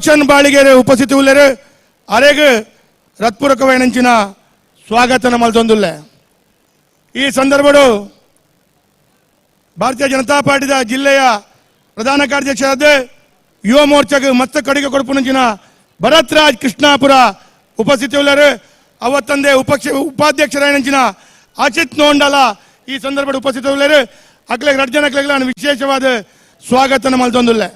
ರೋಷನ್ ಬಾಳಿಗೆರೆ ಉಪಸ್ಥಿತಿ ಉಲ್ಲೇರು ಅರೆಗ್ ರತ್ಪೂರಕವೈನಂಚಿನ ಸ್ವಾಗತ ಮಲ್ತೊಂದುಲ್ಲೆ. ಈ ಸಂದರ್ಭಡು ಭಾರತೀಯ ಜನತಾ ಪಾರ್ಟಿದ ಜಿಲ್ಲೆಯ ಪ್ರಧಾನ ಕಾರ್ಯದರ್ಶಿಯಾದ ಯುವ ಮೋರ್ಚಾಗ ಮತ್ತ ಕಡಿಗೆ ಕೊಡುಪುನಂಚಿನ ಭರತ್ ರಾಜ್ ಕೃಷ್ಣಾಪುರ ಉಪಸ್ಥಿತಿ ಉಳ್ಳರು. ಅವತ್ತಂದೇ ಉಪಾಧ್ಯಕ್ಷರಾಯನಂಚಿನ ಅಚಿತ್ ನೋಂಡಲ ಈ ಸಂದರ್ಭದ ಉಪಸ್ಥಿತಿ ಉಳ್ಳರು. ಅಕ್ಲೆಗ್ ರಡ್ಡ್ ಜನಕ್ಲೆಗ್ ನಾನು ವಿಶೇಷವಾದ ಸ್ವಾಗತ ಮಲ್ತೊಂದುಲ್ಲೆ.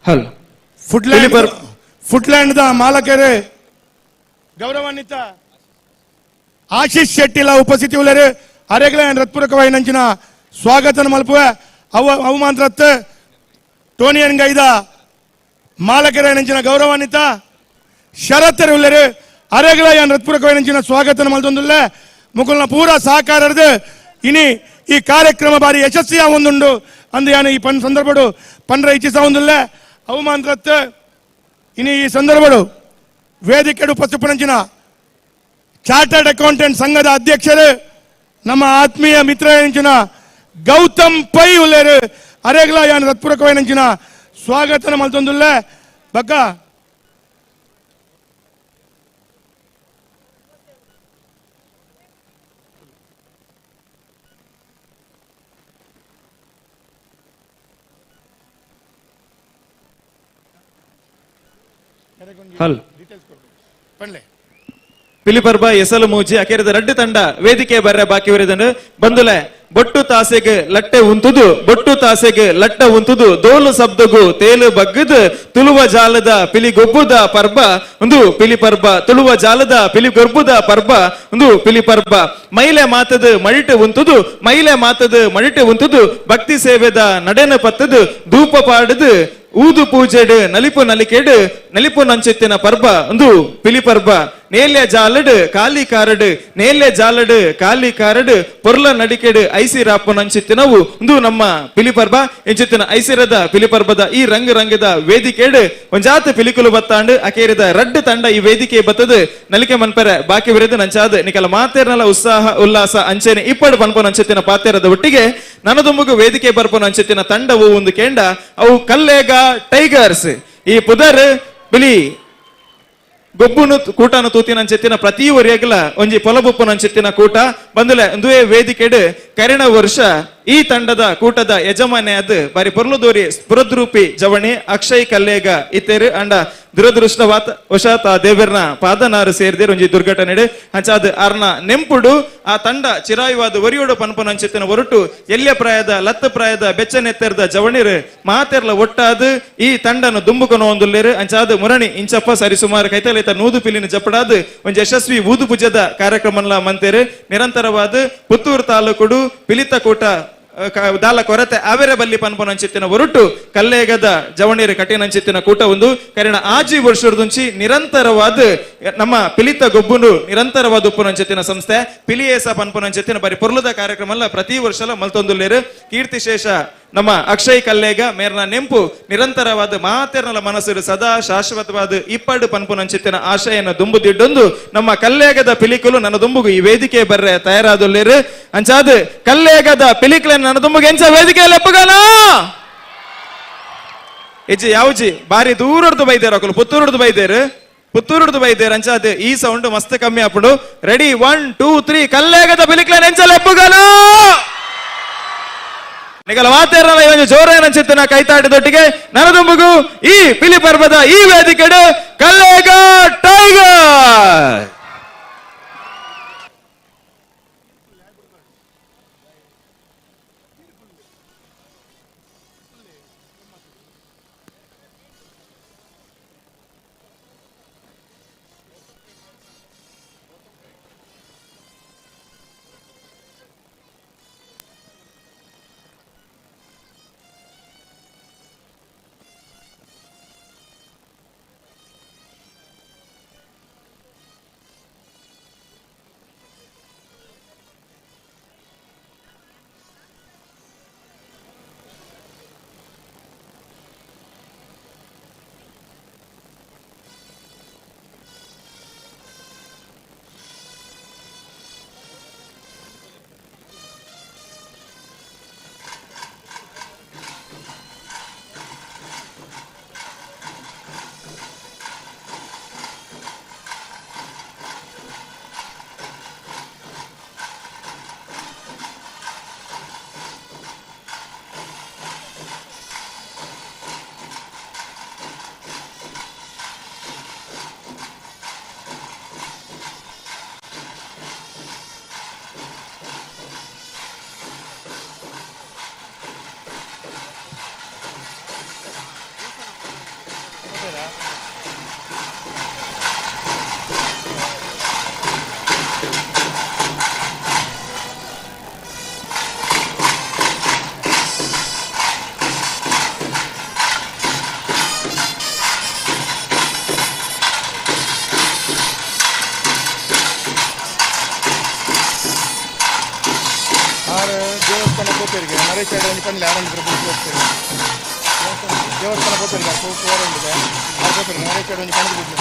ಹಲೋ ಫುಡ್ಲ್ಯಾಂಡ್ ಫುಡ್ಲ್ಯಾಂಡ್ the ಮಾಲಕರು ಗೌರವಾನ್ವಿತ ಆಶೀಶ್ ಶೆಟ್ಟಿಲ ಉಪಸ್ಥಿತಿ ಉಳ್ಳರು. ಅರೆಗ್ಲ ರತ್ಪೂರಕವಾಯಿನಂಚಿನ ಸ್ವಾಗತ ಮಲ್ಪುವ ಅವ ಅವಮಾಂತ್ರತ್ ಟೋನಿಯನ್ ಗೈದ ಮಾಲಕರೇನಂಚಿನ ಗೌರವಾನ್ವಿತ ಶರತ್ತರು ಉಳ್ಳರು. ಅರೆಗ್ಲ ರತ್ಪೂರಕವಾಯಿನಂಚಿನ ಸ್ವಾಗತ ಮಲ್ತೊಂದುಲ್ಲೆ. ಮುಕುಲ್ನ ಪೂರ ಸಹಕಾರದು ಇನಿ ಈ ಕಾರ್ಯಕ್ರಮ ಬಾರಿ ಯಶಸ್ವಿಯ ಒಂದುಂಡು ಅಂದು ಯಾನು ಈ ಪನ್ ಸಂದರ್ಭಡು ಪನ್ರ ಇಚ್ಛಿಸ ಒಂದುಲ್ಲೆ. ಅವಮಾಂತ್ರತ್ ಇನಿ ಈ ಸಂದರ್ಭಡು ವೇದಿಕೆ ಉಪಸ್ಥಿಪನಂಚಿನ ಚಾರ್ಟರ್ಡ್ ಅಕೌಂಟೆಂಟ್ ಸಂಘದ ಅಧ್ಯಕ್ಷರು ನಮ್ಮ ಆತ್ಮೀಯ ಮಿತ್ರ ಗೌತಮ್ ಪೈ ಉಲ್ಲೇರು. ಅರೆಗ್ಲ ಯಾನ್ ರತ್ಪೂರಕವೈನಂಚಿನ ಸ್ವಾಗತ ಮಲ್ತೊಂದುಲ್ಲೆ. ಬಕ್ಕ ಹಲ್ ಪನ್ಲೆ ಪಿಲಿಪರ್ಬ ಎಸಲು ಮೂಜಿ ಅಕೆರದ ರಡ್ಡು ತಂಡ ವೇದಿಕೆ ಬರ್ರೆ ಬಾಕಿ ಉರಿದನು ಬಂದುಲೆ. ಬೊಟ್ಟು ತಾಸೆಗ್ ಲಟ್ಟೆ ಉಂತುದು, ಬೊಟ್ಟು ತಾಸೆಗ್ ಲಟ್ಟ ಉಂತುದು, ದೋಲು ಶಬ್ದಗು ತೇಲು ಬಗ್ಗದು ತುಳುವ ಜಾಲದ ಪಿಲಿ ಗೊಬ್ಬುದ ಪರ್ಬ ಒಂದು ಪಿಲಿ ಪರ್ಬ, ತುಳುವ ಜಾಲದ ಪಿಲಿ ಗೊಬ್ಬುದ ಪರ್ಬ ಒಂದು ಪಿಲಿ ಪರ್ಬ. ಮೈಲೆ ಮಾತದ ಮಳಿಟು ಉಂತುದು, ಮೈಲೆ ಮಾತದ ಮಳಿಟು ಉಂತುದು, ಭಕ್ತಿ ಸೇವೆದ ನಡೆನ ಪತ್ತದು ಧೂಪ ಪಾಡುದು ಊದು ಪೂಜೆಡು ನಲಿಪು ನಲಿಕೆಡು ನಲಿಪು ನಂಚೆತ್ತಿನ ಪರ್ಬ ಒಂದು ಪಿಲಿ ಪರ್ಬ. ನೇಲ್ಯ ಜಾಲಡು ಕಾಲಿ ಕಾರಡು, ನೇಲ್ಯ ಜಾಲಡು ಕಾಲಿ ಕಾರಡು, ಪೊರ್ಲ ನಡಿಕೆಡು ಐಸಿ ರಾಪು ನಂಚಿತ್ತಿನವು ಒಂದು ನಮ್ಮ ಪಿಲಿ ಪರ್ಬ. ಎಂಚಿತ್ತಿನ ಐಸಿರದ ಪಿಲಿ ಪರ್ಬದ ಈ ರಂಗ ರಂಗದ ವೇದಿಕೆಡು ಒಂಜಾತ ಪಿಲಿಕುಲು ಬತ್ತಾಂಡು. ಅಕೇರಿದ ರಡ್ಡು ತಂಡ ಈ ವೇದಿಕೆ ಬತ್ತದು ನಲಿಕೆ ಮನ್ಪೆರೆ ಬಾಕಿ ವಿರದು. ನಂಚಾದ ನಿಕಲ ಮಾತೇರ್ನಲ ಉತ್ಸಾಹ ಉಲ್ಲಾಸ ಅಂಚೆನೆ ಇಪ್ಪಡು ಪನ್ಪು ನಂಚಿತ್ತಿನ ಪಾತೇರದ ಒಟ್ಟಿಗೆ ನನದುಂಬುಗು ವೇದಿಕೆ ಬರ್ಪು ನಂಚಿತ್ತಿನ ತಂಡವು ಒಂದು ಕೇಂಡ ಅವು ಕಲ್ಲೇಗ ಟೈಗರ್ಸ್. ಈ ಪುದರ್ ಬಿಲಿ ಗೊಬ್ಬುನು ಕೂಟನು ತೂತಿನ ಪ್ರತಿ ಒರಿಯಗಲ ಒಂಜಿ ಪೊಲಬುಪ್ಪುನಂಚೆತ್ತಿನ ಕೂಟ ಬಂದುಲೆ. ಒಂದುವೇ ವೇದಿಕೆಡು ಕರಿಣ ವರ್ಷ ಈ ತಂಡದ ಕೂಟದ ಯಜಮಾನೆ ಅದು ಬಾರಿ ಪೊರ್ಲುದೋರಿ ಸ್ಫುರದ್ರೂಪಿ ಜವಣಿ ಅಕ್ಷಯ್ ಕಲ್ಲೇಗ ಇತ್ತೇರು. ಅಂಡ ದುರದೃಷ್ಟವಾತ ವಶಾತ್ ಆ ದೇವರ್ನ ಪಾದನಾರು ಸೇರಿದೇರು ಒಂಜಿ ದುರ್ಘಟನೆ. ಅಂಚಾದ ಅರ್ನ ನೆಂಪುಡು ಆ ತಂಡ ಚಿರಾಯುವಾದ ಒರಿಯೋಡು ಪನ್ಪುನಂಚಿತ್ತಿನ ಒರಟು ಎಲ್ಯ ಪ್ರಾಯದ ಲತ್ತ ಪ್ರಾಯದ ಬೆಚ್ಚನೆತ್ತೆರ್ದ ಜವಣಿರು ಮಾತೆರ್ಲ ಒಟ್ಟಾದ ಈ ತಂಡನ ದುಂಬುಕೊನ ಒಂದುಲ್ಲೇರು. ಅಂಚಾದ ಮುರಣಿ ಇಂಚಪ್ಪ ಸರಿಸುಮಾರು ಕೈತಲೈತ ನೂದು ಪಿಲಿನ ಜಪಡಾದ ಒಂಜಿ ಯಶಸ್ವಿ ಊದು ಪೂಜದ ಕಾರ್ಯಕ್ರಮನ್ಲ ಮಂತೇರು. ನಿರಂತರವಾದ ಪುತ್ತೂರು ತಾಲೂಕುಡು ಪಿಲಿತ ಕೂಟ ದಾಲ ಕೊರತೆ ಆವೆರೆ ಬಲ್ಲಿ ಪನ್ಪುನಂಚಿತ್ತಿನ ಒರಟು ಕಲ್ಲೇಗದ ಜವಣೀರು ಕಠಿಣಂಚಿತ್ತಿನ ಕೂಟ ಒಂದು ಕರಿಣ ಆಜಿ ವರ್ಷದಂಚಿ ನಿರಂತರವಾದ ನಮ್ಮ ಪಿಲಿತ ಗೊಬ್ಬುನು ನಿರಂತರವಾದ ಉಪ್ಪುನಂಚಿತ್ತಿನ ಸಂಸ್ಥೆ ಪಿಲಿಯೇಸ ಪನ್ಪುನಂಚಿತ್ತಿನ ಬರಿ ಪೊರ್ಲುದ ಕಾರ್ಯಕ್ರಮ ಅಲ್ಲ ಪ್ರತಿ ವರ್ಷಲ ಮಲ್ತೊಂದುಲ್ಲೇರು. ಕೀರ್ತಿಶೇಷ ನಮ್ಮ ಅಕ್ಷಯ್ ಕಲ್ಲೇಗ ಮೇರ್ನ ನೆಂಪು ನಿರಂತರವಾದ ಮಾತೆರ್ನಲ ಮನಸ್ಸು ಸದಾ ಶಾಶ್ವತವಾದ ಇಪ್ಪಡು ಪನ್ಪುನಂಚಿತ್ತಿನ ಆಶಯನ ದುಂಬುದಿಡ್ಡೊಂದು ನಮ್ಮ ಕಲ್ಲೇಗದ ಪಿಲಿಕುಲು ನನ್ನ ದುಂಬುಗು ಈ ವೇದಿಕೆ ಬರ್ರೆ ತಯಾರಾದುಲ್ಲೇರು. ಅಂಚಾದ ಕಲ್ಲೇಗದ ಪಿಲಿಕುಲ ನನ್ನ ದುಂಬುಗೆ ಎಂಚ ವೇದಿಕೆ ಲೆಪ್ಪುಗನ ಇಜ್ಜಿ ಯಾವ್ಜಿ ಬಾರಿ ದೂರಡ್ದು ಬೈದೇರು ಅಕುಲು ಪುತ್ತೂರುಡ್ದು ಬೈದೇರು, ಪುತ್ತೂರುಡ್ದು ಬೈದೇರು. ಅಂಚಾದ ಈ ಸೌಂಡ್ ಮಸ್ತ್ ಕಮ್ಮಿ ಆಪುಂಡು. ರೆಡಿ 1 2 3 ಕಲ್ಲೇಗದ ಪಿಲಿಕ್ಲ ಎಂಚ ಲೆಪ್ಪುಗನ ನಿಗಲ ಮಾತೇರಲ್ಲ ಇವನು ಜೋರಾಗಿ ನಂಚಿತ್ತಿನ ಕೈತಾಟದೊಟ್ಟಿಗೆ ನನದುಂಬುಗು ಈ ಪಿಲಿ ಪರ್ವದ ಈ ವೇದಿಕೆಡು ಕಲ್ಲೇಗ ಟೈಗರ್. ಪೋಪೆರ್ಗೆ ನರೇಶ್ ಒಂಜಿ ಪನ್ಲೆ ಆರಂಭ ಪೋಪೆರ್ ದೇವಸ್ಥಾನ ಪೋಪೆರ್ಗೆ ಪೋರೆ ಆರ್ ಪೋಪೆರ್ಗೆ ನರೇಶ್ ಒಂಜಿ ಪಂದ್ ಬಿಡ್ಲಿ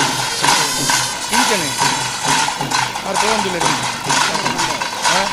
ಇಂಚನೆ ಆರ್ ಪೋವೊಂದಿಲ್ಲ. ಹಾಂ.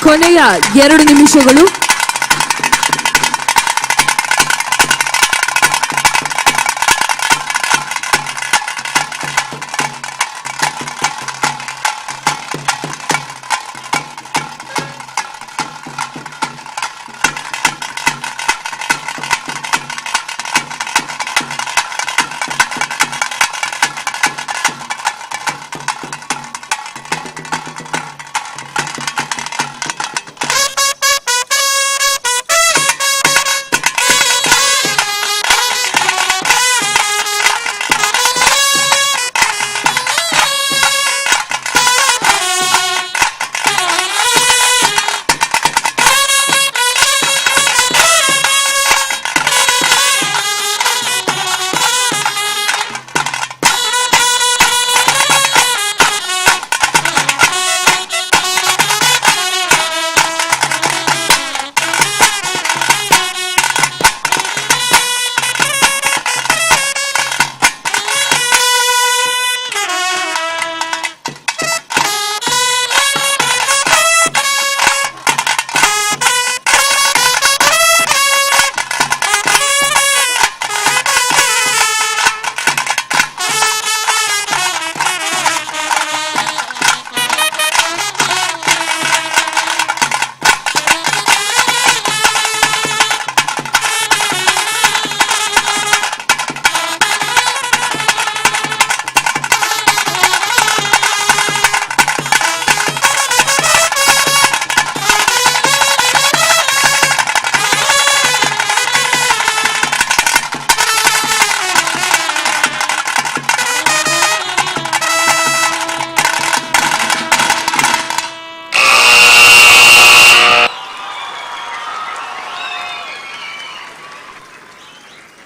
ಕೊನೆಯ 2 ನಿಮಿಷಗಳು.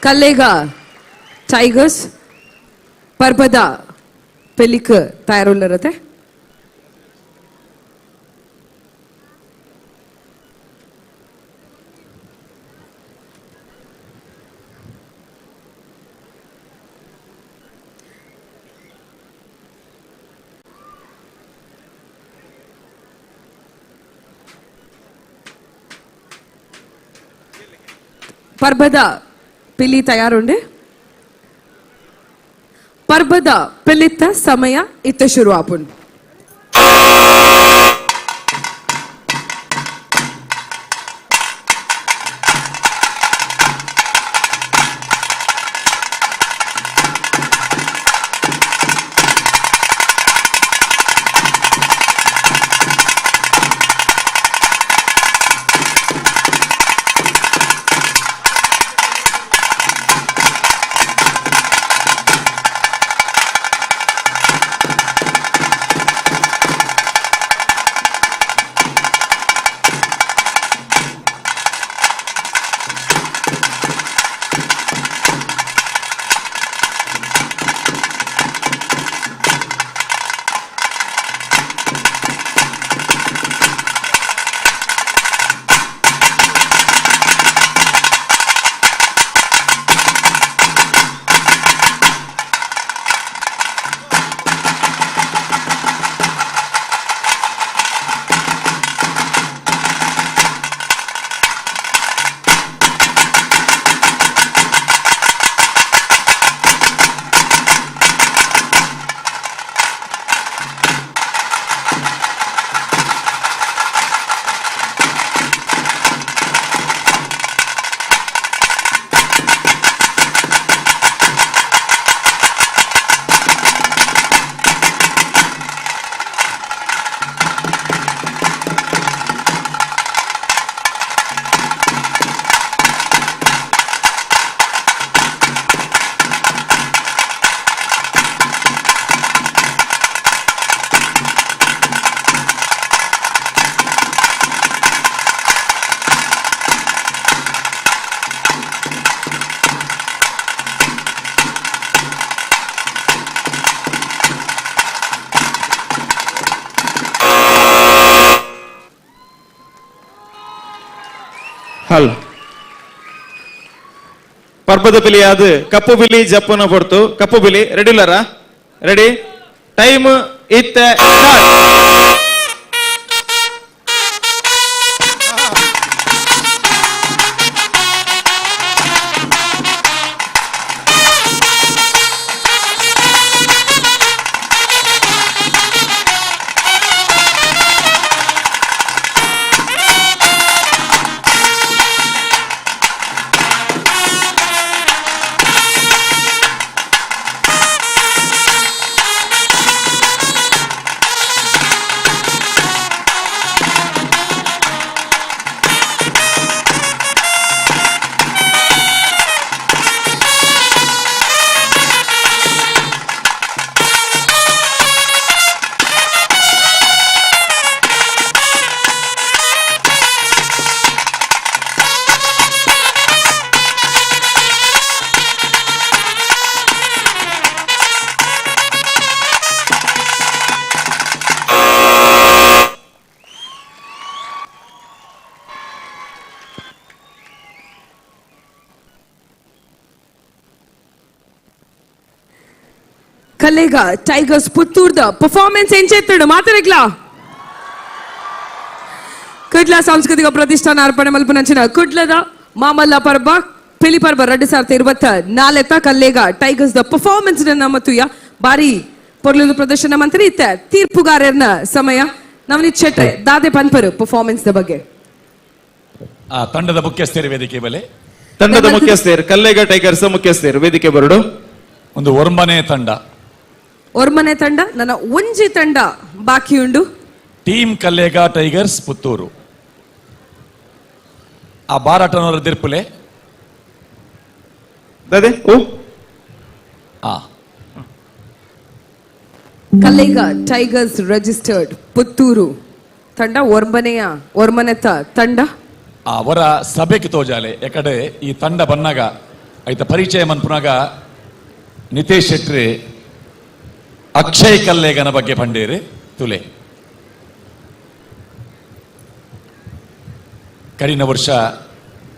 ಕಲ್ಲೇಗ ಟೈಗರ್ಸ್ ಪರ್ಬದ ಪೆಲಿಕ್ ತಯಾರುಳ್ಳರತೆ. ಪರ್ಬದ ಪಿಲಿ ತಯಾರುಂಡೆ. ಪರ್ಬದ ಪಿಲಿತ್ತ ಸಮಯ ಇತ್ತ ಶುರು ಆಪುಂಡು. ಹಲ್ ಪರ್ಬದ ಪಿಲಿ ಅದು ಕಪ್ಪು ಬಿಲಿ ಜಪ್ಪನ ಪೊರ್ತು. ಕಪ್ಪು ಬಿಲಿ ರೆಡಿ ಇಲ್ಲರ? ರೆಡಿ ಟೈಮ್ ಇತ್ತ ಸ್ಟಾರ್ಟ್. Kallega tigers ಪುತ್ತೂರ್ದ performance ಎಂಚೆತ್ತಡು ಮಾತಾಡಕ್ಲಾ. ಕುಡ್ಲ ಸಾಂಸ್ಕೃತಿಕ ಪ್ರತಿಷ್ಠಾನ ಅರ್ಪಣೆ ಮಲ್ಪನಂಚಿನ ಕುಡ್ಲದ ಮಾಮಲ್ಲ ಪರ್ಬ ಪಿಲಿ ಪರ್ಬ 2024 ಕಲ್ಲೇಗ tigers the performance ನಮ್ಮ ತುಯ್ಯ ಬಾರಿ ಪೊರ್ಲುದು ಪ್ರದರ್ಶನ ಮಂತ್ರಿ ಇತ್ತ ತೀರ್ಪುಗಾರರ್ನ ಸಮಯ. ನವನೀತ್ ಶೆಟ್ರೆ, ದಾದೆ ಪನ್ಪರು ಪರ್ಫಾರ್ಮೆನ್ಸ್ the ಬಗ್ಗೆ? ಆ ತಂಡದ ಮುಖ್ಯಸ್ಥರು ವೇದಿಕೆ ಮೇಲೆ. ತಂಡದ ಮುಖ್ಯಸ್ಥರು, ಕಲ್ಲೇಗ ಟೈಗರ್ಸ್ ಮುಖ್ಯಸ್ಥರು ವೇದಿಕೆ ಬರಡು. ಒಂದು ಒರ್ಮನೆ ತಂಡ. ಒರ್ಮನೆ ತಂಡ, ನನ್ನ ಒಂಜಿ ತಂಡ ಬಾಕಿ ಉಂಡು. Team Kallega tigers Puttur. ಆ ಬಾರಾಟನವರ ದಿರ್ಪುಲೆ. ದಾದೆ ಓ. ಆ. ಕಲ್ಲೇಗ ಟೈಗರ್ಸ್ ರಿಜಿಸ್ಟರ್ಡ್ ಪುತ್ತೂರು ತಂಡ, ಒರ್ಮನೆಯ ಒರ್ಮನೆತ ತಂಡ. ಅವರ ಸಭೆಗೆ ತೋಜಾಲೆ. ಯಾಕಡೆ ಈ ತಂಡ ಬನ್ನಾಗ ಐತ ಪರಿಚಯ ಮನ್ಪುನಾಗ ನಿತೇಶ್ ಶೆಟ್ಟಿ ಅಕ್ಷಯ್ ಕಲ್ಲೇಗನ ಬಗ್ಗೆ ಪಂಡೇರು ತುಲೆ. ಕರಿನ ವರ್ಷ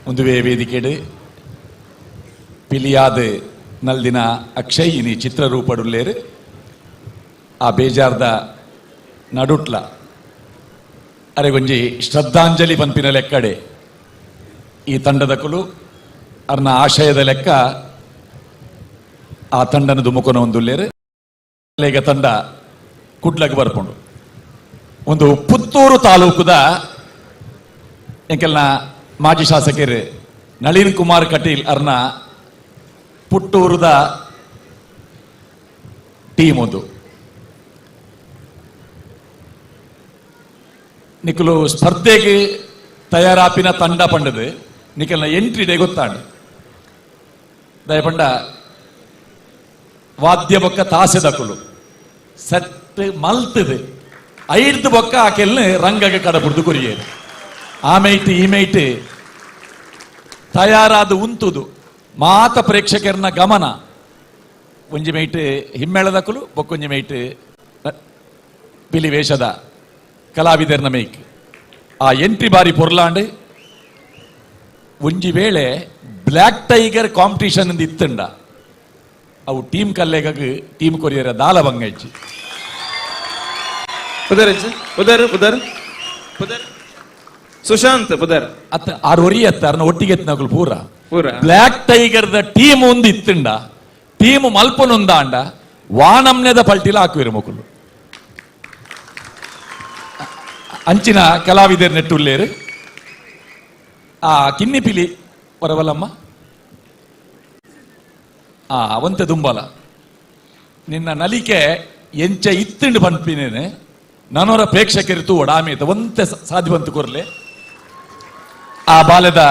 ಒಂದುವೇ ವೇದಿಕೆಡು ಪಿಲಿಯಾದ ನಲ್ದಿನ ಅಕ್ಷಯ್ ಇನಿ ಚಿತ್ರರೂಪಡುಲ್ಲೇರು. ಆ ಬೇಜಾರ್ದ ನಡುಟ್ಲ ಅರೆಗೊಂಜಿ ಶ್ರದ್ಧಾಂಜಲಿ ಪನ್ಪಿನ ಲೆಕ್ಕಡೆ ಈ ತಂಡದ ಕುಲು ಅರ್ನ ಆಶಯದ ಲೆಕ್ಕ ಆ ತಂಡನ ದುಮುಕನ ಒಂದುಲ್ಲೇರು. ಲೇಗ ತಂಡ ಕುಡ್ಲಗ್ ಬರ್ಪುಂಡು. ಒಂದು ಪುತ್ತೂರು ತಾಲೂಕುದ ಎಂಕೆಲ್ನ ಮಾಜಿ ಶಾಸಕರು ನಳಿನ್ ಕುಮಾರ್ ಕಟೀಲ್ ಅರ್ನ ಪುಟ್ಟೂರುದ ಟೀಮ್ ಒಂದು. ನಿಕುಲು ಸ್ಪರ್ಧೆಗೆ ತಯಾರಾಪಿನ ತಂಡ ಪಂಡದು ನಿಕಲ್ನ ಎಂಟ್ರಿ ಡೇ ಗೊತ್ತಾಂಡು. ದಯಪಂಡ ವಾದ್ಯ ಬೊಕ್ಕ ತಾಸೆದಕುಲು ಸೆಟ್ ಮಲ್ತದು ಐಡ್ದು ಬೊಕ್ಕ ಆಕೆಲ್ನ ರಂಗಗ ಕಡಪುಡ್ದು ಕೊರಿಯೇರು. ಆಮೇಟ್ ಈಮೇಟ್ ತಯಾರಾದ ಉಂತುದು ಮಾತ ಪ್ರೇಕ್ಷಕರನ ಗಮನ ಒಂಜಿ ಮೇಟ್ ಹಿಮ್ಮೇಳದಕುಲು ಬೊಕ್ಕೊಂಜಿ ಮೇಟ್ ಪಿಲಿ ವೇಷದ ಕಲಾವಿದರ್ನ ಮೇಕ್. ಆ ಎಂಟ್ರಿ ಬಾರಿ ಪೊರ್ಲಾಂಡ್. ಒಂಜಿ ವೇಳೆ black tiger competition ಇತ್ತಂಡ ಅವು ಟೀಮ್ ಕಲ್ಲೇಗಾಗ ಟೀಮ್ ಕೊರಿಯರ ದಾಲ ಬಂಗೈಚಿ. ಪುದರ್ ಪುದರ್ ಪುದರ್ ಪುದರ್ ಸುಶಾಂತ್ ಪುದರ್. ಅತ್ತ ಆರು ಒರಿ ಅತ್ತ ಅರ್ನ ಒಟ್ಟಿಗೆ ಎತ್ತಿನಕುಲು ಪೂರ. ಪೂರ. Black tiger the team ಒಂದು ಇತ್ತಂಡ ಟೀಮ್ ಮಲ್ಪನೊಂದಾಂಡ ವಾನಮ್ನೆದ ಪಲ್ಟಿಲ ಹಾಕುವಿರು ಮಕ್ಕಳು. ಅಂಚಿನ ಕಲಾವಿದರ್ ನೆಟ್ಟುಲ್ಲೇರು. ಆ ಕಿನ್ನಿಪಿಲಿ ಬರವಲ್ಲಮ್ಮ. ಆ ಅವಂತೆ ದುಂಬಲ ನಿನ್ನ ನಲಿಕೆ ಎಂಚ ಇತ್ತಂಡು ಪನ್ಪಿನೇನೆ ನನೋರ ಪ್ರೇಕ್ಷಕರಿತು ಒಡಾಮೇತ ಒಂತೆ ಸಾಧ್ಯವಂತ ಕೊರ್ಲೆ. ಆ ಬಾಲೆದ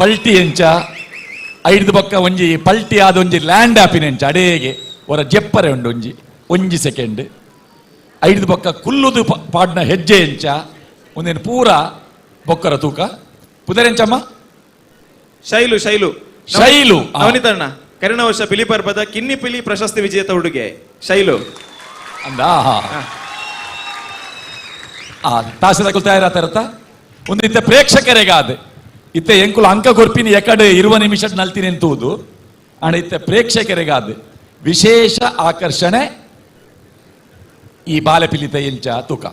ಪಲ್ಟಿ ಎಂಚ ಐದು ಬೊಕ್ಕ ಒಂಜಿ ಪಲ್ಟಿ ಆದ ಒಂಜಿ ಲ್ಯಾಂಡ್ ಆಪಿನ ಎಂಚ ಅಡೇಗೆ ಹೊರ ಜೆಪ್ಪರೆ ಉಂಡು ಒಂಜಿ ಒಂಜಿ ಸೆಕೆಂಡ್. ಐದು ಬೊಕ್ಕ ಕುಲ್ಲುದು ಪಾಡ್ನ ಹೆಜ್ಜೆ ಎಂಚ ಒಂದೇನು ಪೂರ ಬೊಕ್ಕರ ತೂಕ. ಪುದರೆಂಚಮ್ಮ? ಶೈಲು ಶೈಲು. ಶೈಲು. ನವನಿತಣ್ಣ, ಕರಿನ ವರ್ಷ ಪಿಲಿ ಪರ್ಬದ ಕಿನ್ನಿ ಪಿಲಿ ಪ್ರಶಸ್ತಿ ವಿಜೇತ ಹುಡುಗೆ ಶೈಲು. ಅಂದ ಆ ತಾಸದ ತಯಾರಾತಾರತ್ತ ಒಂದು ಇತ್ತ ಪ್ರೇಕ್ಷಕರಿಗಾದ ಇತ್ತೆ ಎಂಕುಲು ಅಂಕ ಕೊರ್ಪಿನಿ ಎಕಡೆ ಇರುವ ನಿಮಿಷ ನಲ್ತೀನಿ ಎಂತುವುದು ಅಂಡ್ ಇತ್ತೆ ಪ್ರೇಕ್ಷಕರಿಗಾದ ವಿಶೇಷ ಆಕರ್ಷಣೆ ಈ ಬಾಲೆಪಿಲಿತ ಎಂಚ ತೂಕ.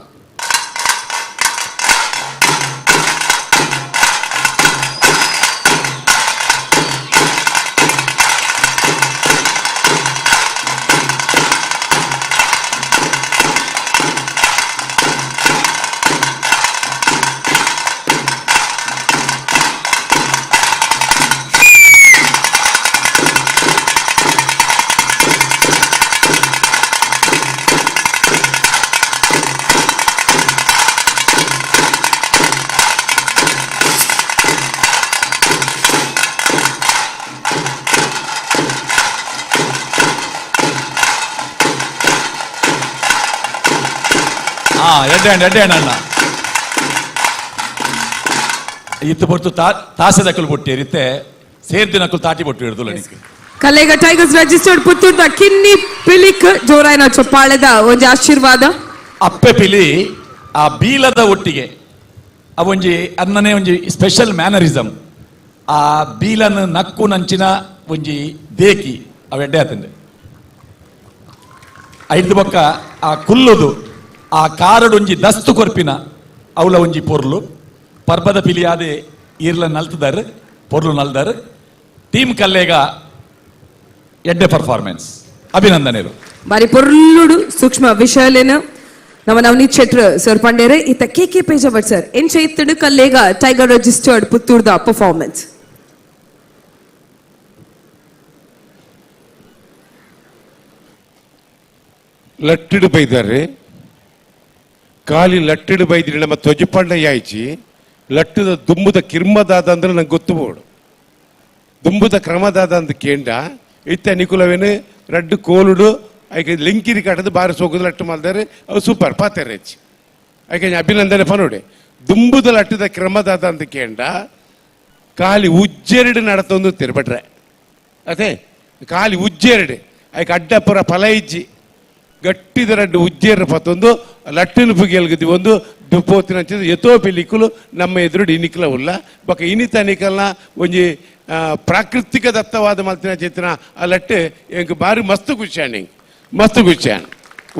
ಎಡ್ಡೆ ಎಡ್ಡೆ ಅಣ್ಣ. ಇತ್ತು ಪೊರ್ತು ತಾಸೆದಕುಲು ಬೊಟ್ಟಿಯರು ಇತ್ತೆ ಸೇರ್ದಿನಕುಲು ತಾಟಿ ಬೊಟ್ಟು ಹಿಡ್ದುಲ್ಲ ನಿಕ್. ಕಲ್ಲೇಗ ಟೈಗರ್ಸ್ ರಿಜಿಸ್ಟರ್ಡ್ ಪುತ್ತೂರ್ದ ಕಿನ್ನಿ ಪಿಲಿಕ್ ಜೋರಾಯಿನ ಚೊಪ್ಪಾಳೆದ ಒಂಜಿ ಆಶೀರ್ವಾದ. ಅಪ್ಪೆ ಪಿಲಿ ಆ ಬೀಲದ ಒಟ್ಟಿಗೆ ಅವೊಂಜಿ ಅನ್ನನೇ ಒಂಜಿ ಸ್ಪೆಷಲ್ ಮ್ಯಾನರಿಸಮ್. ಆ ಬೀಲನ್ ನಕ್ಕು ನಂಚಿನ ಒಂಜಿ ದೇಕಿ ಅವೆಡ್ಡೆ ಆತಂದೆ. ಐದು ಬೊಕ್ಕ ಆ ಕುಲ್ಲುದು ಆ ಕಾರಡೊಂಜಿ ದಸ್ತು ಕೊರ್ಪಿನ ಅವಲ ಒಂಜಿ ಪೊರ್ಲು ಪರ್ಬದ ಪಿಲಿಯಾದೆ ಈರ್ಲ ನಲ್ತದಾರ್ ಪೊರ್ಲು ನಲ್ದಾರ್ ಟೀಮ್ ಕಲ್ಲೇಗ ಎಡ್ಡೆ ಪರ್ಫಾರ್ಮೆನ್ಸ್ ಅಭಿನಂದನೆರು. ಬಾರಿ ಪೊರ್ಲುಡು ಸೂಕ್ಷ್ಮ ವಿಷಯಲೇನ ನಮ್ಮ ನವನೀತ್ ಶೆಟ್ರ್ ಸರ್ ಪಂಡೇರೆ ಇತ್ತ K K Pejawar sir ಎಂಚ ಇತ್ತಡು ಕಲ್ಲೇಗ ಟೈಗರ್ ರಿಜಿಸ್ಟರ್ಡ್ ಪುತ್ತೂರ್ದ ಪರ್ಫಾರ್ಮೆನ್ಸ್. ಲಟ್ಟಿಡು ಬೈದಾರೆ ಖಾಲಿ ಲಟ್ಟಿಡು ಬೈದಿರಿ ನಮ್ಮ ತ್ವಜಪಂಡ ಯಾಯ್ಚಿ ಲಟ್ಟದ ದುಂಬುದ ಕಿರ್ಮದಾದ ಅಂದ್ರೆ ನಂಗೆ ಗೊತ್ತು ಬೋಡು ದುಂಬುದ ಕ್ರಮದಾದ ಅಂತ ಕೇಂಡ ಇತ್ತ ನಿಕುಲವೇನು ರಡ್ಡು ಕೋಲುಡು ಐಕೆ ಲಿಂಕಿರಿ ಕಟ್ಟದು ಬಾರಿ ಸೋಕುದು ಲಟ್ಟು ಮಲ್ದಾರೆ ಅವು ಸೂಪರ್ ಪಾತೆರೆ ಹೆಚ್ಚು ಐಕೆ ಅಭಿನಂದನೆ ಪನೋಡೆ ದುಂಬುದ ಲಟ್ಟದ ಕ್ರಮದಾದ ಅಂತ ಕೇಂಡ ಖಾಲಿ ಉಜ್ಜೆರಡು ನಡತೊಂದು ತಿರ್ಬಟ್ರೆ ಅದೇ ಖಾಲಿ ಉಜ್ಜೆರಡು ಐಕೆ ಅಡ್ಡಪುರ ಫಲ ಇಜ್ಜಿ ಗಟ್ಟಿದ ರಡ್ಡು ಉಜ್ಜೇರ ಪತ್ತೊಂದು ಲಟ್ಟಿನ ಪುಗೆಲ್ಗದಿ ಒಂದು ಪೋತಿನ ಎತೋ ಪಿಲಿಕುಲು ನಮ್ಮ ಎದುರುಡು ಇನಿಕ್ಲ ಉಲ್ಲ ಬೊಕ ಇನಿತ ನಿಕಲ್ನ ಒಂಜಿ ಪ್ರಾಕೃತಿಕ ದತ್ತವಾದ ಮಲ್ತಿನ ಚೇತನ ಆ ಲಟ್ಟೆ ಎಂಕ್ ಬಾರಿ ಮಸ್ತ್ ಖುಷಿಯಾಣ ಎಂಕ್ ಮಸ್ತ್ ಖುಷಿಯಾಣ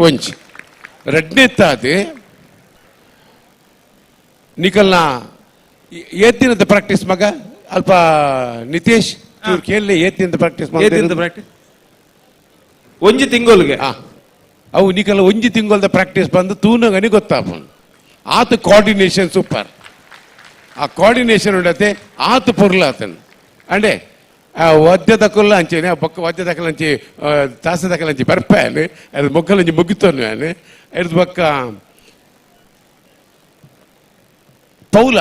ಒಂಜಿ ರಡ್ನೆತ್ತಾದ ನಿಕಲ್ನ ಏತಿನದ ಪ್ರಾಕ್ಟೀಸ್ ಮಗ ಅಲ್ಪ ನಿತೇಶ್ ಚೂರು ಕೇಳಲಿ ಏತಿನದ ಪ್ರಾಕ್ಟೀಸ್ ಏತಿಂದ ಪ್ರಾಕ್ಟೀಸ್ ಒಂಜಿ ತಿಂಗೊಲ್ಗೆ ಅವು ನಿಕಲ ಒಂಜಿ ತಿಂಗೊಲ್ದ ಪ್ರಾಕ್ಟೀಸ್ ಬಂದು ತೂನಗನಿ ಗೊತ್ತಾಪುಂಡು ಆತ ಕೋಆರ್ಡಿನೇಷನ್ ಸೂಪರ್ ಆ ಕೋಆರ್ಡಿನೇಷನ್ ಉಂಡತೆ ಆತ ಪೊರ್ಲಾತನ್ ಅಂಡೆ ಆ ವಾದ್ಯ ದಕುಲ್ಲ ಅಂಚೆನೆ ಆ ಬೊಕ್ಕ ವಾದ್ಯ ದಕಲಂಚಿ ತಾಸ ದಕಲಂಚಿ ಬರ್ಪಾನು ಅದು ಮೊಕ್ಕಲಂಚಿ ಮುಗಿತೋನು ನಾನು ಎರ್ದು ಬೊಕ್ಕ ಪೌಲ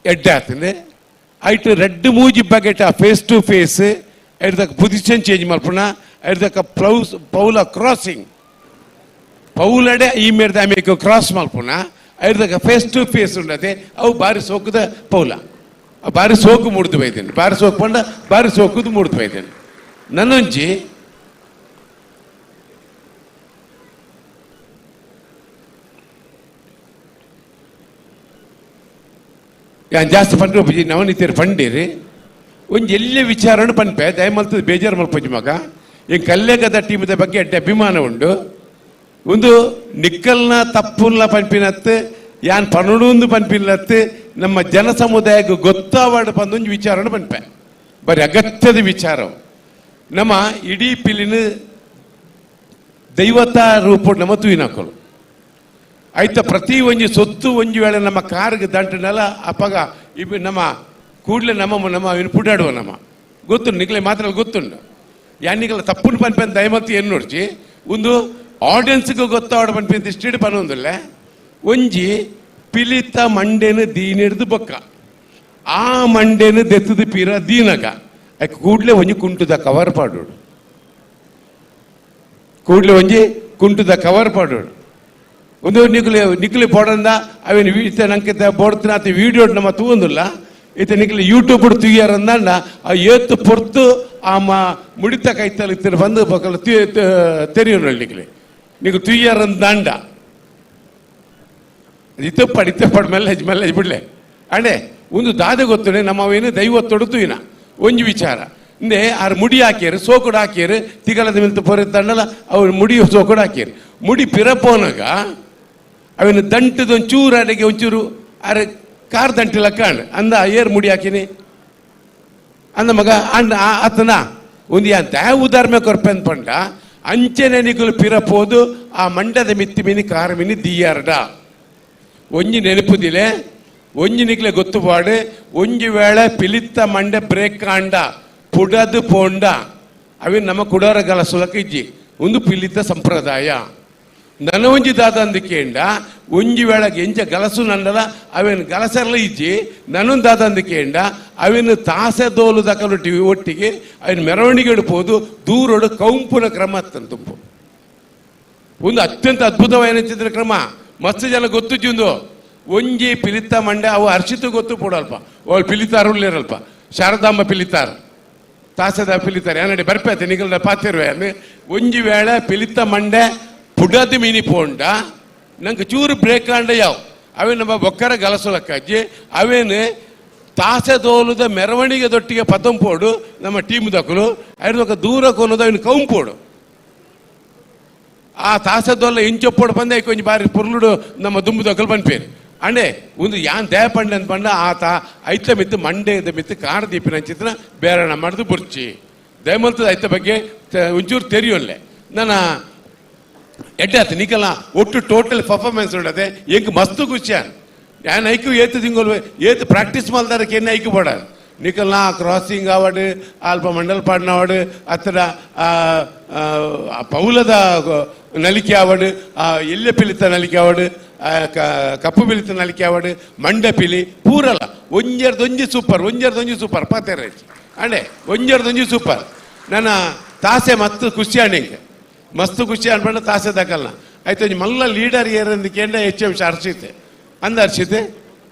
ಎಡ್ಡೆ ಆತಂದೆ ಐಟ್ ರೆಡ್ ಮೂಜಿ ಬಗೆಟ್ ಆ face to face ಎಡ್ದಕ್ಕ position change ಮಲ್ಪುಣ ಎಡ್ದಕ್ಕ ಪ್ಲೌಸ್ ಪೌಲ ಕ್ರಾಸಿಂಗ್ ಪೌಲಡೆ ಈ ಮೇರ್ದ ಆಮೇಲೆ ಕ್ರಾಸ್ ಮಲ್ಪುಣ ಐರ್ದಕ್ಕ face to face ಉಂಡತೆ ಅವು ಬಾರಿ ಸೋಕುದ ಪೌಲ ಆ ಬಾರಿ ಸೋಕು ಮುಡ್ದು ಬೈತೇನೆ ಬಾರಿ ಸೋಕು ಪಂಡ ಬಾರಿ ಸೋಕುದು ಮುಡ್ದು ಬೈತೇನೆ ನನ್ನೊಂಜಿ ಯಾನ್ ಜಾಸ್ತಿ ಪಂಡ್ರೆ ಒಬ್ಬ ನವನಿತೇರು ಪಂಡೀರಿ ಒಂಜಿ ಎಲ್ಲೆ ವಿಚಾರನು ಪನ್ಪೆ ದಯಮಲ್ತದ ಬೇಜಾರು ಮಲ್ಪೊಂಜಿ ಮಗ ಈ ಕಲ್ಲೇಗದ ಟೀಮದ ಬಗ್ಗೆ ಅಡ್ಡೆ ಅಭಿಮಾನ ಉಂಡು ಒಂದು ನಿಕ್ಕಲ್ನ ತಪ್ಪುಲ್ನ ಪನ್ಪಿನತ್ತು ಯಾನ್ ಪನೊಡೊಂದು ಪನ್ಪಿನತ್ತು ನಮ್ಮ ಜನ ಸಮುದಾಯಕ್ಕೆ ಗೊತ್ತಾವಾಡ ಬಂದೊಂದು ವಿಚಾರನ ಪನ್ಪೆ ಬರೀ ಅಗತ್ಯದ ವಿಚಾರ ನಮ್ಮ ಇಡೀ ಪಿಲಿನ ದೈವತಾ ರೂಪ ನಮ್ಮ ತೂಯಿನಕಲು ಆಯ್ತ ಪ್ರತಿ ಒಂಜಿ ಸೊತ್ತು ಒಂಜಿ ವೇಳೆ ನಮ್ಮ ಕಾರ್ಗೆ ದಂಟನಲ್ಲ ಅಪ್ಪಗ ಇಬ್ಬ ನಮ್ಮ ಕೂಡಲೇ ನಮ್ಮ ನಮ್ಮ ಇನ್ನು ಪುಡಾಡುವ ನಮ್ಮ ಗೊತ್ತುಂಟು ನಿಕ್ಲೆ ಮಾತ್ರ ಗೊತ್ತುಂಟು ಯಾನಿಗಲ ತಪ್ಪುನ ಪನ್ಪೆ ದಯಮತಿ ಏನು ನೋಡ್ಚಿ ಒಂದು ಆಡಿಯನ್ಸ್ಗೆ ಗೊತ್ತಾವಡ ಪನ್ಪೆ ಅಂತ ಇಷ್ಟಿಡು ಪನೊಂದಿಲ್ಲ ಒಂಜಿ ಪಿಲಿತ ಮಂಡೆನು ದೀನಿಡ್ದು ಬೊಕ್ಕ ಆ ಮಂಡೆನು ದೆತ್ತದ ಪೀರ ದೀನಗ ಯಾಕೆ ಕೂಡಲೇ ಒಂಜಿ ಕುಂಟುದ ಕವರ್ ಪಾಡೋಡು ಕೂಡಲೇ ಒಂಜಿ ಕುಂಟುದ ಕವರ್ ಪಾಡೋಡು ಒಂದು ನಿಕ್ಲೆ ನಿಕ್ಲೆ ಬೋಡಂದ ಅವೇನು ಇತ್ತ ನಂಗೆ ಬೋಡ್ತಿನ ಆತ ವಿಡಿಯೋ ನಮ್ಮ ತೂವೊಂದಿಲ್ಲ ಇತ್ತ ನಿಕ್ಲೆ ಯೂಟ್ಯೂಬ್ ತುಯ್ಯಾರಂದ ಆ ಏತ್ತು ಪೊರ್ತು ಆ ಮ ಮುಡಿತ ಕೈತಲ್ ಇತ್ತಿನ ಬಂದು ಬೊಕಲ ತೆರಿಯೋನು ನಿಕ್ಲೆ నీకు ತುಯ್ಯಾರಂದ ಇತ್ತಪ್ಪಾಡು ಇತ್ತಪ್ಪಾಡು ಮೆಲ್ಲಜ್ ಮೆಲ್ಲಜ್ ಬಿಡ್ಲೆ ಅಂಡೆ ಒಂದು ದಾದೆ ಗೊತ್ತುನೆ ನಮ್ಮ ಏನು ದೈವ ತೊಡುತುಯಿನ ಒಂಜಿ ವಿಚಾರ ಇಂದೆ ಆರು ಮುಡಿ ಹಾಕ್ಯಾರು ಸೋಕುಡು ಹಾಕ್ಯಾರು ತಿಗಲದ ಮಿಲ್ತು ಪೊರೆ ತಂಡಲ ಅವ್ರು ಮುಡಿ ಸೋಕುಡು ಹಾಕ್ಯಾರು ಮುಡಿ ಪಿರಪೋನಗ ಅವನ ದಂಟದ ಒಂಚೂರು ಅಡೆಗೆ ಒಂಚೂರು ಅರೆ ಕಾರ್ ದಂಟಿಲ್ಲ ಕಾಣ್ ಅಂದ ಏರ್ ಮುಡಿ ಹಾಕಿನಿ ಅಂದ ಮಗ ಅಂಡ ಆತನ ಒಂದು ಯಾ ಉದಾಹರಣೆ ಕೊರ್ಪೆನ್ ಪಂಡ ಅಂಚನೆ ನಿಕುಲು ಪಿರಪೋದು ಆ ಮಂಡದ ಮಿತ್ತಿ ಮಿನಿ ಕಾರ್ ಮಿನಿ ದಿಯಾರ್ಡ ಒಂಜಿ ನೆನಪುದಿಲೆ ಒಂಜಿ ನಿಕ್ಲೆ ಗೊತ್ತು ಪಾಡು ಒಂಜಿ ವೇಳೆ ಪಿಲಿತ್ತ ಮಂಡೆ ಬ್ರೇಕ್ ಕಾಂಡ ಪುಡದು ಪೋಂಡ ಅವಿ ನಮ್ಮ ಕುಡೋರ ಗಲಸುಲಕ ಇಜ್ಜಿ ಒಂದು ಪಿಲಿತ ಸಂಪ್ರದಾಯ ನನ ಒಂಜಿ ದಾದ ಅಂದಕೇಂಡ ಒಂಜಿ ವೇಳೆಗೆ ಎಂಚ ಗಲಸು ನಂಡಲ ಅವೇನು ಗಲಸರ್ಲ ಇಜ್ಜಿ ನನ್ನೊಂದು ದಾದ ಅಂದಕೇಂಡ ಅವೇನು ತಾಸೆ ದೋಲು ದಕಲು ಟಿವಿ ಒಟ್ಟಿಗೆ ಅವೇನು ಮೆರವಣಿಗೆ ಇಡ್ಬೋದು ದೂರೋಡು ಕೌಂಪುನ ಕ್ರಮ ತುಂಪು ಒಂದು ಅತ್ಯಂತ ಅದ್ಭುತವಾದ ಚಿತ್ರ ಕ್ರಮ ಮಸ್ತ್ ಜನ ಗೊತ್ತು ಒಂದು ಒಂಜಿ ಪಿಲಿತ ಮಂಡೆ ಅವು ಹರ್ಷಿತು ಗೊತ್ತು ಪೋಡಲ್ಪ ಅವಳು ಪಿಲಿತಾರು ಉಳ್ಳೇರಲ್ಪ ಶಾರದಾಂಬ ಪಿಲಿತಾರ ತಾಸದ ಪಿಲಿತಾರ ಏನಡಿ ಬರ್ಪೇತೆ ನಿಗಲ್ದ ಪಾತಿರುವೆ ಒಂಜಿ ವೇಳೆ ಪಿಲಿತ ಮಂಡೆ ಪುಡದ ಮೀನಿ ಪೋಂಡ ನಂಗೆ ಚೂರು ಬ್ರೇಕ್ ಆಂಡ ಯಾವ ಅವೇನು ನಮ್ಮ ಬೊಕ್ಕರ ಗಲಸುಲಕ್ಕಾಜಿ ಅವೇನು ತಾಸೆ ದೋಲುದ ಮೆರವಣಿಗೆ ದೊಟ್ಟಿಗೆ ಪತಂಪೋಡು ನಮ್ಮ ಟೀಮ್ ದಕಲು ಐದು ದೂರ ಕೊನೋದು ಅವನು ಕೌಂಪೋಡು. ಆ ತಾಸದೊಲ್ಲ ಇಂಚೊಪ್ಪೋಡು ಬಂದೆ ಕೊಂಚ ಬಾರಿ ಪೊರ್ಲುಡು ನಮ್ಮ ದುಂಬು ದೊಕ್ಕಲು ಪನ್ಪೇರು ಅಂಡೆ ಒಂದು ಯಾನ್ ದೇಹ ಪಂಡೆ ಅಂತ ಪಂಡ ಆತ ಐತ ಮಿತ್ತು ಮಂಡೆದ ಮಿತ್ತು ಕಾರ ದೀಪಿನ ಚಿತ್ರ ಬೇರಣ ಮಾಡಿದು ಬುರ್ಚಿ ದಯಮಲ್ತದ ಐತ ಬಗ್ಗೆ ಒಂಚೂರು ತೆರಿಯೊಲ್ಲೆ ನನ್ನ ಎಡ್ಡೆ ಆತು ನಿಕಲ ಒಟ್ಟು ಟೋಟಲ್ ಪರ್ಫಾರ್ಮೆನ್ಸ್ ಉಂಡದೆ ಎಂಕ್ ಮಸ್ತ್ ಖುಷಿ ಯಾನ್ ಐಕು ಏತು ತಿಂಗಳು ಏತು ಪ್ರಾಕ್ಟೀಸ್ ಮಲ್ದಾರಕ್ಕೆ ಎನ್ನ ಐಕು ಬೋಡ ನಿಕಲ್ನ ಕ್ರಾಸಿಂಗ್ ಆವಡ್ ಅಲ್ಪ ಮಂಡಲ ಪಾಡ್ನವಾಡು ಅತ್ರ ಪೌಲದ ನಲಿಕೆ ಆವಡ್ ಎಲ್ಲೆ ಪಿಲಿತ ನಲಿಕೆ ಆವಡ್ ಕಪ್ಪು ಪಿಲಿತ ನಲಿಕೆ ಆವಡ್ ಮಂಡ ಪಿಲಿ ಪೂರಲ ಒಂಜರ್ದೊಂಜಿ ಸೂಪರ್ ಒಂಜರ್ದೊಂಜಿ ಸೂಪರ್ ಪಾತೆರ ಅಂಡೆ ಒಂಜರ್ದೊಂಜಿ ಸೂಪರ್. ನನ್ನ ತಾಸೆ ಮಸ್ತ್ ಖುಷಿ ಅಂಡ್ ಮಸ್ತ್ ಖುಷಿ ಅನ್ಪಂಡ ತಾಸೆ ದಕಲ್ನ ಆಯ್ತು ಒಂಜಿ ಮಲ್ಲ ಲೀಡರ್ ಏರಂದು ಕೇಂಡ ಎಚ್ ಎಂ ಹರ್ಷಿತೆ ಅಂದ ಹರ್ಷಿತೆ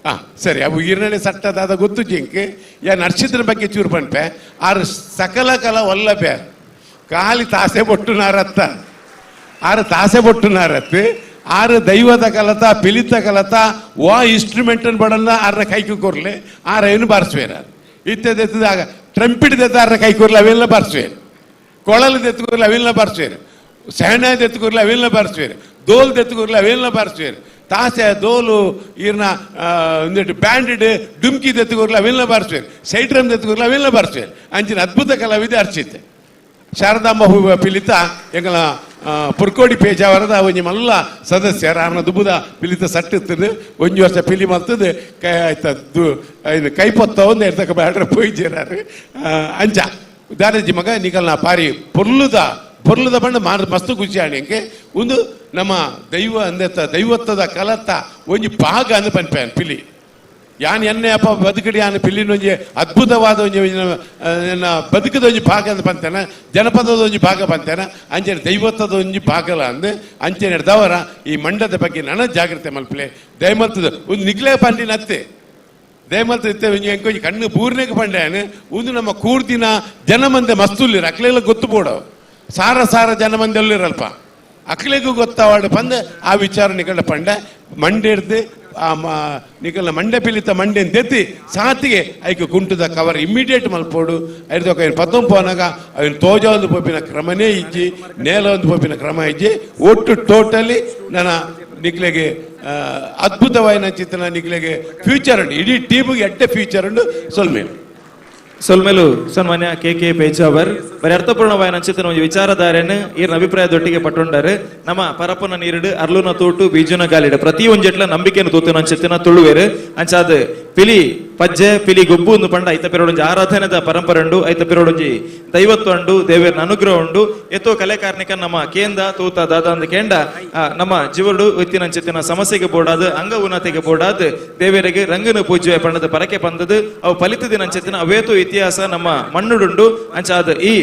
ಹಾಂ ಸರಿ ಅವು ಈರನೇ ಸಟ್ಟದಾದ ಗೊತ್ತು ಜಿಂಕ್ ಯಾನ್ ಹರ್ಷಿತನ ಬಗ್ಗೆ ಚೂರು ಪನ್ಪೆ ಆರು ಸಕಲ ಕಲ ವಲ್ಲಭ್ಯ ಖಾಲಿ ತಾಸೆ ಬೊಟ್ಟು ನಾರತ್ತ ಆರು ತಾಸೆ ಬೊಟ್ಟು ನಾರತ್ತು ಆರು ದೈವದ ಕಲತ ಪಿಲಿತ ಕಲತ ವಾ ಇನ್ಸ್ಟ್ರೂಮೆಂಟ್ ಬಡಲ್ಲ ಆರ್ನ ಕೈக்கு ಕೊರ್ಲೆ ಆರ ಏನು ಬಾರಿಸುವೇರ ಇತ್ಯದ ಟ್ರಂಪಿಟ್ ದೆತ್ತ ಆರ್ನ ಕೈ ಕೊರ್ಲೆ ಅವೆಲ್ಲ ಬಾರಿಸುವೇರು ಕೊಳಲು ದೆತ್ತುಕೊರ್ಲೆ ಅವೆಲ್ಲ ಬಾರಿಸುವೇರು ಸೆಹಣ ದೆತ್ತುಕೊರ್ಲೆ ಅವೆಲ್ಲ ಬಾರಿಸುವೇರು ದೋಲ್ ದೆತ್ತುಕೊರ್ಲೆ ಅವೆಲ್ಲ ಬಾರಿಸುವೇರು ತಾಸೆ ದೋಲು ಈರ್ನ ಒಂದಿಟ್ಟು ಬ್ಯಾಂಡೆಡ್ ಡುಮ್ಕಿ ದೆತ್ತುಕೊರ್ಲೆ ಅವೆಲ್ಲ ಬಾರಿಸುವೇರು ಸೈಡ್ರಮ್ ದೆತ್ತುಕೊರ್ಲೆ ಅವೆಲ್ಲ ಬಾರಿಸುವೇರು ಅಂಚಿನ ಅದ್ಭುತ ಕಲಾವಿದೆ ಅರ್ಚಿತೆ ಶಾರದಾಂಬ ಹೂವ ಪಿಲಿತ ಎಂಗಲ ಪುರ್ಕೋಡಿ ಪೇಜಾವರದ ಒಂಜಿ ಮಲ್ಲ ಸದಸ್ಯರ ಆರ್ನ ದುಬುದ ಪಿಲಿತ ಸಟ್ಟಿರ್ತದೆ ಒಂಜಿ ವರ್ಷ ಪಿಲಿ ಮಲ್ತದೆ ಕೈ ಆಯ್ತ ಕೈ ಪೊತ್ತ ಒಂದು ಎರ್ತಕ ಬ್ಯಾಡ್ರ ಪೋಯ್ಜೇರಾರು ಅಂಚ ದಾದಾಜಿ ಮಗ ನಿಕಲ್ನ ಪಾರಿ ಪೊರ್ಲುದ ಪೊರ್ಲುದ ಬಣ್ಣ ಮಾರ್ ಮಸ್ತ್ ಖುಷಿ ಆಣಿಂಕೆ ಒಂದು ನಮ್ಮ ದೈವ ಅಂದೆತ್ತ ದೈವತ್ವದ ಕಲತ್ತ ಒಂಜಿ ಭಾಗ ಅಂದ್ ಪನ್ಪೆ ಪಿಲಿ ಯಾನ್ ಎನ್ನೆ ಅಪ್ಪ ಬದುಕಡಿ ಯಾನ್ ಪಿಲಿನ ಒಂಜಿ ಅದ್ಭುತವಾದ ಒಂಜಿ ಎನ್ನ ಬದುಕದ ಒಂಜಿ ಭಾಗ ಅಂದ್ ಪಂತೇನ ಜನಪದದ ಒಂಜಿ ಭಾಗ ಪಂತೇನ ಅಂಚನೆ ದೈವತ್ವದ ಒಂಜಿ ಭಾಗಲ ಅಂದ್ ಅಂಚನೆ ದವರ ಈ ಮಂಡದ ಬಗ್ಗೆ ನನ ಜಾಗ್ರತೆ ಮಲ್ಪಲೆ ದಯಮಲ್ತದ ಒಂದು ನಿಗ್ಲೇ ಪಂಡಿನ ಅತ್ತೆ ದಯಮಲ್ತ ಇತ್ತೆ ಒಂಜಿ ಎಂಕೊಂಜಿ ಕಣ್ಣು ಬೂರ್ನೆಗೆ ಪಂಡ್ಯಾನು ಒಂದು ನಮ್ಮ ಕೂರ್ದಿನ ಜನಮಂದೆ ಮಸ್ತುಲ್ಲಿರ ಅಕ್ಲೆಲ್ಲ ಗೊತ್ತು ಬೋಡವು ಸಾರ ಸಾರ ಜನಮಂದೆ ಅಲ್ಲಿರಲ್ಪ ಅಕ್ಲೆಗೂ ಗೊತ್ತಾವಾಡು ಪಂದ ಆ ವಿಚಾರ ನಿಕಲ ಪಂಡ ಮಂಡೆ ಹಿಡ್ದು ಆ ನಿಕಲ್ನ ಮಂಡೆ ಪಿಲಿತ ಮಂಡೆ ತೆತ್ತಿ ಸಾತಿಗೆ ಐಕ್ ಕುಂಟುದ ಕವರ್ ಇಮ್ಮಿಡಿಯೇಟ್ ಮಲ್ಪೋಡು ಐದು ಐನು ಪತ್ತೊಂಪೋನಾಗ ಐನು ತೋಜ ಒಂದು ಪೋಪಿನ ಕ್ರಮನೇ ಇಜ್ಜಿ ನೇಲ ಒಂದು ಪೋಪಿನ ಕ್ರಮ ಇಜ್ಜಿ ಒಟ್ಟು ಟೋಟಲಿ ನನ್ನ ನಿಕ್ಲೆಗೆ ಅದ್ಭುತವಾದ ಚಿತ್ರಣ ನಿಕ್ಲೆಗೆ ಫ್ಯೂಚರ್ ಉಂಟು ಇಡೀ ಟೀಮಿಗೆ ಎಡ್ಡೆ ಫ್ಯೂಚರ್ ಉಂಟು ಸೊಲ್ಮೇಲೆ ಸೊಲ್ಮೆಲು ಸನ್ಮಾನ್ಯ ಕೆ ಕೆ ಪೇಜಾವರ್ ಬರೀ ಅರ್ಥಪೂರ್ಣವಾದ ಅಂಚಿತನ ಒಂಜಿ ವಿಚಾರಧಾರೆನ್ ಈರ್ನ ಅಭಿಪ್ರಾಯದೊಟ್ಟಿಗೆ ಪಟ್ಟೊಂಡಾರು. ನಮ್ಮ ಪರಪನ ನೀರಿಡು ಅರ್ಲುನ ತೋಟು ಬೀಜುನ ಗಾಲಿಡು ಪ್ರತಿ ಒಂಜೆಟ್ಲ ನಂಬಿಕೆಯನ್ನು ತೂತಿನ ಅಂಚಿತ್ತಿನ ತುಳುವೇರು ಅಂಚಾದ ಪಿಲಿ ಪಜ್ಜೆ ಪಿಲಿ ಗೊಬ್ಬು ಒಂದು ಪಂಡ ಐತ ಪಿರೋಡೊಂಜಿ ಆರಾಧನೆದ ಪರಂಪರೆ ಉಂಡು ಐತ ಪಿರೋಡೊಂಜಿ ದೈವತ್ವ ಉಂಡು ದೇವೇರ್ನ ಅನುಗ್ರಹ ಉಂಡು ಎತ್ತೋ ಕಲೆ ಕಾರ್ಣಿಕ ನಮ್ಮ ಕೇಂದ ತೂತ ದಾದ ಅಂದ ಕೇಂಡ ನಮ್ಮ ಜೀವಡು ಇತ್ತಿನಂಚಿತ್ತಿನ ಸಮಸ್ಯೆಗೆ ಬೋಡಾದ ಅಂಗ ಉನ್ನತಿಗೆ ಬೋಡಾದ ದೇವರಿಗೆ ರಂಗನ ಪೂಜೆ ಪಂಡದ ಪರಕೆ ಪಂದದು ಅವು ಫಲಿತದಿನ ಅಂಚಿತ್ತಿನ ಅವೇತು ಇತಿಹಾಸ ನಮ್ಮ ಮಣ್ಣುಡುಂಡು ಅಂಚಾದ ಈ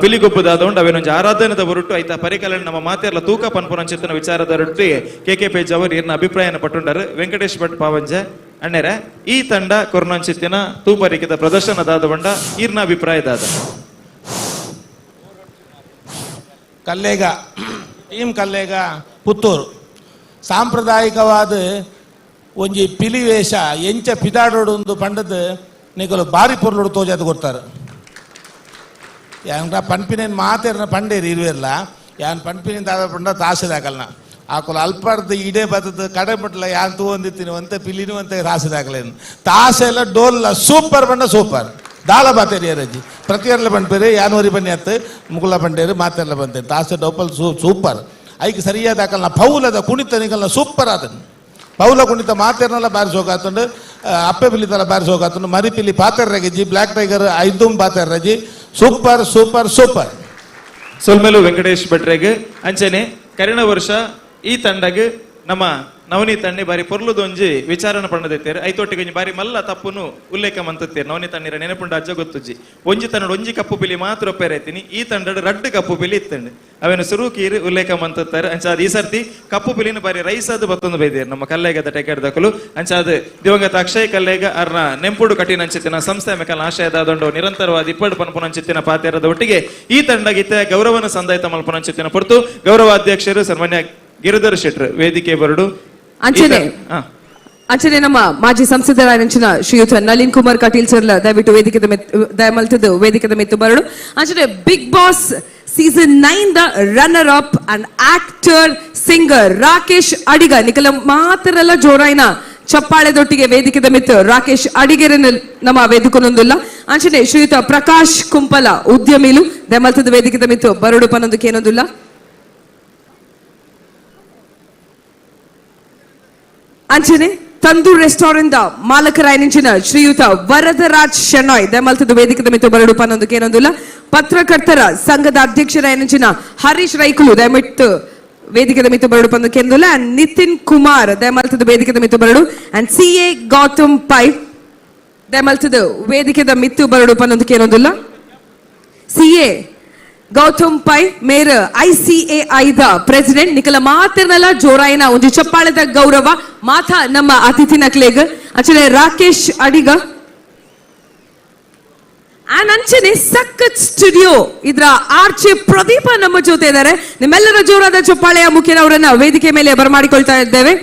ಪಿಲಿಗೊಬ್ಬುದಾದ ಉಂಡು ಅವೇನೊಂಜಿ ಆರಾಧನೆದ ಹೊರಟು ಐತ ಪರಿಕಲನೆ ನಮ್ಮ ಮಾತೆರ್ಲ ತೂಕ ಪನ್ಪುನಂಚಿತ್ತಿನ ವಿಚಾರದ ರೊಟ್ಟಿ ಕೆ ಕೆ ಪೇಜ್ ಅವರು ಈರ್ನ ಅಭಿಪ್ರಾಯನ ಪಟ್ಟುಂಡರು. ವೆಂಕಟೇಶ್ ಭಟ್ ಪಾವಂಜೆ ಅಣ್ಣೆರ ಈ ತಂಡ ಕೊರ್ನಂಚಿತ್ತಿನ ತೂಪರಿಕೆದ ಪ್ರದರ್ಶನ ದಾದ ಬಂಡ ಈರ್ನ ಅಭಿಪ್ರಾಯ ದಾದ. ಕಲ್ಲೇಗ ಟೀಮ್ ಕಲ್ಲೇಗ ಪುತ್ತೂರು ಸಾಂಪ್ರದಾಯಿಕವಾದ ಒಂಜಿ ಪಿಲಿ ವೇಷ ಎಂಚ ಪಿದಾಡೋಡು ಪಂಡದ ನಿಕಲು ಬಾರಿ ಪೊರ್ಲುಡು ತೋಜಾದ ಕೊಡ್ತಾರೆ. ಯಾನ್ ಪನ್ಪಿನೇನು ಮಾತೇರ್ನ ಪಂಡೇರಿ ಇರುವೆರ್ಲ ಯಾನ್ ಪನ್ಪಿನ ದಾದ ಪಂಡ ತಾಸೆದಾಕಲ್ನ ಆಕುಲು ಅಲ್ಪರ್ದು ಇಡೇ ಬತ್ತದ ಕಡೆ ಮುಟ್ಲ ಯಾನ್ ತೂವೊಂದಿತ್ತೀನಿ ಒಂತೆ ಪಿಲಿನೂ ಒಂತೆ ತಾಸೆದಾಕಲೇನು ತಾಸೆ ಎಲ್ಲ ಡೋಲ್ಲ ಸೂಪರ್ ಪಂಡ ಸೂಪರ್ ದಾಲ ಬಾತೇರಿ ಅಜ್ಜಿ ಪ್ರತಿಯರ್ಲ ಪನ್ಪೇರು ಯಾನೂರಿ ಬನ್ನಿ ಅತ್ತು ಮುಕುಲ ಪಂಡೇರು ಮಾತೆರ್ಲ ಬಂತೇರು ತಾಸೆ ಡೋಪಲ್ ಸೂಪರ್ ಐಕ್ ಸರಿಯಾದ ಆಕಲ್ನ ಪೌಲದ ಕುಣಿತ ನಿಕಲ್ನ ಸೂಪರ್ ಆತನು ಪೌಲ ಕುಣಿತ ಮಾತೆರ್ನಲ್ಲ ಬಾರಿ ಸೋಕಾತುಂಡು ಅಪ್ಪೆ ಪಿಲಿತಲ ಬಾರಿ ಸೋಕಾತುಂಡು ಮರಿ ಪಿಲಿ ಪಾತೆರ್ರಗಿಜ್ಜಿ ಬ್ಲ್ಯಾಕ್ ಟೈಗರ್ ಐದುಂ ಪಾತೆರ್ರಜಿ super super super. ಸೊಲ್ಮೆಲು ವೆಂಕಟೇಶ್ ಭಟ್ರೆಗ್ ಅಂಚನೆ ಕರಿಣ ವರ್ಷ ಈ ತಂಡಗ್ ನಮ್ಮ ನವನೀತ್ ಅಣ್ಣೆ ಬಾರಿ ಪೊರ್ಲುದೊಂಜಿ ವಿಚಾರಣ ಪಂಡದಿತ್ತೇರು ಐತೊಟ್ಟಿಗೆ ಒಂಜಿ ಬಾರಿ ಮಲ್ಲ ತಪ್ಪುನು ಉಲ್ಲೇಖ ಮಂತತ್ತೇರು. ನವನೀತ್ ಅಣ್ಣಿರ ನೆನಪುಂಡ ಅಜ್ಜ ಗೊತ್ತುಜ್ಜಿ ಒಂಜಿ ತಂಡ ಒಂಜಿ ಕಪ್ಪು ಪಿಲಿ ಮಾತ್ರ ಒಪ್ಪೇರೈತಿನಿ ಈ ತಂಡಡ್ ರಡ್ಡು ಕಪ್ಪು ಪಿಲಿ ಇತ್ತಂಡು ಅವೇನು ಸುರುಕೀರು ಉಲ್ಲೇಖ ಮಂತತ್ತಾರೆ. ಅಂಚಾದ ಈ ಸರ್ತಿ ಕಪ್ಪು ಪಿಲಿನ ಬಾರಿ ರೈಸಾದ ಬತ್ತೊಂದು ಬೈದೇರು ನಮ್ಮ ಕಲ್ಲೇಗದ ಟೆಕೆಡ್ದಕಲು. ಅಂಚಾದ ದಿವಂಗತ ಅಕ್ಷಯ್ ಕಲ್ಲೇಗ ಅರ್ನ ನೆಂಪುಡು ಕಠಿಣ ಅಂಚಿತ್ತಿನ ಸಂಸ್ಥೆ ಮೆಕಲ್ ಆಶಯದಾದೊಂಡು ನಿರಂತರವಾದ ಇಪ್ಪಡು ಪನ್ಪುನಂಚಿತ್ತಿನ ಪಾತೇರದ ಒಟ್ಟಿಗೆ ಈ ತಂಡಗಿತ್ತೆ ಗೌರವನ ಸಂದಾಯಿತ ಮಲ್ಪನಂಚಿತ್ತಿನ ಪೊರ್ತು ಗೌರವಾಧ್ಯಕ್ಷರು ಸನ್ಮಾನ್ಯ ಗಿರಿಧರ್ ಶೆಟ್ರು ವೇದಿಕೆ ಬರಡು. ಅಂಚನೆ ಅಂಚನೆ ನಮ್ಮ ಮಾಜಿ ಸಂಸದರಾದಂಚಿನ ಶ್ರೀಯುತ ನಳಿನ್ ಕುಮಾರ್ ಕಟೀಲ್ ಸರ್ ದಯವಿಟ್ಟು ವೇದಿಕೆದ ದಯಮಲ್ತದ್ದು ವೇದಿಕೆದ ಮೆತ್ತು ಬರಡು. ಅಂಚನೆ big boss Season 9 the runner up and actor singer Rakesh Adiga ನಿಕಲ ಮಾತ್ರಲ್ಲ ಜೋರಾಯ್ನ ಚಪ್ಪಾಳೆದೊಟ್ಟಿಗೆ ವೇದಿಕೆದ ಮಿತ್ತು ರಾಕೇಶ್ ಅಡಿಗೆರನ್ನು ನಮ್ಮ ವೇದಿಕನೊಂದುಲ್ಲ. ಅಂಚನೆ ಶ್ರೀಯುತ ಪ್ರಕಾಶ್ ಕುಂಪಲ ಉದ್ಯಮಿಲು ದೆಮಲ್ತದ ವೇದಿಕೆದ ಮಿತ್ತು ಬರಡು ಪನೊಂದಕ್ಕೇನೊಂದುಲ್ಲ. ಅಂಚನೆ ತಂದೂರ್ ರೆಸ್ಟೋರೆಂಟ್ ಮಾಲಕರಾಯನಿಂಚಿನ ಶ್ರೀಯುತ ವರದರಾಜ್ ಶೆನಾಯ್ ದೆಮಲ್ತದ ವೇದಿಕೆದ ಮಿತ್ತು ಬರಡು ಪನೊಂದಕ್ಕೇನೊಂದುಲ್ಲ. ಪತ್ರಕರ್ತರ ಸಂಘದ ಅಧ್ಯಕ್ಷರಾಯನಿಂಚಿನ ಹರೀಶ್ ರೈಕುಲು ದಯಮಿಟ್ಟು ವೇದಿಕೆದ ಮಿತ್ತು ಬರಡು ಪನೊಂದಕ್ಕೇನೊಂದುಲ್ಲ. ಅಂಡ್ ನಿತಿನ್ ಕುಮಾರ್ ದಯಮಲ್ತದ ವೇದಿಕೆದ ಮಿತ್ತು ಬರಡು. And C A Gautam Pai ದಯಮಲ್ತದ ವೇದಿಕೆದ ಮಿತ್ತು ಬರಡು ಪನೊಂದಕ್ಕೇನೊಂದುಲ್ಲ. ಸಿ ಎ ಗೌತಮ್ ಪೈ ಮೇರ್ ಐಸಿಎಐ the president ನಿಕಲ ಮಾತಿರ್ನಲ ಜೋರಾಯಿನ ಒಂದು ಚಪ್ಪಾಳದ ಗೌರವ ಮಾಥ ನಮ್ಮ ಅತಿಥಿ ನಕ್ಲೇಗ್. ಅಂಚನೆ ರಾಕೇಶ್ ಅಡಿಗ ಅಂಡ್ ಅಂಚನೆ ಸಖತ್ ಸ್ಟುಡಿಯೋ ಇದ್ರ ಆರ್ಚೆ ಪ್ರದೀಪ ನಮ್ಮ ಜೊತೆ ಇದ್ದಾರೆ. ನಿಮ್ಮೆಲ್ಲರ ಜೋರಾದ ಚಪ್ಪಾಳೆಯ ಮುಖ್ಯನ ಅವರನ್ನ ವೇದಿಕೆ ಮೇಲೆ ಬರಮಾಡಿಕೊಳ್ತಾ ಇದ್ದೇವೆ.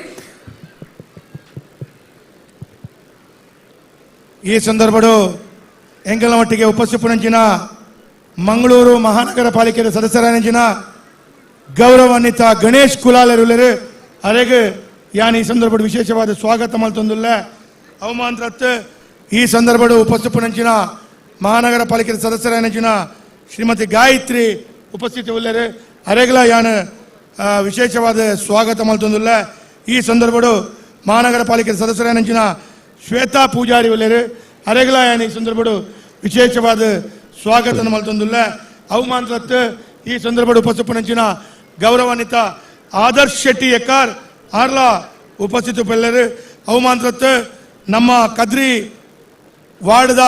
ಈ ಸಂದರ್ಭಡು ಎಂಗಲ ಮಟ್ಟಿಗೆ ಉಪಸ್ಥಿಪನಂಚಿನ ಮಂಗಳೂರು ಮಹಾನಗರ ಪಾಲಿಕೆಯ ಸದಸ್ಯರಾನಂಚಿನ ಗೌರವಾನ್ವಿತ ಗಣೇಶ್ ಕುಲಾಲರುಲರು ಅರೆಗೆ ಯಾನ್ ಈ ಸಂದರ್ಭಡು ವಿಶೇಷವಾದ ಸ್ವಾಗತ ಮಲ್ತೊಂದುಲ್ಲ. ಅವಮಾನರತ್ ಈ ಸಂದರ್ಭಡು ಉಪಸ್ಥಿಪನಂಚಿನ ಮಹಾನಗರ ಪಾಲಿಕೆಯ ಸದಸ್ಯರಾನಂಚಿನ ಶ್ರೀಮತಿ ಗಾಯತ್ರಿ ಉಪಸ್ಥಿತಿ ಉಳ್ಳರು ಅರೆಗ್ಲ ಯಾನ್ ವಿಶೇಷವಾದ ಸ್ವಾಗತ ಮಲ್ತೊಂದುಲ್ಲ. ಈ ಸಂದರ್ಭಡು ಮಹಾನಗರ ಪಾಲಿಕೆಯ ಸದಸ್ಯರಾನಂಚಿನ ಶ್ವೇತಾ ಪೂಜಾರಿ ಉಳ್ಳರು ಅರೆಗ್ಲ ಯಾನ್ ಈ ಸಂದರ್ಭಡು ವಿಶೇಷವಾದ ಸ್ವಾಗತ ಮಲ್ತೊಂದುಲ್ಲ. ಅವಮಾನರತ್ ಈ ಸಂದರ್ಭಡು ಉಪಸ್ಥಿಪನಂಚಿನ ಗೌರವಾನ್ವಿತ ಆದರ್ಶ್ ಶೆಟ್ಟಿ ಎಕ್ಕಾರ್ ಆರ್ಲಾ ಉಪಸ್ಥಿತ ಪೆಲ್ಲರು ಅವಮಾನರತ್ ನಮ್ಮ ಕದ್ರಿ ವಾರ್ಡ್ದ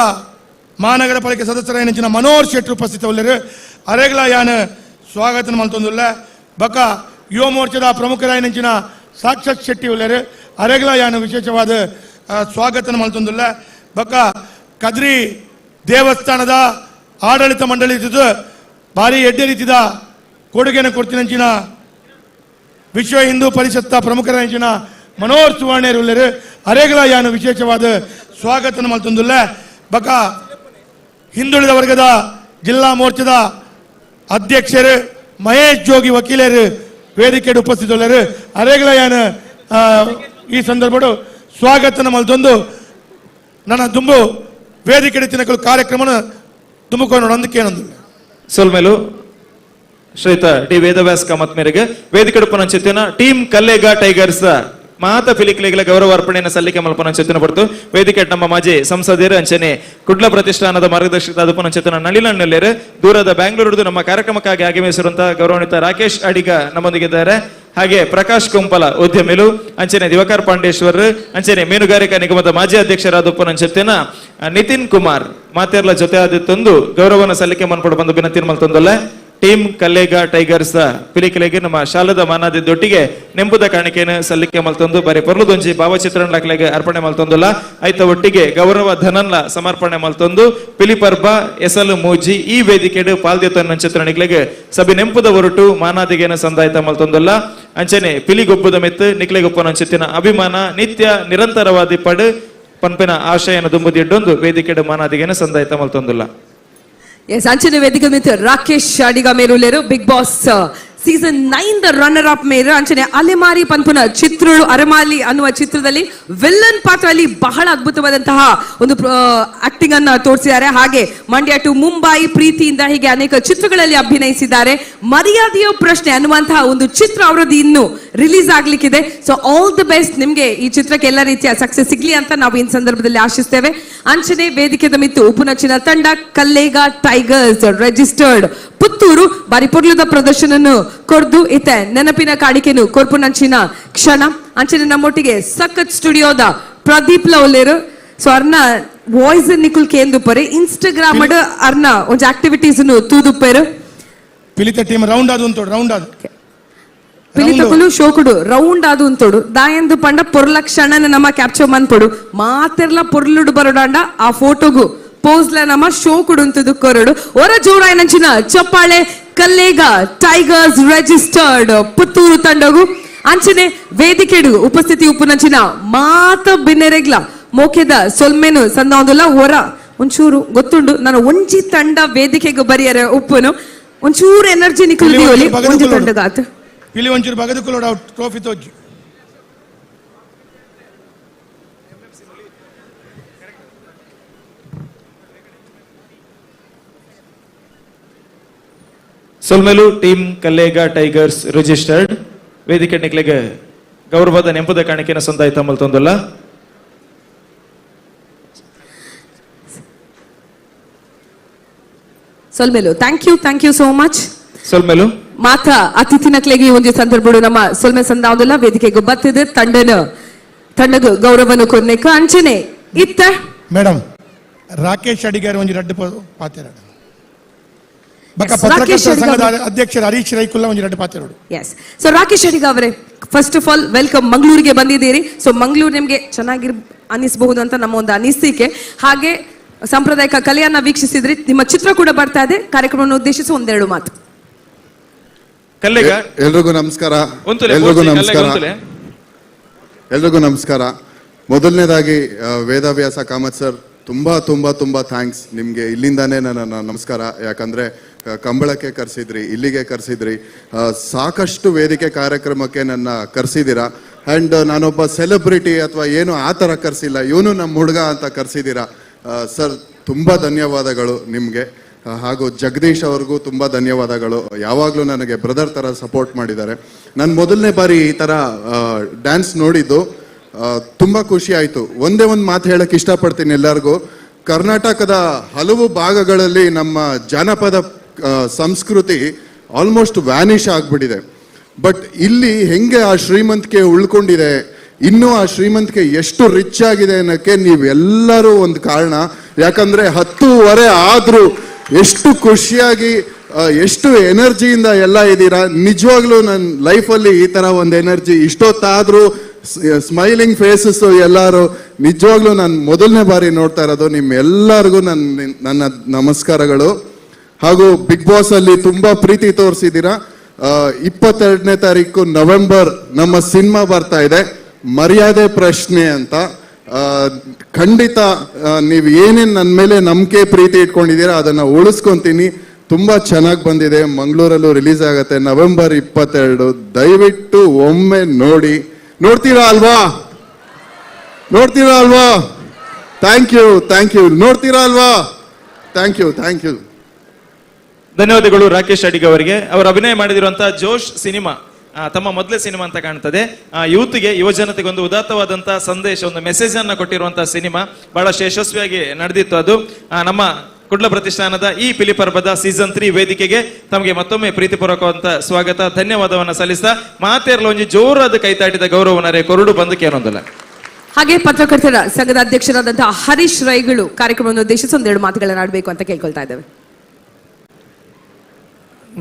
ಮಹಾನಗರ ಪಾಲಿಕೆ ಸದಸ್ಯರಾಯನಂಚಿನ ಮನೋಹರ್ ಶೆಟ್ಟಿ ಉಪಸ್ಥಿತ ಉಳ್ಳರು ಅರೆಗ್ಲ ಯಾನ್ ಸ್ವಾಗತ ಮಲ್ತೊಂದುಲ್ಲ. ಬಕ ಯುವ ಮೋರ್ಚಾದ ಪ್ರಮುಖರಾಯನಂಚಿನ ಸಾಕ್ಷಾತ್ ಶೆಟ್ಟಿ ಉಳ್ಳರು ಅರೆಗ್ಲ ಯಾನ್ ವಿಶೇಷವಾದ ಸ್ವಾಗತ ಮಲ್ತೊಂದುಲ್ಲ. ಬಕ ಕದ್ರಿ ದೇವಸ್ಥಾನದ ಆಡಳಿತ ಮಂಡಳಿ ಇದ್ದಿದ್ದು ಭಾರಿ ಎಡ್ಡೆ ರೀತಿದ ಕೊಡುಗೆಯನ್ನು ಕೊಡ್ತಿನಂಚಿನ ವಿಶ್ವ ಹಿಂದೂ ಪರಿಷತ್ತ ಪ್ರಮುಖರಾಯಂಚಿನ ಮನೋಹರ್ ಸುವರ್ಣೇರು ಉಳ್ಳರು ಅರೆಗಳ ಯಾನು ವಿಶೇಷವಾದ ಸ್ವಾಗತ ಮಲ್ತೊಂದುಲ್ಲ. ಬಕ ಹಿಂದುಳಿದ ವರ್ಗದ ಜಿಲ್ಲಾ ಮೋರ್ಚಾದ ಅಧ್ಯಕ್ಷರು ಮಹೇಶ್ ಜೋಗಿ ವಕೀಲರು ವೇದಿಕೆ ಉಪಸ್ಥಿತರುಳ್ಳರು ಅರೆಗಳ ಯಾನು ಈ ಸಂದರ್ಭಡು ಸ್ವಾಗತ ಮಲ್ತೊಂದು ನನ್ನ ದುಂಬು ವೇದಿಕೆ ತಿನಕಲು ಕಾರ್ಯಕ್ರಮನ ತುಂಬಿಕೊಂಡು ನಂದಕ್ಕೇನೊಂದಿಲ್ಲ. ಸೊಲ್ಮೇಲು ಶ್ರೀತ ಡಿ ವೇದವ್ಯಾಸ್ ಕಾಮತ್ ಮೇರೆಗೆ ವೇದಿಕೆ ಪನಂಚಿತ್ತಿನ ಟೀಮ್ ಕಲ್ಲೇಗ ಟೈಗರ್ಸ್ ಮಾತ ಫಿಲಿಕ್ಲಿಗಳ ಗೌರವ ಅರ್ಪಣೆಯನ್ನು ಸಲ್ಲಿಕೆ ಮಲ್ಪನಂಚಿತ್ತಿನ ಪಡ್ತು ವೇದಿಕೆ ನಮ್ಮ ಮಾಜಿ ಸಂಸದೀಯರು ಅಂಚನೆ ಕುಡ್ಲ ಪ್ರತಿಷ್ಠಾನದ ಮಾರ್ಗದರ್ಶಕ ಪನಂಚಿತ್ತಿನ ನಳಿನಣ್ಣಲ್ಲೇರು ದೂರದ ಬ್ಯಾಂಗ್ಳೂರು ನಮ್ಮ ಕಾರ್ಯಕ್ರಮಕ್ಕಾಗಿ ಆಗಮಿಸಿರುವಂತಹ ಗೌರವಾನ್ವಿತ ರಾಕೇಶ್ ಅಡಿಗ ನಮ್ಮೊಂದಿಗಿದ್ದಾರೆ. ಹಾಗೆ ಪ್ರಕಾಶ್ ಕುಂಪಲ ಉದ್ಯಮಿಲು ಅಂಚನೆ ದಿವಾಕರ್ ಪಾಂಡೇಶ್ವರ್ ಅಂಚನೆ ಮೀನುಗಾರಿಕಾ ನಿಗಮದ ಮಾಜಿ ಅಧ್ಯಕ್ಷರಾದ ಪನಂಚಿತ್ತಿನ ನಿತಿನ್ ಕುಮಾರ್ ಮಾತೆರ್ಲ ಜೊತೆ ಆದಿತ್ತೊಂದು ಗೌರವನ ಸಲ್ಲಿಕೆ ಮನ್ಪಡು ಬಂದು ಬಿನತಿನ್ ಮಲ್ತೊಂದಲ್ಲ. ಟೀಮ್ ಕಲ್ಲೇಗ ಟೈಗರ್ಸ್ ಪಿಲಿಕಲೆಗೆ ನಮ್ಮ ಶಾಲದ ಮಾನಾದಿದ್ದೊಟ್ಟಿಗೆ ನೆಂಪುದ ಕಾಣಿಕೆಯನ್ನು ಸಲ್ಲಿಕೆ ಮಲ್ತೊಂದು ಬರೀ ಪೊರ್ಲುದೊಂಜಿ ಭಾವಚಿತ್ರಣ ದಾಖಲೆಗೆ ಅರ್ಪಣೆ ಮಲ್ತೊಂದುಲ್ಲ. ಐತ ಒಟ್ಟಿಗೆ ಗೌರವ ಧನನ್ಲ ಸಮರ್ಪಣೆ ಮಲ್ತೊಂದು ಪಿಲಿಪರ್ಬ ಎಸಲು ಮೂಜಿ ಈ ವೇದಿಕೆಡು ಪಾಲ್ದಿತ್ತ ಚಿತ್ರಣಿಗಳಿಗೆ ಸಭೆ ನೆಂಪುದ ಹೊರಟು ಮಾನಾದಿಗೆನ ಸಂದಾಯ್ತ ಮಲ್ತೊಂದುಲ್ಲ. ಅಂಚನೆ ಪಿಲಿಗೊಬ್ಬದ ಮೆತ್ತು ನಿಕ್ಲೆಗೊಪ್ಪನ ಅಭಿಮಾನ ನಿತ್ಯ ನಿರಂತರವಾದಿ ಪಡು ಪನ್ಪಿನ ಆಶಯನ ದುಂಬುದಿಡ್ಡೊಂದು ವೇದಿಕೆಡು ಮಾನಾದಿಗೆನ ಸಂದಾಯ್ತ ಮಲ್ತೊಂದುಲ್ಲ. ಎಸ್ ಅಂಚನೆ ವೇದಿಕೆ ಮಿತ್ತು ರಾಕೇಶ್ ಅಡಿಗ ಮೇರುಲೇರು Bigg Boss season 9 the runner up ಮೇರು ಅಂಚನೆ ಅಲೆಮಾರಿ ಪನ್ಪುನ ಚಿತ್ರಳು ಅರೆಮಾಲಿ ಅನ್ನುವ ಚಿತ್ರದಲ್ಲಿ ವಿಲ್ಲನ್ ಪಾತ್ರದಲ್ಲಿ ಬಹಳ ಅದ್ಭುತವಾದಂತಹ ಒಂದು ಆಕ್ಟಿಂಗ್ ಅನ್ನ ತೋರಿಸಿದ್ದಾರೆ. ಹಾಗೆ ಮಂಡ್ಯ ಟು ಮುಂಬೈ ಪ್ರೀತಿಯಿಂದ ಹೀಗೆ ಅನೇಕ ಚಿತ್ರಗಳಲ್ಲಿ ಅಭಿನಯಿಸಿದ್ದಾರೆ. ಮರ್ಯಾದೆಯ ಪ್ರಶ್ನೆ ಅನ್ನುವಂತಹ ಒಂದು ಚಿತ್ರ ಅವರದ್ದು ಇನ್ನು release ಆಗ್ಲಿಕ್ಕಿದೆ. So all the best ನಿಮ್ಗೆ, ಈ ಚಿತ್ರಕ್ಕೆ ಎಲ್ಲ ರೀತಿಯ ಸಕ್ಸಸ್ ಸಿಗ್ಲಿ ಅಂತ ನಾವು ಈ ಸಂದರ್ಭದಲ್ಲಿ ಆಶಿಸ್ತೇವೆ. ಅಂಚನೆ ವೇದಿಕೆದ ಮಿತ್ತು ಉಪುನಚ್ಚಿನ ತಂಡ ಕಲ್ಲೇಗ ಟೈಗರ್ಸ್ ರಿಜಿಸ್ಟರ್ಡ್ ಪುತ್ತೂರು ಬಾರಿ ಪೊರ್ಲುದ ಪ್ರದರ್ಶನನ್ನು ಕೊರ್ದು ಇತ್ತೆ ನೆನಪಿನ ಕಾಣಿಕೆನು ಕೊರ್ಪುನಂಚಿನ ಕ್ಷಣ. ಅಂಚನೆ ನಮ್ಮೊಟ್ಟಿಗೆ ಸಖತ್ ಸ್ಟುಡಿಯೋದ ಪ್ರದೀಪ್ ಲವ್ಲೇರು. ಸೊ ಅರ್ನ ವಾಯ್ಸ್ ನಿಕುಲ್ ಕೇಂದುಪರೆ ಇನ್ಸ್ಟಾಗ್ರಾಮ್ ಅರ್ನ ಒಂಜಿ ಆಕ್ಟಿವಿಟೀಸ್ ತೂದುಪ್ಪೇರು. ಪಿಲಿತ ಟೀಮ್ ರೌಂಡ್ ಅದು ಉಂಟು, ರೌಂಡ್ ಅದು ಪಿಲಿತಕುಲು ಶೋಕುಡು ರೌಂಡ್ ಅದು ಉಂತೋಡು ದಾಯಂದು ಪಂಡ ಪೊರ್ಲ ಕ್ಷಣನ ನಮ್ಮ ಕ್ಯಾಪ್ಚರ್ ಮನ್ಪೊಡು ಮಾತೆರ್ಲ ಪೊರ್ಲುಡು ಬರೋಡಾಂಡ ಆ ಫೋಟೋಗು ಪೋಸ್ಲ ನಮ್ಮ ಶೋಕುಡು ಉಂತುದು ಕೊರಡು ಒರ ಜೋರಾಯನಂಚಿನ ಚಪ್ಪಾಳೆ ಕಲ್ಲೇಗ ಟೈಗರ್ಸ್ ರಿಜಿಸ್ಟರ್ಡ್ ಪುತ್ತೂರು ತಂಡಗು. ಅಂಚನೆ ವೇದಿಕೆಡು ಉಪಸ್ಥಿತಿ ಉಪ್ಪುನಂಚಿನ ಮಾತ ಬಿನ್ನೆರೆಗ್ಲ ಮೋಕೆದ ಸೊಲ್ಮೆನು ಸಂದಾಂದುಲ. ಹೊರ ಒಂಚೂರು ಗೊತ್ತುಂಡು ನಾನು ಒಂಜಿ ತಂಡ ವೇದಿಕೆಗೆ ಬರಿಯರೆ ಉಪ್ಪುನು. ಒಂಚೂರು ಎನರ್ಜಿ ನಿಕುಲು ದಿಯೋಲಿ ಒಂಜಿ ತಂಡಗಾತ್. ಪಿಲಿ ಒಂಚೂರು ಬಗದುಕುಲೋಡು ಟ್ರೋಫಿ ತೋಜಿ. ಸೊಲ್ಮೆಲು team Kallega tigers registered ವೇದಿಕೆ ನಿಕ್ಲೆಗ್ ಗೌರವದ ನೆಂಪುದ ಕಾಣಿಕೆನ ಸಂದಾಯ ತಮ್ಮಲ್ ತಂದುಲ್ಲ. ಸೊಲ್ಮೆಲು thank you, thank you so much. ಸೊಲ್ಮೆಲು. ಮಾತ ಅತಿಥಿನಕ್ಲೆಗೆ ಈ ಒಂದು ಸಂದರ್ಭಡು ನಮ್ಮ ಸೊಲ್ಮೆ ಸಂದಾವದಲ್ಲ ವೇದಿಕೆಗೆ ಬತ್ತಿದೆ ತಂಡನ ತಂಡಗ ಗೌರವನು ಕೊರ್ನೆಕ ಅಂಚನೆ ಇತ್ತ. ಮೇಡಮ್, ರಾಕೇಶ್ ಅಡಿಗಾರ್ ಒಂಜಿ ರಡ್ಡು ಪಾತೆರಡು ಬೊಕ್ಕ Yes, Rakesh ಪತ್ರಕರ್ತರ ಅಡಿಗ ಸಂಘದ ಅಧ್ಯಕ್ಷರು ಹರೀಶ್ ರೈಕುಲ್ಲ ಒಂಜಿ ರಡ್ಡು ಪಾತೆರಡು. ಎಸ್, ಸೊ ರಾಕೇಶ್ ಅಡಿಗ ಅವರೇ, first of all welcome. ಮಂಗಳೂರಿಗೆ ಬಂದಿದ್ದೀರಿ. ಸೊ ಮಂಗಳೂರು ನಿಮಗೆ ಚೆನ್ನಾಗಿರ್ ಅನಿಸಬಹುದು ಅಂತ ನಮ್ಮ ಒಂದು ಅನಿಸಿಕೆ. ಹಾಗೆ ಸಾಂಪ್ರದಾಯಿಕ ಕಲೆಯನ್ನ ವೀಕ್ಷಿಸಿದ್ರಿ, ನಿಮ್ಮ ಚಿತ್ರ ಕೂಡ ಬರ್ತಾ ಇದೆ. ಕಾರ್ಯಕ್ರಮವನ್ನು ಉದ್ದೇಶಿಸಿ ಒಂದೆರಡು ಮಾತು. ಕಲ್ಲೆಗ ಎಲ್ರಿಗೂ ನಮಸ್ಕಾರ. ಒಂತುಲೆ ಎಲ್ರಿಗೂ ಕಲ್ಲೆಗ ನಮಸ್ಕಾರ. ಒಂತುಲೆ. ಎಲ್ರಿಗೂ ನಮಸ್ಕಾರ. ಮೊದಲನೇದಾಗಿ ವೇದವ್ಯಾಸ ಕಾಮತ್ ಸರ್, ತುಂಬಾ ತುಂಬಾ ತುಂಬಾ thanks ನಿಮಗೆ. ಇಲ್ಲಿಂದಾನೇ ನನ್ನ ನಮಸ್ಕಾರ. ಯಾಕಂದ್ರೆ ಕಂಬಳಕ್ಕೆ ಕರೆಸಿದ್ರಿ, ಇಲ್ಲಿಗೆ ಕರೆಸಿದ್ರಿ, ಸಾಕಷ್ಟು ವೇದಿಕೆ ಕಾರ್ಯಕ್ರಮಕ್ಕೆ ನನ್ನ ಕರೆಸಿದ್ದೀರಾ. ಆ್ಯಂಡ್ ನಾನೊಬ್ಬ ಸೆಲೆಬ್ರಿಟಿ ಅಥವಾ ಏನು ಆ ಥರ ಕರೆಸಿಲ್ಲ, ಇವನು ನಮ್ಮ ಹುಡುಗ ಅಂತ ಕರೆಸಿದ್ದೀರಾ. ಸರ್, ತುಂಬ ಧನ್ಯವಾದಗಳು ನಿಮಗೆ. ಹಾಗೂ ಜಗದೀಶ್ ಅವ್ರಿಗೂ ತುಂಬ ಧನ್ಯವಾದಗಳು. ಯಾವಾಗಲೂ ನನಗೆ ಬ್ರದರ್ ಥರ ಸಪೋರ್ಟ್ ಮಾಡಿದ್ದಾರೆ. ನಾನು ಮೊದಲನೇ ಬಾರಿ ಈ ಥರ ಡ್ಯಾನ್ಸ್ ನೋಡಿದ್ದು, ತುಂಬ ಖುಷಿ ಆಯಿತು. ಒಂದೇ ಒಂದು ಮಾತು ಹೇಳಕ್ಕೆ ಇಷ್ಟಪಡ್ತೀನಿ ಎಲ್ಲರಿಗೂ. ಕರ್ನಾಟಕದ ಹಲವು ಭಾಗಗಳಲ್ಲಿ ನಮ್ಮ ಜಾನಪದ ಸಂಸ್ಕೃತಿ ಆಲ್ಮೋಸ್ಟ್ ವ್ಯಾನಿಷ್ ಆಗಿಬಿಟ್ಟಿದೆ. ಬಟ್ ಇಲ್ಲಿ ಹೆಂಗೆ ಆ ಶ್ರೀಮಂತಿಕೆ ಉಳ್ಕೊಂಡಿದೆ, ಇನ್ನೂ ಆ ಶ್ರೀಮಂತಿಕೆ ಎಷ್ಟು ರಿಚ್ ಆಗಿದೆ ಅನ್ನೋಕ್ಕೆ ನೀವೆಲ್ಲರೂ ಒಂದು ಕಾರಣ. ಯಾಕಂದ್ರೆ 10:30 ಆದರೂ ಎಷ್ಟು ಖುಷಿಯಾಗಿ, ಎಷ್ಟು ಎನರ್ಜಿಯಿಂದ ಎಲ್ಲ ಇದ್ದೀರಾ. ನಿಜವಾಗ್ಲೂ ನನ್ನ ಲೈಫಲ್ಲಿ ಈ ಥರ ಒಂದು ಎನರ್ಜಿ, ಇಷ್ಟೊತ್ತಾದರೂ ಸ್ಮೈಲಿಂಗ್ ಫೇಸಸ್ ಎಲ್ಲರೂ, ನಿಜವಾಗ್ಲೂ ನಾನು ಮೊದಲನೇ ಬಾರಿ ನೋಡ್ತಾ ಇರೋದು. ನಿಮ್ಮೆಲ್ಲರಿಗೂ ನನ್ನ ನನ್ನ ನಮಸ್ಕಾರಗಳು. ಹಾಗೂ ಬಿಗ್ ಬಾಸ್ ಅಲ್ಲಿ ತುಂಬಾ ಪ್ರೀತಿ ತೋರಿಸಿದ್ದೀರಾ. 22ನೇ ತಾರೀಕು ನವೆಂಬರ್ ನಮ್ಮ ಸಿನಿಮಾ ಬರ್ತಾ ಇದೆ, ಮರ್ಯಾದೆ ಪ್ರಶ್ನೆ ಅಂತ. ಖಂಡಿತ ನೀವು ಏನೇನು ನನ್ನ ಮೇಲೆ ನಂಬಿಕೆ ಪ್ರೀತಿ ಇಟ್ಕೊಂಡಿದ್ದೀರಾ ಅದನ್ನ ಉಳಿಸ್ಕೊಂತೀನಿ. ತುಂಬಾ ಚೆನ್ನಾಗಿ ಬಂದಿದೆ, ಮಂಗಳೂರಲ್ಲೂ ರಿಲೀಸ್ ಆಗತ್ತೆ ನವೆಂಬರ್ 22. ದಯವಿಟ್ಟು ಒಮ್ಮೆ ನೋಡಿ. ನೋಡ್ತೀರಾ ಅಲ್ವಾ? ನೋಡ್ತೀರಾ ಅಲ್ವಾ? Thank you, thank you. ನೋಡ್ತೀರಾ ಅಲ್ವಾ? Thank you, thank you. ಧನ್ಯವಾದಗಳು ರಾಕೇಶ್ ಅಡಿಗ ಅವರಿಗೆ. ಅವರು ಅಭಿನಯ ಮಾಡಿದಿರುವಂತಹ ಜೋಶ್ ಸಿನಿಮಾ ತಮ್ಮ ಮೊದಲೇ ಸಿನಿಮಾ ಅಂತ ಕಾಣ್ತದೆ. ಯೂತ್ಗೆ, ಯುವ ಜನತೆಗೆ ಒಂದು ಉದಾತ್ತವಾದಂತಹ ಸಂದೇಶ, ಒಂದು ಮೆಸೇಜ್ ಅನ್ನ ಕೊಟ್ಟಿರುವಂತಹ ಸಿನಿಮಾ ಬಹಳ ಯಶಸ್ವಿಯಾಗಿ ನಡೆದಿತ್ತು ಅದು. ನಮ್ಮ ಕುಡ್ಲ ಪ್ರತಿಷ್ಠಾನದ ಈ ಪಿಲಿಪರ್ಬದ ಸೀಸನ್ 3 ವೇದಿಕೆಗೆ ತಮಗೆ ಮತ್ತೊಮ್ಮೆ ಪ್ರೀತಿಪೂರ್ವಕವಂತ ಸ್ವಾಗತ, ಧನ್ಯವಾದವನ್ನ ಸಲ್ಲಿಸ್ತಾ ಮಾತೇರ್ಲ ಒಂಜಿ ಜೋರಾದ ಕೈತಾಟಿದ ಗೌರವನರೆ ಕೊರಡು ಬಂದಕ್ಕೆ ಏನೊಂದಲ್ಲ. ಹಾಗೆ ಪತ್ರಕರ್ತರ ಸಂಘದ ಅಧ್ಯಕ್ಷರಾದಂತಹ ಹರೀಶ್ ರೈಗಳು ಕಾರ್ಯಕ್ರಮವನ್ನು ಉದ್ದೇಶಿಸಿ ಒಂದೆರಡು ಮಾತುಗಳನ್ನು ಆಡಬೇಕು ಅಂತ ಕೇಳ್ಕೊಳ್ತಾ ಇದ್ದೇವೆ.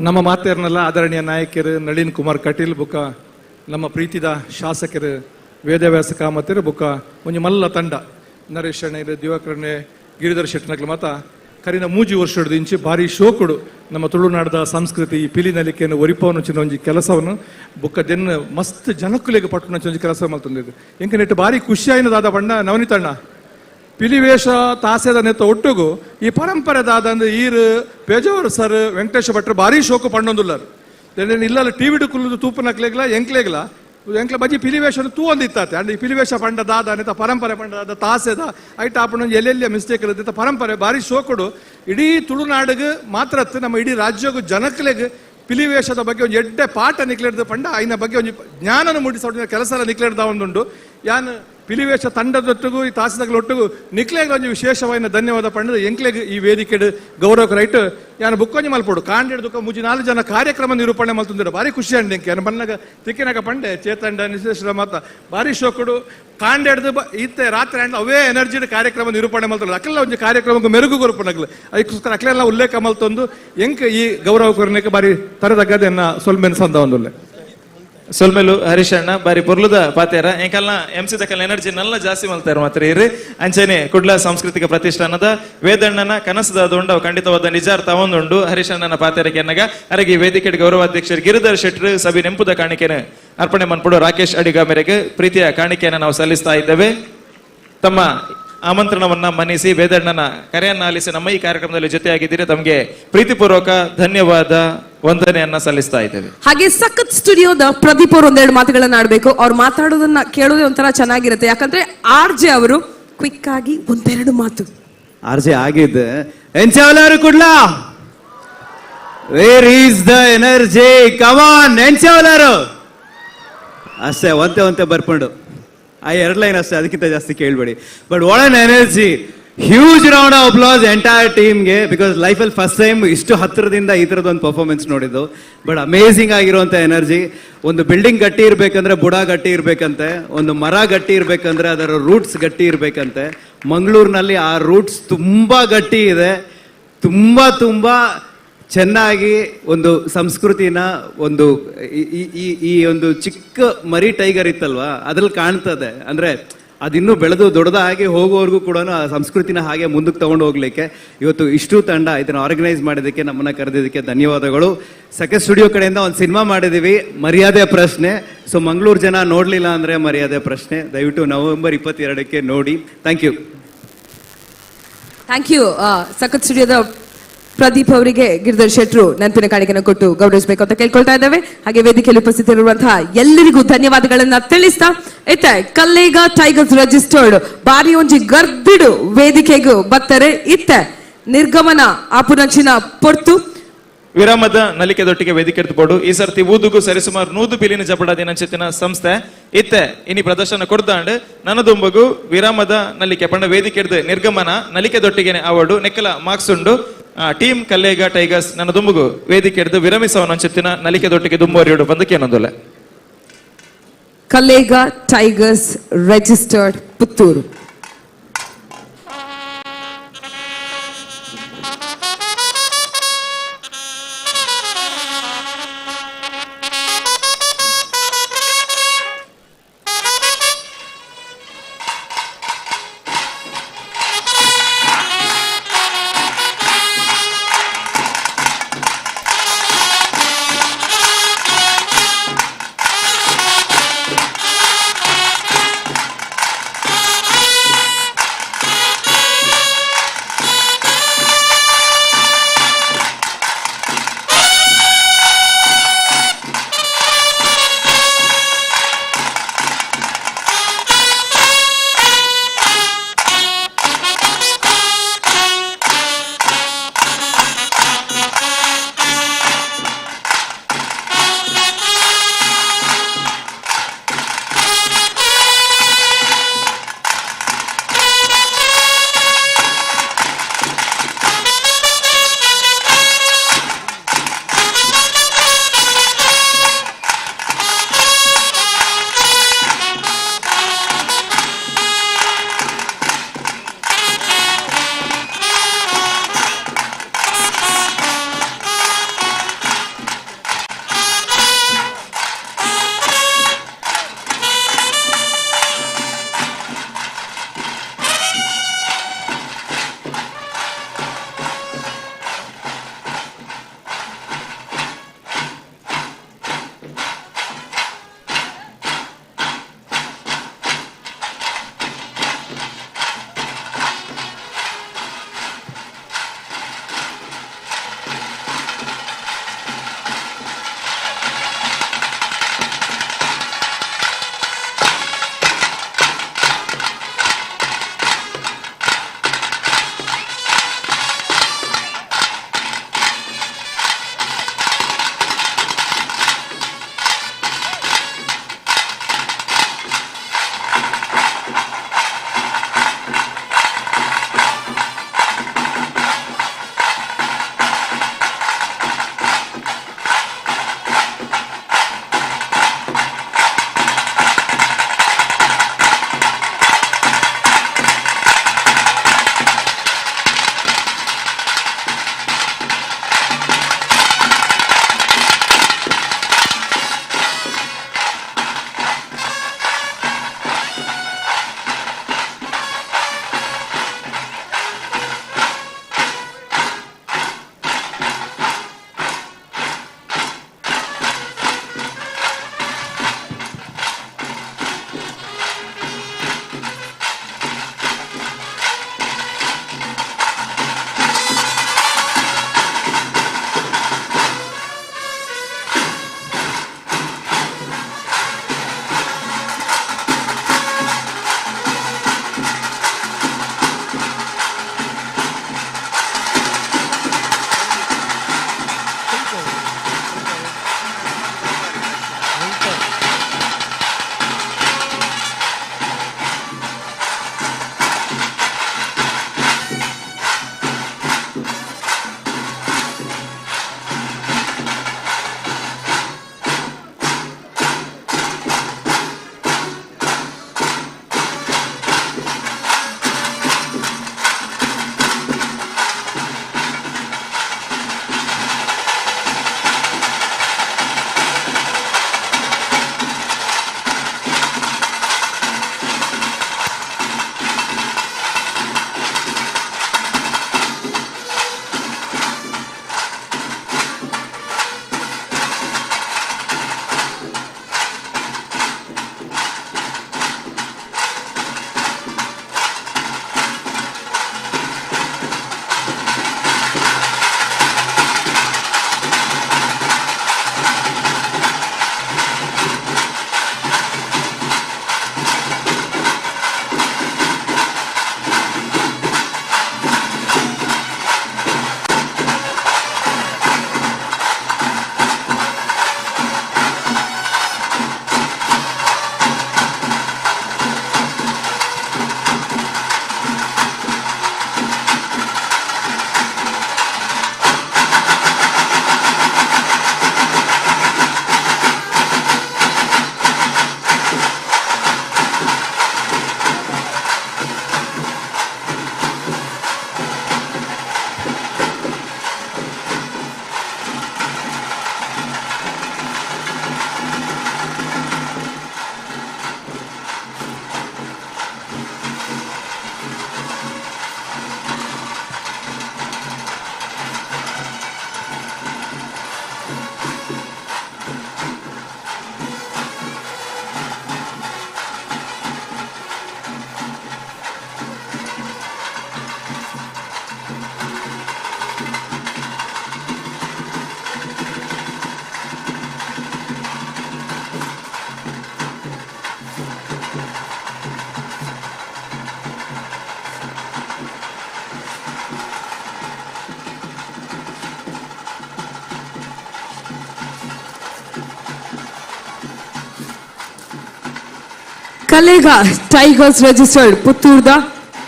ನಮ್ಮ ಮಾತೇರ್ನಲ್ಲ ಆದರಣೀಯ ನಾಯಕರು ನಳಿನ್ ಕುಮಾರ್ ಕಟೀಲ್ ಬುಕ್ಕ, ನಮ್ಮ ಪ್ರೀತಿದ ಶಾಸಕರು ವೇದವ್ಯಾಸ ಕಾಮತರು ಬುಕ್ಕ, ಒಂಜಿ ಮಲ್ಲ ತಂಡ ನರೇಶ್ ಅಣ್ಣರು, ದಿವಾಕರಣ್ಣೆ, ಗಿರಿಧರ್ ಶೆಟ್ಟನಕ್ಲು ಮಾತ ಕರಿನ ಮೂಜಿ ವರ್ಷದ ಇಂಚಿ ಭಾರಿ ಶೋಕುಡು ನಮ್ಮ ತುಳುನಾಡದ ಸಂಸ್ಕೃತಿ ಈ ಪಿಲಿ ನಲಿಕೆಯನ್ನು ಒರಿಪವನು ಚಿನ್ನ ಒಂಜಿ ಕೆಲಸವನ್ನು ಬುಕ್ಕ ದೆನ್ನ ಮಸ್ತ್ ಜನಕ್ಕುಲೆಗೆ ಪಟ್ಟುನ ಒಂಜಿ ಕೆಲಸ ಮಲ್ತೊಂದಿದ್ದು. ಎಂಕ ನೆಟ್ಟು ಭಾರಿ ಖುಷಿಯಾಯಿನದಾದ ಬಣ್ಣ ನವನಿತಣ್ಣ ಪಿಲಿವೇಷ ತಾಸೆದ ನೆತ್ತ ಒಟ್ಟುಗು ಈ ಪರಂಪರೆ ದಾದ ಅಂದ್ರೆ ಈರ್ ಪೇಜಾವರ್ ಸರ್ ವೆಂಕಟೇಶ ಭಟ್ರು ಭಾರಿ ಶೋಕು ಪಣ್ಣೊಂದುಲ್ಲರು. ಇಲ್ಲಲ್ಲ ಟಿವಿ ಕುಲ್ಲುದು ತೂಪನಕ್ಲೆಗ್ಲ ಎಂಕ್ಲೆಗ್ಲ ಎಂಕ್ಲ ಬಜಿ ಪಿಲಿವೇಶನ ತೂ ಒಂದಿತ್ತಾತೆ. ಅಂಡ್ ಈ ಪಿಲಿವೇಶ ಪಂಡ ದಾದ ನೆತ್ತ ಪರಂಪರೆ ಪಂಡ ದಾದ ತಾಸೆದ ಐಟ ಆಪಣ ಎಲ್ಲೆಲ್ಲಿಯ ಮಿಸ್ಟೇಕ್ ಇರುತ್ತೆ. ಪರಂಪರೆ ಭಾರಿ ಶೋಕುಡು ಇಡೀ ತುಳುನಾಡಿಗೆ ಮಾತ್ರ ನಮ್ಮ ಇಡೀ ರಾಜ್ಯಗೂ ಜನಕ್ಲೆಗ್ ಪಿಲಿವೇಶದ ಬಗ್ಗೆ ಒಂದು ಎಡ್ಡೆ ಪಾಠ ನಿಕ್ಲೆಡ್ದು ಪಂಡ ಐನ ಬಗ್ಗೆ ಒಂದು ಜ್ಞಾನನ ಮೂಡಿಸೋ ಕೆಲಸ ಎಲ್ಲ ನಿಕ್ಲೆಡ್ದ ಒಂದುಂಡು. ಯಾನ್ ಪಿಲಿವೇಶ ತಂಡದೊಟ್ಟಿಗೂ ಈ ತಾಸದೊಟ್ಟಿಗೂ ನಿಕ್ಲೆಗ್ ಒಂಜಿ ವಿಶೇಷವಾದ ಧನ್ಯವಾದ ಪಂಡದ ಎಂಕ್ಲೆಗ್ ಈ ವೇದಿಕೆಡ್ ಗೌರವ ರೈಟ್ ಯಾನ್ ಬುಕ್ಕೊಂಜಿ ಮಲ್ಪೊಡು ಕಾಂಡೆಡ್ ದುಕ್ಕ ಮುಜಿ 4 ಜನ ಕಾರ್ಯಕ್ರಮ ನಿರೂಪಣೆ ಮಲ್ತುಂದಿರ ಭಾರಿ ಖುಷಿ ಅಂಡ್ ಎಂಕೆ ಯಾನ್ ಬನ್ನಗ ತಿಕ್ಕಿನಾಗ ಪಂಡೆ ಚೇತಂಡ ನಿಶೇಶ್ವರ ಮಾತ ಭಾರಿ ಶೋಕುಡು ಕಾಂಡೆಡ್ದು ಇತ್ತೆ ರಾತ್ರಿ ಅಂಡ್ ಅವೇ ಎನರ್ಜಿ ಕಾರ್ಯಕ್ರಮ ನಿರೂಪಣೆ ಮಲ್ತುಂಡು ಅಕ್ಲೆಲ್ಲ ಒಂಜಿ ಕಾರ್ಯಕ್ರಮಕ್ಕೆ ಮೆರುಗು ಕೊರ್ಪುನಗ್ಲು ಅದಕ್ಕೋಸ್ಕರ ಅಕ್ಲೆಲ್ಲ ಉಲ್ಲೇಖ ಮಲ್ತೊಂದು ಎಂಕ್ ಈ ಗೌರವ ಕೊರನೆಗೆ ಭಾರಿ ತರದಗ್ಗದೆನ್ನ ಸೊಲ್ಮೆನ್ ಸಂದ ಒಂದುಲ್ಲೆ. ಸೊಲ್ಮೆಲು ಹರೀಶ್ ಅಣ್ಣ ಬಾರಿ ಪೊರ್ಲುದ ಪಾತೇರ. ಎಂಕಲ್ನ ಎಂ ಸಿ ದಕಲ್ ಎನರ್ಜಿ ನಲ್ಲ ಜಾಸ್ತಿ ಮಲ್ತಾರ ಮಾತ್ರ ಇರು. ಅಂಚನೆ ಕುಡ್ಲ ಸಾಂಸ್ಕೃತಿಕ ಪ್ರತಿಷ್ಠಾನದ ವೇದಣ್ಣನ ಕನಸದ ದೊಂಡ ಖಂಡಿತವಾದ ನಿಜಾರ್ ತಗೊಂಡುಂಡು ಹರೀಶ್ ಅಣ್ಣನ ಪಾತೇರಕ್ಕೆ ಎನ್ನಗ ಅರಗಿ ವೇದಿಕೆ ಗೌರವಾಧ್ಯಕ್ಷರು ಗಿರಿಧರ್ ಶೆಟ್ಟರು ಸಭೆ ನೆಂಪುದ ಕಾಣಿಕೆನ ಅರ್ಪಣೆ ಮನ್ಪುಡು ರಾಕೇಶ್ ಅಡಿಗ ಮೇರೆಗೆ ಪ್ರೀತಿಯ ಕಾಣಿಕೆಯನ್ನು ನಾವು ಸಲ್ಲಿಸ್ತಾ ಇದ್ದೇವೆ. ತಮ್ಮ ಆಮಂತ್ರಣವನ್ನ ಮನ್ನಿಸಿ ವೇದಣ್ಣನ ಕರೆಯನ್ನ ಆಲಿಸಿ ನಮ್ಮ ಈ ಕಾರ್ಯಕ್ರಮದಲ್ಲಿ ಜೊತೆಯಾಗಿದ್ದೀರಿ. ತಮಗೆ ಪ್ರೀತಿಪೂರ್ವಕ ಧನ್ಯವಾದ, ವಂದನೆಯನ್ನ ಸಲ್ಲಿಸ್ತಾ ಇದ್ದೇವೆ. ಹಾಗೆ ಸಖತ್ ಸ್ಟುಡಿಯೋದ ಪ್ರದೀಪ್ ಅವರು ಒಂದೆರಡು ಮಾತುಗಳನ್ನ ಆಡ್ಬೇಕು. ಅವ್ರು ಮಾತಾಡೋದನ್ನ ಕೇಳೋದೇ ಒಂಥರ ಚೆನ್ನಾಗಿರುತ್ತೆ. ಯಾಕಂದ್ರೆ ಆರ್ ಜೆ ಅವರು ಕ್ವಿಕ್ ಆಗಿ ಒಂದೆರಡು ಮಾತು. ಆರ್ ಜೆ ಆಗಿದ್ದೆ ಎಂಚಾವಲಾರು Kudla, where is the energy, come on ಎಂಚಾವಲಾರು ಅಷ್ಟೇ, ಒಂತೆ ಒಂತೆ ಬರ್ಕೊಂಡು ಆ ಎರಡು ಲೈನ್ ಅಷ್ಟೇ, ಅದಕ್ಕಿಂತ ಜಾಸ್ತಿ ಕೇಳಬೇಡಿ. But what an energy, huge round of applause entire ಟೀಮ್ಗೆ. Because ಲೈಫಲ್ಲಿ ಫಸ್ಟ್ ಟೈಮ್ ಇಷ್ಟು ಹತ್ತಿರದಿಂದ ಈ ಥರದ್ದು ಒಂದು ಪರ್ಫಾರ್ಮೆನ್ಸ್ ನೋಡಿದ್ದು. ಬಟ್ ಅಮೇಝಿಂಗ್ ಆಗಿರುವಂಥ ಎನರ್ಜಿ. ಒಂದು ಬಿಲ್ಡಿಂಗ್ ಗಟ್ಟಿ ಇರಬೇಕಂದ್ರೆ ಬುಡ ಗಟ್ಟಿ ಇರಬೇಕಂತೆ, ಒಂದು ಮರ ಗಟ್ಟಿ ಇರಬೇಕಂದ್ರೆ ಅದರ ರೂಟ್ಸ್ ಗಟ್ಟಿ ಇರಬೇಕಂತೆ. ಮಂಗಳೂರಿನಲ್ಲಿ ಆ ರೂಟ್ಸ್ ತುಂಬ ಗಟ್ಟಿ ಇದೆ. ತುಂಬ ತುಂಬ ಚೆನ್ನಾಗಿ ಒಂದು ಸಂಸ್ಕೃತಿನ ಒಂದು ಈ ಈ ಈ ಒಂದು ಚಿಕ್ಕ ಮರಿ ಟೈಗರ್ ಇತ್ತಲ್ವಾ, ಅದ್ರಲ್ಲಿ ಕಾಣ್ತದೆ. ಅಂದ್ರೆ ಅದಿನ್ನೂ ಬೆಳೆದು ದೊಡ್ಡದಾಗಿ ಹೋಗೋವರೆಗೂ ಕೂಡ ಆ ಸಂಸ್ಕೃತಿನ ಹಾಗೆ ಮುಂದಕ್ಕೆ ತಗೊಂಡು ಹೋಗ್ಲಿಕ್ಕೆ ಇವತ್ತು ಇಷ್ಟು ತಂಡ ಇದನ್ನು ಆರ್ಗನೈಸ್ ಮಾಡಿದ್ದಕ್ಕೆ, ನಮ್ಮನ್ನ ಕರೆದಿದ್ದಕ್ಕೆ ಧನ್ಯವಾದಗಳು. ಸಖತ್ ಸ್ಟುಡಿಯೋ ಕಡೆಯಿಂದ ಒಂದು ಸಿನಿಮಾ ಮಾಡಿದ್ದೀವಿ, ಮರ್ಯಾದೆ ಪ್ರಶ್ನೆ. ಸೊ ಮಂಗಳೂರು ಜನ ನೋಡಲಿಲ್ಲ ಅಂದ್ರೆ ಮರ್ಯಾದೆ ಪ್ರಶ್ನೆ. ದಯವಿಟ್ಟು ನವೆಂಬರ್ 22ಕ್ಕೆ ನೋಡಿ. Thank you. Thank you. ಸಖತ್ ಸ್ಟುಡಿಯೋದ ಪ್ರದೀಪ್ ಅವರಿಗೆ ಗಿರಿಧರ್ ಶೆಟ್ರು ನೆನಪಿನ ಕಾಣಿಕೆಯನ್ನು ಕೊಟ್ಟು ಗೌರವಿಸಬೇಕು ಅಂತ ಕೇಳ್ಕೊಳ್ತಾ ಇದ್ದೇವೆ. ಹಾಗೆ ವೇದಿಕೆಯಲ್ಲಿ ಉಪಸ್ಥಿತರಿರುವಂತಹ ಎಲ್ಲರಿಗೂ ಧನ್ಯವಾದಗಳನ್ನ ತಿಳಿಸ್ತಾ, ಇತ್ತೆ ಕಲ್ಲೇಗ ಟೈಗರ್ಸ್ ರಿಜಿಸ್ಟರ್ಡ್ ಬಾರಿ ಒಂಜಿ ಗರ್ದಿಡು ವೇದಿಕೆಗೂ ಬತ್ತಾರೆ. ಇತ್ತೆ ನಿರ್ಗಮನ ಆಪುನಂಚಿನ ಪೊರ್ತು. ವಿರಾಮದ ನಲಿಕೆದೊಟ್ಟಿಗೆ ವೇದಿಕೆ ಬೋಡು ಈ ಸರ್ತಿ ಊದುಗು ಸರಿಸುಮಾರು 100 ಬಿಲಿಯನ್ ಜಬಡ ದಿನಂಚಿತ್ತಿನ ಸಂಸ್ಥೆ ಇತ್ತೆ ಇನಿ ಪ್ರದರ್ಶನ ಕೊಡ್ದಾಂಡ್. ನನದುಂಬಗು ವಿರಾಮದ ನಲಿಕೆ ಪಂಡ ವೇದಿಕೆ ನಿರ್ಗಮನ ನಲಿಕೆದೊಟ್ಟಿಗೆನೆ ಅವಾರ್ಡು ನೆಕ್ಕಲ ಮಾರ್ಕ್ಸ್ ಉಂಡು. ಟೀಮ್ ಕಲ್ಲೇಗ ಟೈಗರ್ಸ್ ನನ್ನ ದುಂಬುಗು ವೇದಿಕೆ ಹಿಡಿದು ವಿರಮಿಸವನಂಚಿತ್ತಿನ ನಲಿಕೆದೊಟ್ಟಿಗೆ ದುಂಬುವರಿಯೋಡು ಬಂದಕ್ಕೇನೊಂದುಲ್ಲ. Kallega tigers registered Puttur. Kallega tigers registered ಪುತ್ತೂರ್ದ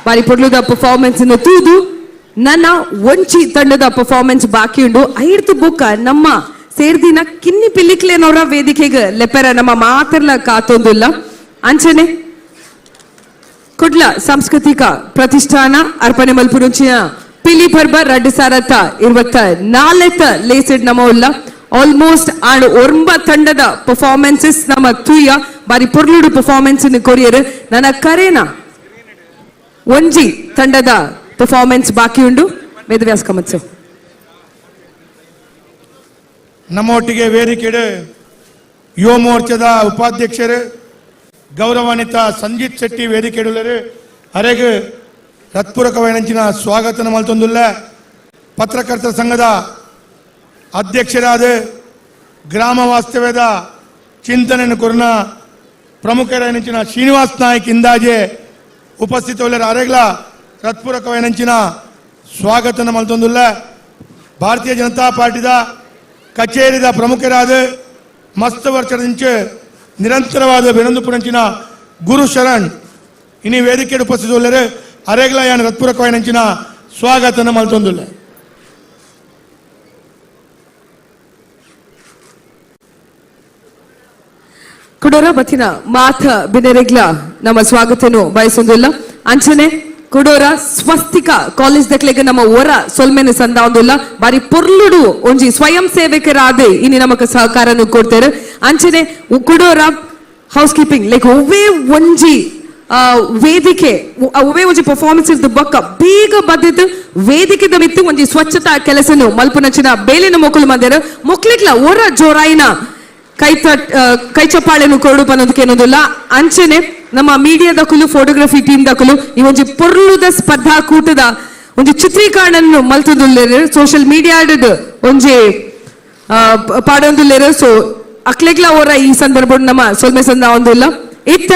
ಬಾರಿ ಪೊರ್ಲುದ ಪರ್ಫಾರ್ಮೆನ್ಸ್ ತೂದು ನನ್ನ ಒಂಚಿ ತಂಡದ ಪರ್ಫಾರ್ಮೆನ್ಸ್ ಬಾಕಿ ಉಂಡು. ಐರ್ತು ಬುಕ್ಕ ನಮ್ಮ ಸೇರ್ದಿನ ಕಿನ್ನಿ ಪಿಲಿಕ್ಲೇನವರ ವೇದಿಕೆಗೆ ಲೆಪ್ಪೆರ ನಮ್ಮ ಮಾತೆರ್ಲ ಕಾತೊಂದುಲ್ಲ. ಅಂಚನೆ ಕುಡ್ಲ ಸಾಂಸ್ಕೃತಿಕ ಪ್ರತಿಷ್ಠಾನ ಅರ್ಪಣೆ ಮಲ್ಪುರುಂಚಿನ ಪಿಲಿ ಪರ್ಬ 2024 ಲೇಸಿಡ್ ನಮ್ಮ ಉಲ್ಲ. ಆಲ್ಮೋಸ್ಟ್ ಆಂಡ್ ಒರ್ಂಬ ತಂಡದ ಪರ್ಫಾರ್ಮೆನ್ಸಸ್ ನಮ್ಮ ತೂಯ ಬಾರಿ ಪೊರ್ಲುಡು ಪರ್ಫಾರ್ಮೆನ್ಸ್ ಕೊರಿಯರ್. ನನ್ನ ಕರೇನ ಒಂಜಿ ತಂಡದ ಪರ್ಫಾರ್ಮೆನ್ಸ್ ಬಾಕಿ ಉಂಡು. Vedavyasa cometh sir. ನಮ್ಮ ಒಟ್ಟಿಗೆ ವೇದಿಕೆಡೆ ಯುವ ಮೋರ್ಚಾದ ಉಪಾಧ್ಯಕ್ಷರು ಗೌರವಾನ್ವಿತ ಸಂಜಿತ್ ಶೆಟ್ಟಿ ವೇದಿಕೆಡುಳ್ಳರು ಅರೆಗ್ ಹೃತ್ಪೂರ್ವಕವಾಯಿನಂಚಿನ ಸ್ವಾಗತ ಮಲ್ತೊಂದುಲ್ಲ. ಪತ್ರಕರ್ತರ ಸಂಘದ ಅಧ್ಯಕ್ಷರಾದ ಗ್ರಾಮ ವಾಸ್ತವ್ಯದ ಚಿಂತನೆಯನ್ನು ಕೊರ್ನ ಪ್ರಮುಖರಾಯಿನಂಚಿನ ಶ್ರೀನಿವಾಸ್ ನಾಯ್ಕ್ ಇಂದಾಜೆ ಉಪಸ್ಥಿತ ಅರೆಗ್ಲ ಹೃತ್ಪೂರ್ವಕವಾಯಿನಂಚಿನ ಸ್ವಾಗತನ ಮಲ್ತೊಂದುಲ್ಲ. ಭಾರತೀಯ ಜನತಾ ಪಾರ್ಟಿದ ಕಚೇರಿದ ಪ್ರಮುಖರಾದ ಮಸ್ತ್ ವರ್ಷದಿಂಚೆ ನಿರಂತರವಾದ ಬೆನಂದುಪುರಂಚಿನ ಗುರು ಶರಣ್ ಇನಿ ವೇದಿಕೆ ಉಪಸ್ಥಿತ ಅರೆಗ್ಲ ಯಾನ್ ಹೃತ್ಪೂರ್ವಕವಾಯಿನಂಚಿನ ಸ್ವಾಗತನ ಮಲ್ತೊಂದುಲ್ಲ. ಕುಡೋರ ಬತ್ತಿನ ಮಾಥ ಬಿನೆರೆಗ್ಲ ನಮ್ಮ ಸ್ವಾಗತನು ಬಯಸೊಂದಿಲ್ಲ. ಅಂಚನೆ ಕುಡೋರ ಸ್ವಸ್ತಿಕ ಕಾಲೇಜ್ ದಕ್ಲೆಗ್ ನಮ್ಮ ಒರ ಸೊಲ್ಮೆನ ಸಂದಾವೊಂದುಲ್ಲ. ಬಾರಿ ಪೊರ್ಲುಡು ಒಂಜಿ ಸ್ವಯಂ ಸೇವಕರಾದ ಇನಿ ನಮಕ್ ಸಹಕಾರನು ಕೊಡ್ತಾರೆ. ಅಂಚನೆ ಕುಡೋರ ಹೌಸ್ ಕೀಪಿಂಗ್ ಲೈಕ್ ಒವ್ವೇ ಒಂಜಿ ವೇದಿಕೆ ಒವ್ವೇ ಒಂಜಿ ಪರ್ಫಾರ್ಮೆನ್ಸ್ ಇರ್ದು ಬೊಕ್ಕ ಬೇಗ ಬದ್ದಿದ್ದು ವೇದಿಕೆದ ಮಿತ್ತು ಒಂಜಿ ಸ್ವಚ್ಛತಾ ಕೆಲಸನು ಮಲ್ಪುನಂಚಿನ ಬೇಲಿನ ಮೊಕಲು ಮಂದಿರ ಮೊಕ್ಲಿಗ್ಲ ಒರ ಜೋರಾಯಿನ ಕೈ ಕೈ ಚಪ್ಪಾಳೆನು ಕೊರಡು ಪನ್ನೋದಕ್ಕೇನೋದಿಲ್ಲ. ಅಂಚನೆ ನಮ್ಮ ಮೀಡಿಯಾ ದಕುಲು ಫೋಟೋಗ್ರಫಿ ಟೀಮ್ ದಕುಲು ಈ ಒಂಜಿ ಪೊರ್ಲುದ ಸ್ಪರ್ಧಾಕೂಟದ ಒಂಜಿ ಚಿತ್ರೀಕರಣನ್ನು ಮಲ್ತುದುಲ್ಲೆರ್ ಸೋಷಿಯಲ್ ಮೀಡಿಯಾ ಒಂಜಿ ಪಾಡೊಂದುಲ್ಲೆರ್. ಸೊ ಅಕ್ಲೆಗ್ಲ ಅವರ ಈ ಸಂದರ್ಭ ನಮ್ಮ ಸೊಲ್ಮೆ ಸಂದ ಒಂದಿಲ್ಲ. ಇತ್ತ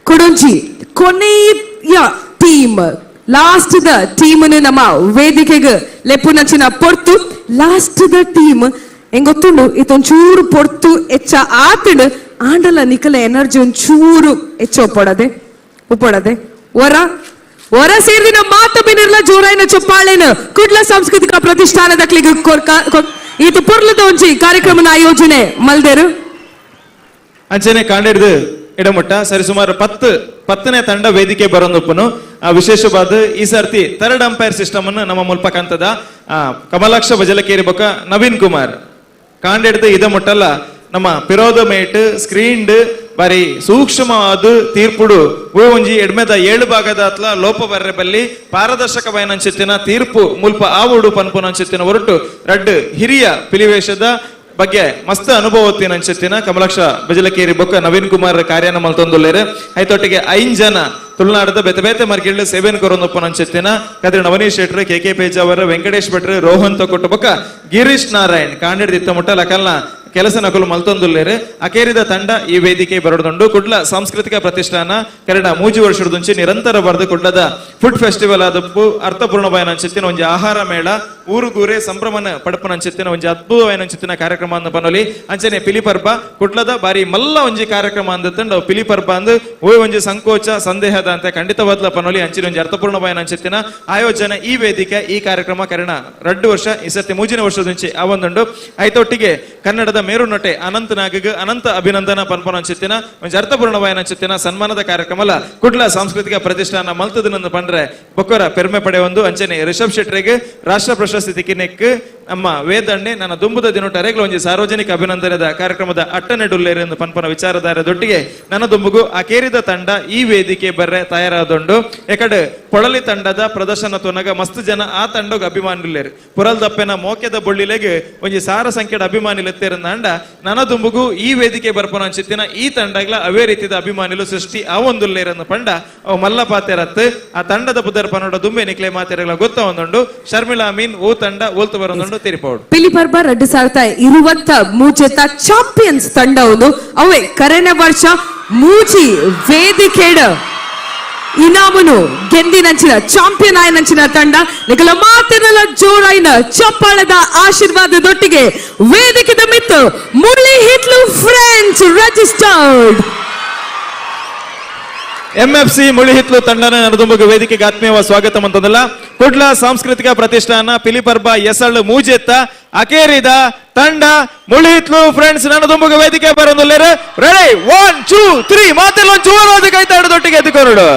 ಕುಡೊಂಜಿ ಕೊನೆಯ ಟೀಮ್ ಲಾಸ್ಟ್ the team ನಮ್ಮ ವೇದಿಕೆಗೆ ಲೆಪ್ಪುನಂಚಿನ ಪೊರ್ತು. ಲಾಸ್ಟ್ the team ಹೆಂಗ್ ಗೊತ್ತುಂಡು ಇತ್ತೊಂಚೂರು ಪೊರ್ತು ಎಚ್ಚ ಆತಂಡ್ ಆಂಡಲ ನಿಕಲ ಎನರ್ಜಿ ಒಂಚೂರು ಹೆಚ್ಚ ಒಪ್ಪಡದೆ ಉಪ್ಪಡದೆ ಒರ ಒರ ಸೇರ್ದಿನ ಮಾತ ಬಿನಿರ್ಲ ಜೋರಾಯಿನ ಚಪ್ಪಾಳೆನ ಕುಡ್ಲ ಸಾಂಸ್ಕೃತಿಕ ಪ್ರತಿಷ್ಠಾನದ ಕ್ಲಿಗ್ ಈತ ಪೊರ್ಲದ ಒಂಜಿ ಕಾರ್ಯಕ್ರಮದ ಆಯೋಜನೆ ಮಲ್ದೇರು. ಅಂಚನೆ ಕಾಂಡೆಡ್ದು ಎಡಮುಟ್ಟ ಸರಿ ಸುಮಾರು 10ನೇ ತಂಡ ವೇದಿಕೆ ಬರೋಂದುಪ್ಪನು. ವಿಶೇಷವಾದ ಈ ಸರ್ತಿ ಥರ್ಡ್ ಅಂಪೈರ್ ಸಿಸ್ಟಮ್ ಅನ್ನು ನಮ್ಮ ಮುಲ್ಪಕಂತದ ಕಮಲಾಕ್ಷ ಬಜಲಕೇರಿ ಬೊಕ್ಕ ನವೀನ್ ಕುಮಾರ್ ಕಾಂಡೆಡ್ದು ಇದ ಮುಟ್ಟಲ್ಲ ನಮ್ಮ ಪಿರೋದ ಮೇಟ್ ಸ್ಕ್ರೀನ್ಡ್ ಬಾರಿ ಸೂಕ್ಷ್ಮವಾದ ತೀರ್ಪುಡು ಒಂಜಿ ಎಡ್ಮೆದ 7 ಭಾಗದ ಅತ್ಲ ಲೋಪ ಬರ್ರೆ ಬಲ್ಲಿ ಪಾರದರ್ಶಕವಾಯಿನಂಚಿತ್ತಿನ ತೀರ್ಪು ಮುಲ್ಪ ಆವುಡು ಪನ್ಪುನಂಚಿತ್ತಿನ ಹೊರಟು ರಡ್ಡು ಹಿರಿಯ ಪಿಲಿವೇಶದ ಬಗ್ಗೆ ಮಸ್ತ್ ಅನುಭವ ಅಂಚಿತ್ತಿನ ಕಮಲಾಕ್ಷ ಬಜಲಕೇರಿ ಬೊಕ್ಕ ನವೀನ್ ಕುಮಾರ್ ಕಾರ್ಯನ ಮಲ್ತೊಂದುಲ್ಲೇರು. ಐತೊಟ್ಟಿಗೆ 5 ಜನ ತುಳುನಾಡದ ಬೇತೆ ಬೇತೆ ಮರ್ಗಿಳ್ಳು ಸೇವೆನ್ ಕೊರೊಂದೊಪ್ಪನ ಕದ್ರಿ ನವನೀಶ್ ಶೆಟ್ರು, ಕೆ ಕೆ ಪೇಜಾವರ್, ವೆಂಕಟೇಶ್ ಭಟ್ರು, ರೋಹನ್ ತೊಕೊಟ್ಟು ಬೊಕ್ಕ ಗಿರೀಶ್ ನಾರಾಯಣ್ ಕಾಂಡೆಡ್ ದಿತ್ತ ಮುಟ್ಟ ಲಕಲ್ನ ಕೆಲಸ ನಕಲು ಮಲ್ತೊಂದುಲ್ಲೇರು. ಅಕೇರಿದ ತಂಡ ಈ ವೇದಿಕೆ ಬರಡದುಂಡು. ಕುಡ್ಲ ಸಾಂಸ್ಕೃತಿಕ ಪ್ರತಿಷ್ಠಾನ ಕನ್ನಡ 3 ವರ್ಷದಂಚಿ ನಿರಂತರ ಬರೆದು ಕುಡ್ಲದ ಫುಡ್ ಫೆಸ್ಟಿವಲ್ ಆದಪ್ಪು ಅರ್ಥಪೂರ್ಣವಾಯಿನಂಚಿತ್ತಿನ ಒಂಜಿ ಆಹಾರ ಮೇಳ ಊರುಗೂರೆ ಸಂಭ್ರಮನ ಪಡಪನಂಚಿತ್ತಿನ ಒಂಜಿ ಅದ್ಭುತವಾಯಿನಂಚಿತ್ತಿನ ಕಾರ್ಯಕ್ರಮ ಅಂದ ಪನೊಲಿ. ಅಂಚನೆ ಪಿಲಿಪರ್ಬ ಕುಡ್ಲದ ಬಾರಿ ಮಲ್ಲ ಒಂಜಿ ಕಾರ್ಯಕ್ರಮ ಅಂದತ್ತಂಡ ಪಿಲಿಪರ್ಬ ಅಂದ್ ಓಯ್ ಒಂಜಿ ಸಂಕೋಚ ಸಂದೇಹದ ಅಂತ ಖಂಡಿತವಾದ್ಲ ಪನೊಲಿ. ಅಂಚಿನ ಒಂಜಿ ಅರ್ಥಪೂರ್ಣವಾಯಿನಂಚಿತ್ತಿನ ಆಯೋಜನೆ ಈ ವೇದಿಕೆ ಈ ಕಾರ್ಯಕ್ರಮ ಕರೆಣ 2 ವರ್ಷ ಈ ಸರ್ತಿ 3ನೇ ವರ್ಷದಂಚಿ ಆ ಒಂದುಂಡು. ಐತೊಟ್ಟಿಗೆ ಕನ್ನಡದ ಮೇರು ನಟೆ ಅನಂತ ನಾಗಗ್ ಅನಂತ ಅಭಿನಂದನ ಪನ್ಪನಂಚಿತ್ತಿನ ಒಂಜಿ ಅರ್ಥಪೂರ್ಣವಾಯಿನಂಚಿತ್ತಿನ ಸನ್ಮಾನದ ಕಾರ್ಯಕ್ರಮ ಕುಡ್ಲ ಸಾಂಸ್ಕೃತಿಕ ಪ್ರತಿಷ್ಠಾನ ಮಲ್ತದನಂದು ಪಂಡ್ರೆ ಬೊಕ್ಕರ ಪೆರ್ಮೆ ಪಡೆಯೊಂದು. ಅಂಚನೆ ರಿಷಬ್ ಶೆಟ್ಟರಿಗೆ ರಾಷ್ಟ್ರ ಪ್ರಶಸ್ತಿ ತಿಕ್ಕಿನೆಕ್ ನಮ್ಮ ವೇದಣ್ಣೆ ನನ್ನ ದುಂಬುದ ದಿನೊಟ್ಟು ಅರೆಗ್ಲ ಒಂಜಿ ಸಾರ್ವಜನಿಕ ಅಭಿನಂದನದ ಕಾರ್ಯಕ್ರಮದ ಅಟ್ಟನೆಡುಲ್ಲೇರು ಎಂದು ಪನ್ಪನ ವಿಚಾರಧಾರೆ ದೊಟ್ಟಿಗೆ ನನ್ನ ದುಂಬುಗು ಅಕೇರಿದ ತಂಡ ಈ ವೇದಿಕೆ ಬರ್ರೆ ತಯಾರಾದೊಂಡು. ಎಕಡೆ ಪೊಳಲಿ ತಂಡದ ಪ್ರದರ್ಶನ ತುನಗ ಮಸ್ತ್ ಜನ ಆ ತಂಡಗ್ ಅಭಿಮಾನಿಲೇರು. ಪುರಲ್ ದಪ್ಪೆನ ಮೋಕೆದ ಬೊಳ್ಳಿಲೆಗ್ ಒಂಜಿ ಸಾರ ಸಂಖ್ಯೆದ ಅಭಿಮಾನಿಲೆತ್ತೇರಂದಾಂಡ ನನ್ನ ದುಂಬುಗು ಈ ವೇದಿಕೆ ಬರ್ಪನ ಅಂಚಿತ್ತಿನ ಈ ತಂಡಗ್ಲ ಅವೇ ರೀತಿಯ ಅಭಿಮಾನಿಲು ಸೃಷ್ಟಿ ಆ ಒಂದುಲ್ಲೇರನ್ನು ಪಂಡ ಅವು ಮಲ್ಲ ಪಾತೆರತ್ ಆ ತಂಡದ ಪುದರ್ ಪನೋಡ ದುಂಬೆ ನಿಕ್ಲೆ ಮಾತೆರಗ್ಲ ಗೊತ್ತ ಒಂದುಂಡು. ಶರ್ಮಿಳಾ ಮೀನ್ ಓ ತಂಡ ಓಲ್ತು ಬರೊಂದುಂಡು ತಿರಿಪೌಡು. ಪಿಲಿಪರ್ಬ 2023 ಚಾಂಪಿಯನ್ಸ್ ತಂಡ ಒಂದು ಅವೇ ಕರೆನ ವರ್ಷ ಮೂಜಿ ವೇದಿಕೆಡ್ ಇನಾಮುನು ಗೆಂದಿನಂಚಿನ ಚಾಂಪಿಯನ್ ಆಯನಂಚಿನ ತಂಡ. ನಿಕಲ ಮಾತಿನಲ ಜೋರಾಯಿನ ಚಪ್ಪಾಳದ ಆಶೀರ್ವಾದದೊಟ್ಟಿಗೆ ವೇದಿಕೆದ ಮಿತ್ತು ಮುರಳಿ ಹಿಟ್ಲು ಫ್ರೆಂಡ್ಸ್ ರಿಜಿಸ್ಟರ್ಡ್. ಎಂಎಫ್ಸಿ ಮುಳಿಹಿತ್ಲು ತಂಡನ ನಡುದುಂಬುಗ ವೇದಿಕೆಗೆ ಆತ್ಮೀಯವ ಸ್ವಾಗತ ಮಂತದಲ್ಲ. ಕುಡ್ಲ ಸಾಂಸ್ಕೃತಿಕ ಪ್ರತಿಷ್ಠಾನ ಪಿಲಿಪರ್ಬ ಎಸಳು ಮೂಜೆತ್ತ ಅಕೇರಿದ ತಂಡ ಮುಳಿಹಿತ್ಲು ಫ್ರೆಂಡ್ಸ್ ನಡುದುಂಬುಗ ವೇದಿಕೆ ಬರೋದಿಲ್ಲ. ರೆಡಿ, 1 2 3 ಮಾತೆಲ್ಲ ಜೋರಾದ ಕೈ ತಾಡದೊಟ್ಟಿಗೆ ಎದ್ದುಕೊರಡು.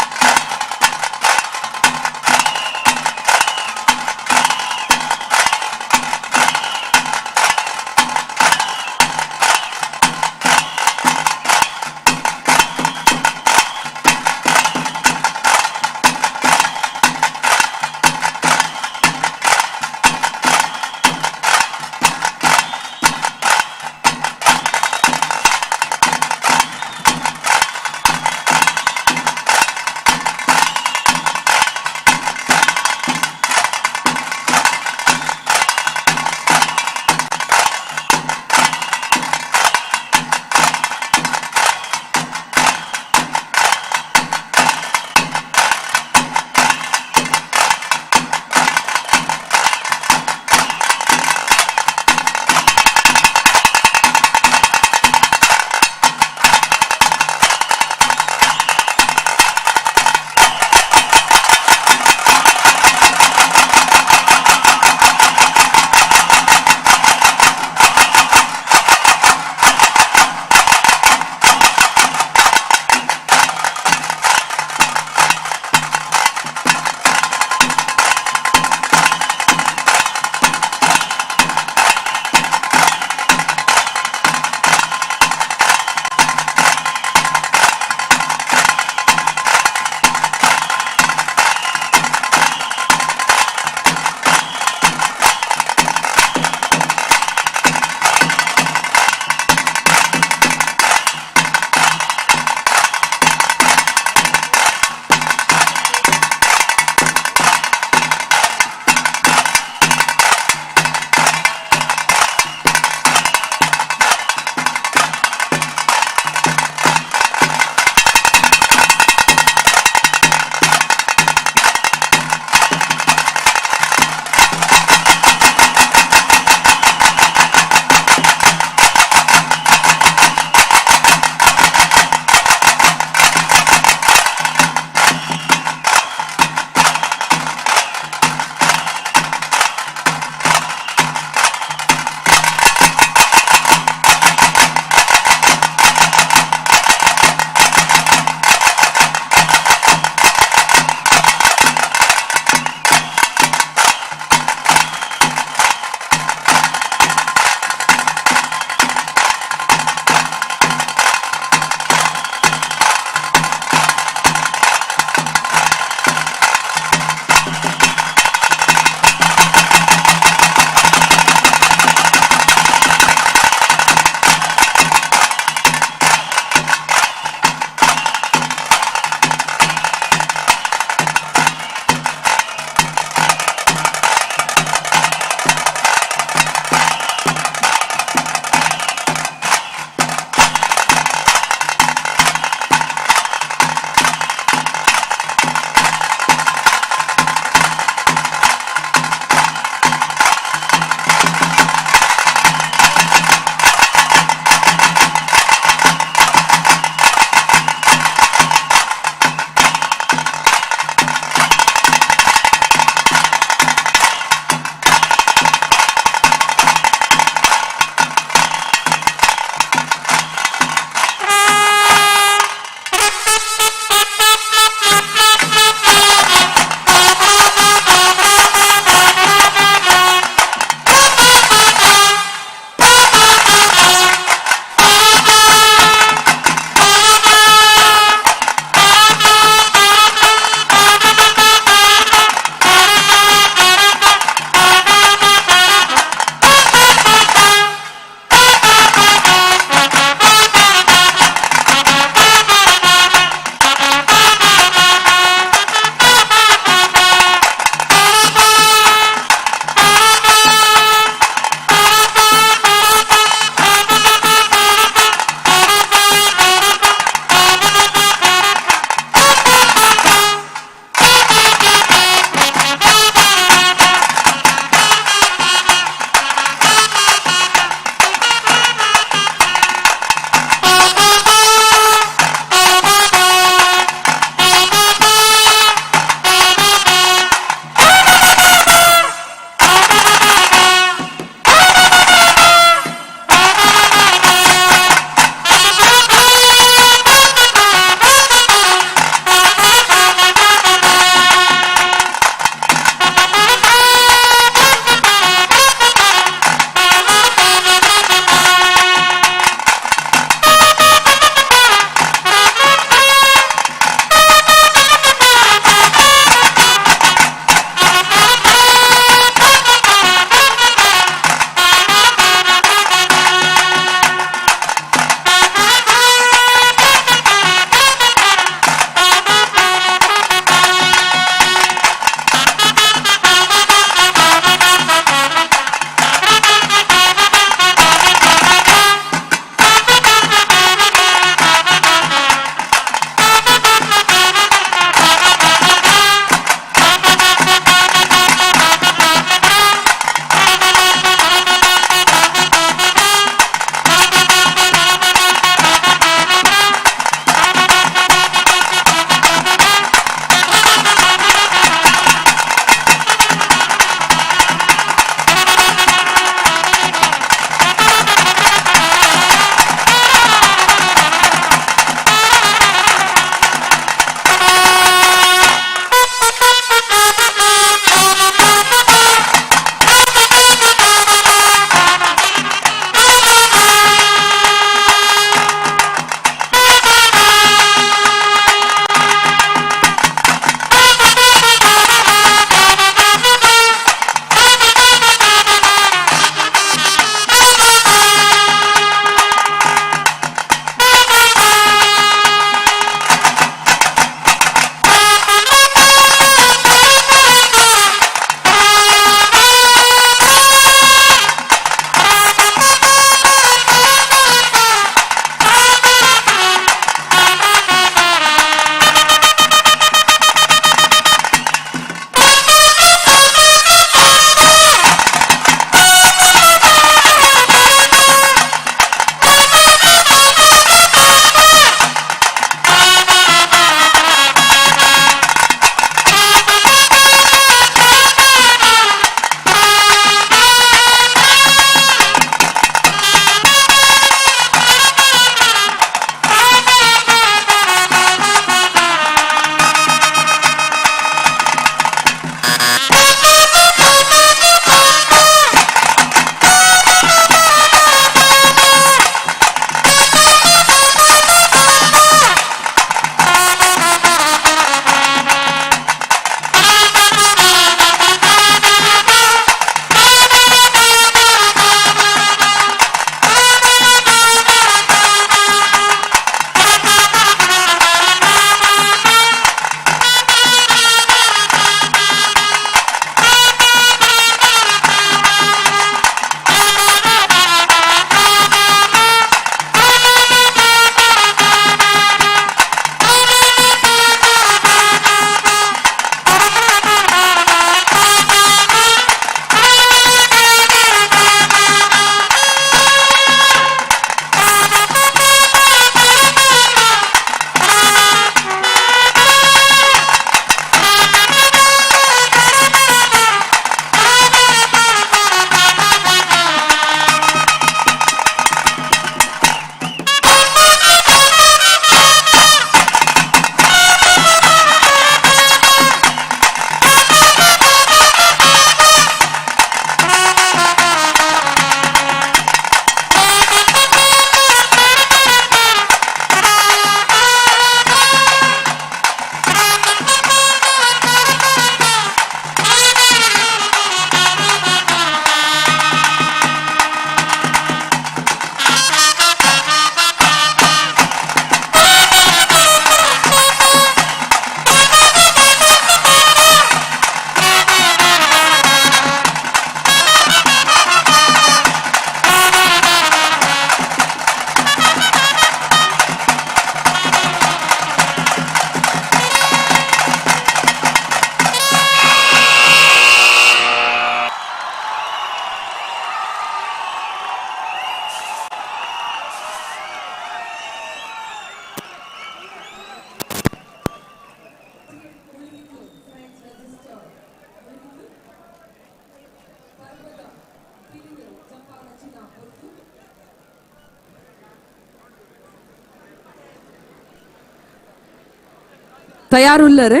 ತಯಾರುಲ್ಲರೆ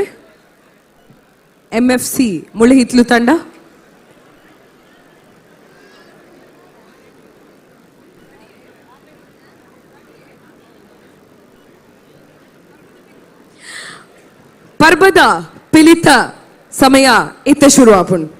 ಎಂಎಫ್ಸಿ ಮುಳಿಹಿತ್ಲು ತಂಡ. ಪರ್ಬದ ಪಿಲಿತ ಸಮಯ ಇತ್ತ ಶುರು ಆಪುಂಡು.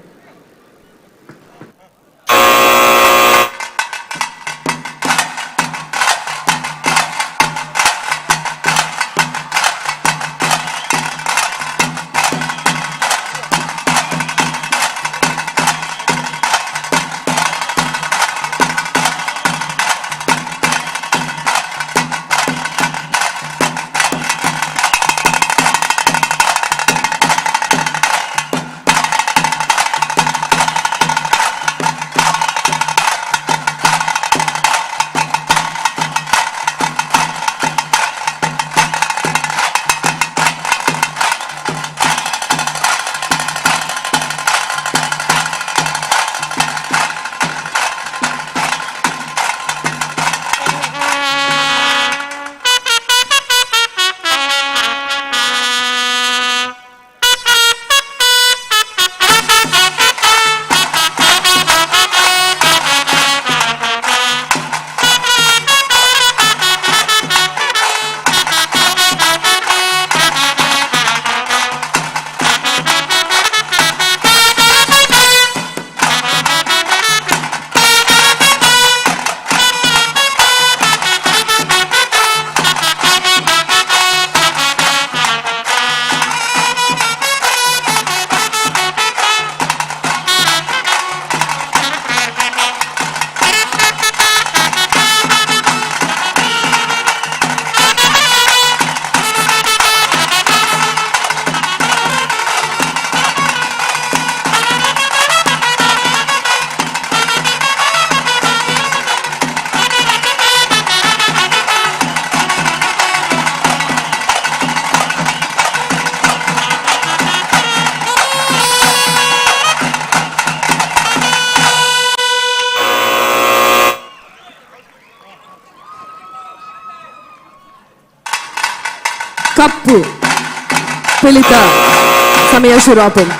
ಕಪ್ಪು ಪಿಲಿತ ಸಮಯ ಶುರು ಆಪುಂಡು.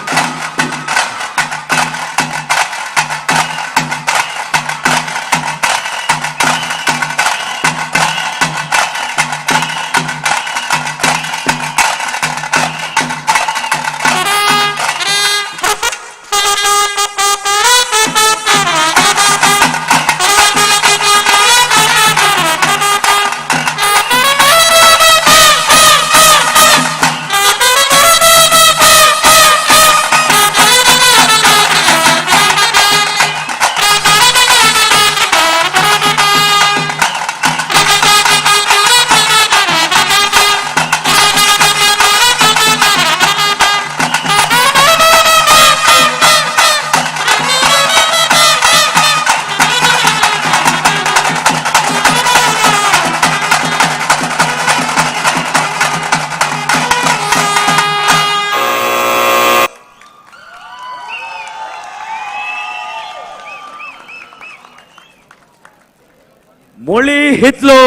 ಮುಳಿಹಿತ್ಲು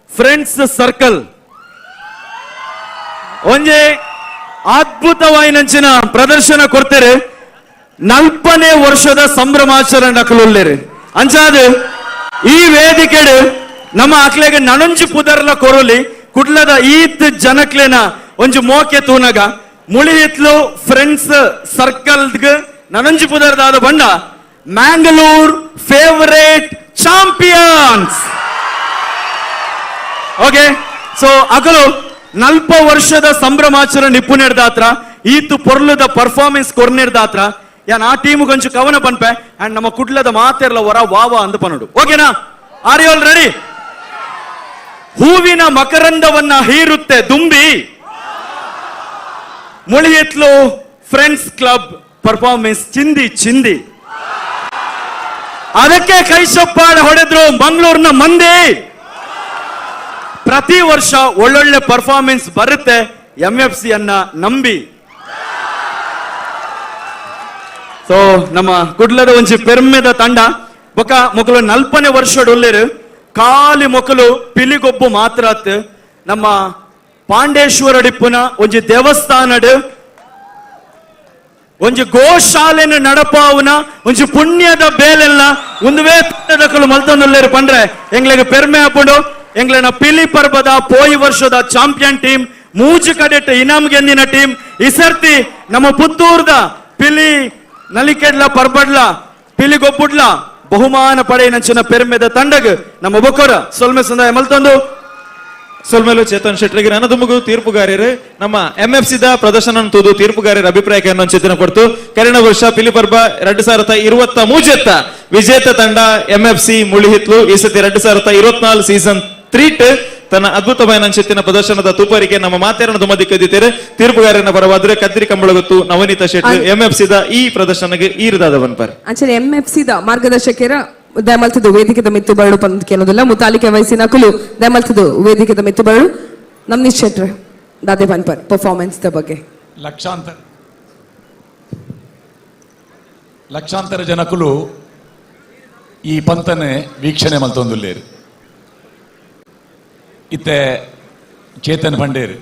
ಫ್ರೆಂಡ್ಸ್ ಸರ್ಕಲ್ ಒಂಜೆ ಅದ್ಭುತವಾಯಿನಂಚಿನ ಪ್ರದರ್ಶನ ಕೊಡ್ತಾರೆ. 40ನೇ ವರ್ಷದ ಸಂಭ್ರಮಾಚರಣೆ ನಕಲುಲ್ಲೇರು ಅಂಚಾದ ಈ ವೇದಿಕೆಡು ನಮ್ಮ ಅಕ್ಲೆಗೆ ನನಂಜು ಪುದರ್ಲ ಕೊರಲಿ ಕುಡ್ಲದ ಈತ್ ಜನಕ್ಲೆನ ಒಂಜಿ ಮೋಕೆ ತೂನಗ ಮುಳಿಹಿತ್ಲು ಫ್ರೆಂಡ್ಸ್ ಸರ್ಕಲ್ ನನಂಜು ಪುದರ್ದಾದ ಬಣ್ಣ Mangalore favourite champions. Okay, so ಅಗಲು 40 ವರ್ಷದ ಸಂಭ್ರಮಾಚರಣೆ ನಿಪುಣರ್ದಾತ್ರ ಈತು ಪೊರ್ಲದ ಪರ್ಫಾರ್ಮೆನ್ಸ್ ಕೊರ್ನಿರ್ದಾತ್ರ ಯಾನ್ ಆ ಟೀಮ್ ಗೊಂಚು ಕವನ ಪನ್ಪೆ ಅಂಡ್ ನಮ್ಮ ಕುಡ್ಲದ ಮಾತೆರ್ಲ ಹೊರ ವಾವ ಅಂದ್ ಪನೋಡು. ಓಕೆನಾ? Are you all ready? ಹೂವಿನ ಮಕರಂದವನ್ನ ಹೀರುತ್ತೆ ದುಂಬಿ ಮುಳಿಹಿತ್ಲು ಫ್ರೆಂಡ್ಸ್ ಕ್ಲಬ್ ಪರ್ಫಾರ್ಮೆನ್ಸ್ ಚಿಂದಿ ಚಿಂದಿ. ಅದಕ್ಕೆ ಕೈ ಚಪ್ಪಾಳೆ ಹೊಡೆದ್ರು ಮಂಗಳೂರಿನ ಮಂದಿ. ಪ್ರತಿ ವರ್ಷ ಒಳ್ಳೊಳ್ಳೆ ಪರ್ಫಾರ್ಮೆನ್ಸ್ ಬರುತ್ತೆ ಎಂಎಫ್ಸಿ ಅನ್ನ ನಂಬಿ. ಸೊ ನಮ್ಮ ಕುಡ್ಲದ ಒಂಜಿ ಪೆರ್ಮೆದ ತಂಡ ಬೊಕ ಮೊಕಲು 40ನೇ ವರ್ಷ ಡೊಲ್ಲೆರು ಖಾಲಿ ಮೊಕಲು ಪಿಲಿಗೊಬ್ಬು ಮಾತ್ರ ನಮ್ಮ ಪಾಂಡೇಶ್ವರ ಡಿಪ್ಪುನ ಒಂಜಿ ದೇವಸ್ಥಾನಡ್ ಒಂಜಿ ಗೋಶಾಲೆನ ನಡಪಾವುನ ಒಂಜಿ ಪುಣ್ಯದ ಬೇಲೆಲ್ಲ ಒಂದುವೇ ತಂಡದಕುಲು ಮಲ್ತೊಂದುಲ್ಲೆರ್ ಪಂಡ್ರೆ ಎಂಗ್ಲೆಗ್ ಪೆರ್ಮೆ ಆಪುಂಡು. ಎಂಗ್ಲೆನ ಪಿಲಿ ಪರ್ಬದ ಪೋಯಿ ವರ್ಷದ ಚಾಂಪಿಯನ್ ಟೀಮ್, ಮೂಜು ಕಡೆಟ್ ಇನಾಮ್ ಗೆಂದಿನ ಟೀಮ್ ಇಸರ್ತಿ ನಮ್ಮ ಪುತ್ತೂರ್ದ ಪಿಲಿ ನಲಿಕೆಡ್ಲ ಪರ್ಬಡ್ಲ ಪಿಲಿ ಗೊಬ್ಬುಡ್ಲ ಬಹುಮಾನ ಪಡೆಯಿನಂಚಿನ ಪೆರ್ಮೆದ ತಂಡಗ್ ನಮ್ಮ ಬೊಕ್ಕೊರ ಸೊಲ್ಮೆ ಸಂದಾಯ ಮಲ್ತೊಂದು. ಸೊಲ್ಮೆಲು ಚೇತನ್ ಶೆಟ್ಟರಿಗೆ ನನದುಮುಗು ತೀರ್ಪುಗಾರರು ನಮ್ಮ ಎಂಎಫ್ಸಿ the ಪ್ರದರ್ಶನ ತೂದು ತೀರ್ಪುಗಾರರ ಅಭಿಪ್ರಾಯಕ್ಕೆ ಚಿಂತನೆ ಕೊಡ್ತು. ಕರಿನ ವರ್ಷ ಪಿಲಿಪರ್ಬ 2023 ವಿಜೇತ ತಂಡ ಎಂಎಫ್ಸಿ ಮುಳಿಹಿತ್ಲು ಈ ಸತಿ 2024 ಸೀಸನ್ 3 ತನ್ನ ಅದ್ಭುತವಾದ ಚಿತ್ತಿನ ಪ್ರದರ್ಶನದ ತೂಪರಿಗೆ ನಮ್ಮ ಮಾತೇರನ್ನು ದುಮದಿಕ್ಕದಿದ್ದೇರೆ. ತೀರ್ಪುಗಾರನ ಪರವಾದ್ರೆ ಕದ್ರಿ ಕಂಬಳಗುತ್ತು ನವನೀತ ಶೆಟ್ಟಿ ಎಂಎಫ್ಸಿ the ಈ ಪ್ರದರ್ಶನಕ್ಕೆ ಈರುದಾದ ಪರ್ ಅಂಚನೆ ಎಂಎಫ್ಸಿ the ಮಾರ್ಗದರ್ಶಕರ ದಯಮಲ್ತದು ವೇದಿಕೆದ ಮಿತ್ತು ಬರಡು ಪಂದ್ ಕೇಳೋದಿಲ್ಲ. ಮುತಾಲಿಕೆ ವಯಸ್ಸಿನ ಕುಲು ದಯಮಲ್ತದು ವೇದಿಕೆದ ಮಿತ್ತು ಬರಡು. ನಮ್ನಿ ಶೆಟ್ರೆ ದಾದೆ ಪನ್ಪರ್ ಪರ್ಫಾರ್ಮೆನ್ಸ್ the ಬಗ್ಗೆ. ಲಕ್ಷಾಂತರ ಲಕ್ಷಾಂತರ ಜನಕುಲು ಈ ಪಂತನೆ ವೀಕ್ಷಣೆ ಮಲ್ತೊಂದುಲ್ಲೇರು. ಇತ್ತೆ ಚೇತನ್ ಪಂಡೇರ್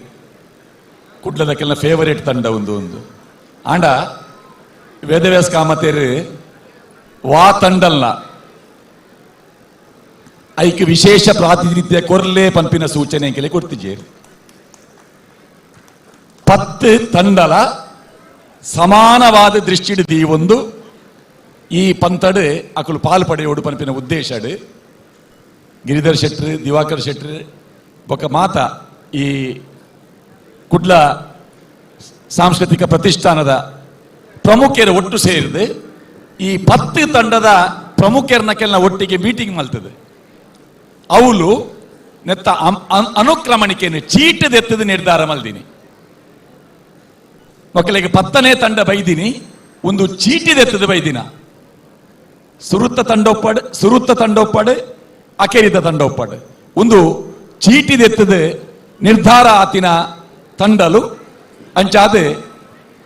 ಕುಡ್ಲದ ಕೆಲ ಫೇವರೇಟ್ ತಂಡ ಒಂದು ಒಂದು ಆಂಡ ವೇದವ್ಯಾಸ ಕಾಮತೇರು ವಾ ತಂಡಲ್ನ ಐಕ್ ವಿಶೇಷ ಪ್ರಾತಿನಿಧ್ಯ ಕೊರ್ಲೆ ಪಂಪಿನ ಸೂಚನೆ ಕೆಲೆ ಕೊಡ್ತಿಜೇರು. 10 ತಂಡಲ ಸಮಾನವಾದ ದೃಷ್ಟಿಡ್ ಒಂದು ಈ ಪಂತಡು ಅಕುಲು ಪಾಲ್ ಪಡೆಯೋಡು ಪಂಪಿನ ಉದ್ದೇಶಡು ಗಿರಿಧರ್ ಶೆಟ್ರು, ದಿವಾಕರ್ ಶೆಟ್ರು ಬೊಕ್ಕ ಮಾತ ಈ ಕುಡ್ಲ ಸಾಂಸ್ಕೃತಿಕ ಪ್ರತಿಷ್ಠಾನದ ಪ್ರಮುಖರು ಒಟ್ಟು ಸೇರಿದು ಈ 10 ತಂಡದ ಪ್ರಮುಖರನ್ನ ಕೆಲ ಒಟ್ಟಿಗೆ ಮೀಟಿಂಗ್ ಮಲ್ತದೆ. ಅವಳು ನೆತ್ತ ಅನುಕ್ರಮಣಿಕೆಯನ್ನು ಚೀಟದೆತ್ತದ ನಿರ್ಧಾರ ಮಲ್ದಿನಿ. ಮಕ್ಕಳಿಗೆ 10ನೇ ತಂಡ ಬೈದಿನಿ, ಒಂದು ಚೀಟಿದೆತ್ತದ ಬೈದಿನ. ಸುರುತ್ತ ತಂಡೊಪ್ಪಡು, ಸುರುತ್ತ ತಂಡೊಪ್ಪಡು, ಅಕೆರಿದ ತಂಡೊಪ್ಪಡು ಒಂದು ಚೀಟಿದೆತ್ತದ ನಿರ್ಧಾರ ಆತಿನ ತಂಡಲು ಅಂಚಾದ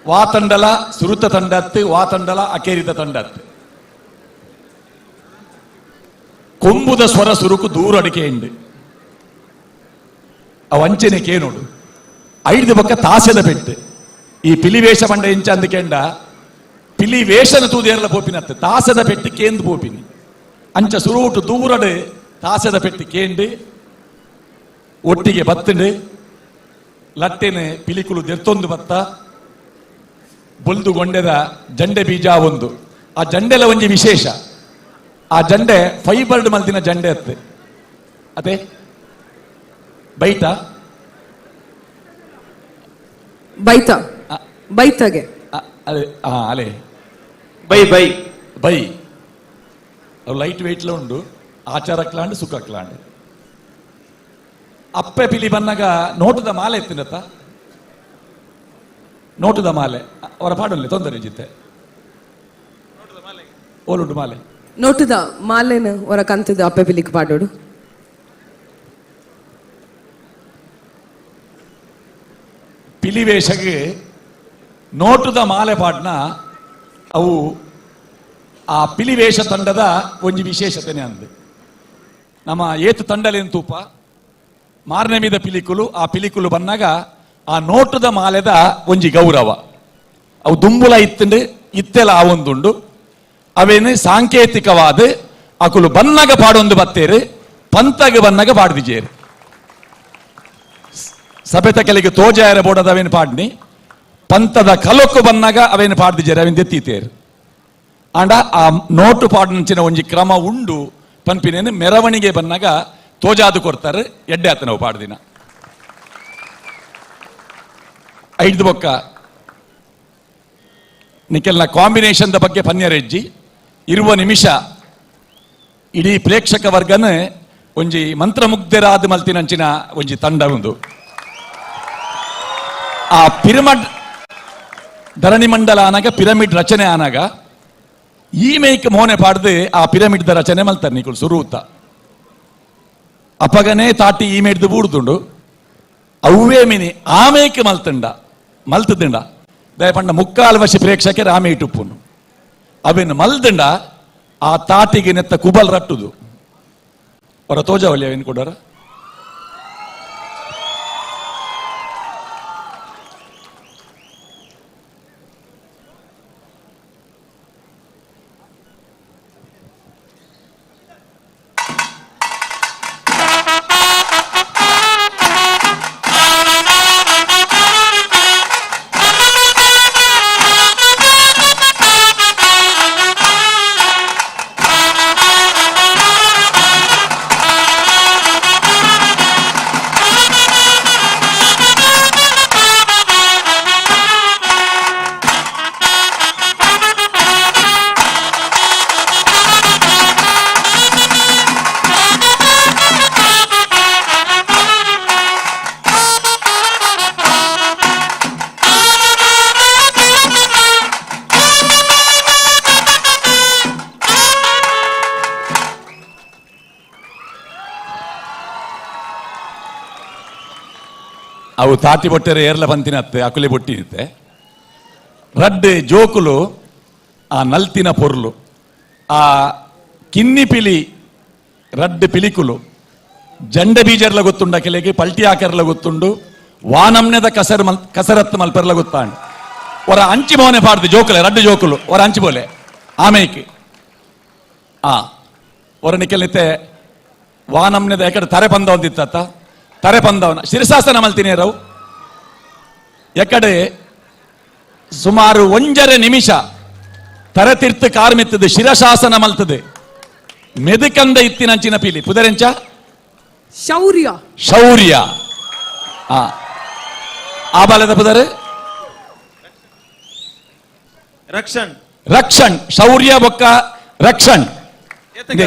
ವಾ ತಂಡಲ ಸುರುತ್ತ ತಂಡತ್ತು, ವಾ ತಂಡಲ ಅಕೆರಿದ ತಂಡತ್ತು. ಕೊಂಬುದ ಸ್ವರ ಸುರುಕು ದೂರ ಅಡಿಕೆ ಉಂಡು ಆ ವಂಚನೆ ಕೇನೋಡು ಐದು ಪಕ್ಕ ತಾಸೆದ ಪೆಟ್ಟು. ಈ ಪಿಲಿ ವೇಷ ಪಂಡ ಎಂಚ ಅಂದಕೆಂಡ ಪಿಲಿ ವೇಷನ ತೂದೇರ್ಲ ಪೋಪಿನತ್ತೆ ತಾಸೆದ ಪೆಟ್ಟು ಕೇಂದು ಪೋಪಿನಿ. ಅಂಚ ಸುರುಟು ದೂರಡು ತಾಸೆದ ಪೆಟ್ಟು ಕೇಂಡು ಒಟ್ಟಿಗೆ ಬತ್ತಂಡು ಲಟ್ಟೆನೆ ಪಿಲಿಕುಲು ದೆರ್ತೊಂದು ಬತ್ತ ಬೊಲ್ದು ಗೊಂಡೆದ ಜಂಡೆ ಬೀಜ ಒಂದು. ಆ ಜಂಡೆಲ ಒಂಜಿ ವಿಶೇಷ, ಆ ಜಂಡೆ ಫೈಬರ್ಡ್ ಮಲ್ದಿನ ಜಂಡೆ ಅತ್ತೆ ಅದೇ ಬೈತ ಬೈತ ಬೈತಗೆ ಅದೇ ಅಲೆ by by by ಅವು ಲೈಟ್ ವೆಯ್ಟ್ಲ ಉಂಡು, ಆಚಾರಕ್ಲಾಂಡ್ ಸುಖಕ್ಲಾಂಡ್. ಅಪ್ಪೆ ಪಿಲಿ ಬನ್ನಾಗ ನೋಟದ ಮಾಲೆ ಎತ್ತಿನತ್ತ ನೋಟದ ಮಾಲೆ ಅವರ ಪಾಡಲ್ಲಿ ತೊಂದರೆ ಜಿತ್ತೆ ಓಲುಂಡು ಮಾಲೆ ನೋಟದ ಮಾಲೆನ ಹೊರ ಕಂತದ ಅಪ್ಪೆ ಪಿಲಿಕ್ ಪಾಡೋಡು. ಪಿಲಿ ವೇಷಗೆ ನೋಟದ ಮಾಲೆ ಪಾಡ್ನ ಅವು ಆ ಪಿಲಿ ವೇಷ ತಂಡದ ಒಂಜಿ ವಿಶೇಷತೆನೆ ಅಂದು. ನಮ್ಮ ಏತು ತಂಡಲೇನು ತೂಪ ಮಾರನೇ ಮೀದ ಪಿಲಿಕುಲು, ಆ ಪಿಲಿಕುಲು ಬನ್ನಾಗ ಆ ನೋಟದ ಮಾಲೆದ ಒಂಜಿ ಗೌರವ ಅವು ದುಂಬುಲ ಇತ್ತಂಡು ಇತ್ತೆಲ ಆ ಒಂದುಂಡು. ಅವೇನು ಸಾಂಕೇತಿಕವಾದ ಅಕುಲು ಬನ್ನಾಗ ಪಾಡೊಂದು ಬತ್ತೇರು, ಪಂತಾಗ ಬನ್ನಾಗ ಪಾಡ್ದಿಜೇರು. ಸಭೆತ ಕೆಲಗೆ ತೋಜಾಯರ ಬೋಡದ ಅವೇನು ಪಾಡ್ನಿ, ಪಂತದ ಕಲೊಕ್ಕು ಬನ್ನಾಗ ಅವೇನು ಪಾಡ್ದಿಜೇರು, ಅವೇನು ದೆತ್ತೀತೇರು. ಆಂಡ ಆ ನೋಟು ಪಾಡಂಚಿನ ಒಂಜಿ ಕ್ರಮ ಉಂಡು ಪನ್ಪಿನೇನು ಮೆರವಣಿಗೆ ಬನ್ನಾಗ ತೋಜಾದು ಕೊಡ್ತಾರೆ ಎಡ್ಡೆ ಆತ ನಾವು ಪಾಡ್ದಿನ. ಐದು ಬೊಕ್ಕ ನಿಖಲ್ನ ಕಾಂಬಿನೇಷನ್ ಬಗ್ಗೆ ಪನ್ಯರೆಜ್ಜಿ ಇರುವ ನಿಮಿಷ ಇಡೀ ಪ್ರೇಕ್ಷಕ ವರ್ಗನ ಒಂಜಿ ಮಂತ್ರಮುಗ್ಧರಾದ ಮಲ್ತಿನಂಚಿನ ಒಂಜಿ ತಂಡ ಒಂದು. ಆ ಪಿರಮಿಡ್ ಧರಣಿ ಮಂಡಲ ಆನಾಗ ಪಿರಮಿಡ್ ರಚನೆ ಆನಾಗ ಈ ಮೇಕ್ ಮೋನೆ ಪಾಡ್ದು ಆ ಪಿರಮಿಡ್ the ರಚನೆ ಮಲ್ತಾರೆ ನಿಕುಲು ಸುರುತ್ತ. ಅಪಗನೇ ತಾಟಿ ಈ ಮೇಡ್ದು ಬೂಡ್ದುಂಡು ಅವ್ವೇ ಮಿನಿ ಆಮೇಕ್ ಮಲ್ತುಂಡ ಮಲ್ತುಂಡ ದಯಪಂಡ ಮುಕ್ಕಾಲು ವಶಿ ಪ್ರೇಕ್ಷಕರು ಆಮೆ ಇಟ್ಟುಪ್ಪುನು ಅವೆನ್ ಮಲ್ದುಂಡ ಆ ತಾಟಿಗೆ ನೆತ್ತ ಕುಬಲ್ ರಟ್ಟುದು ಅವರ ತೋಜಾವಲ್ಲಿ ಅವೇನು ಕೊಡಾರ. ಅವು ತಾಟಿ ಬೊಟ್ಟೆರೆ ಏರ್ಲ ಪಂತಿನತ್ತೆ ಅಕುಲೆ ಬೊಟ್ಟಿನಿತ್ತೆ ರಡ್ಡೆ ಜೋಕುಲು ಆ ನಲ್ತಿನ ಪೊರ್ಲು ಆ ಕಿನ್ನಿ ಪಿಲಿ ರಡ್ಡೆ ಪಿಲಿಕುಲು ಜಂಡೆ ಬೀಜರ್ಲ ಗೊತ್ತುಂಡು ಅಕೆಲೆಗೆ ಪಲ್ಟಿ ಆಕೆರ್ಲ ಗೊತ್ತುಂಡು ವಾನಮ್ನೆದ ಕಸರ್ ಮಲ್ ಕಸರತ್ತು ಮಲ್ಪೆರ್ಲ ಗೊತ್ತಾಂಡು ಒರ ಅಂಚಿ ಮೋನೆ ಪಾಡ್ದು ಜೋಕುಲೆ ರಡ್ಡು ಜೋಕುಲು ಒರ ಅಂಚಿ ಬೋಲೆ ಆಮೇಕೆ ಆ ಒರ ನಿಕ್ಕೆಲ್ನಿತ್ತೆ ವಾನಮ್ನೆದ ಎಕಡೆ ತರೆ ಪಂದವಂದಿತ್ತ ತರೆ ಪಂದವನ ಶಿರಸಾಸನ ಮಲ್ತಿನೇ ರವು ಎಕಡೆ ಸುಮಾರು 1.5 ನಿಮಿಷ ತರೆ ತಿರ್ತು ಕಾರ್ಮಿತ್ತದು ಶಿರಶಾಸನ ಮಲ್ತದೆ ಮೆದುಕಂದ ಇತ್ತಿನಂಚಿನ ಪೀಲಿ ಪುದರೆಂಚ ಶೌರ್ಯ ಶೌರ್ಯ ಆ ಆ ಬಾಲದ ಪುದರೆ ರಕ್ಷಣ್ ರಕ್ಷಣ್ ಶೌರ್ಯ ಬೊಕ್ಕ ರಕ್ಷಣ್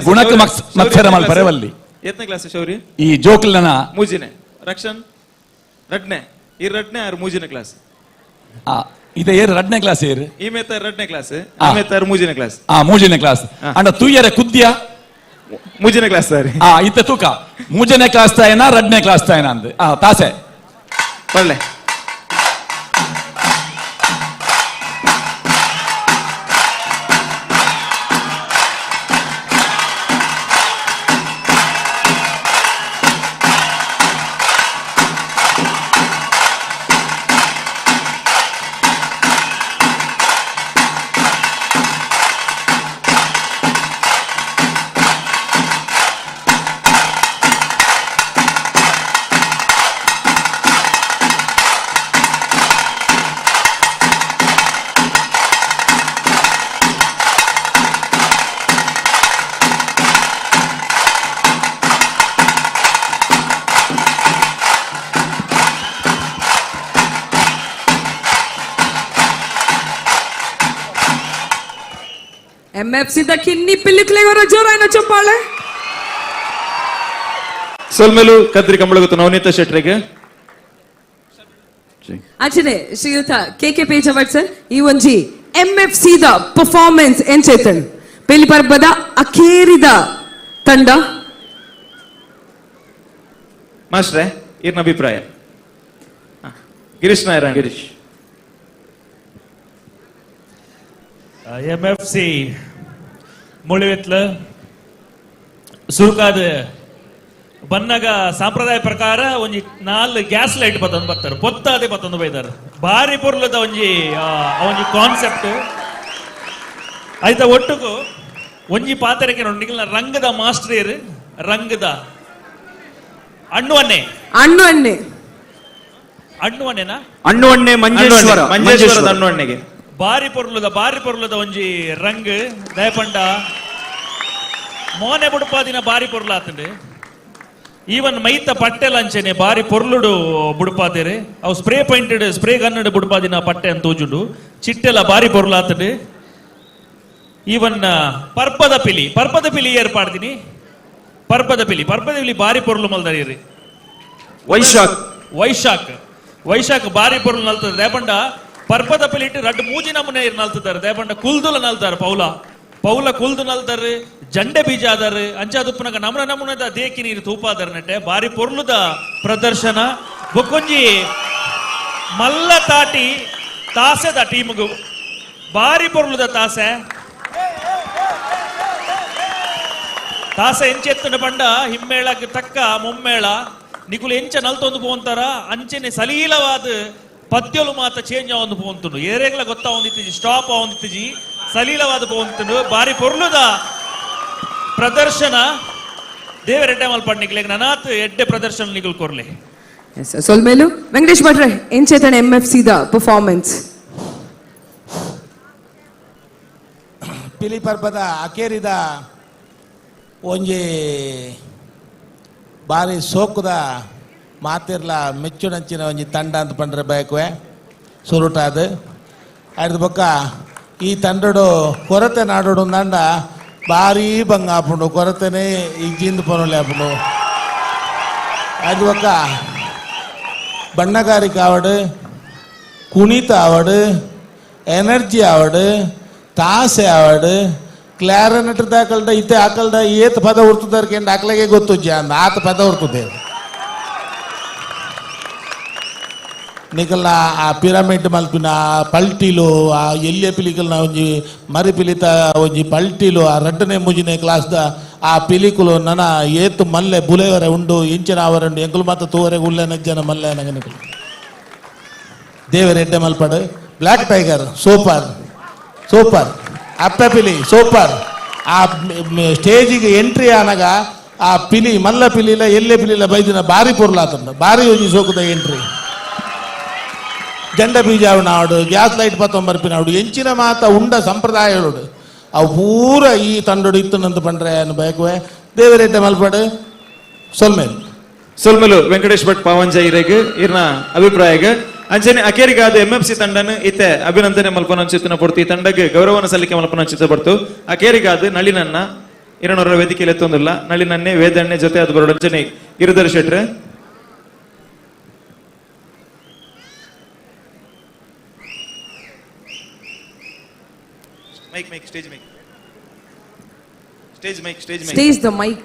ಗುಣಕ್ಕೆ ಮತ್ಸರ ಮಲ್ಪರೆವಲ್ಲಿ ಎತ್ತನೇ ಕ್ಲಾಸ್ ಶೌರ್ಯ ಈ ಜೋಕ್ಲನ ಮೂಜಿನೆ ರಕ್ಷಣ್ ರಡ್ನೆ ಈ ರಡ್ನೆ ಆರು ಮೂಜಿನ ಕ್ಲಾಸ್ ಇದೆ ಏರು ರಡ್ನೆ ಕ್ಲಾಸ್ ಏರು ಈ ಮೇತ ರಡ್ನೆ ಕ್ಲಾಸ್ ಆಮೇತ ಮೂಜಿನ ಕ್ಲಾಸ್ ಆ ಮೂಜಿನ ಕ್ಲಾಸ್ ಅಂಡ ತೂಯರೆ ಕುದ್ಯ ಮೂಜಿನ ಕ್ಲಾಸ್ ಸರ್ ಆ ಇತ್ತ ತೂಕ ಮೂಜನೇ ಕ್ಲಾಸ್ ತಾಯನ ರಡ್ನೆ ಕ್ಲಾಸ್ ತಾಯನ ಅಂದ್ ಆ ತಾಸೆ ಒಳ್ಳೆ ಎಂಎಫ್ಸಿ the ಕಿನ್ನಿ ಪಿಲ್ಲಿಕ್ಲೆಗೋರ ಜೋರಾಯ್ನ ಚಪ್ಪಾಳೆ. ಸೊಲ್ಮೆಲು ಕದ್ರಿ ಕಂಬಳಗುತ್ತು ನವನೀತ ಶೆಟ್ರಿಗೆ. ಅಂಚನೆ ಶ್ರೀಯುತ K K Pejawat sir ಈ ಒಂಜಿ MFC the performance ಎಂಚೇತನ್ ಪಿಲಿ ಪರ್ಬದ ಅಖೇರಿದ ತಂಡ. ಮಾಸ್ಟ್ರೆ ಇರ್ನ ಅಭಿಪ್ರಾಯ. ಗಿರೀಶ್ ನಾಯರ. ಗಿರೀಶ್. ಎಂಎಫ್ಸಿ ಮುಳಿವೆತ್ಲ ಸುರುಕಾದ ಬನ್ನಗ ಸಾಂಪ್ರದಾಯ ಪ್ರಕಾರ ಒಂಜಿ 4 ಗ್ಯಾಸ್ ಲೈಟ್ ಬತ್ತೊಂದು ಬರ್ತಾರೆ ಪೊತ್ತಾದೆ ಬತ್ತೊಂದು ಬೈದಾರ ಬಾರಿ ಪೊರ್ಲದ ಒಂಜಿ ಒಂಜಿ ಕಾನ್ಸೆಪ್ಟ್ ಆಯ್ತಾ. ಒಟ್ಟುಗು ಒಂಜಿ ಪಾತ್ರಕ್ಕೆ ನಿಗಲ್ನ ರಂಗದ ಮಾಸ್ಟರ್ ರಂಗದ ಅಣ್ಣುವನ್ನೇ ಅಣ್ಣುವನ್ನೇ ಅಣ್ಣುವನ್ನೇನಾ ಅಣ್ಣುವನ್ನೇ ಮಂಜೇಶ್ವರ ಮಂಜೇಶ್ವರದ ಅಣ್ಣುವನ್ನೆಗೆ ಬಾರಿ ಪೊರ್ಲುದ ಒಂಜಿ ರಂಗ್ ದಯಪಂಡ ಮೋನೆ ಬುಡುಪಾದಿನ ಬಾರಿ ಪೊರ್ಲಾತಂಡು. ಈವನ್ ಮೈತ ಪಟ್ಟೆ ಲಂಚನೆ ಬಾರಿ ಪೊರ್ಲುಡು ಬುಡುಪಾತೇರೆ ಅವು spray painted spray ಗನ್ನಡು ಬುಡುಪಾದಿನ ಪಟ್ಟೆ ಅಂತ ತೋಜುಂಡು ಚಿಟ್ಟೆಲ್ಲ ಬಾರಿ ಪೊರ್ಲಾತಂಡು. ಈವನ್ ಪರ್ಪದ ಪಿಲಿ ಏರ್ಪಾಡ್ತೀನಿ ಪರ್ಪದ ಪಿಲಿ ಬಾರಿ ಪೊರ್ಲು ಮಲ್ದರೀರಿ. ವೈಶಾಖ್ ಬಾರಿ ಪೊರ್ಲು ನಲ್ತದೆ ದಯಪಂಡ ಪರ್ಪದ ಪಿಲಿ ಇಟ್ಟು ರಡ್ಡು ಮೂಜಿ ನಮೂನೆ ನಲ್ತಿದ್ದಾರೆ ದಯಪಂಡ ಕುಲ್ದುಲ ನಲ್ತಾರೆ ಪೌಲ ಕುಲ್ದು ನಲ್ತಾರೆ ಜಂಡೆ ಬೀಜ ಆದಾರೆ ಅಂಚಾದುಪ್ಪನಗ ನಮನ ನಮೂನದ ದೇಕಿ ನೀರು ತೂಪಾದರ ನೆಟ್ಟೆ ಬಾರಿ ಪೊರ್ಲುದ ಪ್ರದರ್ಶನ. ಬೊಕ್ಕೊಂಜಿ ಮಲ್ಲ ತಾಟಿ ತಾಸೆದ ಟೀಮ್ಗು ಬಾರಿ ಪೊರ್ಲುದ ತಾಸೆ ತಾಸೆ ಎಂಚೆತ್ತನ ಪಂಡ ಹಿಮ್ಮೇಳಕ್ಕೆ ತಕ್ಕ ಮುಮ್ಮೇಳ ನಿಕುಲು ಎಂಚ ನಲ್ತೊಂದು ಪೋಂತಾರ ಅಂಚೆನೆ ಸಲೀಲವಾದ ಪದ್ಯಲು ಮಾತ ಚೇಂಜ್ ಆವೊಂದು ಪೋಂತುಂಡು ಏರೇಗ್ಲ ಗೊತ್ತಾವೊಂದಿತ್ತಿಜಿ ಸ್ಟಾಪ್ ಆವೊಂದಿತ್ತಿಜಿ ಸಲೀಲವಾದ ಪೋಂತುಂಡು ಬಾರಿ ಪೊರ್ಲುದ ಪ್ರದರ್ಶನ. ದೇವರೆಡ್ಡೆ ಮಲ್ಪಡ್ ನಿಕ್ಲೆಗ್ ನನಾತ್ ಎಡ್ಡೆ ಪ್ರದರ್ಶನ ನಿಗುಲ್ ಕೊರ್ಲೆ. ಸೊಲ್ಮೇಲು ವೆಂಕಟೇಶ್ ಭಟ್ರೆ ಎಂಚೇತನ MFC the performance. ಪಿಲಿ ಪರ್ಬದ ಅಕೇರಿದ ಒಂಜಿ ಬಾರಿ ಸೋಕುದ ಮಾತಿರ್ಲ ಮೆಚ್ಚುನಂಚಿನ ಒಂಜಿ ತಂಡ ಅಂತ ಪಂಡ್ರೆ ಬಯಕುವೆ ಸುರುಟಾದ ಅಡ್ದ ಬೊಕ್ಕ ಈ ತಂಡಡು ಕೊರತೆ ನಾಡೋಡು ದಂಡ ಭಾರಿ ಬಂಗ ಆಪುಂಡು ಕೊರತೆನೆ ಇಜ್ಜಿಂದ ಪೊನೊಲೆ ಆಪುಂಡು ಅಡ್ದ ಬೊಕ್ಕ ಬಣ್ಣಗಾರಿಕೆ ಆವಡು ಕುಣಿತ ಆವಡು ಎನರ್ಜಿ ಆವಡು ತಾಸೆ ಆವಡು ಕ್ಲಾರನೆಟ್ ದಾಕಲ್ಡ ಇತ್ತೆ ಆಕಲ್ಡ ಏತ್ ಪದ ಉರ್ತದಾರ್ಕೆಂಡ್ ಆಕಲಿಗೆ ಗೊತ್ತು ಅಂದ ಆತ ಪದ ಉರ್ತದೆ. ನಿಕಲ್ನ ಆ ಪಿರಮಿಡ್ ಮಲ್ಪಿನ ಆ ಪಲ್ಟಿಲು ಆ ಎಲ್ಯ ಪಿಲಿಕಲ್ನ ಒಂಜಿ ಮರಿ ಪಿಲಿತ ಒಂಜಿ ಪಲ್ಟಿಲು ಆ ರಡ್ಡನೇ ಮೂಜಿನೇ ಕ್ಲಾಸ್ದ ಆ ಪಿಲಿಕುಲು ನನ ಏತು ಮಲ್ಲೆ ಬುಲೆವರೆ ಉಂಡು ಇಂಚಿನ ಅವರುಂಡು ಎಂಕುಲು ಮಾತ ತೂವರೆ ಉಲ್ಲೆ ನಜ್ಜನ ಮಲ್ಲೆ ನಗನಿಕುಲು ದೇವರ ಎಡ್ಡೆ ಮಲ್ಪಡು. Black tiger super super ಅಪ್ಪೆ ಪಿಲಿ ಸೂಪರ್. ಆ ಸ್ಟೇಜಿಗೆ ಎಂಟ್ರಿ ಆನಗ ಆ ಪಿಲಿ ಮಲ್ಲ ಪಿಲಿಲ ಎಲ್ಲೆ ಪಿಲಿಲ ಬೈದಿನ ಬಾರಿ ಪೊರ್ಲಾತಂಡ ಬಾರಿ ಒಂಜಿ ಸೋಕುದ ಎಂಟ್ರಿ. ಜಂಡ ಬೀಜಾವನಾಡು ಗ್ಯಾಸ್ ಲೈಟ್ ಪತ್ತೊಂಬರ್ಪಿನಾಡು ಎಂಚಿನ ಮಾತ ಉಂಡ ಸಂಪ್ರದಾಯಗಳು ಅವು ಪೂರ ಈ ತಂಡೋಡು ಇತ್ತನಂತ ಪಂಡ್ರೆ ಅನ್ನು ಬಯಕುವೆ. ದೇವರೆಡ್ಡೆ ಮಲ್ಪಡು. ಸೊಲ್ಮೇಲು ಸೊಲ್ಮೆಲು ವೆಂಕಟೇಶ್ ಭಟ್ ಪಾವಂಜ ಇರೆಗ್ ಇರ್ನ ಅಭಿಪ್ರಾಯಗ್ ಅಂಚನೆ ಅಕೇರಿಗಾದ ಎಂಎಫ್ಸಿ ತಂಡನ ಇತ್ತೆ ಅಭಿನಂದನೆ ಮಲ್ಪನ ಪೊರ್ತು ಈ ತಂಡಗ್ ಗೌರವನ ಸಲ್ಲಿಕೆ ಮಲ್ಪನ ಪೊರ್ತು ಅಕೇರಿಗಾದ ನಳಿನನ್ನ ಇರನೊರ ವೇದಿಕೆಯಲ್ಲಿ ಎತ್ತೊಂದಿಲ್ಲ ನಳಿನನ್ನೇ ವೇದಣ್ಣೆ ಜೊತೆ ಅದು ಬರೋಡು ಅಂಚನೆ Giridhar Shettar. Mic mic stage mic stage mic stage mic stage the mic.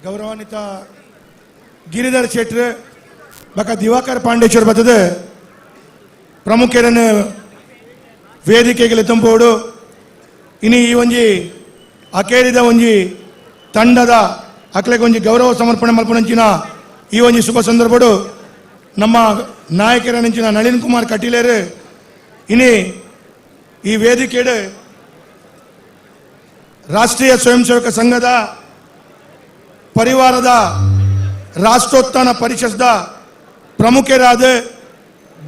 ಗೌರವಾನ್ವಿತ ಗಿರಿಧರ್ ಶೆಟ್ರು ಬಕ ದಿವಾಕರ್ ಪಾಂಡೇಶ್ವರ್ ಬರ್ತದೆ ಪ್ರಮುಖರನ್ನು ವೇದಿಕೆಗೆ ತುಂಬೋಡು. ಇನಿ ಈ ಒಂಜಿ ಅಕೇರಿದ ಒಂಜಿ ತಂಡದ ಅಕ್ಲೆಗೆ ಒಂಜಿ ಗೌರವ ಸಮರ್ಪಣೆ ಮಲ್ಪುನಂಚಿನ ಈ ಒಂಜಿ ಶುಭ ಸಂದರ್ಭಡು ನಮ್ಮ ನಾಯಕರನಂಚಿನ ನಳಿನ್ ಕುಮಾರ್ ಕಟೀಲೇರು ಇನಿ ಈ ವೇದಿಕೆಡು ರಾಷ್ಟ್ರೀಯ ಸ್ವಯಂ ಸೇವಕ ಸಂಘದ ಪರಿವಾರದ ರಾಷ್ಟ್ರೋತ್ಥಾನ ಪರಿಷತ್ದ ಪ್ರಮುಖರಾದ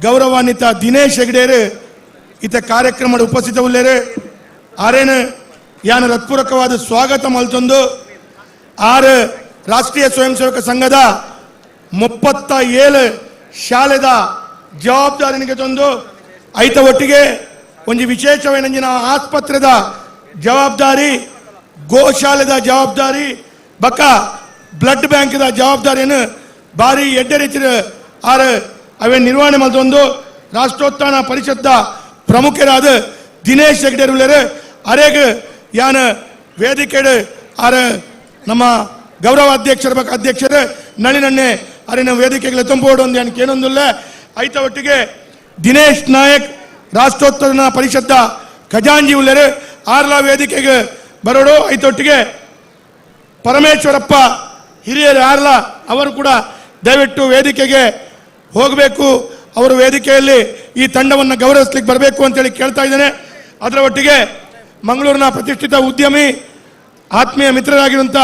ಗೌರವಾನ್ವಿತ ದಿನೇಶ್ ಹೆಗ್ಡೇರು ಇತ ಕಾರ್ಯಕ್ರಮದ ಉಪಸ್ಥಿತ ಉಳ್ಳೇರು. ಆರೇನು ಯಾನ ಹೃತ್ಪೂರ್ವಕವಾದ ಸ್ವಾಗತ ಮಲ್ತೊಂದು ಆರು ರಾಷ್ಟ್ರೀಯ ಸ್ವಯಂ ಸೇವಕ ಸಂಘದ 37 ಶಾಲೆದ ಜವಾಬ್ದಾರಿನಿಗೆ ತಂದು ಐತ ಒಟ್ಟಿಗೆ ಒಂಜಿ ವಿಶೇಷವೇನಂಜಿನ ಆಸ್ಪತ್ರೆದ ಜವಾಬ್ದಾರಿ, ಗೋಶಾಲೆದ ಜವಾಬ್ದಾರಿ, ಬಕ್ಕ ಬ್ಲಡ್ ಬ್ಯಾಂಕ್ದ ಜವಾಬ್ದಾರಿಯನ್ನು ಭಾರಿ ಎಡ್ಡೆ ರೀತಿಯ ಆರು ಅವೇ ನಿರ್ವಹಣೆ ಮಲ್ತೊಂದು ರಾಷ್ಟ್ರೋತ್ಥಾನ ಪರಿಷತ್ದ ಪ್ರಮುಖರಾದ ದಿನೇಶ್ ಹೆಗ್ಡೆ ಉಳ್ಳೇರು. ಅರೇಗ್ ಯಾನ ವೇದಿಕೆಡು ಆರು ನಮ್ಮ ಗೌರವ ಅಧ್ಯಕ್ಷರ ಬಕ್ಕ ಅಧ್ಯಕ್ಷರು ನಳಿನನ್ನೇ ಅರಿನ ವೇದಿಕೆಗಳ ತುಂಬೋಡು ಒಂದು ಯಾನ್ ಕೇನೊಂದುಲ್ಲ. ಐತ ಒಟ್ಟಿಗೆ ದಿನೇಶ್ ನಾಯಕ್ ರಾಷ್ಟ್ರೋತ್ಥಾನ ಪರಿಷತ್ದ ಖಜಾಂಜಿ ಉಳ್ಳೇರು ಆರ್ಲಾ ವೇದಿಕೆಗೆ ಬರೋಡು. ಐತೊಟ್ಟಿಗೆ ಪರಮೇಶ್ವರಪ್ಪ ಹಿರಿಯರು ಆರ್ಲಾ ಅವರು ಕೂಡ ದಯವಿಟ್ಟು ವೇದಿಕೆಗೆ ಹೋಗಬೇಕು, ಅವರು ವೇದಿಕೆಯಲ್ಲಿ ಈ ತಂಡವನ್ನು ಗೌರವಿಸ್ಲಿಕ್ಕೆ ಬರಬೇಕು ಅಂತೇಳಿ ಕೇಳ್ತಾ ಇದ್ದೇನೆ. ಅದರ ಒಟ್ಟಿಗೆ ಮಂಗಳೂರಿನ ಪ್ರತಿಷ್ಠಿತ ಉದ್ಯಮಿ ಆತ್ಮೀಯ ಮಿತ್ರರಾಗಿರುವಂಥ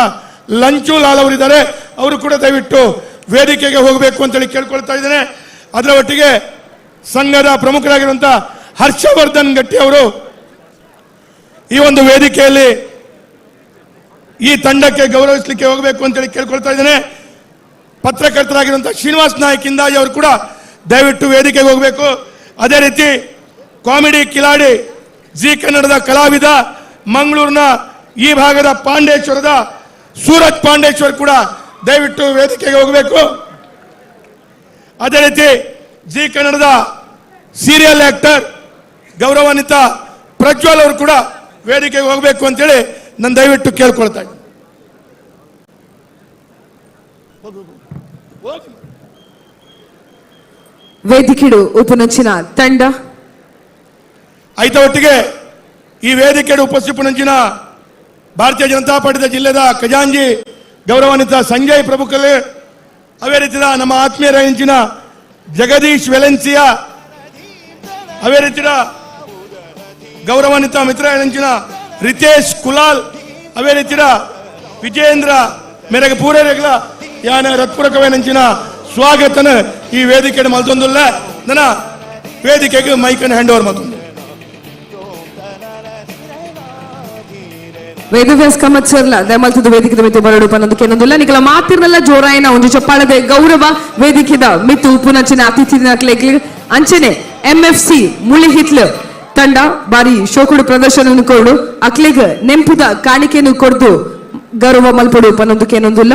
ಲಂಚು ಲಾಲ್ ಅವರಿದ್ದಾರೆ, ಅವರು ಕೂಡ ದಯವಿಟ್ಟು ವೇದಿಕೆಗೆ ಹೋಗಬೇಕು ಅಂತೇಳಿ ಕೇಳ್ಕೊಳ್ತಾ ಇದ್ದೇನೆ. ಅದರ ಒಟ್ಟಿಗೆ ಸಂಘದ ಪ್ರಮುಖರಾಗಿರುವಂಥ ಹರ್ಷವರ್ಧನ್ ಗಟ್ಟಿ ಅವರು ಈ ಒಂದು ವೇದಿಕೆಯಲ್ಲಿ ಈ ತಂಡಕ್ಕೆ ಗೌರವಿಸಲಿಕ್ಕೆ ಹೋಗಬೇಕು ಅಂತೇಳಿ ಕೇಳ್ಕೊಳ್ತಾ ಇದ್ದೇನೆ. ಪತ್ರಕರ್ತರಾಗಿರುವಂಥ ಶ್ರೀನಿವಾಸ್ ನಾಯಕ್ ಇಂದಾಜಿ ಅವರು ಕೂಡ ದಯವಿಟ್ಟು ವೇದಿಕೆಗೆ ಹೋಗಬೇಕು. ಅದೇ ರೀತಿ ಕಾಮಿಡಿ ಕಿಲಾಡಿ ಜಿ ಕನ್ನಡದ ಕಲಾವಿದ ಮಂಗಳೂರಿನ ಈ ಭಾಗದ ಪಾಂಡೇಶ್ವರದ ಸೂರಜ್ ಪಾಂಡೇಶ್ವರ್ ಕೂಡ ದಯವಿಟ್ಟು ವೇದಿಕೆಗೆ ಹೋಗಬೇಕು. ಅದೇ ರೀತಿ ಜಿ ಕನ್ನಡದ ಸೀರಿಯಲ್ ಆಕ್ಟರ್ ಗೌರವಾನ್ವಿತ ಪ್ರಜ್ವಲ್ ಅವರು ಕೂಡ ವೇದಿಕೆಗೆ ಹೋಗಬೇಕು ಅಂತೇಳಿ ನಾನು ದಯವಿಟ್ಟು ಕೇಳ್ಕೊಳ್ತಾ ಇದ್ದೀನಿ. ವೇದಿಕೆಡು ಉಪನಂಚಿನ ತಂಡ ಐತ ಒಟ್ಟಿಗೆ ಈ ವೇದಿಕೆಡು ಉಪಸ್ಥಿಪನಂಚಿನ ಭಾರತೀಯ ಜನತಾ ಪಾರ್ಟಿದ ಜಿಲ್ಲೆದ ಖಜಾಂಜಿ ಗೌರವಾನ್ವಿತ ಸಂಜಯ್ ಪ್ರಭುಕಲೆ, ಅದೇ ರೀತಿಯ ನಮ್ಮ ಆತ್ಮೀಯರ ಹೆಂಚಿನ ಜಗದೀಶ್ ವೆಲೆನ್ಸಿಯಾ, ಅದೇ ರೀತಿಯ ಗೌರವಾನ್ವಿತ ಮಿತ್ರ ಹೆಂಚಿನ ರಿತೇಶ್ ಕುಲಾಲ್, ಅದೇ ರೀತಿಯ ವಿಜಯೇಂದ್ರ ಮೇರೆಗೆ ಪೂರೈಗಳ ಯಾನ ರತ್ಪುರಕವೇನಂಚಿನ ಸ್ವಾಗತನ ಈ ವೇದಿಕೆ ಮಲ್ತೊಂದುಲ್ಲ. ನನ್ನ ವೇದಿಕೆಗೆ ಮೈಕನ್ನು ಹ್ಯಾಂಡ್ ಓವರ್ ಮಲ್ತೊಂದು ವೇದವ್ಯಾಸ್ ಕಾಮತ್ ಸರ್ಲ ದಯಮಲ್ತದ ವೇದಿಕೆದ ಮಿತ್ತು ಬರಡು ಪನ್ನೊಂದು ಕೆನೊಂದುಲ್ಲ. ನಿಕಲ ಮಾತಿರ್ನಲ್ಲ ಜೋರಾಯಿನ ಒಂಜಿ ಚಪ್ಪಾಳದೆ ಗೌರವ ವೇದಿಕೆದ ಮಿತ್ತು ಉಪುನಂಚಿನ ಅತಿಥಿನ ಅಂಚನೆ ಎಂಎಫ್ಸಿ ಮುಳಿಹಿತ್ಲು ತಂಡ ಬಾರಿ ಶೋಕುಡು ಪ್ರದರ್ಶನ ಕೊಡು ಅಕ್ಲೆಗ್ ನೆಂಪುದ ಕಾಣಿಕೆಯನ್ನು ಕೊಡ್ದು ಗೌರವ ಮಲ್ಪಡು ಪನ್ನೊಂದು ಕೆನೊಂದುಲ್ಲ.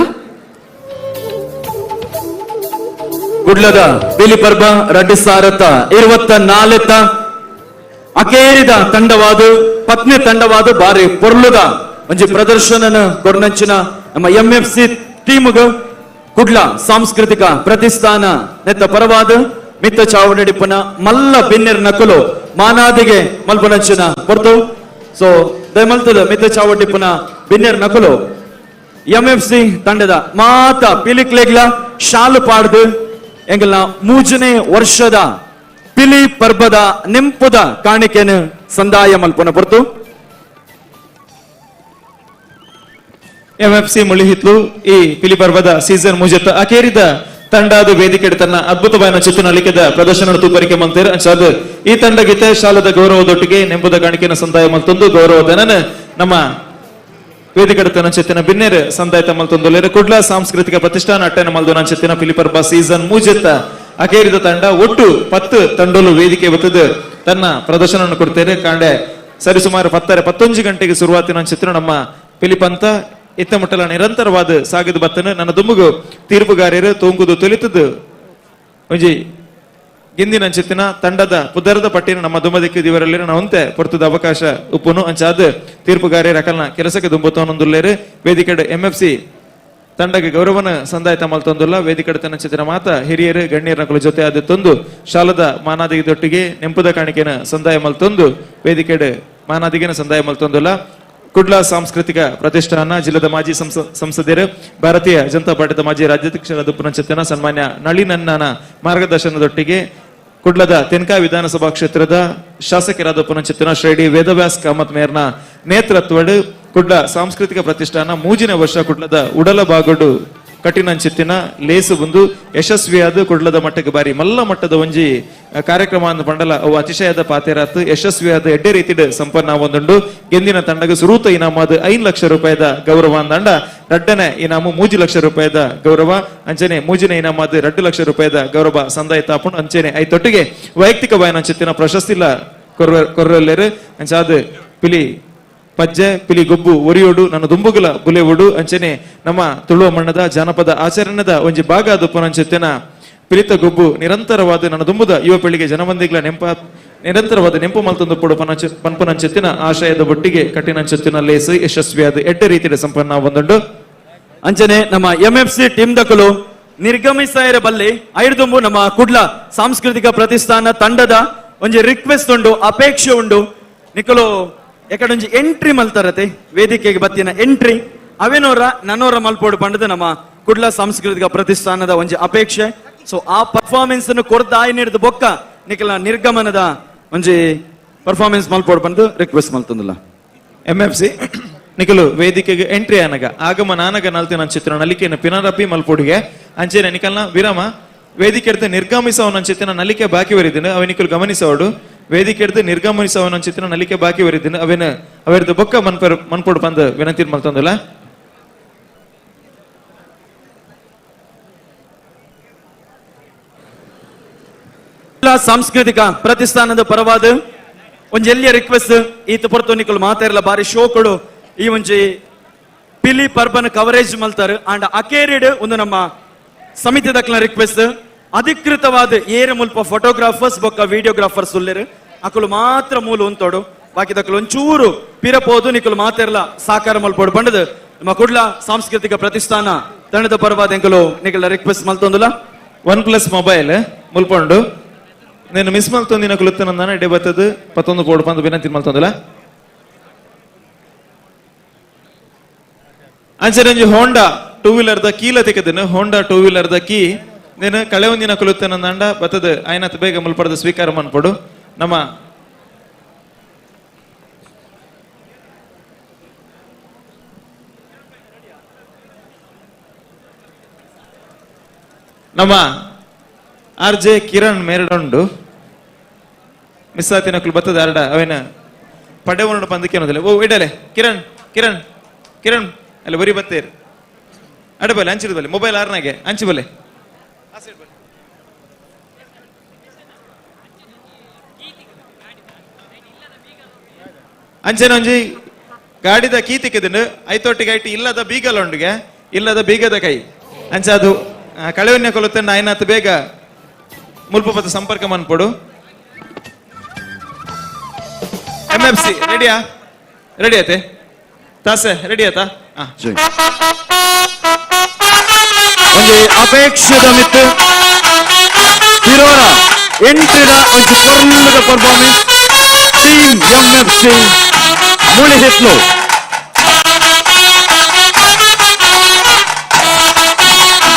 ಗುಡ್ಲದ ಬಿಲಿ ಪರ್ಬ ರಡ್ಡು ಸಾರತ್ತ 24 ಅಕೇರಿದ ತಂಡವಾದ ಪತ್ನಿ ತಂಡವಾದ ಬಾರಿ ಪೊರ್ಲುದ ಒಂಜಿ ಪ್ರದರ್ಶನನ ಕೊರ್ನಂಚಿನ ನಮ್ಮ ಎಂಎಫ್ಸಿ ಟೀಮ್ಗ್ Kudla ಸಾಂಸ್ಕೃತಿಕ ಪ್ರತಿಷ್ಠಾನ ನೆತ್ತ ಪರವಾದ ಮಿತ್ತ ಚಾವಡಿಪುನ ಮಲ್ಲ ಬಿನ್ನೆರ್ ನಕುಲು ಮಾನಾದಿಗೆ ಮಲ್ಪನಂಚಿನ ಪೊರ್ತು. ಸೊ ದಯಮಲ್ತದ ಮಿತ್ತ ಚಾವಡಿಪುನ ಬಿನ್ನೆರ್ ನಕುಲು ಎಂಎಫ್ಸಿ ತಂಡದ ಮಾತ ಪಿಲಿಕ್ಲೆಗ್ಲ ಶಾಲು ಪಾಡ್ದು ಎಂಗಲ್ನ ಮೂಜನೇ ವರ್ಷದ ಪಿಲಿ ಪರ್ಬದ ನೆಂಪುದ ಕಾಣಿಕೆನು ಸಂದಾಯ ಮಲ್ಪನ ಪೊರ್ತು. ಎಂಎಫ್ಸಿ ಮುಳಿಹಿತ್ಲು ಈ ಪಿಲಿ ಪರ್ವದ ಸೀಸನ್ ಮುಜೆತ್ತ ಅಕೇರಿದ ತಂಡದ ವೇದಿಕೆ ತನ್ನ ಅದ್ಭುತವಾದ ಚಿತ್ರನಲಿಕೆದ ಪ್ರದರ್ಶನ ತೂಪರಿಕೆ ಮಂತೇರ್. ಅಂಚಾದ ಈ ತಂಡ ಗೀತೆ ಶಾಲದ ಗೌರವದೊಟ್ಟಿಗೆ ನೆಂಪುದ ಕಾಣಿಕೆನ ಸಂದಾಯ ಮಲ್ತೊಂದು ಗೌರವದನ ನಮ್ಮ ವೇದಿಕೆ ಚಿತ್ತಿನ ಬಿನ್ನೇರ್ ಸಂದಾಯ ಮಲ್ತೊಂದು ಕುಡ್ಲ ಸಾಂಸ್ಕೃತಿಕ ಪ್ರತಿಷ್ಠಾನ ಅಟ್ಟೆನ ಮಲ್ದು ಚಿತ್ತಿನ ಪಿಲಿಪರ್ಬ ಸೀಸನ್ ಮೂಜೆತ್ತ ಅಕೇರಿದ ತಂಡ ಒಟ್ಟು 10 ತಂಡಲು ವೇದಿಕೆ ಬತ್ತದು ತನ್ನ ಪ್ರದರ್ಶನವನ್ನು ಕೊಡ್ತೇನೆ. ಕಾಂಡೆ ಸರಿಸುಮಾರು 10:30 ಗಂಟೆಗೆ ಶುರುವಾತಿನ ಚಿತ್ರ ನಮ್ಮ ಪಿಲಿಪಂತ ಇತ್ತ ಮುಟ್ಟಲ ನಿರಂತರವಾದ ಸಾಗದ ಬತ್ತನ ನನ್ನ ದುಮ್ಮುಗು ತೀರ್ಪುಗಾರರು ತೂಂಗುದು ತುಲಿತದ್ದು ಒಂಜಿ ಗಿಂದಿನ ಅಂಚಿತ್ತಿನ ತಂಡದ ಪುದರದ ಪಟ್ಟಿನ ನಮ್ಮ ದುಮ್ಮದಿಕ್ಕು ದಿವರಲ್ಲಿ ನಾವು ಪೊರ್ತದ ಅವಕಾಶ ಉಪ್ಪುನು ಅಂಚಾದ ತೀರ್ಪುಗಾರರ ಅಕಲ್ನ ಕೆಲಸಕ್ಕೆ ದುಂಬುತ್ತವನೊಂದುಲ್ಲೇರು. ವೇದಿಕೆ ಎಂಎಫ್ಸಿ ತಂಡಗೆ ಗೌರವನ ಸಂದಾಯ ಮಲ್ತೊಂದುಲ್ಲ. ವೇದಿಕೆ ತನ್ನ ಮಾತ ಹಿರಿಯರು ಗಣ್ಯರ ಜೊತೆ ಆದ ತಂದು ಶಾಲದ ಮಾನಾದಿಗೆ ನೆಂಪುದ ಕಾಣಿಕೆನ ಸಂದಾಯ ಮಲ್ತೊಂದು ವೇದಿಕೆಡ್ ಮಾನಾದಿಗೆನ ಸಂದಾಯ ಮಲ್ತೊಂದುಲ್ಲ. ಕುಡ್ಲ ಸಾಂಸ್ಕೃತಿಕ ಪ್ರತಿಷ್ಠಾನ ಜಿಲ್ಲೆದ ಮಾಜಿ ಸಂಸದರು ಭಾರತೀಯ ಜನತಾ ಪಾರ್ಟಿದ ಮಾಜಿ ರಾಜ್ಯಾಧ್ಯಕ್ಷರಾದ ಪುನಂಚತನ ಸನ್ಮಾನ್ಯ ನಳಿನಣ್ಣನ ಮಾರ್ಗದರ್ಶನದೊಟ್ಟಿಗೆ ಕುಡ್ಲದ ತೆನ್ಕಾಯಿ ವಿಧಾನಸಭಾ ಕ್ಷೇತ್ರದ ಶಾಸಕರಾದ ಪುನಂಚತನ ಶ್ರೀ ವೇದವ್ಯಾಸ್ ಕಾಮತ್ ಮೇರ್ನ ನೇತೃತ್ವಡ್ ಕುಡ್ಲ ಸಾಂಸ್ಕೃತಿಕ ಪ್ರತಿಷ್ಠಾನ ಮೂಜಿನ ವರ್ಷ ಕುಡ್ಲದ ಉಡಲ ಬಾಗೋಡು ಕಠಿಣಂಚಿತ್ತಿನ ಲೇಸು ಬಂದು ಯಶಸ್ವಿಯಾದ ಕುಡ್ಲದ ಮಟ್ಟಕ್ಕೆ ಬಾರಿ ಮಲ್ಲ ಮಟ್ಟದ ಒಂಜಿ ಕಾರ್ಯಕ್ರಮ ಅಂದ ಪಂಡಲ ಅವು ಅತಿಶಯದ ಪಾತೇರಾತ್ ಯಶಸ್ವಿಯಾದ ಎಡ್ಡೆ ರೀತಿಡ್ ಸಂಪನ್ನ ಒಂದುಂಡು. ಗೆಂದಿನ ತಂಡಗ ಸುರೂತ ಇನಾಮಾದ 5 ಲಕ್ಷ ರೂಪಾಯಿದ ಗೌರವ ಅಂದಂಡ ರಡ್ಡನೆ ಇನಾಮು 3 ಲಕ್ಷ ರೂಪಾಯಿದ ಗೌರವ ಅಂಚನೆ ಮೂಜಿನ ಇನಾಮಾದ 2 ಲಕ್ಷ ರೂಪಾಯಿದ ಗೌರವ ಸಂದಾಯ ತಾಪುಂಡು. ಅಂಚನೆ ಐತೊಟ್ಟಿಗೆ ವೈಯಕ್ತಿಕ ವಾಯನಂಚಿತ್ತಿನ ಪ್ರಶಸ್ತಿಲ ಕೊರ್ರಲ್ಲೇರು. ಅಂಚಾದ ಪಿಲಿ ಪಜ್ಜೆ ಪಿಲಿ ಗೊಬ್ಬು ಒರಿಯೋಡು ನನ್ನ ದುಂಬುಗುಲ ಬುಲೆವುಡು ಅಂಚನೆ ನಮ್ಮ ತುಳುವ ಮಣ್ಣದ ಜಾನಪದ ಆಚರಣೆದ ಒಂಜಿ ಭಾಗ ಅದು ಪುನಂಚೆತ್ತಿನ ಪಿಲಿತ ಗೊಬ್ಬು ನಿರಂತರವಾದ ನನ್ನ ದುಂಬುದ ಯುವ ಪೀಳಿಗೆ ಜನಮಂದಿಗಳ ನೆಂಪ ನಿರಂತರವಾದ ನೆಂಪು ಮಲ್ತೊಂದು ಪೊಡು ಪನ್ಪುನಂಚೆತ್ತಿನ ಆಶಯದ ಒಟ್ಟಿಗೆ ಕಠಿಣಂಚೆತ್ತಿನ ಲೇಸು ಯಶಸ್ವಿಯಾದ ಎಡ್ಡೆ ರೀತಿಯ ಸಂಪನ್ನ ಒಂದುಂಡು. ಅಂಚನೆ ನಮ್ಮ ಎಂಎಫ್ಸಿ ಟೀಮ್ ದಕಲು ನಿರ್ಗಮಿಸಾಯರ ಬಲ್ಲಿ ಐದುಂಬು ನಮ್ಮ ಕುಡ್ಲ ಸಾಂಸ್ಕೃತಿಕ ಪ್ರತಿಷ್ಠಾನ ತಂಡದ ಒಂಜಿ ರಿಕ್ವೆಸ್ಟ್ ಉಂಡು, ಅಪೇಕ್ಷೆ ಉಂಡು. ನಿಕಲು ಎಕಡೊಂಜಿ ಎಂಟ್ರಿ ಮಲ್ತಾರತೆ ವೇದಿಕೆಗೆ ಬತ್ತಿನ ಎಂಟ್ರಿ ಅವೇನೋರ ನನೋರ ಮಲ್ಪೋಡು ಪಂಡದ ನಮ್ಮ ಕುಡ್ಲ ಸಾಂಸ್ಕೃತಿಕ ಪ್ರತಿಷ್ಠಾನದ ಒಂಜಿ ಅಪೇಕ್ಷೆ. ಸೊ ಆ ಪರ್ಫಾರ್ಮೆನ್ಸ್ ಅನ್ನು ಕೊರ್ದ ಆಯ್ ನೀಡಿದ ಬೊಕ್ಕ ನಿಕಲ ನಿರ್ಗಮನದ ಒಂಜಿ ಪರ್ಫಾರ್ಮೆನ್ಸ್ ಮಲ್ಪೋಡು ಪಂದು ರಿಕ್ವೆಸ್ಟ್ ಮಲ್ತಂದಿಲ್ಲ. ಎಂಎಫ್ಸಿ ನಿಕಲು ವೇದಿಕೆಗೆ ಎಂಟ್ರಿ ಆನಗ ಆಗಮನ ಆನಗ ನಲ್ತಿನ ಚಿತ್ರ ನಲಿಕೆನ ಪಿನರಪಿ ಮಲ್ಪೊಡಿಗೆ ಅಂಚೆನೆ ನಿಕಲ್ನ ವಿರಾಮ ವೇದಿಕೆ ನಿರ್ಗಮಿಸವನ ಚಿತ್ರ ನಲಿಕೆ ಬಾಕಿ ಬರಿದಿನ ಅವ ನಿಕಲು ಗಮನಿಸೋಡು. ವೇದಿಕೆ ಹಿಡಿದು ನಿರ್ಗಮನಿಸವನ ಚಿತ್ರ ನಲಿಕೆ ಬಾಕಿ ಬರಿದಿನ ಅವೇನ ಅವೆರ್ದು ಬೊಕ್ಕ ಮನ್ಪೊಡು ಪಂದ್ ವಿನಂತಿ ಮಲ್ತೊಂದಿಲ್ಲ. ಸಾಂಸ್ಕೃತಿಕ ಪ್ರತಿಷ್ಠಾನದ ಪರವಾದ ಒಂಜಿ ಎಲ್ಲಿಯ ರಿಕ್ವೆಸ್ಟ್ ಈತ ಪೊರ್ತು ನಿಕಲು ಮಾತಾರಲ್ಲ ಬಾರಿ ಶೋಕಡು ಈ ಒಂಜಿ ಪಿಲಿ ಪರ್ಬನ ಕವರೇಜ್ ಮಲ್ತಾರೆ. ಅಂಡ್ ಅಕೇರಿಡ್ ಒಂದು ನಮ್ಮ ಸಮಿತಿ ದಕ್ಲ ರಿಕ್ವೆಸ್ಟ್ ಅಧಿಕೃತವಾದ ಏರು ಮುಲ್ಪ ಫೋಟೋಗ್ರಾಫರ್ಸ್ ಬೊಕ್ಕ ವಿಡಿಯೋಗ್ರಾಫರ್ಸ್ ಉಲ್ಲೇರು ಅಕುಲು ಮಾತ್ರ ಮೂಲ ಉಂತೋಡು ಬಾಕಿ ದಕ್ಕಲು ಒಂಚೂರು ಪಿರಪೋದು ನಿಕಲು ಮಾತೆರ್ಲ ಸಾಕಾರ ಮಲ್ಪೋಡು ಬಂಡದು ನಮ್ಮ ಕುಡ್ಲ ಸಾಂಸ್ಕೃತಿಕ ಪ್ರತಿಷ್ಠಾನ ತಂಡದ ಪರವಾದ ಎಂಕಲು ನಿಕಲ ರಿಕ್ವೆಸ್ಟ್ ಮಲ್ತೊಂದುಲ. One plus mobile ಮುಲ್ಪೊಂಡು నేను ಮಿಸ್ ಮಲ್ತೊಂದಿನ ಕುಲುತ್ತನಂದಾನ ಎಡೆ ಬತ್ತದು ಪತ್ತೊಂದು ಪೋಡು ಪಂದು ವಿನಂತಿ ಮಲ್ತೊಂದುಲ. ಅಂಚನೆ ಹೋಂಡಾ two wheeler the ಕೀಲ ತೆಗೆದನು Honda two wheeler the key నేను ಕಳೆವೊಂದಿನ ಕುಲುತ್ತನಂದಾಂಡ ಬತ್ತದು ಆಯ್ನತ್ ಬೇಗ ಮುಲ್ಪಡದ ಸ್ವೀಕಾರ ಮನ್ಪೊಡು. ನಮ್ಮ ನಮ್ಮ ಆರ್ ಜೆ ಕಿರಣ್ ಮೇರಡೊಂಡು ಮಿಸ್ ಆತಿನಕುಲು ಬತ್ತದ ಅರಡ ಅವೇನ ಪಡೆವನುಡು ಪಂದಕ್ಕೆ ಅನ್ನೋದಿಲ್ಲ. ಓ ಇಡಲೆ ಕಿರಣ್ ಕಿರಣ್ ಕಿರಣ್ ಅಲ್ಲ ಬರಿ ಬತ್ತೇರು ಅಡ ಬಲೆ ಅಂಚಿದ ಬಲೆ ಮೊಬೈಲ್ ಆರ್ನಾಗೆ ಅಂಚು ಬಲೆ ಅಂಚೆನೊಂಜಿ ಗಾಡಿದ ಕೀ ತಿಕ್ಕದಿನ ಐತೊಟ್ಟಿಗೆ ಐಟಿ ಇಲ್ಲದ ಬೀಗಲೊಂಡಿಗೆ ಇಲ್ಲದ ಬೀಗದ ಕೈ ಅಂಚ ಅದು ಕಳೆವನ್ಯ ಕೊಲುತ್ತಂಡ ಆಯ್ನಾತ್ ಬೇಗ ಮುಲ್ಪಪದ ಸಂಪರ್ಕ ಮನ್ಪೊಡು. ಎಂಎಫ್ಸಿ ರೆಡಿಯಾ? ರೆಡಿ ಆಯ್ತೆ ತಾಸೆ ರೆಡಿ ಆಯ್ತಾ? ಒಂಜಿ ಅಪೇಕ್ಷೆದ ಮಿತ್ತು ಪಿರೋರ ಎಂಟ್ರಿದ ಒಂಜಿ ಪೊರ್ಲುದ ಪರ್ಫಾರ್ಮೆನ್ಸ್ ಟೀಮ್ ಎಂಎಫ್ಸಿ ಮೂಳಿಹಿತ್ಲು.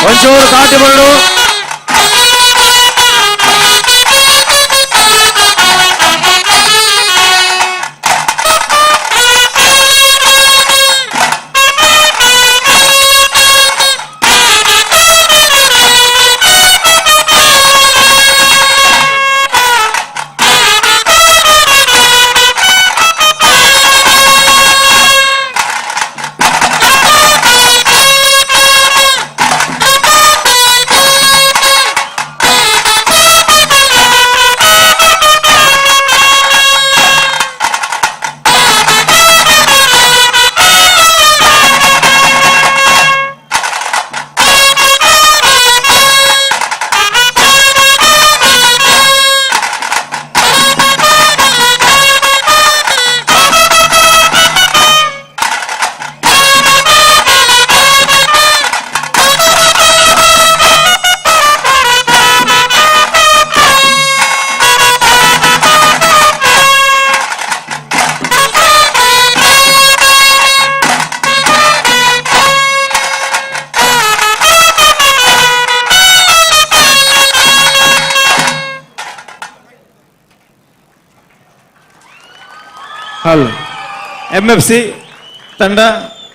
ಒಂಚೂರು ತಾಟಿ ಬರಡು. ಹಲ್ ಎಂಎಫ್ಸಿ ತಂಡ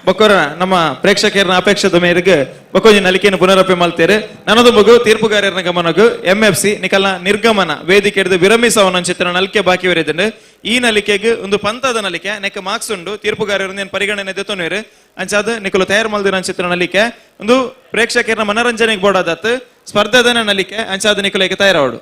ಬೊಕ್ಕೊರ ನಮ್ಮ ಪ್ರೇಕ್ಷಕರನ್ನ ಅಪೇಕ್ಷದ ಮೇರೆಗೆ ಬೊಕ್ಕೊಂಜಿ ನಲಿಕೆಯನ್ನು ಪುನರಪೆ ಮಲ್ತೇರೆ. ನನದು ಮಗು ತೀರ್ಪುಗಾರರ ಗಮನಗು ಎಂಎಫ್ಸಿ ನಿಕಲ್ನ ನಿರ್ಗಮನ ವೇದಿಕೆ ಹಿಡಿದು ವಿರಮಿಸವನ ಚಿತ್ರ ನಲಿಕೆ ಬಾಕಿ ವರಿದಂಡು. ಈ ನಲಿಕೆಗೆ ಒಂದು ಪಂತದ ನಲಿಕೆ ನೆಕ್ ಮಾರ್ಕ್ಸ್ ಉಂಡು, ತೀರ್ಪುಗಾರರು ನೇನು ಪರಿಗಣನೆ ದೆತ್ತೊನ್ವೇರು. ಅಂಚಾದ ನಿಕಲು ತಯಾರು ಮಲ್ದಿನ ಚಿತ್ರ ನಲಿಕೆ ಒಂದು ಪ್ರೇಕ್ಷಕರನ್ನ ಮನರಂಜನೆಗೆ ಬೋಡಾದತ್ತು ಸ್ಪರ್ಧೆದನ ನಲಿಕೆ ಅಂಚಾದ ನಿಕುಲೇಗೆ ತಯಾರಾವಡು.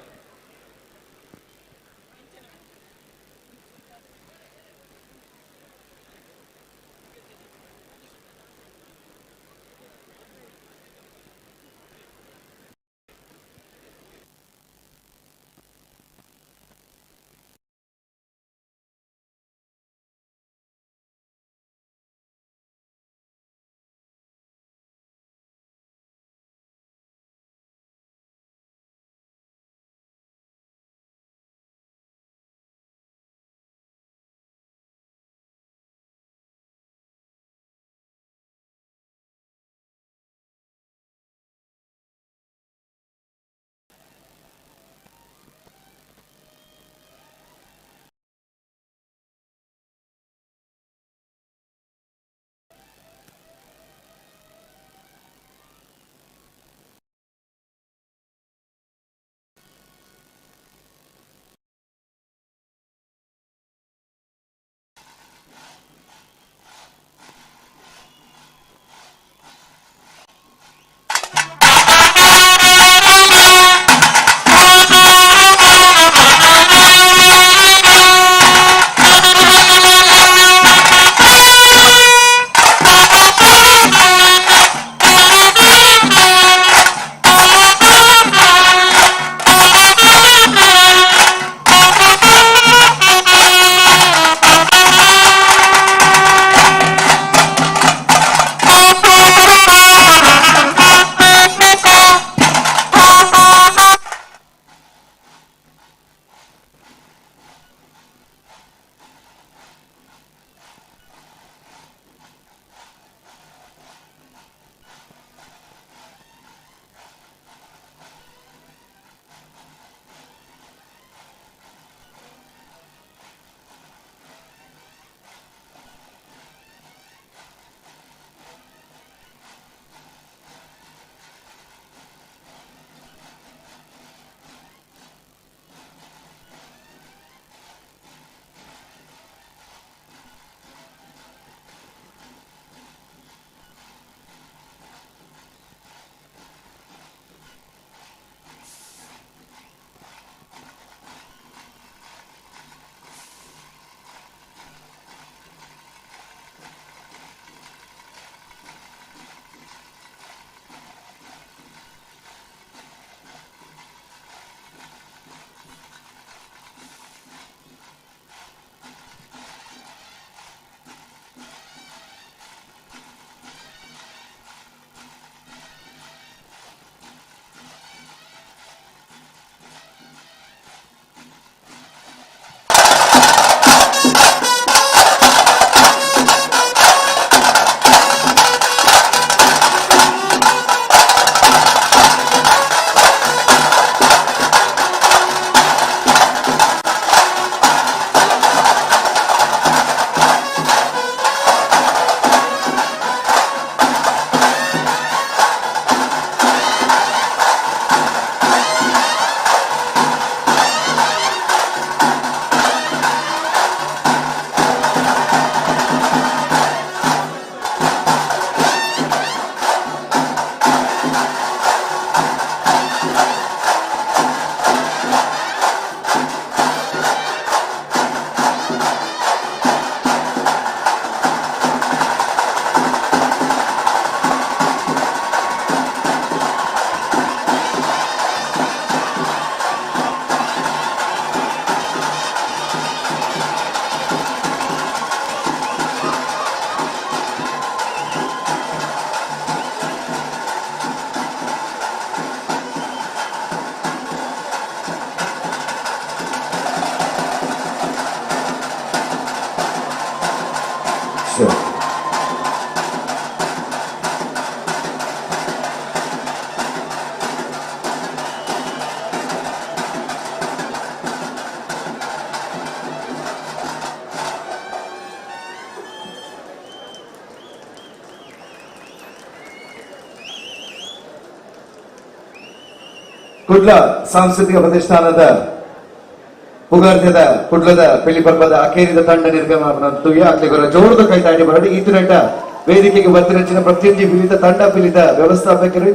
ಕುಡ್ಲ ಸಾಂಸ್ಕೃತಿಕ ಪ್ರತಿಷ್ಠಾನದ ಪುಗಾರ್ತೆದ ಕುಡ್ಲದ ಪಿಲಿಪರ್ಬದ ಅಕೇರಿದ ತಂಡ ನಿರ್ಗಮನ ತುಯ್ಯ ಅಕ್ಲೆಗೊರ ಜೋರದ ಕೈ ತಾಡಿ ಬರಡು. ಈತುನೆಟ ವೇದಿಕೆಗೆ ಬರ್ತಿನಂಚಿನ ಪ್ರತಿಯೊಂಜಿ ವಿವಿಧ ತಂಡ ಪಿಲಿತ ವ್ಯವಸ್ಥಾಪಕರು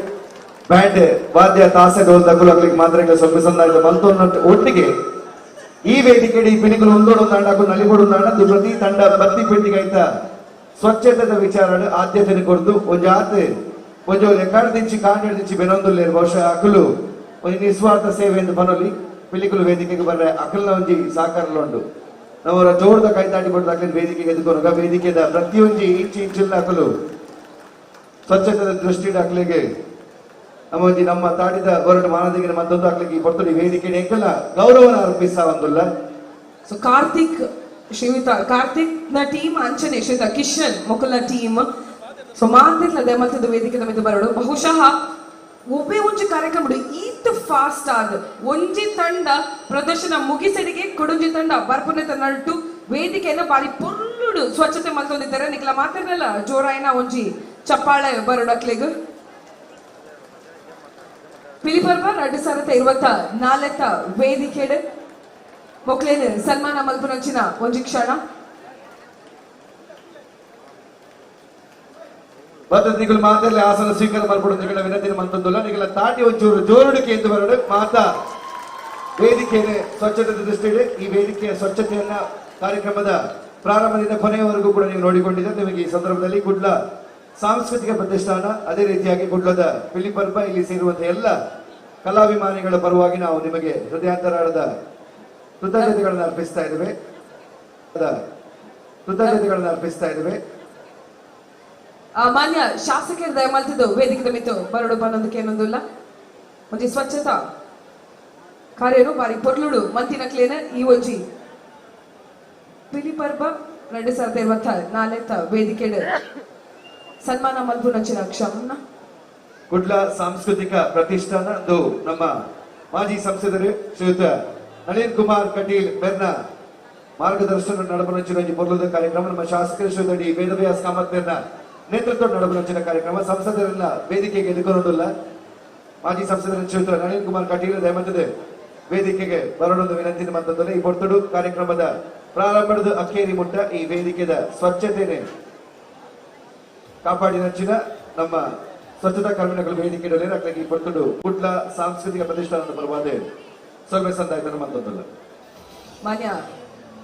ಬ್ಯಾಂಡ್ ವಾದ್ಯ ತಾಸೆ ಡೋಲ್ ಅಕ್ಲೆಗ್ ಮಾತ್ರ ಸ್ವಲ್ಪ ಸಂದಾಯದ ಮಲ್ತೊನ್ನ ಒಟ್ಟಿಗೆ ಈ ವೇದಿಕೆ ಈ ಪಿಲಿಕುಲು ಒಂದೋಡು ತಂಡ ನಲಿಗೋಡು ತಂಡ ಪ್ರತಿ ತಂಡ ಬತ್ತಿ ಪೆಟ್ಟಿಗೆ ಆಯ್ತ ಸ್ವಚ್ಛತೆದ ವಿಚಾರ ಆದ್ಯತೆಯನ್ನು ಕೊರ್ದು ಒಂಜಾತ್ ಒಂಜಿ ಲೆಕ್ಕಾಡ್ದಿಂಚಿ ಕಾಂಡಿಡ್ದಿಂಚಿ ಬೆನೊಂದುಲ್ಲೇರು. ಬಹುಶಃ ಅಕುಲು ಒಂಜಿ ನಿಸ್ವಾರ್ಥ ಸೇವೆ ಎಂದು ಬನೊಲಿ ಪಿಲಿಕುಲು ವೇದಿಕೆಗೆ ಬರ್ರೆ ಅಕಲ್ನ ಒಂಜಿ ಸಹಕಾರಲ ಉಂಡು. ನಮ್ಮವರ ಜೋರದ ಕೈತಾಟಿ ಕೊಟ್ಟು ಅಕಲಿನ ವೇದಿಕೆಗೆ ಎದುಕೊನಗ ವೇದಿಕೆದ ಪ್ರತಿಯೊಂಜಿ ಇಂಚಿ ಇಂಚಿಲ್ಲ ಅಕಲು ಸ್ವಚ್ಛತೆದ ದೃಷ್ಟಿ ಅಕ್ಲಿಗೆ ನಮ್ಮ ಒಂಜಿ ನಮ್ಮ ತಾಟಿದ ಹೊರಟು ಮಾನದಿಗಿನ ಮತ್ತೊಂದು ಅಕ್ಲಿಗೆ ಈ ಪೊರ್ತುಡಿ ವೇದಿಕೆ ಎಂಕಲ್ಲ ಗೌರವನ ಅರ್ಪಿಸ ಒಂದುಲ್ಲ. ಸೊ ಕಾರ್ತಿಕ್ ಶ್ರೀಯುತ ಕಾರ್ತಿಕ್ ನ ಟೀಮ್ ಅಂಚನೆ ಶ್ರೀಯುತ ಕಿಶನ್ ಮೊಕಲ್ನ ಟೀಮ್ ಸೊ ಮಾತಿರ್ಲದೆ ಮತ್ತೊಂದು ವೇದಿಕೆ ನಮಿದು ಬರೋಡು. ಬಹುಶಃ ಒಬ್ಬೇ ಒಂಜಿ ಕಾರ್ಯಕ್ರಮ ಈತ್ ಫಾಸ್ಟ್ ಆದ್ ಒಂಜಿ ತಂಡ ಪ್ರದರ್ಶನ ಮುಗಿಸಡಿಗೆ ಕೊಡೊಂಜಿ ತಂಡ ಬರ್ಪುನೆ ತನ್ನಟ್ಟು ವೇದಿಕೆಯನ್ನು ಬಾರಿ ಪೊರ್ಲುಡು ಸ್ವಚ್ಛತೆ ಮಲ್ತೊಂದಿದ್ದಾರೆ. ನಿಕ್ಲ ಮಾತಿರ್ಲಲ್ಲ ಜೋರಾಯಿನ ಒಂಜಿ ಚಪ್ಪಾಳೆ ಬರೋಡಕ್ಲೆಗ್. ಪಿಲಿಪರ್ಬ 2024 ವೇದಿಕೆಡ್ ಮೊಕ್ಲೇನ್ ಸನ್ಮಾನ ಮಲ್ಪುನಂಚಿನ ಒಂಜಿ ಕ್ಷಣ. ಭದ್ರತೆಗಳು ಮಾತಲ್ಲಿ ಆಸನ ಸ್ವೀಕಾರ ಮಲ್ಪುಡು ವಿನಂತಿ ಮಂತಂದುಲ್ಲ. ನಿಗಲ ತಾಟಿ ಒಂಚೂರು ಜೋರುಡಿಕೆ ಎಂದು ಬರಡು ಮಾತಾ ವೇದಿಕೆಯ ಸ್ವಚ್ಛತೆ ದೃಷ್ಟಿಯಲ್ಲಿ ಈ ವೇದಿಕೆಯ ಸ್ವಚ್ಛತೆಯನ್ನ ಕಾರ್ಯಕ್ರಮದ ಪ್ರಾರಂಭದಿಂದ ಕೊನೆಯವರೆಗೂ ಕೂಡ ನೀವು ನೋಡಿಕೊಂಡಿದ್ದರೆ ನಿಮಗೆ ಈ ಸಂದರ್ಭದಲ್ಲಿ ಕುಡ್ಲ ಸಾಂಸ್ಕೃತಿಕ ಪ್ರತಿಷ್ಠಾನ ಅದೇ ರೀತಿಯಾಗಿ ಕುಡ್ಲದ ಪಿಲಿಪರ್ಬ ಇಲ್ಲಿ ಸೇರುವಂತಹ ಎಲ್ಲ ಕಲಾಭಿಮಾನಿಗಳ ಪರವಾಗಿ ನಾವು ನಿಮಗೆ ಹೃದಯಾಂತರಾಳದ ಕೃತಜ್ಞತೆಗಳನ್ನು ಅರ್ಪಿಸ್ತಾ ಇದ್ದೇವೆ. ಕೃತಜ್ಞತೆಗಳನ್ನು ಅರ್ಪಿಸ್ತಾ ಇದ್ದೇವೆ. ಮಾನ್ಯ ಶಾಸಕರ ದಯಮಾಲ್ತಿದ್ದು ವೇದಿಕೆ ಮಿತ್ತು ಬರಡು ಬನ್ನೊಂದಕ್ಕೆ ಏನೊಂದಿಲ್ಲ ಒಂಜಿ ಸ್ವಚ್ಛತಾ ಕಾರ್ಯನು ಬಾರಿ ಪೊರ್ಲುಡು ಮಂತಿನ ಕ್ಲೇನ ಈ ಒಂಜಿ ಪಿಲಿಪರ್ಬ 2024 ವೇದಿಕೆ ಸನ್ಮಾನ ಮಲ್ಪುನಂಚಿನ ಕ್ಷಮನ. ಕುಡ್ಲ ಸಾಂಸ್ಕೃತಿಕ ಪ್ರತಿಷ್ಠಾನ ನಮ್ಮ ಮಾಜಿ ಸಂಸದರು ಶ್ರೀಯುತ ನಳಿನ್ ಕುಮಾರ್ ಕಟೀಲ್ ಮೆರ್ನ ಮಾರ್ಗದರ್ಶನ ನಡಪನಂಚಿನ ಪೊರ್ಲುದ ಕಾರ್ಯಕ್ರಮ ನಮ್ಮ ಶಾಸಕರು ಶ್ರೀಯುತ ಡಿ ವೇದವ್ಯಾಸ್ ಕಾಮತ್ ಮೆರ್ನ ನೇತೃತ್ವ ನಡಪನಂಚಿನ ಕಾರ್ಯಕ್ರಮ ಸಂಸದರನ್ನ ವೇದಿಕೆಗೆ ಎದುಕೊಂಡುಲ್ಲ. ಮಾಜಿ ಸಂಸದರ ಶ್ರೀಯುತ ನಳಿನ್ ಕುಮಾರ್ ಕಟೀಲ್ ದಯಮಂತದ ವೇದಿಕೆಗೆ ಬರೋಣೊಂದು ವಿನಂತಿ ಮಂತಂದ್ರೆ ಈ ಪೊರ್ತುಡು ಕಾರ್ಯಕ್ರಮದ ಪ್ರಾರಂಭದ ಅಕ್ಕೇರಿ ಮುಟ್ಟ ಈ ವೇದಿಕೆದ ಸ್ವಚ್ಛತೆನೆ ಕಾಪಾಡಿನಂಚಿನ ನಮ್ಮ ಸ್ವಚ್ಛತಾ ಕರ್ಮಿಗಳು ವೇದಿಕೆ ಈ ಪೊರ್ತುಡು ಕುಡ್ಲ ಸಾಂಸ್ಕೃತಿಕ ಪ್ರತಿಷ್ಠಾನದ ಪರವಾದ ಸ್ವಲ್ಪ ಸಂದಾಯ್ತನ ಮಂತಂದಲ್ಲ. ಮಾನ್ಯ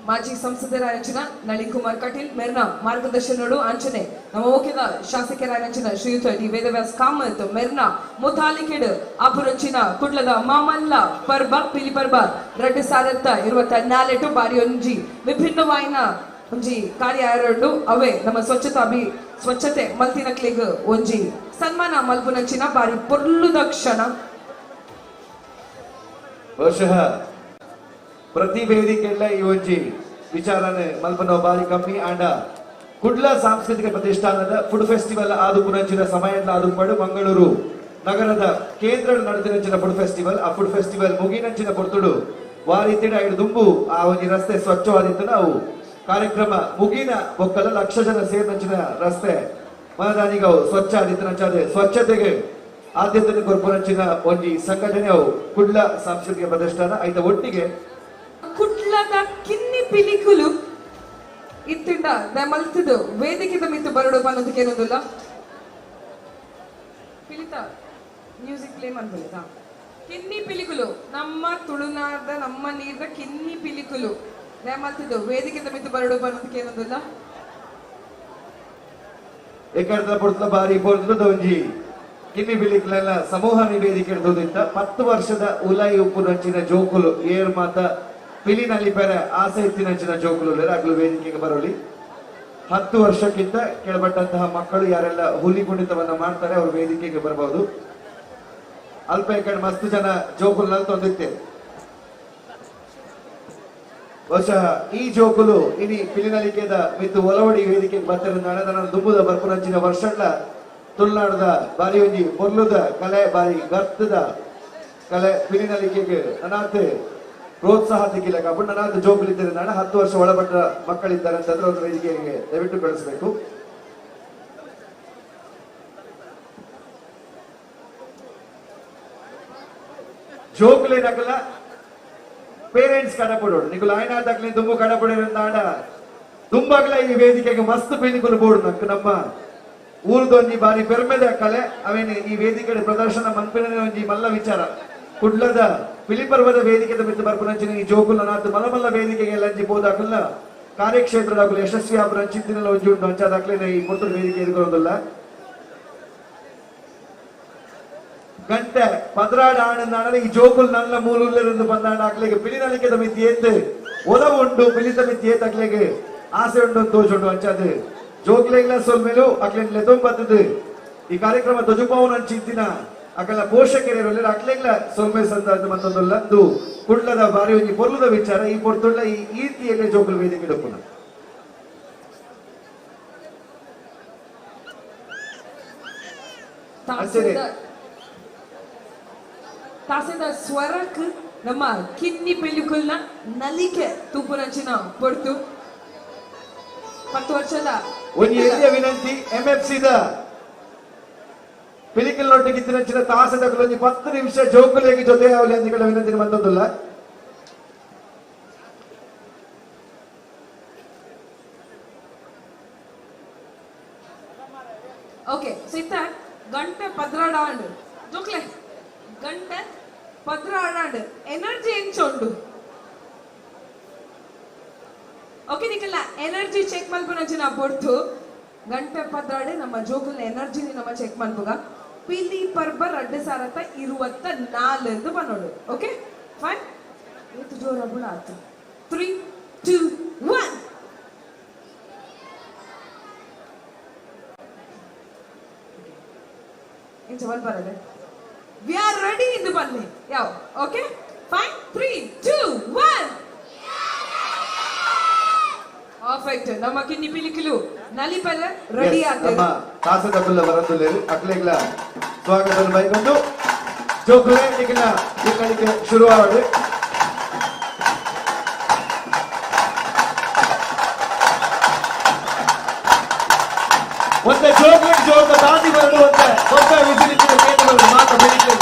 ಮಾಜಿ ಸಂಸದರಾಯಂಚಿನ ನಳಿನ್ ಕುಮಾರ್ ಕಟೀಲ್ ಮೆರ್ನ ಮಾರ್ಗದರ್ಶನೋಡು ಅಂಚನೆ ನಮ್ಮ ಓಕೆದ ಶಾಸಕರಾಯಂಚಿನ ಶ್ರೀಯುತ ಡಿ ವೇದವ್ಯಾಸ್ ಕಾಮತ್ ಮೆರ್ನ ಮುತಾಲಿಕೆಡ್ ಅಪುರಂಚಿನ ಕುಡ್ಲದ ಮಾಮಲ್ಲ ಪರ್ಬ ಪಿಲಿಪರ್ಬ 2024 ಬಾರಿ ಒಂಜಿ ವಿಭಿನ್ನವಾಯಿನ ಒಂಜಿ ಕಾರ್ಯ ಎರಡು ಅವೇ ನಮ್ಮ ಸ್ವಚ್ಛತಾ ಸ್ವಚ್ಛತೆ ಮಲ್ತಿನಕ್ಲೆಗ್ ಒಂಜಿ ಸನ್ಮಾನ ಮಲ್ಪುನಂಚಿನ ಬಾರಿ ಪೊರ್ಲುದ ಕ್ಷಣ. ಬಹುಶಃ ಪ್ರತಿ ವೇದಿಕೆಲ್ಲ ಈ ಒಂಜಿ ವಿಚಾರನೆ ಮಲ್ಪನ ಬಾರಿ ಕಮ್ಮಿ ಆಂಡ ಕುಡ್ಲ ಸಾಂಸ್ಕೃತಿಕ ಪ್ರತಿಷ್ಠಾನದ ಫುಡ್ ಫೆಸ್ಟಿವಲ್ ಆದು ಪುನಂಚಿನ ಸಮಯ ಆದುಪಡು ಮಂಗಳೂರು ನಗರದ ಕೇಂದ್ರ ನಡೆದಿನಂಚಿನ ಫುಡ್ ಫೆಸ್ಟಿವಲ್. ಆ ಫುಡ್ ಫೆಸ್ಟಿವಲ್ ಮುಗಿನಂಚಿನ ಪೊರ್ತುಡು ವಾರೀತಿಡ ಐದು ದುಂಬು ಆ ಒಂಜಿ ರಸ್ತೆ ಸ್ವಚ್ಛವಾದಿತ್ತು. ನಾವು ಕಾರ್ಯಕ್ರಮ ಮುಗಿನ ಬೊಕ್ಕಲ ಲಕ್ಷ ಜನ ಸೇರಿನಂಚಿನ ರಸ್ತೆ ಮನದಾನಿಗ ಸ್ವಚ್ಛ ಆದಿತ್ತನಂಚಾದೆ ಸ್ವಚ್ಛತೆಗೆ ಆದ್ಯತೆ ಕೊರ್ಪುನಂಚಿನ ಒಂಜಿ ಸಂಘಟನೆ ಅವು ಕುಡ್ಲ ಸಾಂಸ್ಕೃತಿಕ ಪ್ರತಿಷ್ಠಾನ. ಐತ ಒಟ್ಟಿಗೆ ಕುಡ್ಲದ ಕಿನ್ನಿ ಪಿಲಿಕುಲು ಇತ್ತಿಂಡ ಮಲ್ತದು ವೇದಿಕೆದ ಮಿತ್ತು ಬರಡು ಅನ್ನೋದಕ್ಕೇನೊಂದಿಲ್ಲ. ಪಿಲಿತ ಮ್ಯೂಸಿಕ್ ಪ್ಲೇ ಮಾಡ್ಬೋದಾ? ಕಿನ್ನಿ ಪಿಲಿಕುಲು ನಮ್ಮ ತುಳುನಾದ ನಮ್ಮ ನೀರ್ದ ಕಿನ್ನಿ ಪಿಲಿಕುಲು ಮಲ್ತದು ವೇದಿಕೆದ ಮಿತ್ತು ಬರಡು ಅನ್ನೋದಕ್ಕೇನೊಂದಿಲ್ಲ. ಏಕಾರ್ದ ಪೊರ್ತುಲ ಬಾರಿ ಪೊರ್ತುದ ಒಂಜಿ ಕಿನ್ನಿ ಪಿಲಿಕುಲೆಲ್ಲ ಸಮೂಹ ವೇದಿಕೆ ಹಿಡಿದುದಿತ್ತ 10 ವರ್ಷದ ಉಲೈ ಉಪ್ಪು ನಂಚಿನ ಜೋಕುಲು ಏರ್ ಮಾತ ಪಿಲಿನಲ್ಲಿ ಬೇರೆ ಆಸೆ ಇತ್ತಿನಂಚಿನ ಜೋಕುಲು ಅಗ್ಲು ವೇದಿಕೆಗೆ ಬರೋಲಿ. 10 ವರ್ಷಕ್ಕಿಂತ ಕೆಳಪಟ್ಟಂತಹ ಮಕ್ಕಳು ಯಾರೆಲ್ಲ ಹುಲಿ ಕುಣಿತವನ್ನ ಮಾಡ್ತಾರೆ ಅವರು ವೇದಿಕೆಗೆ ಬರಬಹುದು. ಅಲ್ಪ ಈ ಕಡೆ ಮಸ್ತ್ ಜನ ಜೋಕುಲ್ನಲ್ಲಿ ತೊಂದಿತ್ತೆ. ಬಹುಶಃ ಈ ಜೋಕುಲು ಇನಿ ಪಿಲಿನಲಿಕೆದ ಮಿತ್ತು ಒಲವಡಿ ವೇದಿಕೆಗೆ ಬರ್ತಾರೆ. ನನ್ನ ದುಂಬುದ ಬರ್ಪುನಂಚಿನ ವರ್ಷಗಳ ತುಳುನಾಡದ ಬಾರಿ ಒಂಜಿ ಪೊರ್ಲುದ ಕಲೆ ಬಾರಿ ಗರ್ತದ ಕಲೆ ಪಿಲಿನಲಿಕೆಗೆ ನನಾತ್ ಪ್ರೋತ್ಸಾಹ ತಿಕ್ಕಿಲ್ಲ. ಕಾಪು ನನಾತ್ ಜೋಕುಲಿದ್ದಾರೆ ನಾಡ 10 ವರ್ಷ ಒಳಪಟ್ಟ ಮಕ್ಕಳಿದ್ದಾರೆ ಅಂತಂದ್ರೆ ಒಂದು ವೇದಿಕೆಗೆ ದಯವಿಟ್ಟು ಕಳಿಸಬೇಕು. ಜೋಕುಲೇನಕಲ ಪೇರೆಂಟ್ಸ್ ಕಡಪಡೋಡು ನಿಕುಲು ಆಯ್ನ ತಕ್ಲೆ ದುಂಬು ಕಡಪಡೋಡು ಆಂಡ ದುಂಬಾಗ್ಲ ಈ ವೇದಿಕೆಗೆ ಮಸ್ತ್ ಪಿಲಿಕುಲು ಬೋಡು ನಂಕ್ ನಮ್ಮ ಊರುದೊಂಜಿ ಬಾರಿ ಪೆರ್ಮೆದ ಕಲೆ ಅವೇನು ಈ ವೇದಿಕೆ ಪ್ರದರ್ಶನ ಮನ್ಪಿನ ಒಂಜಿ ಮಲ್ಲ ವಿಚಾರ. ಕುಡ್ಲದ ಪಿಲಿಪರ್ವದ ವೇದಿಕೆದ ಮಿತ್ತು ಬರ್ಪುನಂಚಿನ ಈ ಜೋಕುಲ ನಾತು ಮಲ್ಲ ಮಲ್ಲ ವೇದಿಕೆಗೆ ಲಂಜಿ ಪೋದಾಕುಲ್ಲ ಕಾರ್ಯಕ್ಷೇತ್ರದಾಕುಲು ಯಶಸ್ವಿ ಆಪುನ ಚಿಂತಿನೆಲ್ಲ ಒಂಜಿ ಉಂಟು. ಅಂಚಾದಾಕ್ಲೆ ಈ ಪೊರ್ತುಡು ವೇದಿಕೆ ಎದುರೊಂದುಲ್ಲ. ಗಂಟೆ ಪದ್ರಾಡ್ ಆಣಂದಾಣಲೆ ಈ ಜೋಕುಲ್ ನಲ್ಲ ಮೂಲುಲ್ಲೆರಂದು ಬಂದಾಂಡ ಅಕ್ಲೆಗೆ ಪಿಲಿ ನಲಿಕೆದ ಮಿತಿ ಏತ್ ಒಲವು ಉಂಡು, ಪಿಲಿತ ಮಿತಿ ಏತ್ ಅಕ್ಲೆಗೆ ಆಸೆ ಉಂಡು ಅಂತ ತೋಜುಂಡು. ಅಂಚಾದ್ ಜೋಕ್ಲೆಗ್ಲ ಸೊಲ್ಮೇಲು ಅಕ್ಲೆನ್ ಲೆತೊಂಬತ್ತದು ಈ ಕಾರ್ಯಕ್ರಮ ತೊಜುಪವನ ಚಿಂತಿನ ಅಕಲ ಪೋಷಕರು ಅಕ್ಲೆಗ್ಲ ಸೊಲ್ಮೆ ಸಂದಾದ ಮತ್ತೊಂದುಲ್ಲ. ಕುಡ್ಲದ ಬಾರಿ ಒಂಜಿ ಪೊರ್ಲುದ ವಿಚಾರ. ಈ ಪೊರ್ತುಳ್ಳ ಈ ಈತಿಯಲ್ಲೇ ಜೋಕುಲ್ ವೇದಿಕೆ ಡೊಪ್ಪುನ ತಾಸೆದ ಸ್ವರಕ್ ನಮ್ಮ ಕಿನ್ನಿ ಪಿಲಿಕುಲ್ನ ನಲಿಕೆ ತೂಪುನಂಚಿನ ಪೊರ್ತು 10 ವರ್ಷದ ಒಂಜಿ ಎಲ್ಲಿಯ ವಿನಂತಿ ಎಂಎಫ್ಸಿ the ಪಿಲಿಕಲ್ ನೊಟ್ಟಿಗೆ ಇತ್ತಿನಂಚಿನ ತಾಸೆದ ಒಂಜಿ 10 ನಿಮಿಷ ಜೋಕುಲೆಗೆ ಜೊತೆ ಅವಲಿ ಅಂಚಿಗಳ ವಿನಂತಿ ಬಂದದ್ದುಲ್ಲ. ಓಕೆ ಸೀತಾ ಗಂಟೆ ಪದ್ರಾಡಾಂಡ್ ಜೋಕ್ಲೆ ಗಂಟೆ ಪದ್ರಾಡಾಂಡ್ ಎನರ್ಜಿ ಎಂಚ ಉಂಡು. ಓಕೆ ನಿಕಲ್ಲ ಎನರ್ಜಿ ಚೆಕ್ ಮಲ್ಪುನಂಚಿನ ಪೊರ್ತು ಗಂಟೆ ಪದ್ರಾಡೆ ನಮ್ಮ ಜೋಕುಲ್ನ ಎನರ್ಜಿ ನಮ್ಮ ಚೆಕ್ ಮಲ್ಪುಗ. ಪಿಲಿ ಪರ್ಬ 2024 ಬನ್ನೋಡು. ಓಕೆ ಫೈನ್ ಏತು ಜೋರ ಬುಡ ಆತು. 3 2 1 ಎಂಚ ಬಲ್ಪರದೆ we are ready ಇಂದು ಬನ್ನಿ ಯಾವ. Okay fine 3 2 1 perfect. ನಮ್ಮ ಕಿನ್ನಿ ಪಿಲಿಕಿಲು ನಲಿಪೆಲ್ಲ ರೆಡಿ ಆಗ್ತದೆ. ನಮ್ಮ ತಾಸದ ಕುಲ್ಲ ಬರಂದುಲ್ಲೇರು ಅಕ್ಲೆಗ್ಲ ಸ್ವಾಗತ ಬೈಕೊಂಡು ಜೋಕುಲೆ ನಿಖಿಲ ನಿಖಲಿಗೆ ಶುರುವಾವಡು. ಒಂದೇ ಜೋಕ್ಲೆ ಜೋಕ ದಾದಿ ಬರಡು ಒಂದೇ ಒಬ್ಬ ವಿಸಿಲಿಕ್ಕೆ ಕೇಂದ್ರಗಳು ಮಾತ ಬೆಳಿಗ್ಗೆ.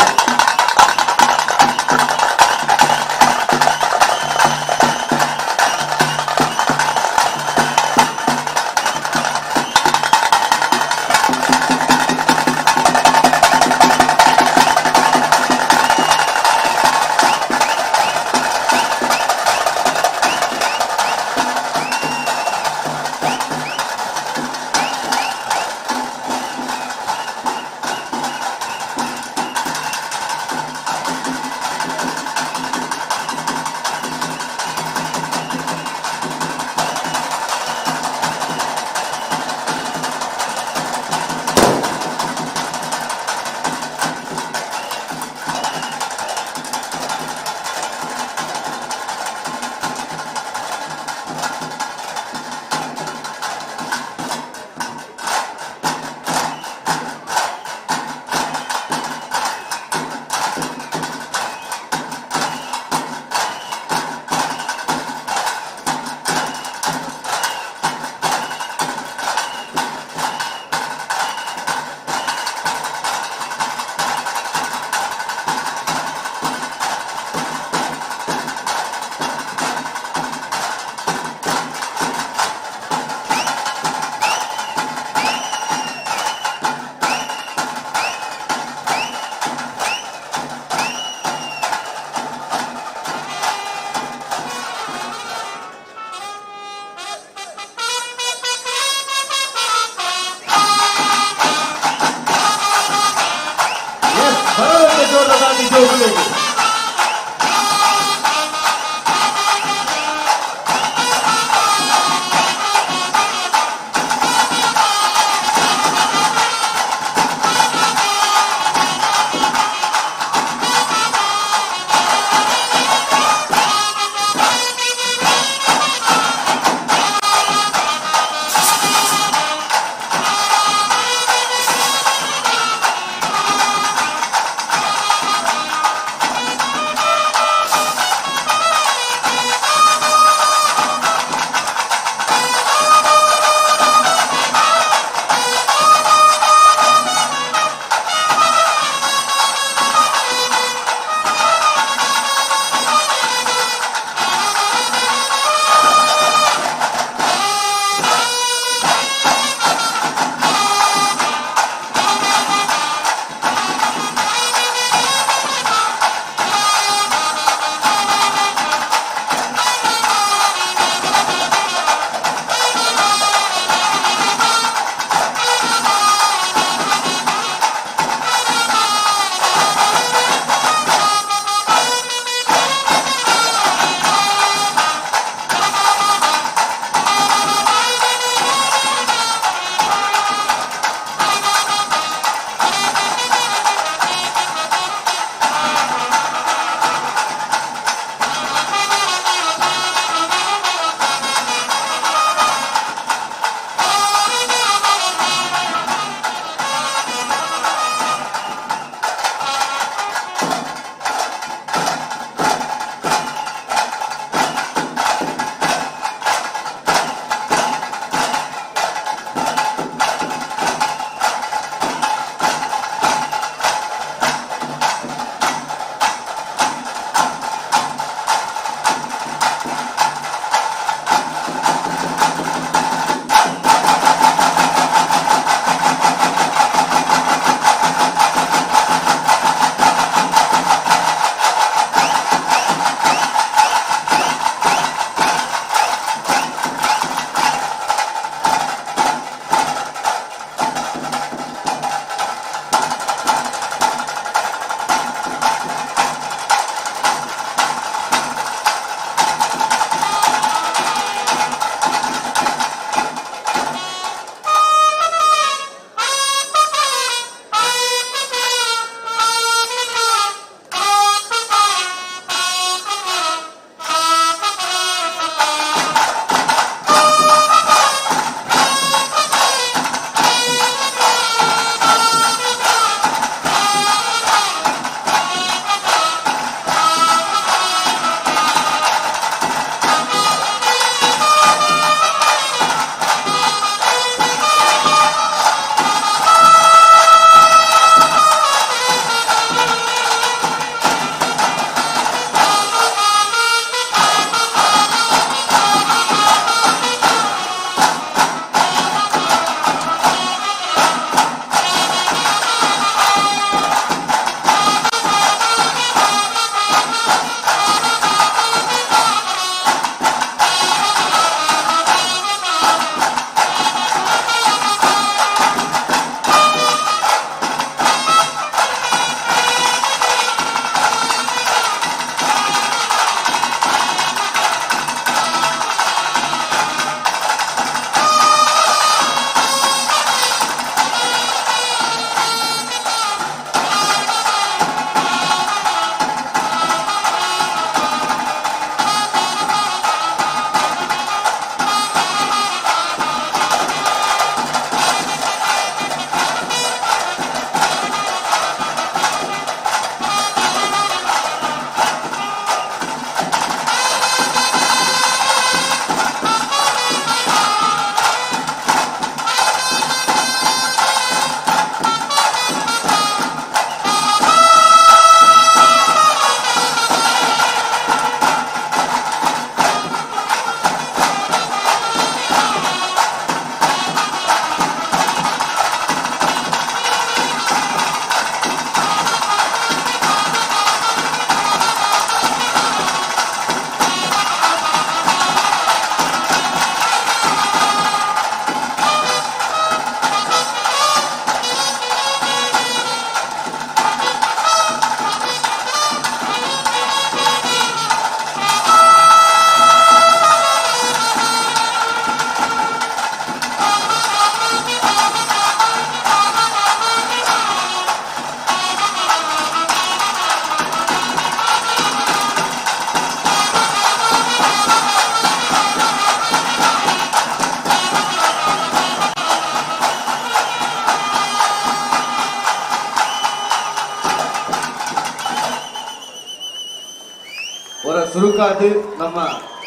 ಹೊರ ಸುರುಕಾದು ನಮ್ಮ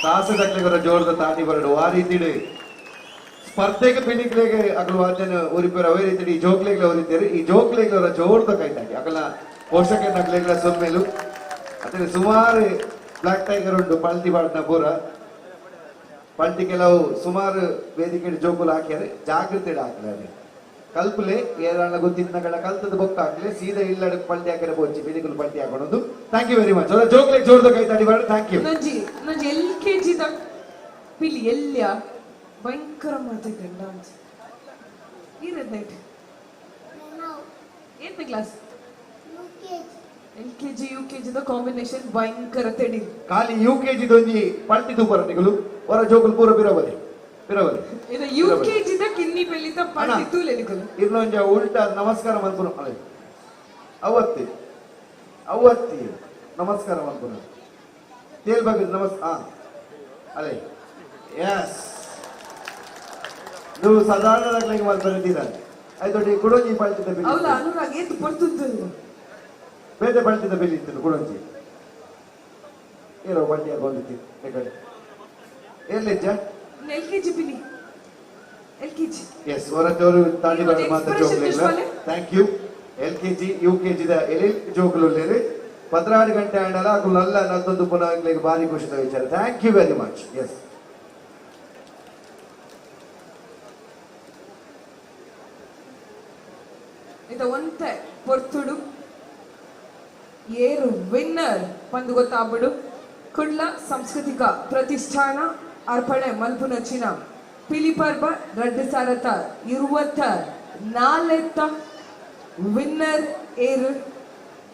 ತಾಸದಕ್ಲೆಗರ ಜೋರದ ತಾಟಿ ಬರಡು ಆ ರೀತಿಡು ಸ್ಪರ್ಧೆಗೆ ಪಿಲಿಕ್ಲೆಗೆ ಅಗಲು ವಾದ್ಯನ ಉರಿಪೇರು ಅವೇ ರೀತಿ ಈ ಜೋಕ್ಲೆಗ್ಲ ಒರಿತೇರು ಈ ಜೋಕ್ಲೆಗ್ಲ ಅವರ ಜೋರದ ಕೈತಾಡಿ ಅಗಲ ಪೋಷಕ ನಗ್ಲೆಗ್ಲ ಸೊಮ್ಮೆಲು ಅದೇ ಸುಮಾರು ಬ್ಲಾಕ್ ಟೈಗರ್ ಉಂಟು ಪಲ್ಟಿ ಬಾಡ್ನ ಪೂರ ಪಲ್ಟಿ ಕೆಲವು ಸುಮಾರು ವೇದಿಕೆ ಜೋಕುಲು ಹಾಕ್ಯಾರೆ ಜಾಗೃತಿ ಹಾಕ್ಲಾರೆ ಕಲ್ಪುಲೆ ಏರಾಣ ಗೊತ್ತಿದ್ನಗಳ ಕಲ್ತದ ಬೊಕ್ಕ ಹಾಕ್ಲೆ ಸೀದಾ ಇಲ್ಲಡ ಪಲ್ಟಿ ಹಾಕಿದ್ರೆ ಬೋಚಿ ಬಿಳಿಗುಲು ಪಲ್ಟಿ ಹಾಕೊಳೋದು. Thank you very much. ಅವರ ಜೋಕ್ಲೆ ಜೋರದ ಕೈ ತಾಡಿ ಬಾಡ. Thank you. ನಂಜಿ ನಂಜಿ ಎಲ್ ಕೆ ಜಿ ದ ಪಿಲಿ ಎಲ್ಲಿಯ ಭಯಂಕರ ಮಾಡ್ತಿದ್ದೆ ಡಾನ್ಸ್. ಇರೋದು ನೈಟ್ ಏತ್ನೇ class? L K G U K G the combination ಭಯಂಕರ ತೆಡಿ. ಖಾಲಿ ಯು ಕೆ ಜಿ ದೊಂಜಿ ಪಲ್ಟಿ ತೂಪರ ನಿಗಲು ಹೊರ ಜೋಕುಲು ಪೂರ ಬಿರವಲಿ ಬಿರವಲಿ. ಇದು ಯು ಕೆ ಜಿ the ಕಿನ್ನಿ ಬೆಳಿತ ಪಲ್ಟಿ ತೂಲೆ ನಿಗಲು. ಇರ್ಲೊಂಜ ಉಲ್ಟಾ ನಮಸ್ಕಾರ ಮಲ್ಪುನ ಅಲೆ ಅವತ್ತಿ ಅವತ್ತಿ ನಮಸ್ಕಾರ ಮಲ್ಪುನ ತೇಲ್ ಬಗ್ಗೆ ನಮಸ್ ಅಲೆ ಎಸ್ ನೀವು ಸಾಧಾರಣದಾಗ್ಲಿಗೆ ಮಲ್ಪರಿದ್ದೀರ ಆಯ್ತು ಕುಡೊಂಜಿ ಪಲ್ಟಿದ ಬಿಲ್ ಅವಲ ಅನುರಾಗ್ ಏತು ಪಡ್ತುದ್ದು ಬೇತೆ ಪಲ್ಟಿದ ಬಿಲ್ ಇತ್ತು ಕುಡೊಂಜಿ ಏನೋ ಪಲ್ಟಿ ಹಾಕೊಂಡಿತ್ತು ಕಡೆ ಎಲ್ಲಿಜ್ಜ ಎಲ್ ಕೆ ಜಿ ಪಿಲಿ L K G. S ಹೊರತವರು Tandi ಬರ ಮಾತ್ರ ಜೋಕ್ಲಿಲ್ಲ. Thank you. L K G U K G the L ಜೋಕುಲು 12 ಗಂಟೆ ಆಂಡಲ ಅಕುಲು ಅಲ್ಲ ನಲ್ತೊಂದು ಪುನಃ ಭಾರಿ ಖುಷಿದ ವಿಚಾರ. Thank you very much. Yes. ಇದು ಒಂತೆ ಪೊರ್ತುಡು ಏರು ವಿನ್ನರ್ ಪಂದು ಗೊತ್ತಾಗ್ಬಿಡು. ಕುಡ್ಲ ಸಾಂಸ್ಕೃತಿಕ ಪ್ರತಿಷ್ಠಾನ ಅರ್ಪಣೆ ಮಲ್ಪುನಚಿನ ಪಿಲಿಪರ್ಬ 2024 ವಿನ್ನರ್ ಏರು.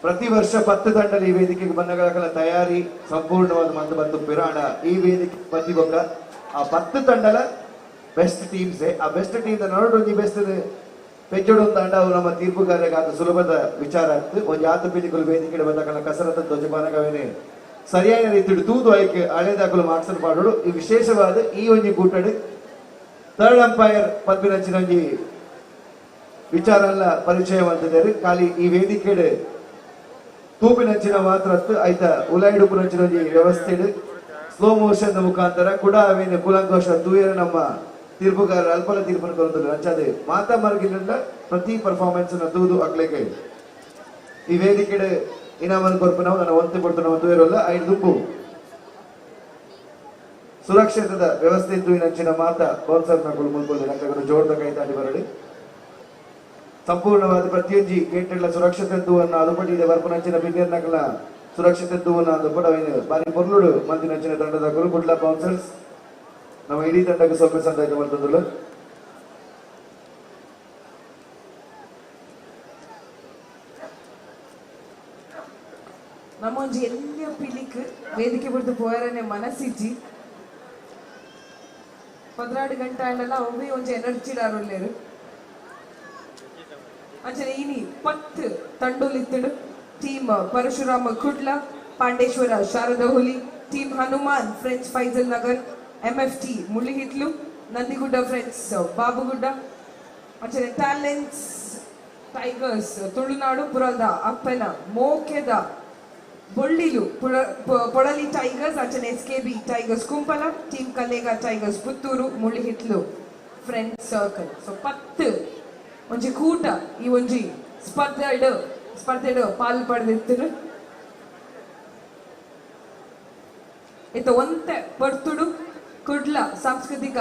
ಪ್ರತಿ ವರ್ಷ 10 ತಂಡದ ಈ ವೇದಿಕೆಗೆ ಬಂದಗಳ ತಯಾರಿ ಸಂಪೂರ್ಣವಾದ ಮಂದು ಬಂದು ಪಿರಾಣ ಈ ವೇದಿಕೆ ಪ್ರತಿ ಬೊಕ್ಕ ಆ 10 ತಂಡಲ ಬೆಸ್ಟ್ ಟೀಮ್ಸ್ ಆ ಬೆಸ್ಟ್ ಟೀಮ್ ನಡುಂಜಿ ಬೆಸ್ಟ್ ಪೆಜ್ಜೋಡು ತಂಡ ಅವು ನಮ್ಮ ತೀರ್ಪುಗಾರರಿಗೆ ಆದ ಸುಲಭದ ವಿಚಾರ ಆಗ್ತದೆ. ಒಂದು ಯಾತ ಪಿಲಿಕುಲು ವೇದಿಕೆ ಬಂದಕಲ ಕಸರತ್ತ ಧ್ವಜಪಾನಕವೇನೆ ಸರಿಯಾದ ರೀತಿಯಲ್ಲಿ ತೂದು ಆಯ್ಕೆ ಹಳೇದಾಕಲು ಮಾರ್ಕ್ಸ್ ಪಾಡೋಡು. ಈ ವಿಶೇಷವಾದ ಈ ಒಂಜಿ ಕೂಟಡು ಥರ್ಡ್ ಅಂಪೈರ್ ಪದ್ಮಿನಂಚಿನ ಒಂಜಿ ವಿಚಾರ ಎಲ್ಲ ಪರಿಚಯ ಅಂತಿದ್ದಾರೆ. ಖಾಲಿ ಈ ವೇದಿಕೆಡು ತೂಪಿನಂಚಿನ ಮಾತ್ರ ಆಯ್ತಾ ಉಲಾಯಿಡುಪುನಂಚಿನ ಒಂಜಿ ವ್ಯವಸ್ಥೆ ಸ್ಲೋ ಮೋಷನ್ ಮುಖಾಂತರ ಕೂಡ ಅವೇನು ಕೂಲಂಕೋಶ ತೂಯರ ನಮ್ಮ ತೀರ್ಪುಗಾರರ ಅಲ್ಪಲ ತೀರ್ಪನ್ನು ಕೊರೊಂದುಲ್ಲೆರ್. ಅಂಚಾದ್ ಮಾತಾ ಮರ್ಗಿಲುಂಡ ಪ್ರತಿ ಪರ್ಫಾರ್ಮೆನ್ಸ್ ನ ತೂದು ಅಕ್ಲೆಗ್ ಈ ವೇದಿಕೆಡ್ ಇನಾಮನ್ ಕೊರ್ಪುನವು ನನ್ನ ಒಂತೆ ಪೊರ್ತುನವು ತೂಯರಲ್ಲ ಐದು ದುಂಬು ಸುರಕ್ಷಿತದ ವ್ಯವಸ್ಥೆ ಇದ್ದು ಇನ್ನಂಚಿನ ಮಾತಾ ಬೌನ್ಸರ್ ನಕುಲು ಮುಲ್ಪೊಲ್ಲೆರ್. ಅಕ್ಲೆಗ್ ಜೋರ್ದ ಕೈ ತಾಟಿ ಬರಡಿ. ಸಂಪೂರ್ಣವಾದ ಪ್ರತಿಯೊಂಜಿ ಗೇಟ್ಗಳ ಸುರಕ್ಷತೆ ತೂವನ್ನ ಅದುಪಟ್ಟಿದೆ ಬರ್ಪುನಂಚಿನ ಬಿನ್ನೆರ್ ನಕಲ ಸುರಕ್ಷತೆ ತೂವನ್ನ ಅದುಪಡ ಅವೇನು ಬಾರಿ ಪೊರ್ಲುಡು ಮಂದಿನಂಚಿನ ತಂಡದಕುಲು ಕುಡ್ಲ ಬೌನ್ಸರ್ಸ್ ನಮ್ಮ ಇಡೀ ತಂಡಕ್ಕೆ ಸ್ವಲ್ಪ ಸಂದಾಯ ಮಲ್ತೊಂದುಲ್ಲ. ನಮ್ಮೊಂಜಿ ಎಲ್ಲ ಪಿಲಿಕ್ ವೇದಿಕೆ ಬಿಡ್ದು ಪೋಯರನೆ ಮನಸ್ಸಿಜ್ಜಿ 12 ಗಂಟೆ ಆಂಡಲ ಒಬ್ಬೇ ಒಂಜಿ ಎನರ್ಜಿ ಡಾರುಲ್ಲೇರು. ಅಂಚನೆ ಇನಿ 10 ತಂಡೊಲಿತ್ತುಡು. Team Parashurama Kudla, Pandeshwara Sharada Huli, team Hanuman friends Faisal Nagar, MFT Mullihitlu, Nandigudda friends Babugudda, ಅಂಚನೆ ಟ್ಯಾಲೆಂಟ್ಸ್ ಟೈಗರ್ಸ್ ತುಳುನಾಡು ಪುರದ ಅಪ್ಪನ ಮೋಕೆದ ಬೊಳ್ಳಿಲು ಪೊಡಲಿ ಟೈಗರ್ಸ್, ಅಂಚನೆ S K B tigers Kumpala, team Kallega tigers Puttur, Mullihitlu friends circle. So 10 ಒಂಜಿ ಕೂಟ ಈ ಒಂಜಿ ಸ್ಪರ್ಧೆಡ್ ಪಾಲ್ ಪಡೆದಿತ್ತು. ಇತ್ತ ಒಂತೆ ಪರ್ತುಡು ಕುಡ್ಲ ಸಾಂಸ್ಕೃತಿಕ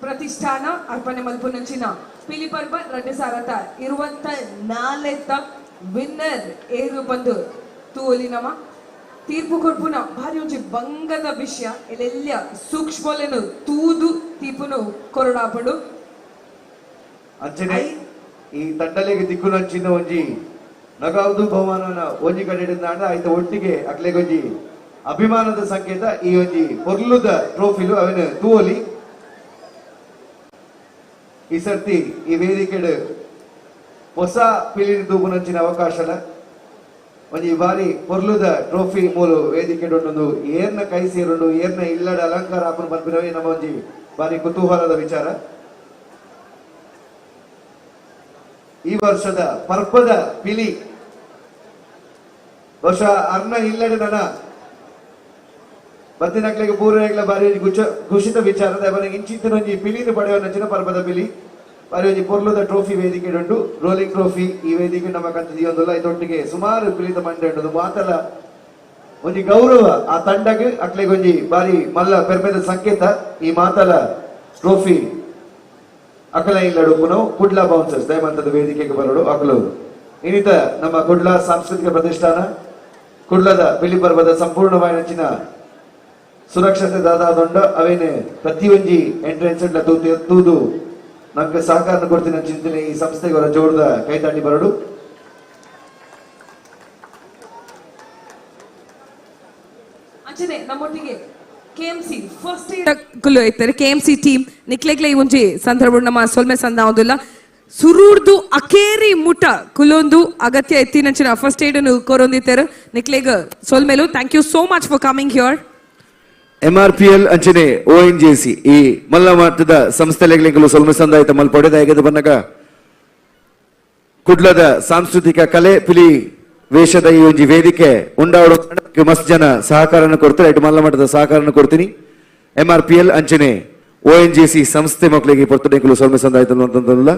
ಪ್ರತಿಷ್ಠಾನ ಅರ್ಪಣೆ ಮಲ್ಪುನಂಚಿನ ಪಿಲಿಪರ್ಬ 2024 ವಿನ್ನರ್ ಏರು ಬಂದು ತೂವೊಲಿ ನಮ ತೀರ್ಪು ಕೊರ್ಪುನ ಭಾರಿ ಒಂಜಿ ಬಂಗದ ವಿಷಯ. ಎಲ್ಲೆಲ್ಲ ಸೂಕ್ಷ್ಮಲೆನು ತೂದು ತೀರ್ಪುನು ಕೊರಡಾಪಡು. ಅಂಚನೆ ಈ ತಂಡಲೆಗೆ ದಿಕ್ಕುನಂಚಿನ ಒಂಜಿ ನಗೌದು ಬಹುಮಾನನ ಒಂಜಿ ಕಡೆ ಆಯ್ತ ಒಟ್ಟಿಗೆ ಅಕ್ಲೆಗೊಂಜಿ ಅಭಿಮಾನದ ಸಂಕೇತ ಈ ಒಂಜಿ ಪೊರ್ಲುದ ಟ್ರೋಫಿಲು ಅವನ ತೂವೊಲಿ. ಈ ಸರ್ತಿ ಈ ವೇದಿಕೆಡ್ ಹೊಸ ಪಿಲಿನ ತೂಪುನಂಚಿನ ಅವಕಾಶಲ ಒಂಜಿ ಬಾರಿ ಪೊರ್ಲುದ ಟ್ರೋಫಿ ಮೂಲು ವೇದಿಕೆಡ್ ಉಂಡೊಂದು ಏರ್ನ ಕೈ ಸೇರುಂಡು ಏರ್ನ ಇಲ್ಲಡ ಅಲಂಕಾರ ಆಪುನ ಪನ್ಪಿನವೇ ನಮ್ಮ ಒಂಜಿ ಬಾರಿ ಕುತೂಹಲದ ವಿಚಾರ. ಈ ವರ್ಷದ ಪರ್ಪದ ಪಿಲಿ ಬಹುಶಃ ಅರ್ನ ಇಲ್ಲಡೆ ನನ್ನ ಬತ್ತಿನಕ್ಲೆಗ್ ಪೂರೆಗ್ಲ ಬಾರಿ ಖುಷಿತ ವಿಚಾರದ ಅವನಿಗೆ ಇಂಚಿತ್ತಿನ ಒಂಜಿ ಪಿಲಿನ ಪಡೆಯುವ ಪರ್ಬದ ಪಿಲಿ ಬಾರಿ ಒಂಜಿ ಪೊರ್ಲುದ ಟ್ರೋಫಿ ವೇದಿಕೆ ಉಂಟು. ರೋಲಿಂಗ್ ಟ್ರೋಫಿ ಈ ವೇದಿಕೆ ನಮ್ಮ ಕಂತ ಇದೊಟ್ಟಿಗೆ ಸುಮಾರು ಪಿಲಿತ ಮಂಡೆ ಉಂಟು. ಮಾತಲ ಒಂಜಿ ಗೌರವ ಆ ತಂಡಗ್ ಅಕ್ಲೆಗ್ ಒಂಜಿ ಬಾರಿ ಮಲ್ಲ ಪೆರ್ಮೆದ ಸಂಕೇತ ಈ ಮಾತಲ ಟ್ರೋಫಿ ಅಕಲ ಇಲ್ಲಡು ಕುಡ್ಲಾ ಬೌನ್ಸರ್ಸ್ ದಯಮಂತದ ವೇದಿಕೆಗೆ ಬರೋಡು ಅಕಲು. ಇನ್ನಿತ ನಮ್ಮ ಕುಡ್ಲಾ ಸಾಂಸ್ಕೃತಿಕ ಪ್ರತಿಷ್ಠಾನ ಕುಡ್ಲದ ಪಿಲಿ ಪರ್ವದ ಸಂಪೂರ್ಣವಾದ ಸುರಕ್ಷತೆ ದಾದಾದೊಂಡ ಅವೇನೆ ಪ್ರತಿಯೊಂಜಿ ಎಂಟ್ರೆನ್ಸ್ ತೂದು ನಮ್ಗೆ ಸಹಕಾರ ಕೊಡ್ತೀನಿ ಚಿಂತನೆ ಈ ಸಂಸ್ಥೆಗೆ ಅವರ ಜೋರದ ಕೈತಾಟಿ ಬರಡು. ಅಂಚನೆ ನಮ್ಮೊಟ್ಟಿಗೆ KMC first Kullu ಇತ್ತಾರೆ KMC team ನಿಕ್ಲೆಗ್ಲೆ ಈ ಒಂಜಿ ಸಂದರ್ಭ ನಮ್ಮ ಸೊಲ್ಮೆ ಸಂದ ಆವುದಿಲ್ಲ ಸುರೂರ್ದು ಅಕೇರಿ ಮುಟ ಕುಲೊಂದು ಅಗತ್ಯ ಎತ್ತಿನಂಚಿನ ಫಸ್ಟ್ ಏಡ್ ಅನ್ನು ಕೊರೊಂದಿತ್ತಾರೆ ನಿಕ್ಲೆಗ್ ಸೊಲ್ಮೆಲು. Thank you so much for coming here. MRPL ಅಂಚನೆ ONGC ಈ ಮಲ್ಲ ಮಟ್ಟದ ಸಂಸ್ಥೆಗಳಿಗೆ ಸೊಲ್ಮೆ ಸಂದಾಯಿತ ಮಲ್ಪೊಡೆ ದಾಯಕದ ಬನ್ನಗ ಕುಡ್ಲದ ಸಾಂಸ್ಕೃತಿಕ ಕಲೆ ಪಿಲಿ ವೇಷದ ಈ ಒಂಜಿ ವೇದಿಕೆ ಉಂಡಾವಡು ಮಸ್ತ್ ಜನ ಸಹಕಾರನ ಕೊಡ್ತಾರೆ. ಇಟ್ಟು ಮಲ್ಲ ಮಟ್ಟದ ಸಹಕಾರನ ಕೊಡ್ತೀನಿ. MRPL ಅಂಚನೆ ONGC ಸಂಸ್ಥೆ ಮಕ್ಕಳಿಗೆ ಪೊರ್ತುಡೆಂಕುಲು ಸೊಲ್ಮೆ ಸಂದಾಯಿತ ಅಂತಂದಲ್ಲ.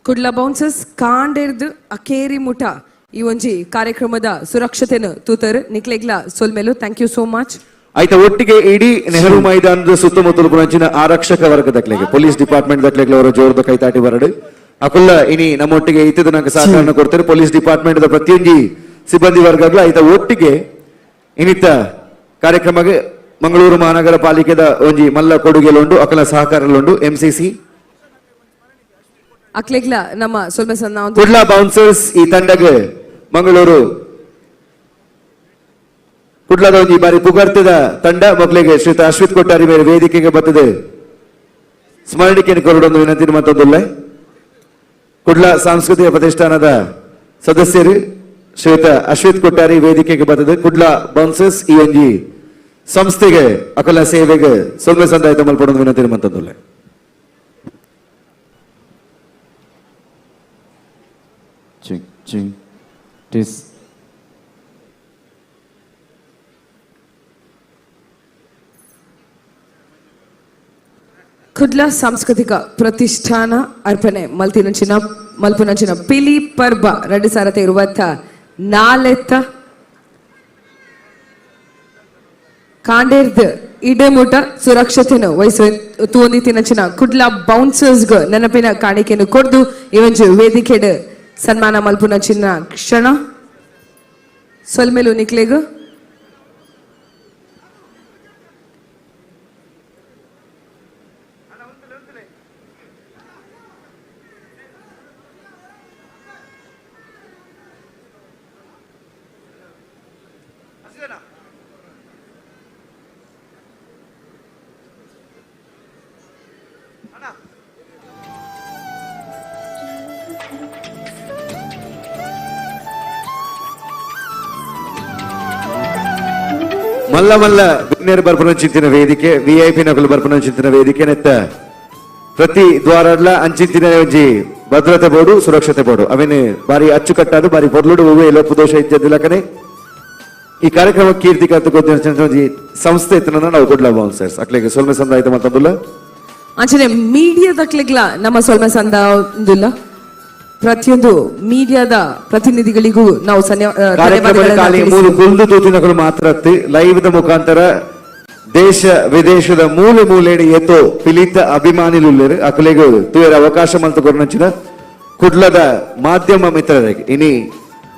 ಕುಡ್ಲ ಬೌನ್ಸರ್ಸ್ ಕಾಂಡೆರ್ದು ಅಕೇರಿ ಮುಠ ಈ ಒಂಜಿ ಕಾರ್ಯಕ್ರಮದ ಸುರಕ್ಷತೆಯನ್ನು ತೂತರು ನಿಕ್ಲೆಗ್ಲ ಸೊಲ್ಮೆಲು. Thank you so much. ಆಯ್ತಾ ಒಟ್ಟಿಗೆ ಇಡೀ ನೆಹರು ಮೈದಾನದ ಸುತ್ತಮುತ್ತಲು ಪುನಂಚಿನ ಆರಕ್ಷಕ ವರ್ಗದಕ್ಲೆಗೆ ಪೊಲೀಸ್ ಡಿಪಾರ್ಟ್ಮೆಂಟ್ ದಕ್ಲೆಗ್ಲ ಅವರ ಜೋರದ ಕೈತಾಟಿ ಬರಡು ಅಕುಲ್ಲ ಇನಿ ನಮ್ಮೊಟ್ಟಿಗೆ ಇತ್ತಿದ ನಂಗೆ ಸಹಕಾರ ಕೊಡ್ತಾರೆ. ಪೊಲೀಸ್ ಡಿಪಾರ್ಟ್ಮೆಂಟ್ ಪ್ರತಿಯೊಂಜಿ ಸಿಬ್ಬಂದಿ ವರ್ಗಗಳ ಆಯ್ತಾ ಒಟ್ಟಿಗೆ ಇನ್ನಿತ ಕಾರ್ಯಕ್ರಮಕ್ಕೆ ಮಂಗಳೂರು ಮಹಾನಗರ ಪಾಲಿಕೆದ ಒಂಜಿ ಮಲ್ಲ ಕೊಡುಗೆಲುಂಡು ಅಕಲ ಸಹಕಾರಲುಂಡು. MCC ಅಕ್ಲೆಗ್ಲ ನಮ್ಮ ಸೊಲ್ಮೆ ಸನ್ನ ಕುಡ್ಲ ಬೌನ್ಸರ್ಸ್ ಈ ತಂಡಗೆ ಮಂಗಳೂರು ಕುಡ್ಲದ ಒಂಜಿ ಬಾರಿ ಪುಗರ್ತದ ತಂಡ ಮಕ್ಕಳಿಗೆ ಶ್ರೀತ ಅಶ್ವಿತ್ ಕೊಟ್ಟಾರಿ ಮೇಲೆ ವೇದಿಕೆಗೆ ಬರ್ತದೆ ಸ್ಮರಣಿಕೆಯನ್ನು ಕೊರಡೊಂದು ವಿನಂತಿ ಮತ್ತೊಂದುಲ್ಲ. ಕುಡ್ಲ ಸಾಂಸ್ಕೃತಿಕ ಪ್ರತಿಷ್ಠಾನದ ಸದಸ್ಯರು ಶ್ರೀಯುತ ಅಶ್ವಿತ್ ಕೊಟ್ಟಾರಿ ವೇದಿಕೆಗೆ ಬರ್ತದೆ. ಕುಡ್ಲ ಬೌನ್ಸರ್ಸ್ ಈ ಒಂಜಿ ಸಂಸ್ಥೆಗೆ ಅಕಲ ಸೇವೆಗೆ ಸೊಲ್ಮೆ ಸಂದಾಯಿತ ಮಲ್ಪಡೊಂದು ವಿನಂತಿ ಮತ್ತೊಂದುಲ್ಲ. Check, check, test. Kudla ಸಾಂಸ್ಕೃತಿಕ ಪ್ರತಿಷ್ಠಾನ ಅರ್ಪಣೆ ಮಲ್ತಿನಂಚಿನ ಮಲ್ಪುನಂಚಿನ ಪಿಲಿ ಪರ್ಬ 2024 ಕಾಂಡೇರ್ದ್ ಇಡೆಮುಟ ಸುರಕ್ಷತೆನು ವಹಿಸುವ ತೂಂದಿತಿನಂಚಿನ ಕುಡ್ಲ ಬೌನ್ಸರ್ಸ್ ನೆನಪಿನ ಕಾಣಿಕೆಯನ್ನು ಕೊಡ್ದು ಈ ಒಂಜಿ ವೇದಿಕೆಡ್ ಸನ್ಮಾನ ಮಲ್ಪುನಂಚಿನ ಕ್ಷಣ ಸೊಲ್ಮೆಲು ನಿಕ್ಲೆಗ್. ಮಲ್ಲ ಮಲ್ಲ ಬಿನ್ನೇರು ಬರ್ಪನ ಚಿಂತಿನ ವೇದಿಕೆ ವಿಐಪಿ ನಕಲು ಬರ್ಪನ ಚಿಂತಿನ ವೇದಿಕೆ ನೆತ್ತ ಪ್ರತಿ ದ್ವಾರಡ್ಲ ಅಂಚಿಂತಿನ ಒಂಜಿ ಭದ್ರತೆ ಬೋರ್ಡು ಸುರಕ್ಷತೆ ಬೋರ್ಡು ಅವೇನೆ ಬಾರಿ ಅಚ್ಚುಕಟ್ಟಾದು ಬಾರಿ ಪೊರ್ಲುಡು ಹೂವೆ ಲೋಪದೋಷ ಇತ್ಯಾದಿ ಈ ಕಾರ್ಯಕ್ರಮ ಕೀರ್ತಿ ಕತ್ತು ಒಂಜಿ ಸಂಸ್ಥೆ ಇತ್ತನ ನಾವು ಕುಡ್ಲ ಬೌನ್ಸರ್ಸ್ ಅಕ್ಲೆಗೆ ಸೊಲ್ಮೆ ಸಂದಾಯಿತ ಮತ್ತೊಂದುಲ್ಲ. ಅಂಚನೆ ಮೀಡಿಯಾದಕ್ಲೆಗ್ಲ ನಮ್ಮ ಸೊಲ್ಮೆ ಸಂದಾಂದುಲ್ಲ. ಪ್ರತಿಯೊಂದು ಮೀಡಿಯಾದ ಪ್ರತಿನಿಧಿಗಳಿಗೂ ನಾವು ಕಾರ್ಯಕ್ರಮದ ಕುಲ್ದು ತೂತಿನಕಲು ಮಾತ್ರ ಲೈವ್ the ಮುಖಾಂತರ ದೇಶ ವಿದೇಶದ ಮೂಲೆ ಮೂಲೆಡೆ ಏತೋ ಪಿಲಿತ ಅಭಿಮಾನಿಲುಲ್ಲೆರ್ ಅಕಲೆಗ್ ತೂಯರ ಅವಕಾಶ ಮಲ್ತ ಕೊರ್ನಂಚಿನ ಕುಡ್ಲದ ಮಾಧ್ಯಮ ಮಿತ್ರರಿಗೆ ಇನಿ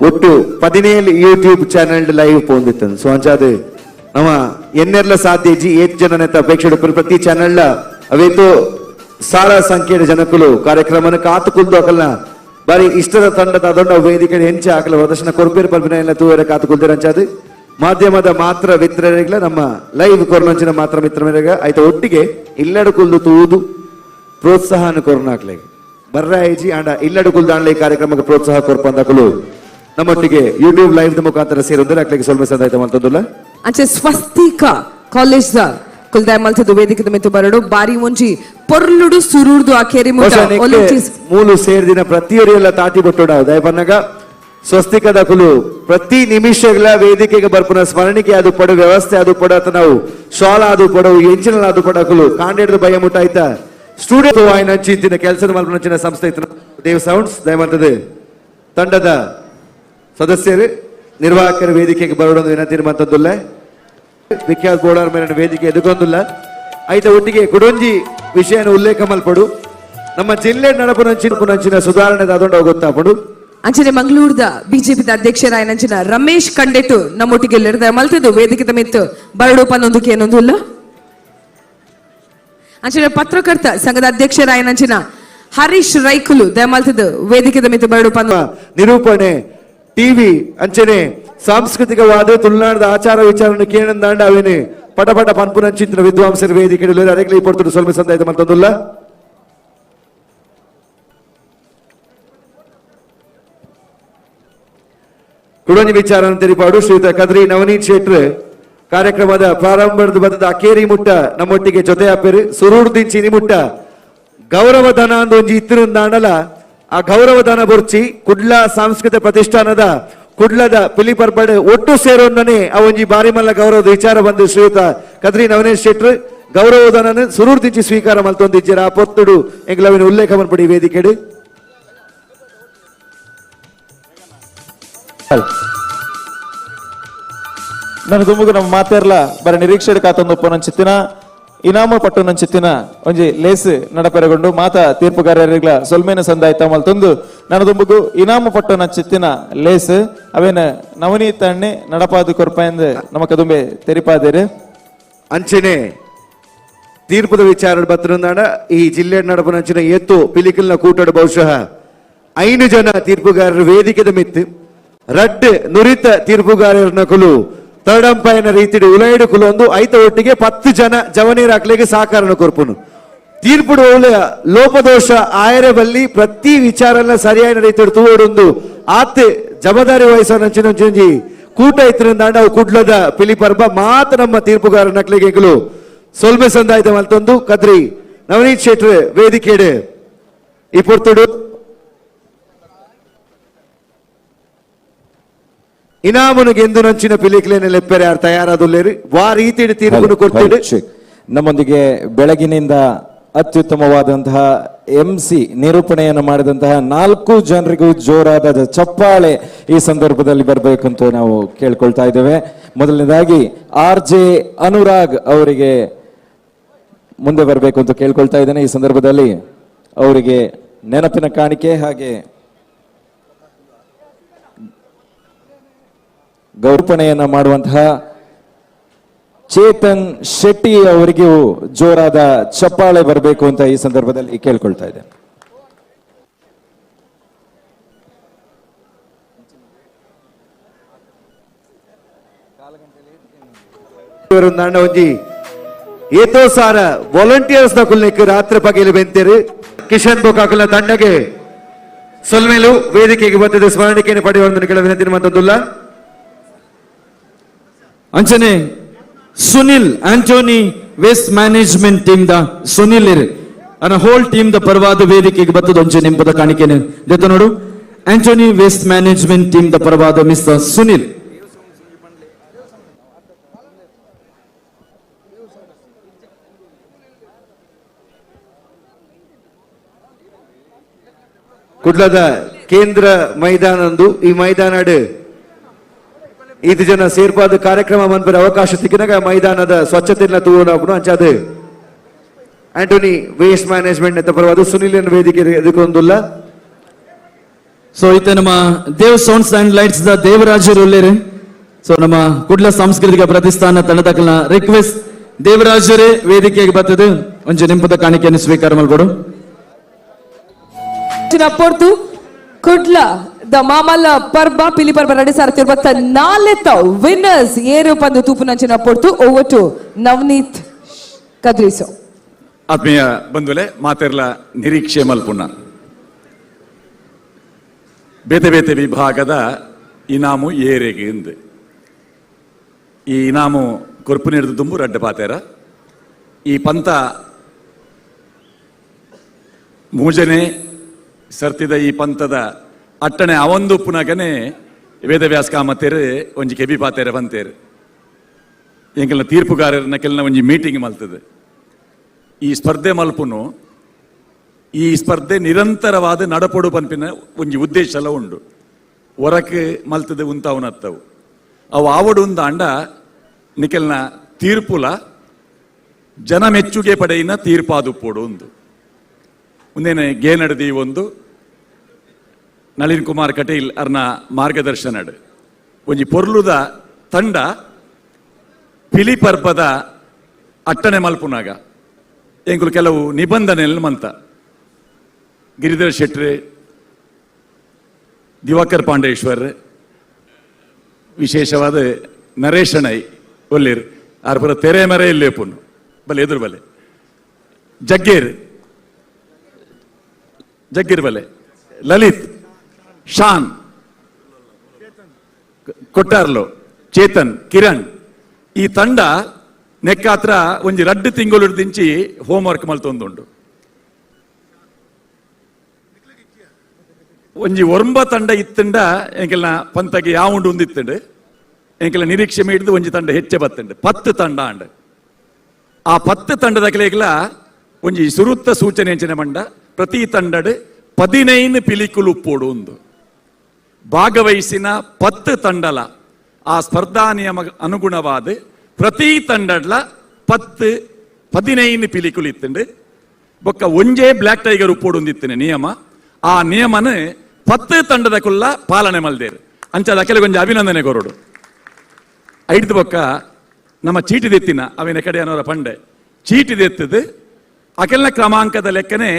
ಒಟ್ಟು 17 YouTube channel live ಪೋಂದಿತ್ತಂದು. ಸೊ ಅಂಚಾದ್ ನಮ್ಮ ಎನ್ನೆರ್ಲ ಸಾಧ್ಯ ಇಜ್ಜಿ ಏತ್ ಜನನೆತ್ತ ಅಪೇಕ್ಷೆ ಪ್ರತಿ ಚಾನೆಲ್ ಅವೇತೋ ಸಾರ ಸಂಖ್ಯೆಯ ಜನಕುಲು ಕಾರ್ಯಕ್ರಮನ ಕಾತು ಕುಲ್ದು ಅಕಲ್ನ ಬಾರಿ ಇಷ್ಟದ ತಂಡದ ದೊಡ್ಡ ವೇದಿಕೆ ಹೆಂಚೆ ಹಾಕಲ ಪ್ರದರ್ಶನ ಕೊರ್ಪೇರು ಪಲ್ಪಿನ ಎಲ್ಲ ತೂವರೆ ಕಾತು ಕುಲ್ದಿರ ಅಂಚಾದ್ ಮಾಧ್ಯಮದ ಮಾತ್ರ ಮಿತ್ರರಿಗ್ಲ ನಮ್ಮ ಲೈವ್ ಕೊರ್ನಂಚಿನ ಮಾತ್ರ ಮಿತ್ರ ಆಯ್ತ ಒಟ್ಟಿಗೆ ಇಲ್ಲಡು ಕುಲ್ದು ತೂದು ಪ್ರೋತ್ಸಾಹನ ಕೊರ್ನಾಕ್ಲೆ ಬರ್ರಾಯಿಜಿ ಆಂಡ ಇಲ್ಲಡು ಕುಲ್ದಾಣ್ಲೆ ಈ ಕಾರ್ಯಕ್ರಮಕ್ಕೆ ಪ್ರೋತ್ಸಾಹ ಕೊರ್ಪಂದಕುಲು ನಮ್ಮೊಟ್ಟಿಗೆ ಯೂಟ್ಯೂಬ್ ಲೈವ್ ಮುಖಾಂತರ ಸೇರೊಂದ್ರೆ ಅಕ್ಲೆಗೆ ಸ್ವಲ್ಪ ಸಂದಾಯ್ತ ಮಲ್ತೊಂದುಲ್ಲ. ಅಂಚೆ ಸ್ವಸ್ತಿಕ ಕಾಲೇಜ್ ಕುಲ್ದಾಯ ಮಲ್ತದು ವೇದಿಕೆ ಮಿತ್ತು ಬರಡು ಬಾರಿ ಒಂಜಿ ಪೊರ್ಲುಡು ಸುರುರ್ದು ಆ ಕೇರಿ ಮುಟ್ಟ ಮೂಲು ಸೇರ್ದಿನ ಪ್ರತಿಯೊರಿಯೆಲ್ಲ ತಾಟಿ ಬೊಟ್ಟುಡ ದಯಪನ್ನಗ ಸ್ವಸ್ತಿಕದ ಕುಲು ಪ್ರತಿ ನಿಮಿಷಗಳ ವೇದಿಕೆಗೆ ಬರ್ಪುನ ಸ್ಮರಣಿಕೆ ಅದು ಪಡು ವ್ಯವಸ್ಥೆ ಅದು ಪಡ ಅಥವಾ ನಾವು ಶಾಲಾ ಅದು ಪಡವು ಎಂಚಿನ ಅದು ಪಡಕುಲು ಕಾಂಡೇಡ್ದು ಭಯ ಮುಟ್ಟಾಯ್ತ ಸ್ಟೂಡಿಯೋ ಆಯ್ನ ಚಿಂತಿನ ಕೆಲಸದ ಮಲ್ಪನಂಚಿನ ಸಂಸ್ಥೆ ಇತ್ತು ದೇವ್ ಸೌಂಡ್ಸ್ ದಯಮಂತದೆ ತಂಡದ ಸದಸ್ಯರು ನಿರ್ವಾಹಕರ ವೇದಿಕೆಗೆ ಬರೋಡೊಂದು ವಿನಂತಿ ಮಂತದ್ದುಲ್ಲ ವಿಖ್ಯಾತ ಬೋರ್ಡರ್ ಮೇಲಿನ ವೇದಿಕೆ ಎದುಕೊಂದುಲ್ಲ ಐತ ಒಟ್ಟಿಗೆ ಕುಡೊಂಜಿ ವಿಷಯನ ಉಲ್ಲೇಖ ಮಲ್ಪಡು ನಮ್ಮ ಜಿಲ್ಲೆ ನಡಪುನಂಚಿನ ಸುಧಾರಣೆ ಅದೊಂಡು ಗೊತ್ತಾಪಡು. ಅಂಚನೆ ಮಂಗಳೂರದ ಬಿಜೆಪಿ ಅಧ್ಯಕ್ಷರಾಯನಂಚಿನ ರಮೇಶ್ ಕಂಡೆಟು ನಮ್ಮೊಟ್ಟಿಗೆ ಮಲ್ತದ್ದು ವೇದಿಕೆ ಮಿತ್ತು ಬರಡು ಪನ್ನೊಂದಕ್ಕೆ ಏನೊಂದುಲ್ಲ. ಅಂಚನೆ ಪತ್ರಕರ್ತ ಸಂಘದ ಅಧ್ಯಕ್ಷರಾಯನಂಚಿನ ಹರೀಶ್ ರೈಕುಲು ದಯಮಲ್ತದ್ದು ವೇದಿಕೆ ಮಿತ್ತು ಬರಡು ಪನ್ನ ನಿರೂಪಣೆ ಟಿವಿ ಅಂಚನೆ ಸಾಂಸ್ಕೃತಿಕವಾದ ತುಳುನಾಡದ ಆಚಾರ ವಿಚಾರನ ಕೇಳಂದಾಂಡ ಅವೇನೆ ಪಟ ಪಟ ಪನ್ಪುನಂಚಿನ ವಿದ್ವಾಂಸರ ವೇದಿಕೆ ಅರೆಗ್ಲಿ ಪೊರ್ತುಡು ಸ್ವಲ್ಪ ಸಂದಾಯ್ತು ಮತ್ತೊಂದುಲ್ಲ. ಕುಡೊಂಜಿ ವಿಚಾರ ತೆರಿಪಾಡು ಶ್ರೀಯುತ ಕದ್ರಿ ನವನೀತ್ ಶೆಟ್ರ್ ಕಾರ್ಯಕ್ರಮದ ಪ್ರಾರಂಭದ ಬದದ ಅಕೇರಿ ಮುಟ್ಟ ನಮ್ಮೊಟ್ಟಿಗೆ ಜೊತೆ ಆಪೇರು ಸುರೂರು ದಿಂಚಿನಿ ಮುಟ್ಟ ಗೌರವಧನ ಅಂದ ಒಂಜಿ ಇತ್ತಿರುಂದಾಂಡಲ ಆ ಗೌರವಧನ ಬೊರ್ಚಿ ಕುಡ್ಲ ಸಾಂಸ್ಕೃತಿಕ ಪ್ರತಿಷ್ಠಾನದ ಕುಡ್ಲದ ಪಿಲಿಪರ್ಬಡ್ ಒಟ್ಟು ಸೇರೋನ್ನನೆ ಆ ಒಂಜಿ ಬಾರಿಮಲ್ಲ ಗೌರವದ ವಿಚಾರ ಬಂದು ಶ್ರೀಯುತ ಕದ್ರಿ ನವನೇಶ್ ಶೆಟ್ರ್ ಗೌರವಧನ ಸುರೂರು ದಿಂಚಿ ಸ್ವೀಕಾರ ಮಲ್ತೊಂದಿಜ್ಜರ ಆ ಪೊತ್ತುಡು ಎಂಗ್ಲವಿನ ಉಲ್ಲೇಖ ಮನ್ಪಡಿ ವೇದಿಕೆಡು. ನನ್ನ ದುಂಬುಗು ನಮ್ಮ ಮಾತೇರ್ಲ ಬರ ನಿರೀಕ್ಷೆ ಕಾತೊಂದು ಉಪ್ಪನಂಚಿತ್ತಿನ ಇನಾಮ ಪಟ್ಟು ನಂಚಿತ್ತಿನ ಒಂಜಿ ಲೇಸ್ ನಡಪೆರಗೊಂಡು ಮಾತಾ ತೀರ್ಪುಗಾರರಿಗ್ಲ ಸೊಲ್ಮೇನ ಸಂದಾಯ್ತ ಮಲ್ತೊಂದು ನನ್ನ ದುಂಬುಗು ಇನಾಮ ಪಟ್ಟು ನಂಚಿತ್ತಿನ ಲೇಸ್ ಅವೇನ ನವನೀತ ಅಣ್ಣೆ ನಡಪಾದು ಕೊರ್ಪಾಯಂದು ನಮಕ ದುಂಬೆ ತೆರಿಪಾದೇರು. ಅಂಚನೆ ತೀರ್ಪುದ ವಿಚಾರ ಬತ್ತರಂದಾಣ ಈ ಜಿಲ್ಲೆ ನಡಪನಂಚಿನ ಎತ್ತು ಪಿಲಿಕಲ್ನ ಕೂಟಡು ಬಹುಶಃ 5 ಜನ ತೀರ್ಪುಗಾರರು ವೇದಿಕೆದ ಮಿತ್ತು ರಡ್ಡ್ ನುರಿತ ತೀರ್ಪುಗಾರರನ್ನ ಕುಲು ತರ್ಡಂಪಾಯನ ರೀತಿಡು ಉಲೈಡು ಕುಲೊಂದು ಐತ ಒಟ್ಟಿಗೆ 10 ಜನ ಜವನೀರ್ ಹಾಕ್ಲಿಕ್ಕೆ ಸಹಕಾರನ ಕೊರ್ಪುನು ತೀರ್ಪುಡು ಒಳ್ಳೆಯ ಲೋಪದೋಷ ಆಯರೆ ಬಲ್ಲಿ ಪ್ರತಿ ವಿಚಾರನ ಸರಿಯಾದ ರೀತಿಡು ತೂವಡೊಂದು ಆತ್ ಜವಾಬ್ದಾರಿ ವಹಿಸೋ ಕೂಟ ಇತ್ತಿರಂದಾಂಡ ಅವು ಕುಡ್ಲದ ಪಿಲಿಪರ್ಬ ಮಾತ್ರ ನಮ್ಮ ತೀರ್ಪುಗಾರ ನಕ್ಲಿಗೆ ಸೊಲ್ಮೆ ಸಂದಾಯ್ತ ಮಲ್ತೊಂದು ಕದ್ರಿ ನವನೀತ್ ಶೆಟ್ರ್ ವೇದಿಕೆಡು ಈ ಪೊರ್ತುಡು ಇನಾಮನು ಗೆಂದು ನಂಚಿನ ಪಿಲಿಕ್ಲೇನೆ ಲೆಪ್ಪೆರೆ ಯಾರು ತಯಾರಾದುಲ್ಲೇರು ವಾ ರೀತಿಡು ತೀರ್ಪುನು ಕೊಡ್ತೀಡು. ನಮ್ಮೊಂದಿಗೆ ಬೆಳಗಿನಿಂದ ಅತ್ಯುತ್ತಮವಾದಂತಹ ಎಂಸಿ ನಿರೂಪಣೆಯನ್ನು ಮಾಡಿದಂತಹ 4 ಜನರಿಗೂ ಜೋರಾದ ಚಪ್ಪಾಳೆ ಈ ಸಂದರ್ಭದಲ್ಲಿ ಬರಬೇಕು ಅಂತ ನಾವು ಕೇಳ್ಕೊಳ್ತಾ ಇದ್ದೇವೆ. ಮೊದಲನೇದಾಗಿ ಆರ್ ಜೆ ಅನುರಾಗ್ ಅವರಿಗೆ ಮುಂದೆ ಬರಬೇಕು ಅಂತ ಕೇಳ್ಕೊಳ್ತಾ ಇದ್ದೇನೆ. ಈ ಸಂದರ್ಭದಲ್ಲಿ ಅವರಿಗೆ ನೆನಪಿನ ಕಾಣಿಕೆ ಹಾಗೆ ಗೌರ್ಪಣೆಯನ್ನ ಮಾಡುವಂತಹ ಚೇತನ್ ಶೆಟ್ಟಿ ಅವರಿಗೂ ಜೋರಾದ ಚಪ್ಪಾಳೆ ಬರಬೇಕು ಅಂತ ಈ ಸಂದರ್ಭದಲ್ಲಿ ಕೇಳ್ಕೊಳ್ತಾ ಇದ್ದೇನೆ. ಒಂಜಿ ಏತೋ ಸಾರ ವಾಲಂಟಿಯರ್ಸ್ ನಕುಲ್ನಿಕ್ ರಾತ್ರಿ ಪಗಲಿ ಬೆಂತೇರು ಕಿಶನ್ ಬೋಕಾಕುಲ ತಂಡಗೆ ಸೊಲ್ಮೇಲು ವೇದಿಕೆಗೆ ಬರ್ತದೆ ಸ್ಮರಣಿಕೆಯನ್ನು ಪಡೆಯುವ ಕೆಲ ವಿನಂತಿ ಮಂತದ್ದುಲ್ಲ. ಅಂಚನೆ Sunil Antony waste management team the Sunil ಇರು ಅನ್ನ whole team the ಪರವಾದ ವೇದಿಕೆಗೆ ಬತ್ತದ ಒಂಚೆ ನಿಂಪದ ಕಾಣಿಕೆನೆ ದೆತ್ತ ನೋಡು. Antony waste management team the ಪರವಾದ ಮಿಸ್ಟರ್ ಸುನಿಲ್. ಕುಡ್ಲದ ಕೇಂದ್ರ ಮೈದಾನಂದು ಈ ಮೈದಾನಡು ಇದು ಜನ ಸೇರ್ಪಾದ ಕಾರ್ಯಕ್ರಮ ಮನ್ಪರ ಅವಕಾಶ ಸಿಕ್ಕಿನಾಗ ಮೈದಾನದ ಸ್ವಚ್ಛತೆಯನ್ನು ತೂವಣ ಅಂಚಾದ Antony waste management ನೆತ್ತ ಪರವಾದ ಸುನಿಲ್ ವೇದಿಕೆ ಎದುಕೊಂದುಲ್ಲ. ಸೊ ಇತ್ತೆ ನಮ್ಮ Dev sounds and lights the ದೇವರಾಜರು ಉಲ್ಲೇರು. ಸೊ ನಮ್ಮ ಕುಡ್ಲ ಸಾಂಸ್ಕೃತಿಕ ಪ್ರತಿಷ್ಠಾನ ತಂಡದಕಲ್ನ ರಿಕ್ವೆಸ್ಟ್ ದೇವರಾಜರೇ ವೇದಿಕೆಗೆ ಬರ್ತದೆ ಒಂಜಿ ನಿಂಪದ ಕಾಣಿಕೆಯನ್ನು ಸ್ವೀಕಾರ ಮಲ್ಕೊಡು. ಪೊರ್ತು ಕುಡ್ಲ the Mamalla ಪರ್ಬ ಪಿಲಿ ಪರ್ಬ 2024 ವಿನ್ನರ್ಸ್ ಏರು ಪಂದು ತೂಪುನಂಚಿನ ಪೊರ್ತು ಓವರ್ ಟು ನವನೀತ್ ಕದ್ರಿಸೋ. ಆತ್ಮೀಯ ಬಂಧುಲೆ ಮಾತೆರ್ಲ ನಿರೀಕ್ಷೆ ಮಲ್ಪುಣ್ಣ ಬೇತೆ ಬೇತೆ ವಿಭಾಗದ ಇನಾಮು ಏರೆಗೆ ಇಂದು ಈ ಇನಾಮು ಕೊರ್ಪು ನೀಡಿದ ದುಂಬು ರಡ್ಡ ಪಾತೇರ. ಈ ಪಂತ ಮೂಜನೆ ಸರ್ತಿದ ಈ ಪಂತದ ಅಟ್ಟಣೆ ಅವೊಂದು ಪುನಗನೆ ವೇದವ್ಯಾಸ ಕಾಮತೇರು ಒಂಜಿ ಕೆಬಿ ಪಾತೇರೆ ಬಂತೇರು. ಎಂಕಲ್ನ ತೀರ್ಪುಗಾರರನ್ನ ಕೆಲನ ಒಂಜಿ ಮೀಟಿಂಗ್ ಮಲ್ತದೆ. ಈ ಸ್ಪರ್ಧೆ ಮಲ್ಪುನು, ಈ ಸ್ಪರ್ಧೆ ನಿರಂತರವಾದ ನಡಪೊಡು ಪನ್ಪಿನ ಒಂಜಿ ಉದ್ದೇಶ ಎಲ್ಲ ಉಂಡು. ಹೊರಕ್ಕೆ ಮಲ್ತದೆ ಉಂತಾವನತ್ತವು ಅವು ಆವಡು ಉಂದಾಂಡ ನಿಕೆಲ್ನ ತೀರ್ಪುಲ ಜನ ಮೆಚ್ಚುಗೆ ಪಡೆಯಿನ ತೀರ್ಪಾದುಪ್ಪೋಡು ಒಂದು. ಮುಂದೇನೆ ಗೇನಡದಿ ಒಂದು ನಳಿನ್ ಕುಮಾರ್ ಕಟೀಲ್ ಅರ್ನ ಮಾರ್ಗದರ್ಶನಡ್ ಒಂಜಿ ಪೊರ್ಲುದ ತಂಡ ಪಿಲಿ ಪರ್ಬದ ಅಟ್ಟಣೆ ಮಲ್ಪುನಾಗ ಎಂಕುಲು ಕೆಲವು ನಿಬಂಧನೆಯನ್ನು ಮಂತ ಗಿರಿಧರ್ ಶೆಟ್ಟಿ, ದಿವಾಕರ್ ಪಾಂಡೇಶ್ವರ್, ವಿಶೇಷವಾದ ನರೇಶಣೈ ಒಲ್ಲಿರ್ ಆರ್ಪುರ ತೆರೆ ಮರೆ ಇಲ್ಲೇಪುನು ಬಲೆ ಎದುರು ಬಲೆ ಜಗ್ಗೇರ್ ಜಗ್ಗೀರ್ ಬಲೆ ಲಲಿತ್, ಶಾನ್ ಕೊಟ್ಟಾರ್ಲೋ, ಚೇತನ್, ಕಿರಣ್ ಈ ತಂಡ ನೆಕ್ಕಾತ್ರ ಒಂಜಿ ರಡ್ಡು ತಿಂಗಳು ದಿಂಚಿ ಹೋಮ್ ವರ್ಕ್ ಮಲ್ತೊಂದುಂಡು. ಒಂಜಿ ಒರ್ಂಬ ತಂಡ ಇತ್ತಂಡ ಎಂಕೆಲ್ನ ಪಂತಗೆ ಯಾವುಂಡು ಉಂದಿತ್ತಂಡು ಎಂಕೆಲ್ಲ ನಿರೀಕ್ಷೆ ಮೀಡಿದು ಒಂಜಿ ತಂಡ ಹೆಚ್ಚೆ ಬತ್ತಂಡು 10 ತಂಡ ಅಂಡ್. ಆ 10 ತಂಡದ ಕೆಳಗಿಲ ಒಂಜಿ ಸುರುತ್ತ ಸೂಚನೆ ಎಂಚಿನ ಮಂಡ ಪ್ರತಿ ತಂಡಡ್ 15 ಪಿಲಿಕುಲು ಉಪ್ಪೋಡು ಒಂದು ಭಾಗವಹಿಸಿನ 10 ತಂಡಲ ಆ ಸ್ಪರ್ಧಾ ನಿಯಮ ಅನುಗುಣವಾದ ಪ್ರತಿ ತಂಡಡ್ಲ 10 15 ಪಿಲಿಕುಲು ಇತ್ತಂಡು. ಬೊಕ್ಕ ಒಂಜೇ ಬ್ಲ್ಯಾಕ್ ಟೈಗರ್ ಉಪ್ಪೋಡು ಒಂದಿತ್ತನೆ ನಿಯಮ. ಆ ನಿಯಮನ 10 ತಂಡದ ಕುಲ್ಲ ಪಾಲನೆ ಮಲ್ದೇರು ಅಂಚದ ಅಕೆಲೆ ಕೊಂಚ ಅಭಿನಂದನೆ ಕೊರಡು. ಐದು ಬೊಕ್ಕ ನಮ್ಮ ಚೀಟಿ ದೆತ್ತಿನ ಅವಿನ ಕಡೆ ಅನ್ನೋರ ಪಂಡೆ ಚೀಟಿ ದೆತ್ತದು ಅಕೆಲ್ನ ಕ್ರಮಾಂಕದ ಲೆಕ್ಕನೆ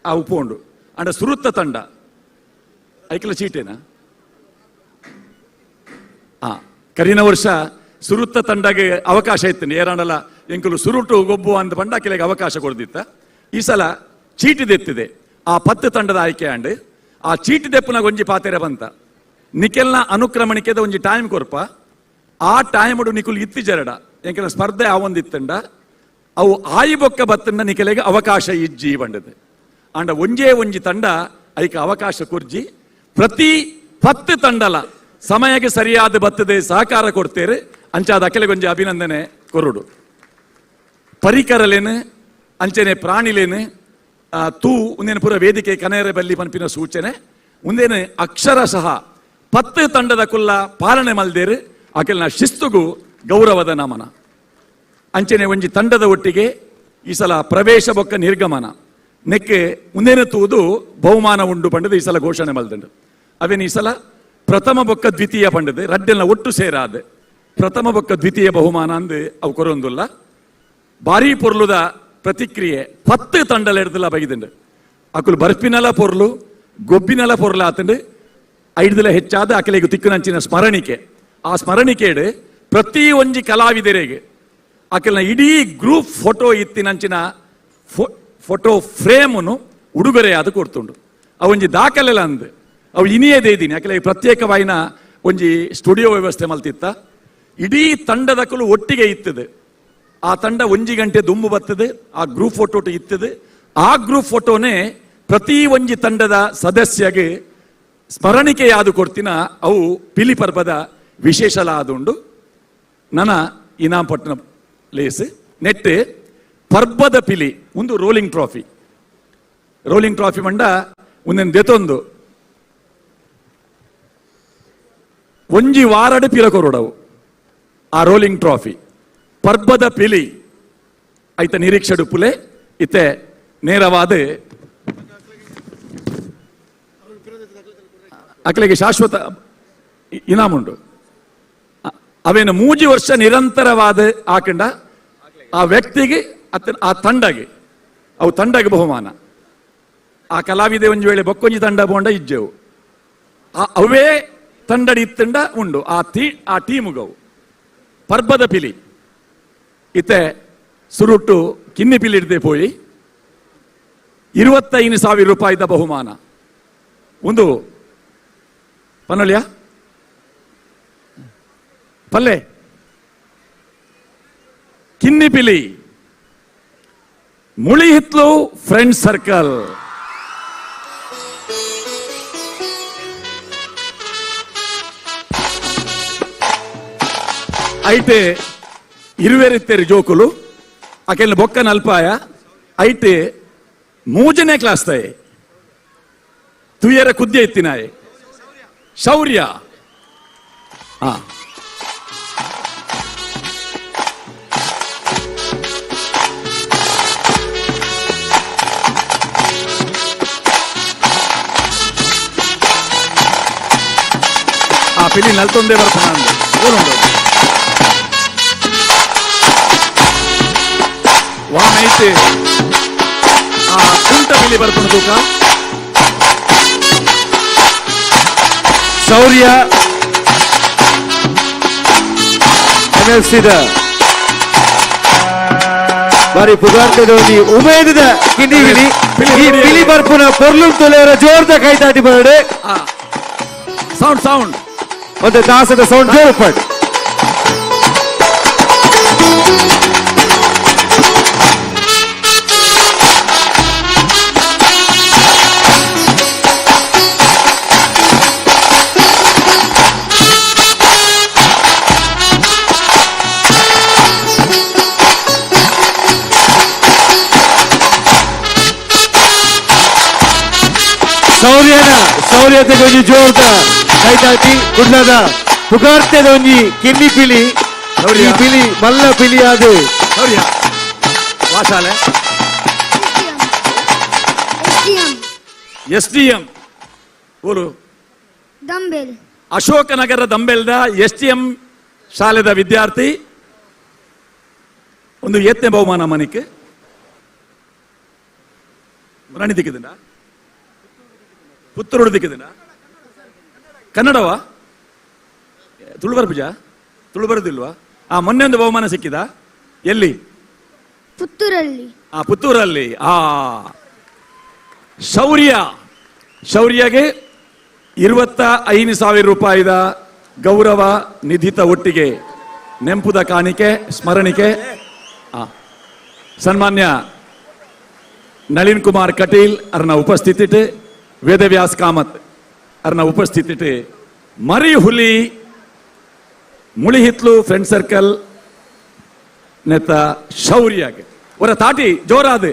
ಆ ಉಪ್ಪೋಂಡು ಅಂಡ ಸುರುತ್ತ ತಂಡ ಐಕಲ ಚೀಟೇನಾ ಆ ಕರಿನ ವರ್ಷ ಸುರುತ್ತ ತಂಡಗೆ ಅವಕಾಶ ಇತ್ತು ಏರಾಂಡಲ ಎಂಕುಲು ಸುರುಟು ಗೊಬ್ಬು ಅಂತ ಪಂಡ ಅಕೆಲೆಗೆ ಅವಕಾಶ ಕೊಡ್ದಿತ್ತ. ಈ ಸಲ ಚೀಟಿ ದೆತ್ತಿದೆ ಆ 10 ತಂಡದ ಆಯ್ಕೆ ಅಂಡ್ ಆ ಚೀಟಿ ದೆಪ್ಪುನ ಒಂಜಿ ಪಾತೆರೆ ಬಂತ ನಿಕೆಲ್ನ ಅನುಕ್ರಮಣಿಕೆದ ಒಂಜಿ ಟೈಮ್ ಕೊರ್ಪ ಆ ಟೈಮ್ ನಿಕುಲು ಇತ್ತಿ ಜರಡ ಎಂಕೆಲ ಸ್ಪರ್ಧೆ ಆವೊಂದಿತ್ತಂಡ ಅವು ಆಯಿ ಬೊಕ್ಕ ಬತ್ತಂಡ ನಿಕೆಲೆಗೆ ಅವಕಾಶ ಇಜ್ಜಿ ಬಂಡದು. ಅಂಡ ಒಂಜೇ ಒಂಜಿ ತಂಡ ಐಕ ಅವಕಾಶ ಕುರ್ಜಿ ಪ್ರತಿ 10 ತಂಡಲ ಸಮಯಕ್ಕೆ ಸರಿಯಾದ ಬತ್ತದೆ ಸಹಕಾರ ಕೊಡ್ತೇರೆ ಅಂಚಾದ ಅಕೆಲೆಗೊಂಜಿ ಅಭಿನಂದನೆ ಕೊರುಡು. ಪರಿಕರಲೇನು ಅಂಚನೆ ಪ್ರಾಣಿಲೇನು ತೂ ಒಂದೇನು ಪೂರ ವೇದಿಕೆ ಕನೇರೆ ಬಲ್ಲಿ ಪನ್ಪಿನ ಸೂಚನೆ ಒಂದೇನು ಅಕ್ಷರ ಸಹ 10 ತಂಡದ ಕುಲ್ಲ ಪಾಲನೆ ಮಲ್ದೇರು ಅಕೆಲ್ನ ಶಿಸ್ತುಗು ಗೌರವದ ನಮನ. ಅಂಚನೆ ಒಂಜಿ ತಂಡದ ಒಟ್ಟಿಗೆ ಈ ಸಲ ಪ್ರವೇಶ ಬೊಕ್ಕ ನಿರ್ಗಮನ ನೆಕ್ಕೆ ಮುಂದೇನು ತೂದು ಬಹುಮಾನ ಉಂಡು ಪಂಡದು ಈ ಸಲ ಘೋಷಣೆ ಮಲ್ದಂಡು. ಅವೇನು ಈ ಸಲ ಪ್ರಥಮ ಬೊಕ್ಕ ದ್ವಿತೀಯ ಪಂಡದು ರಡ್ಡೆಲ್ಲ ಒಟ್ಟು ಸೇರಾದ ಪ್ರಥಮ ಬೊಕ್ಕ ದ್ವಿತೀಯ ಬಹುಮಾನ ಅಂದು ಅವು ಕೊರೊಂದುಲ್ಲ. ಭಾರೀ ಪೊರ್ಲುದ ಪ್ರತಿಕ್ರಿಯೆ 10 ತಂಡಲ ಎಡ್ದಲ ಬೈದಂಡು. ಅಕುಲು ಬರ್ಪಿನಲ ಪೊರ್ಲು ಗೊಬ್ಬಿನಲ ಪೊರ್ಲು ಆತಂಡು ಐಡ್ದಲ ಹೆಚ್ಚಾದ ಅಕಲೆಗೆ ತಿಕ್ಕುನಂಚಿನ ಸ್ಮರಣಿಕೆ. ಆ ಸ್ಮರಣಿಕೆಡು ಪ್ರತಿ ಒಂಜಿ ಕಲಾವಿದರಿಗೆ ಅಕಲ್ನ ಇಡೀ ಗ್ರೂಪ್ ಫೋಟೋ ಇತ್ತಿನಂಚಿನ ಫೋಟೋ ಫ್ರೇಮನ್ನು ಉಡುಗೊರೆಯಾದ ಕೊಡ್ತುಂಡು. ಅವೊಂಜಿ ದಾಖಲೆಲ್ಲ ಅಂದ್ ಅವು ಇನಿಯೇ ಇದ್ದೀನಿ ಅಕಲೆ ಪ್ರತ್ಯೇಕವಾಯಿನ ಒಂಜಿ ಸ್ಟುಡಿಯೋ ವ್ಯವಸ್ಥೆ ಮಲ್ತಿತ್ತ. ಇಡೀ ತಂಡದಕಲು ಒಟ್ಟಿಗೆ ಇತ್ತದೆ. ಆ ತಂಡ ಒಂಜಿ ಗಂಟೆ ದುಂಬು ಬರ್ತದೆ ಆ ಗ್ರೂಪ್ ಫೋಟೋ ಇತ್ತದೆ. ಆ ಗ್ರೂಪ್ ಫೋಟೋನೇ ಪ್ರತಿ ಒಂಜಿ ತಂಡದ ಸದಸ್ಯಗೆ ಸ್ಮರಣಿಕೆಯಾದ ಕೊಡ್ತಿನ ಅವು ಪಿಲಿ ಪರ್ಬದ ವಿಶೇಷಲ ಆದುಂಡು. ನನ್ನ ಇನಾಂಪಟ್ಟಣ ಲೇಸ್ ನೆಟ್ ಪರ್ಬದ ಪಿಲಿ ಒಂದು rolling trophy. Rolling trophy ಮಂಡ ಒಂದೊಂದು ದೆತೊಂದು ಒಂಜಿ ವಾರಡು ಪಿರ ಕೊರಡವು ಆ ರೋಲಿಂಗ್ ಟ್ರಾಫಿ ಪರ್ಬದ ಪಿಲಿ ಐತ ನಿರೀಕ್ಷೆ ಪುಲೆ ಇತ್ತೆ ನೇರವಾದ ಅಕಲೆಗೆ ಶಾಶ್ವತ ಇನಾಮುಂಡು. ಅವೇನು 3 ವರ್ಷ ನಿರಂತರವಾದ ಆಕಂಡ ಆ ವ್ಯಕ್ತಿಗೆ ಆ ತಂಡಗೆ ಅವು ತಂಡಗೆ ಬಹುಮಾನ. ಆ ಕಲಾವಿದೆ ಒಂಜಿ ವೇಳೆ ಬೊಕ್ಕೊಂಜಿ ತಂಡ ಬೋಂಡ ಇಜ್ಜೆವು ಅವೇ ತಂಡಡಿ ಇತ್ತಂಡ ಉಂಡು ಆ ಆ ಟೀಮುಗವು ಪರ್ಬದ ಪಿಲಿ ಇತ್ತೆ ಸುರುಟ್ಟು ಕಿನ್ನಿ ಪಿಲಿ ಹಿಡ್ದೆ ಪೋಯಿ 25,000 ರೂಪಾಯಿದ ಬಹುಮಾನ ಒಂದು ಪನ್ನೊಲಿಯ ಪಲ್ಲೆ ಕಿನ್ನಿ ಪಿಲಿ Mulihitlu friend circle. ಐತೆ ಇರುವೆರಿತ್ತೇರಿ ಜೋಕುಲು ಅಕೆಲ್ ಬೊಕ್ಕ ನಲ್ಪಾಯ ಐತೆ ಮೂಜನೇ ಕ್ಲಾಸ್ ತಾಯಿ ತುಯರ ಕುದ್ಯ ಇತ್ತಿನಾಯೆ ಶೌರ್ಯ. ಆ ಆ ಪಿಲಿ ನಲ್ತೊಂದೇ ಬರ್ತಾನ ಓಲುಂಡು ವಾನೈತೆ ಆ ಕುಂಟ ಪಿಲಿ ಬರ್ಪಣ ತೂಕ. ಶೌರ್ಯ ಎನ್ಎಫ್ಸಿದ ಬಾರಿ ಪುಗಾರ್ತೆದ ಒಂಜಿ ಉಮೇದದ ಕಿನ್ನಿ ಈ ಪಿಲಿ ಬರ್ಪುನ ಪೊರ್ಲು ತೊಲೆಯರ ಜೋರ್ದ ಕೈತಾಟಿ ಬರಡೆ. ಸೌಂಡ್ ಸೌಂಡ್ ಒಂದು ದಾಸದ ಸೌಂಡ್ ಜೋರು ಪಡ್. ಶೌರ್ಯನ ಶೌರ್ಯತೆ ಒಂಜಿ ಜೋರ್ದ ಕೈತಾಟಿ ಕುಡ್ಲದ ಪುಗಾರ್ತೆದ ಒಂಜಿ ಕಿನ್ನಿ ಪಿಲಿ. ಈ ಪಿಲಿ ಮಲ್ಲ ಪಿಲಿಯಾದ ಶೌರ್ಯ ವಾಶಾಲೆ S D M ಊರು ದಂಬೆಲ್, ಅಶೋಕನಗರ ದಂಬೆಲ್ದ S D M ಶಾಲೆದ ವಿದ್ಯಾರ್ಥಿ. ಒಂದು ಯತ್ನೆ ಬಹುಮಾನ ಮನಿಕ್ ರಣಿ ದಿಕ್ಕದಿಂದ ಪುತ್ತೂರು ದಿಕ್ಕದಿಂದ ಕನ್ನಡವಾ ತುಳು ಬರ್ಪುಜಾ? ತುಳು ಬರುದಿಲ್ವಾ? ಆ ಮೊನ್ನೆ ಒಂದು ಬಹುಮಾನ ಸಿಕ್ಕಿದ ಎಲ್ಲಿ? ಪುತ್ತೂರಲ್ಲಿ. ಆ ಪುತ್ತೂರಲ್ಲಿ. ಆ ಶೌರ್ಯ, ಶೌರ್ಯಗೆ 25,000 ರೂಪಾಯಿದ ಗೌರವ ನಿಧಿತ ಒಟ್ಟಿಗೆ ನೆಂಪುದ ಕಾಣಿಕೆ ಸ್ಮರಣಿಕೆ. ಸನ್ಮಾನ್ಯ ನಳಿನ್ ಕುಮಾರ್ ಕಟೀಲ್ ಅರ್ನ ಉಪಸ್ಥಿತಿಟ್, ವೇದವ್ಯಾಸ್ ಕಾಮತ್ ಅರ್ನ ಉಪಸ್ಥಿತಿಟ್, ಮರಿ ಹುಲಿ ಮುಳಿಹಿತ್ಲು ಫ್ರೆಂಡ್ ಸರ್ಕಲ್ ನೆತ್ತ ಶೌರ್ಯಗೆ ಅವರ ತಾಟಿ ಜೋರಾದ.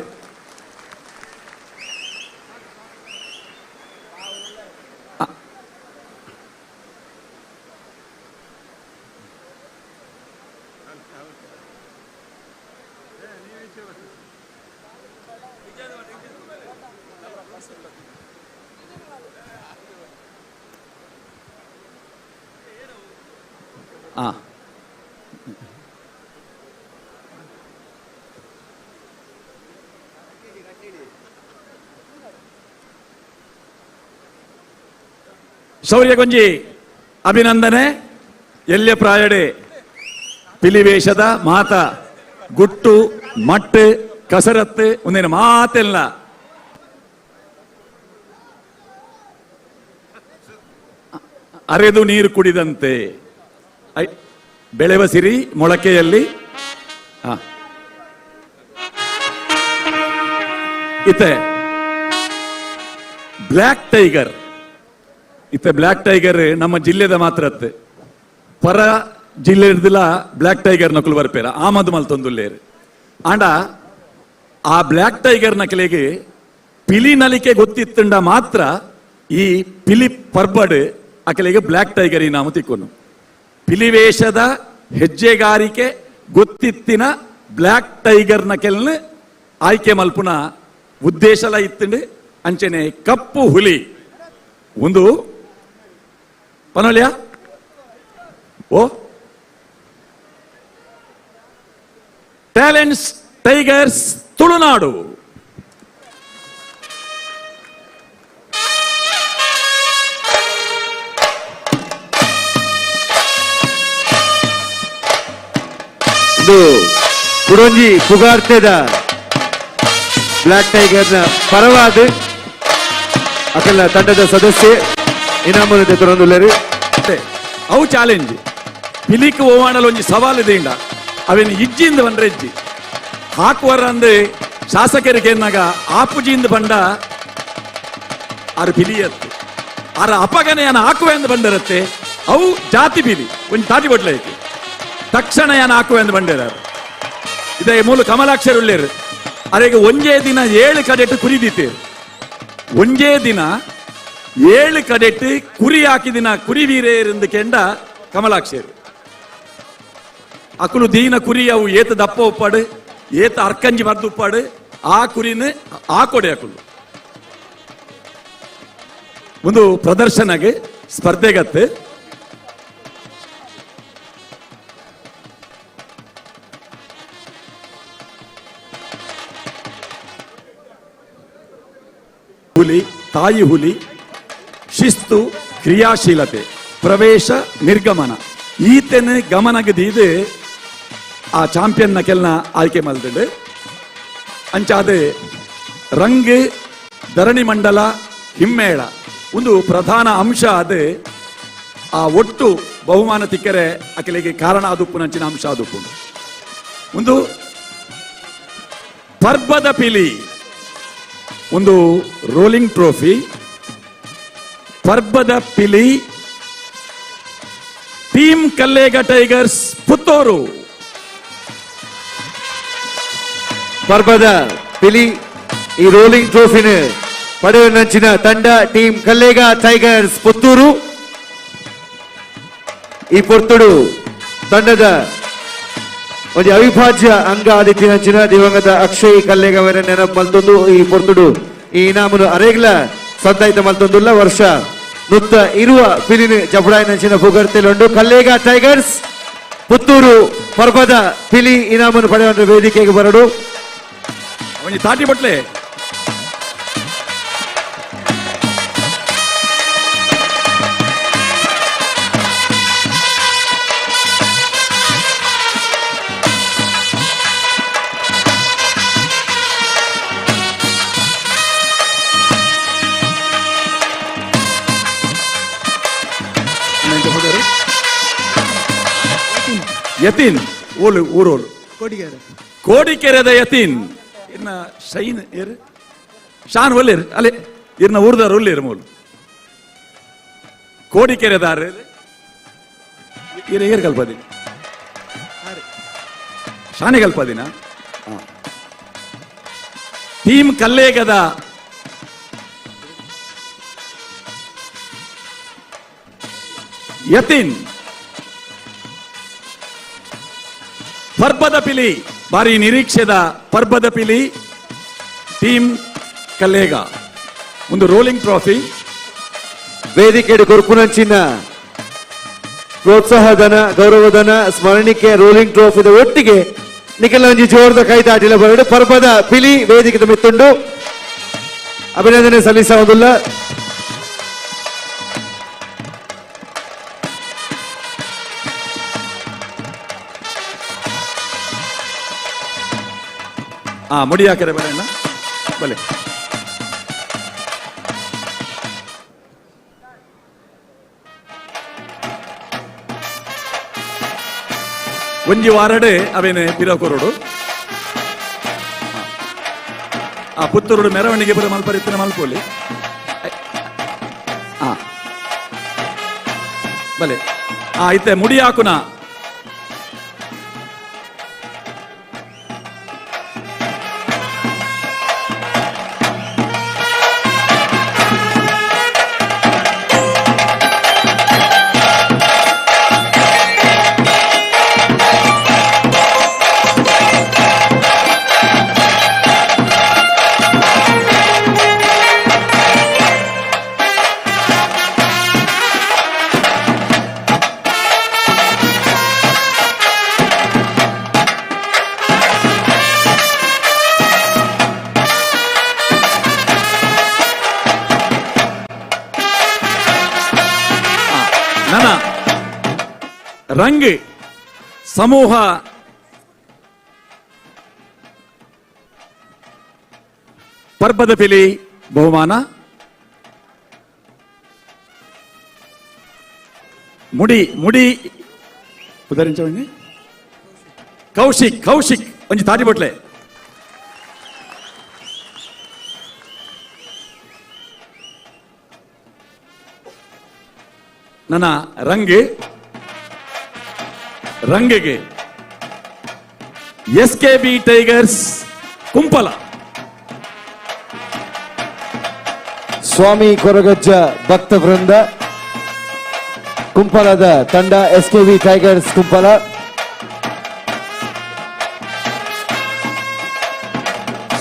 ಶೌರ್ಯ ಗೊಂಜಿ ಅಭಿನಂದನೆ. ಎಲ್ಯ ಪ್ರಾಯಡೆ ಪಿಲಿವೇಶದ ಮಾತ ಗುಟ್ಟು ಮಟ್ಟು ಕಸರತ್ತು ಒಂದೇನು ಮಾತೆಲ್ಲ ಅರೆದು ನೀರು ಕುಡಿದಂತೆ ಬೆಳೆವ ಸಿರಿ ಮೊಳಕೆಯಲ್ಲಿ. ಇತ್ತೆ ಬ್ಲ್ಯಾಕ್ ಟೈಗರ್, ಇತ್ತೆ ಬ್ಲ್ಯಾಕ್ ಟೈಗರ್ ನಮ್ಮ ಜಿಲ್ಲೆದ ಮಾತ್ರತ್ತೆ, ಪರ ಜಿಲ್ಲೆ ಇರ್ದಿಲ್ಲ ಬ್ಲ್ಯಾಕ್ ಟೈಗರ್ ನಕಲು ಬರ್ಪೇರ ಆಮದು ಮಲ್ತೊಂದುಲ್ಲೇರು. ಆಂಡ ಆ ಬ್ಲ್ಯಾಕ್ ಟೈಗರ್ ನಕಲಿಗೆ ಪಿಲಿ ನಲಿಕೆ ಗೊತ್ತಿತ್ತಂಡ ಮಾತ್ರ ಈ ಪಿಲಿ ಪರ್ಬಡ್ ಅಕಲಿಗೆ ಬ್ಲ್ಯಾಕ್ ಟೈಗರ್ ಈ ನಾಮ ತಿಕ್ಕೊನು. ಪಿಲಿವೇಶದ ಹೆಜ್ಜೆಗಾರಿಕೆ ಗೊತ್ತಿತ್ತಿನ ಬ್ಲ್ಯಾಕ್ ಟೈಗರ್ ನಕೆಲ್ನ ಆಯ್ಕೆ ಮಲ್ಪುನ ಉದ್ದೇಶಲ ಇತ್ತಂಡು. ಅಂಚನೆ ಕಪ್ಪು ಹುಲಿ ಒಂದು ಪನೋಲಿಯ ಓ ಟ್ಯಾಲೆಂಟ್ಸ್ ಟೈಗರ್ಸ್ ತುಳುನಾಡು. ಇದು ಕುಡೊಂಜಿ ಪುಗಾರ್ತೆದ ಬ್ಲ್ಯಾಕ್ ಟೈಗರ್ನ ಪರವಾದ ಅಕಲ ತಂಡದ ಸದಸ್ಯೆ ಇನಾಮುನತೆ ತುರಂದುಲ್ಲೇರು. ಅವು ಚಾಲೆಂಜ್ ಪಿಲಿಕ್ ಓವಾಣಲ್ ಒಂಜಿ ಸವಾಲು ದಿಂಡ ಅವೇನು ಇಜ್ಜಿಂದ ಬಂದ್ರೆ ಇಜ್ಜಿ ಹಾಕುವರ ಅಂದೆ ಶಾಸಕರಿಗೆ ಏನಾಗ ಆಪುಜಿಂದ ಬಂಡ ಆರು ಪಿಲಿಯತ್ತು ಆರ ಅಪಗನೆಯನ್ನ ಹಾಕುವೆ ಎಂದು ಬಂದಿರತ್ತೆ ಅವು ಜಾತಿ ಬಿಲಿ ಒಂದು ತಾಟಿ ಬಟ್ಲೈತಿ ತಕ್ಷಣ ಯಾನ ಹಾಕುವೆ ಎಂದು ಬಂದಿದ್ದಾರೆ. ಇದೇ ಮೂಲ ಕಮಲಾಕ್ಷರ ಉಳ್ಳೇರು ಅರೆಗೆ ಒಂದೇ ದಿನ 7 ಕಡೆಟ್ ಕುರಿದಿತ್ತೇರು. ಒಂದೇ ದಿನ 7 ಕಡೆಟ್ ಕುರಿ ಹಾಕಿದಿನ ಕುರಿ ವೀರೇರೆಂದು ಕೆಂಡ ಕಮಲಾಕ್ಷರು. ಅಕುಲು ದೀನ ಕುರಿ ಅವು ಏತ ದಪ್ಪ ಉಪ್ಪಾಡು ಏತ ಅರ್ಕಂಜಿ ಮದ್ದು ಉಪ್ಪಾಡು ಆ ಕುರಿನ ಆ ಕೊಡೆ ಅಕುಲು ಒಂದು ಪ್ರದರ್ಶನಗೆ ಸ್ಪರ್ಧೆಗತ್ತೆ. ಹುಲಿ, ತಾಯಿ ಹುಲಿ, ಶಿಸ್ತು, ಕ್ರಿಯಾಶೀಲತೆ, ಪ್ರವೇಶ, ನಿರ್ಗಮನ ಈತನ ಗಮನಗದೀದು ಆ ಚಾಂಪಿಯನ್ನ ಕೆಲ್ನ ಆಯ್ಕೆ ಮಲ್ದುಂಡು. ಅಂಚಾದ ರಂಗ್, ಧರಣಿ ಮಂಡಲ, ಹಿಮ್ಮೇಳ ಒಂದು ಪ್ರಧಾನ ಅಂಶ. ಅದು ಆ ಒಟ್ಟು ಬಹುಮಾನ ತಿಕ್ಕರೆ ಅಕಲಿಗೆ ಕಾರಣ ಆದುಪ್ಪು ನಂಚಿನ ಅಂಶ ಆದುಪ್ಪು. ಒಂದು ಪರ್ಬದ ಪಿಲಿ, ಒಂದು ರೋಲಿಂಗ್ ಟ್ರೋಫಿ, ಪರ್ಬದ ಪಿಲಿ, ಟೀಮ್ ಕಲ್ಲೇಗ ಟೈಗರ್ಸ್ ಪುತ್ತೂರು. ಪರ್ಬದ ಪಿಲಿ ಈ ರೋಲಿಂಗ್ ಟ್ರೋಫಿನ ಪಡೆಯುವ ತಂಡ ಟೀಮ್ ಕಲ್ಲೇಗ ಟೈಗರ್ಸ್ ಪುತ್ತೂರು. ಈ ಪೊರ್ತುಡು ತಂಡದ ಒಂದು ಅವಿಭಾಜ್ಯ ಅಂಗ ಆದಿತ್ಯನಂಚಿನ ದಿವಂಗತ ಅಕ್ಷಯ್ ಕಲ್ಲೇಗವರ ನೆನಪು ಮಲ್ತೊಂದು ಈ ಪೊರ್ತುಡು ಈ ಇನಾಮನು ಅರೇಗ್ಲ ಸಂದಾಯಿತ ಮಲ್ತೊಂದುಲ್ಲ ವರ್ಷ ನುತ್ತ ಇರುವ ಪಿಲಿನ ಜಬಡಾಯಿನಂಚಿನ ಪುಗರ್ತೆಲುಂಡು. ಕಲ್ಲೇಗ ಟೈಗರ್ಸ್ ಪುತ್ತೂರು ಪರ್ಬದ ಪಿಲಿ ಇನಾಮನ್ನು ಪಡೆಯುವ ವೇದಿಕೆಗೆ ಬರಡು. ಒಂಜಿ ತಾಟಿ ಬಟ್ಲೆ ಯತೀನ್ ಓಲು ಊರೋಲು ಕೋಡಿಕೆರೆ. ಕೋಡಿಕೆರೆದ ಯತೀನ್ ಇನ್ನ ಶೈನ್ ಏರು ಶಾನ್ ಒಲ್ಲೇರು ಅಲ್ಲೇ ಇರ್ನ ಊರ್ದಾರ ಒಲ್ಲೇರು ಮೂಲು ಕೋಡಿಕೆರೆದಾರ ಇರ ಏರ್ ಕಲ್ಪದಿ ಶಾನೆ ಕಲ್ಪದಿನ ಟೀಮ್ ಕಲ್ಲೇಗದ ಯತೀನ್ ಪರ್ಬದ ಪಿಲಿ ಬಾರಿ ನಿರೀಕ್ಷೆದ ಪರ್ಬದ ಪಿಲಿ ಟೀಮ್ ಕಲ್ಲೇಗ ಒಂದು ರೋಲಿಂಗ್ ಟ್ರೋಫಿ. ವೇದಿಕೆ ಕೊರ್ಪುನಂಚಿನ ಪ್ರೋತ್ಸಾಹಧನ ಗೌರವಧನ ಸ್ಮರಣಿಕೆ ರೋಲಿಂಗ್ ಟ್ರೋಫಿದ ಒಟ್ಟಿಗೆ ನಿಖಲಂಜಿ ಜೋರದ ಕೈದಾಟಿಲ ಬರಡು ಪರ್ಬದ ಪಿಲಿ ವೇದಿಕೆ ಮೆತ್ತುಂಡು ಅಭಿನಂದನೆ ಸಲ್ಲಿಸುವುದಿಲ್ಲ. ಮುಡಿ ಹಾಕರೆ ಬಲೆ ಅಣ್ಣ ಬಲೆ. ಒಂಜಿ ವಾರಡೆ ಅವೇನೆ ಪಿರಕೊರಡು ಆ ಪುತ್ತೂರುಡು ಮೆರವಣಿಗೆ ಬರ ಮಲ್ಪರಿತ್ತನ ಮಲ್ಪೋಲಿ. ಬಲೆ ಆ ಇತ್ತೆ ಮುಡಿ ಹಾಕುನ ರಂಗ್ ಸಮೂಹ ಪರ್ಬದ ಪಿಲಿ ಬಹುಮಾನ ಮುಡಿ ಮುಡಿ ಉದರಿಂಚವಂడి ಕೌಶಿಕ್ ಕೌಶಿಕ್ ಒಂಜಿ ತಾಟಿ ಬಟ್ಲೆ. ನನ್ನ ರಂಗ್ ರಂಗಿಗೆ S K B Tigers Kumpala. Swami Koragajja ಭಕ್ತ ವೃಂದ ಕುಂಪಲದ ತಂಡ ಎಸ್ಕೆಬಿ ಟೈಗರ್ಸ್ ಕುಂಪಲ.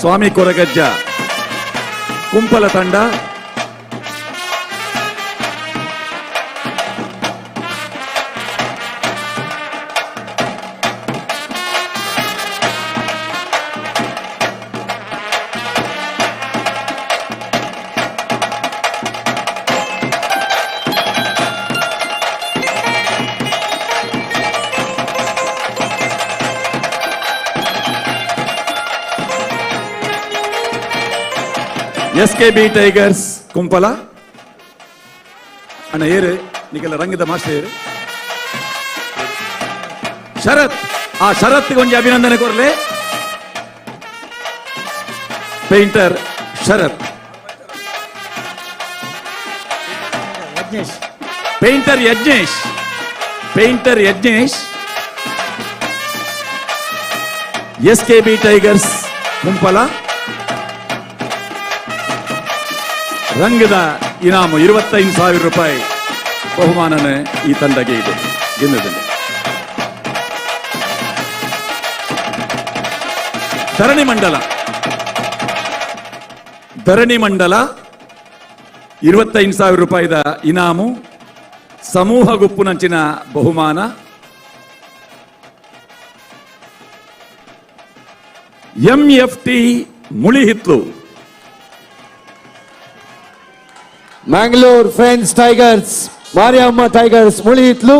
ಸ್ವಾಮಿ ಕೊರಗಜ್ಜ ಕುಂಪಲ ತಂಡ. S K B Tigers Kumpala. ಅಣ್ಣ ಏರು ನಿಗೆಲ್ಲ ರಂಗದ ಮಾಸ್ಟರ್ ಏರು ಶರತ್, ಆ ಶರತ್ ಒಂಜಿ ಅಭಿನಂದನೆ ಕೊರ್ಲೆ. Painter Sharath, painter Yajnesh, painter Yajnesh. S K B Tigers Kumpala. ರಂಗದ ಇನಾಮು 25,000 ರೂಪಾಯಿ ಬಹುಮಾನನೇ ಈ ತಂಡಗೆ ಇದೆ ಗೆಲ್ಲದಲ್ಲಿ. ಧರಣಿ ಮಂಡಲ, ಧರಣಿ ಮಂಡಲ 25,000 ರೂಪಾಯಿದ ಇನಾಮು, ಸಮೂಹ ಗುಪ್ಪುನಂಚಿನ ಬಹುಮಾನ. MFT Mulihitlu, Mangalore Friends Tigers, Mariamma Tigers Mulihitlu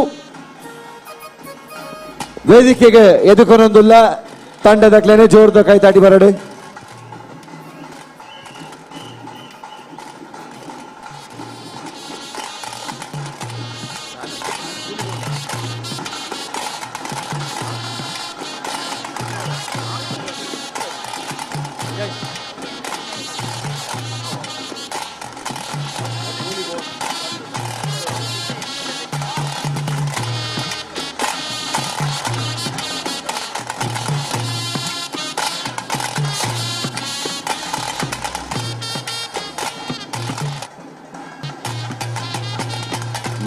ವೇದಿಕೆಗೆ ಎದುಕೊನೊಂದುಲ್ಲ ತಂಡದ ಕ್ಲೆನೆ ಜೋರ್ದ ಕೈ ತಾಟಿ ಬರಡು.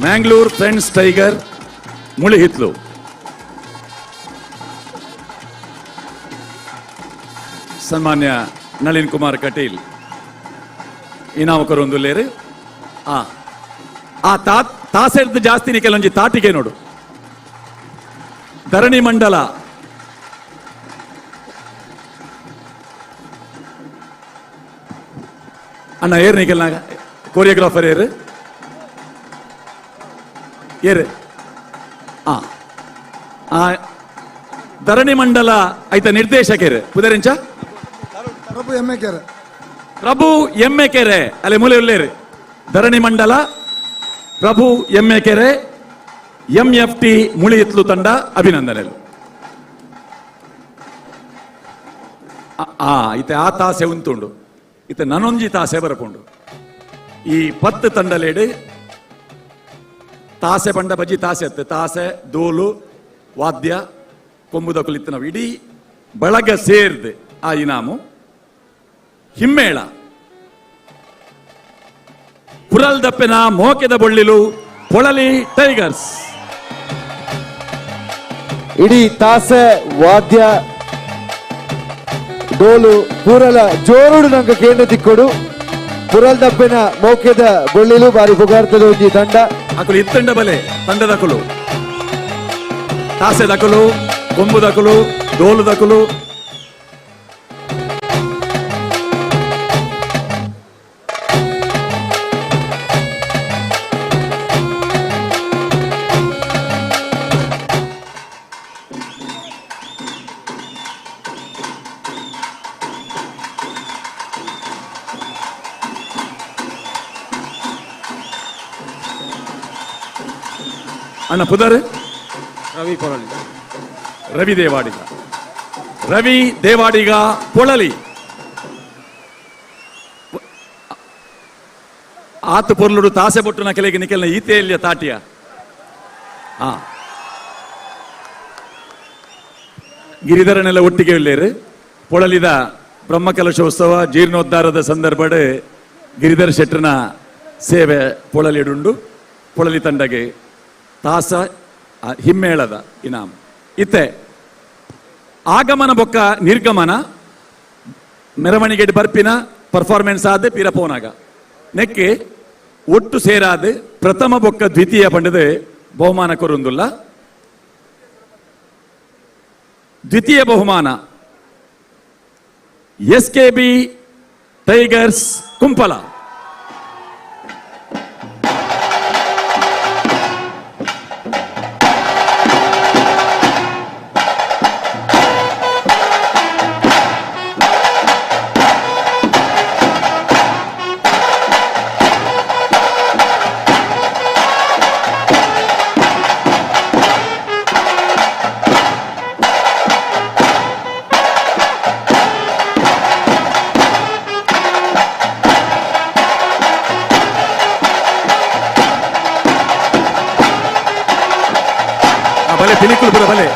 Mangalore friends tiger Mulihitlu. ಸನ್ಮಾನ್ಯ ನಳಿನ್ ಕುಮಾರ್ ಕಟೀಲ್ ಇನಾಮ ಕೊರೊಂದುಲ್ಲೇರು. ಆ ಆ ತಾಸೆಡ್ದು ಜಾಸ್ತಿ ಕೆಲವೊಂಜಿ ತಾಟಿಗೆ ನೋಡು. ಧರಣಿ ಮಂಡಲ ಅಣ್ಣ ಏರ್ ನಿಕೆಲ್ನಾಗ ಕೊರಿಯೋಗ್ರಾಫರ್ ಏರು ಏರು ಆ ಆ ಧರಣಿ ಮಂಡಲ ಐತ ನಿರ್ದೇಶಕರು ಪುದರಿಂಚ ಪ್ರಭು ಎಮ್ಮೆ ಕೆರೆ, ಪ್ರಭು ಎಮ್ಮೆ ಕೆರೆ ಅಲ್ಲಿ ಮೂಲೆ ಉಳ್ಳೇರು. ಧರಣಿ ಮಂಡಲ ಪ್ರಭು ಎಮ್ಮೆ ಕೆರೆ ಎಂಎಫ್ಟಿ ಮುಳಿಯಿತ್ಲು ತಂಡ ಅಭಿನಂದನೆಗಳು. ಆ ಇತ್ತೆ ಆ ತಾಸೆ ಉಂತುಂಡು, ಇತ್ತೆ ನನೊಂಜಿ ತಾಸೆ ಬರಪುಂಡು. ಈ 10 ತಂಡಲೇಡು ತಾಸೆ ಪಂಡ ಬಜ್ಜಿ ತಾಸೆ ಅತ್ತೆ, ತಾಸೆ ದೋಲು ವಾದ್ಯ ಕೊಂಬುದ ಕುಲಿತ್ತು ನಾವು ಇಡೀ ಬಳಗ ಸೇರ್ದೆ ಆ ಇನಾಮು. ಹಿಮ್ಮೇಳ ಪುರಲ್ದಪ್ಪೆನ ಮೋಕೆದ ಬೊಳ್ಳಿಲು ಪೊಳಲಿ ಟೈಗರ್ಸ್. ಇಡೀ ತಾಸೆ ವಾದ್ಯ ಡೋಲು ಪೂರಲ ಜೋರುಡು ನಂಗೆ ಕೇಂದ್ರ ತಿಕ್ಕೊಡು. ಪುರಲ್ದಪ್ಪೆನ ಮೋಕೆದ ಬೊಳ್ಳಿಲು ಬಾರಿ ಪುಗಾರ್ತದ ಒಂಜಿ ತಂಡ. ಅಕುಲು ಇತ್ತಂಡ ಬಲೆ ತಂಡದಕುಲು, ತಾಸೆ ದಕಲು, ಕೊಂಬು ದಕಲು, ಡೋಲು ದಕಲು. ಅಣ್ಣ ಪುದರ್ ರವಿ ಪೊಳಲಿ, ರವಿ ದೇವಾಡಿಗ, ರವಿ ದೇವಾಡಿಗ ಪೊಳಲಿ. ಆತು ಪೊರ್ಲುಡು ತಾಸೆ ಬೊಟ್ಟು ನಕಲೆಗೆ ನಿಕೆಲ್ನ ಈತೆಯಲ್ಲಿಯ ತಾಟಿಯ. ಆ ಗಿರಿಧರನೆಲ್ಲ ಒಟ್ಟಿಗೆ ಇಲ್ಲೇರು ಪೊಳಲಿದ ಬ್ರಹ್ಮಕಲಶೋತ್ಸವ ಜೀರ್ಣೋದ್ಧಾರದ ಸಂದರ್ಭಡ್ ಗಿರಿಧರ ಶೆಟ್ಟರ್ನ ಸೇವೆ ಪೊಳಲಿಡುಂಡು. ಪೊಳಲಿ ತಂಡಗೆ ತಾಸ ಹಿಮ್ಮೇಳದ ಇನಾಮ್. ಇತ್ತೆ ಆಗಮನ ಬೊಕ್ಕ ನಿರ್ಗಮನ ಮೆರವಣಿಗೆ ಬರ್ಪಿನ ಪರ್ಫಾರ್ಮೆನ್ಸ್ ಆದ ಪಿರಪೋನಾಗ ನೆಕ್ಕೆ ಒಟ್ಟು ಸೇರಾದ ಪ್ರಥಮ ಬೊಕ್ಕ ದ್ವಿತೀಯ ಪಂಡದ ಬಹುಮಾನ ಕೊರುಂದುಲ್ಲ. ದ್ವಿತೀಯ ಬಹುಮಾನ S K B tigers Kumpala. ಬಲೆ ಪಿಲಿಕುಲು ಪುರ ಬಲೆ.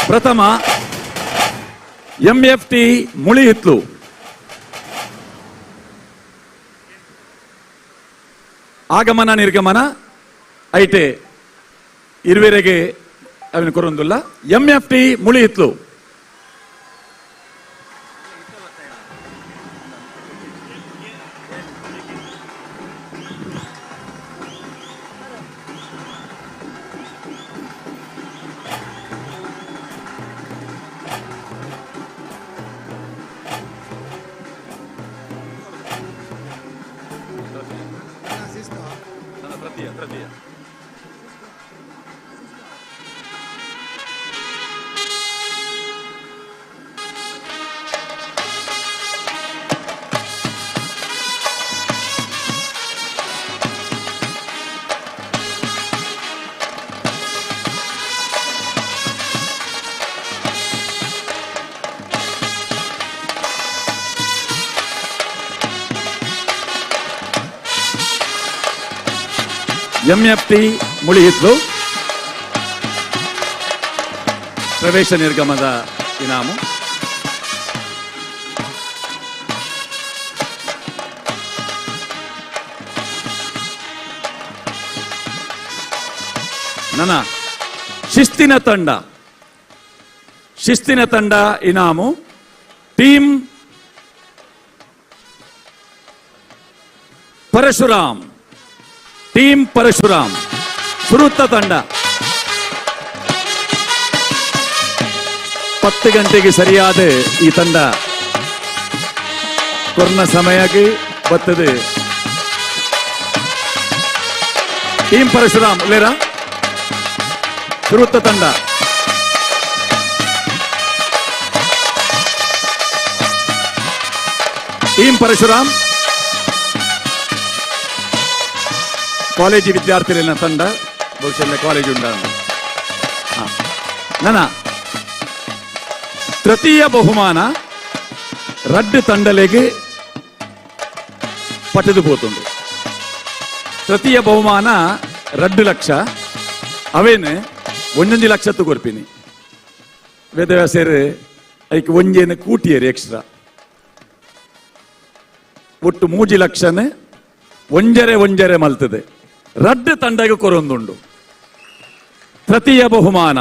ಪ್ರಥಮ ಎಂಎಫ್ಟಿ ಮುಳಿಹಿತ್ಲು. ಆಗಮನ ನಿರ್ಗಮನ ಐಟೆ ಇರುವೆರೆಗೆ ಅವನ ಕೊರೊಂದುಲ್ಲ. ಎಂಎಫ್ಟಿ ಮುಳಿಹಿತ್ಲು. ಎಂಎಫ್ಟಿ ಮುಳಿಹಿತ್ಲು ಪ್ರವೇಶ ನಿರ್ಗಮದ ಇನಾಮು. ನನ್ನ ಶಿಸ್ತಿನ ತಂಡ, ಶಿಸ್ತಿನ ತಂಡ ಇನಾಮು ಟೀಮ್ ಪರಶುರಾಮ್, ಟೀಮ್ ಪರಶುರಾಮ್ ಸುರುತ್ತ ತಂಡ. 10 ಗಂಟೆಗೆ ಸರಿಯಾದ ಈ ತಂಡ ಕೊರ್ನ ಸಮಯಕ್ಕೆ ಬರ್ತದೆ. ಟೀಮ್ ಪರಶುರಾಮ್ ಉಲ್ಲೇರಾ ಸುರುತ್ತ ತಂಡ. ಟೀಮ್ ಪರಶುರಾಮ್ ಕಾಲೇಜು ವಿದ್ಯಾರ್ಥಿಗಳನ್ನ ತಂಡ, ಬಹುಶಃ ಕಾಲೇಜು ಉಂಡ. ನನ್ನ ತೃತೀಯ ಬಹುಮಾನ ರಡ್ಡು ತಂಡಲೆಗೆ ಪಟ್ಟದು ಪೋತುಂಡು. ತೃತೀಯ ಬಹುಮಾನ 2 ಲಕ್ಷ, ಅವೇನು 1 ಲಕ್ಷ ಕೊರ್ಪಿನಿ. ವೇದವ್ಯಾಸರು ಐಕ್ ಒಂಜೇನು ಕೂಟಿಯರು ಎಕ್ಸ್ಟ್ರಾ, ಒಟ್ಟು 3 ಲಕ್ಷನ ಒಂಜರೆ ಒಂಜರೆ ಮಲ್ತದೆ ರಡ್ಡು ತಂಡಗೆ ಕೊರೊಂದುಂಡು. ತೃತೀಯ ಬಹುಮಾನ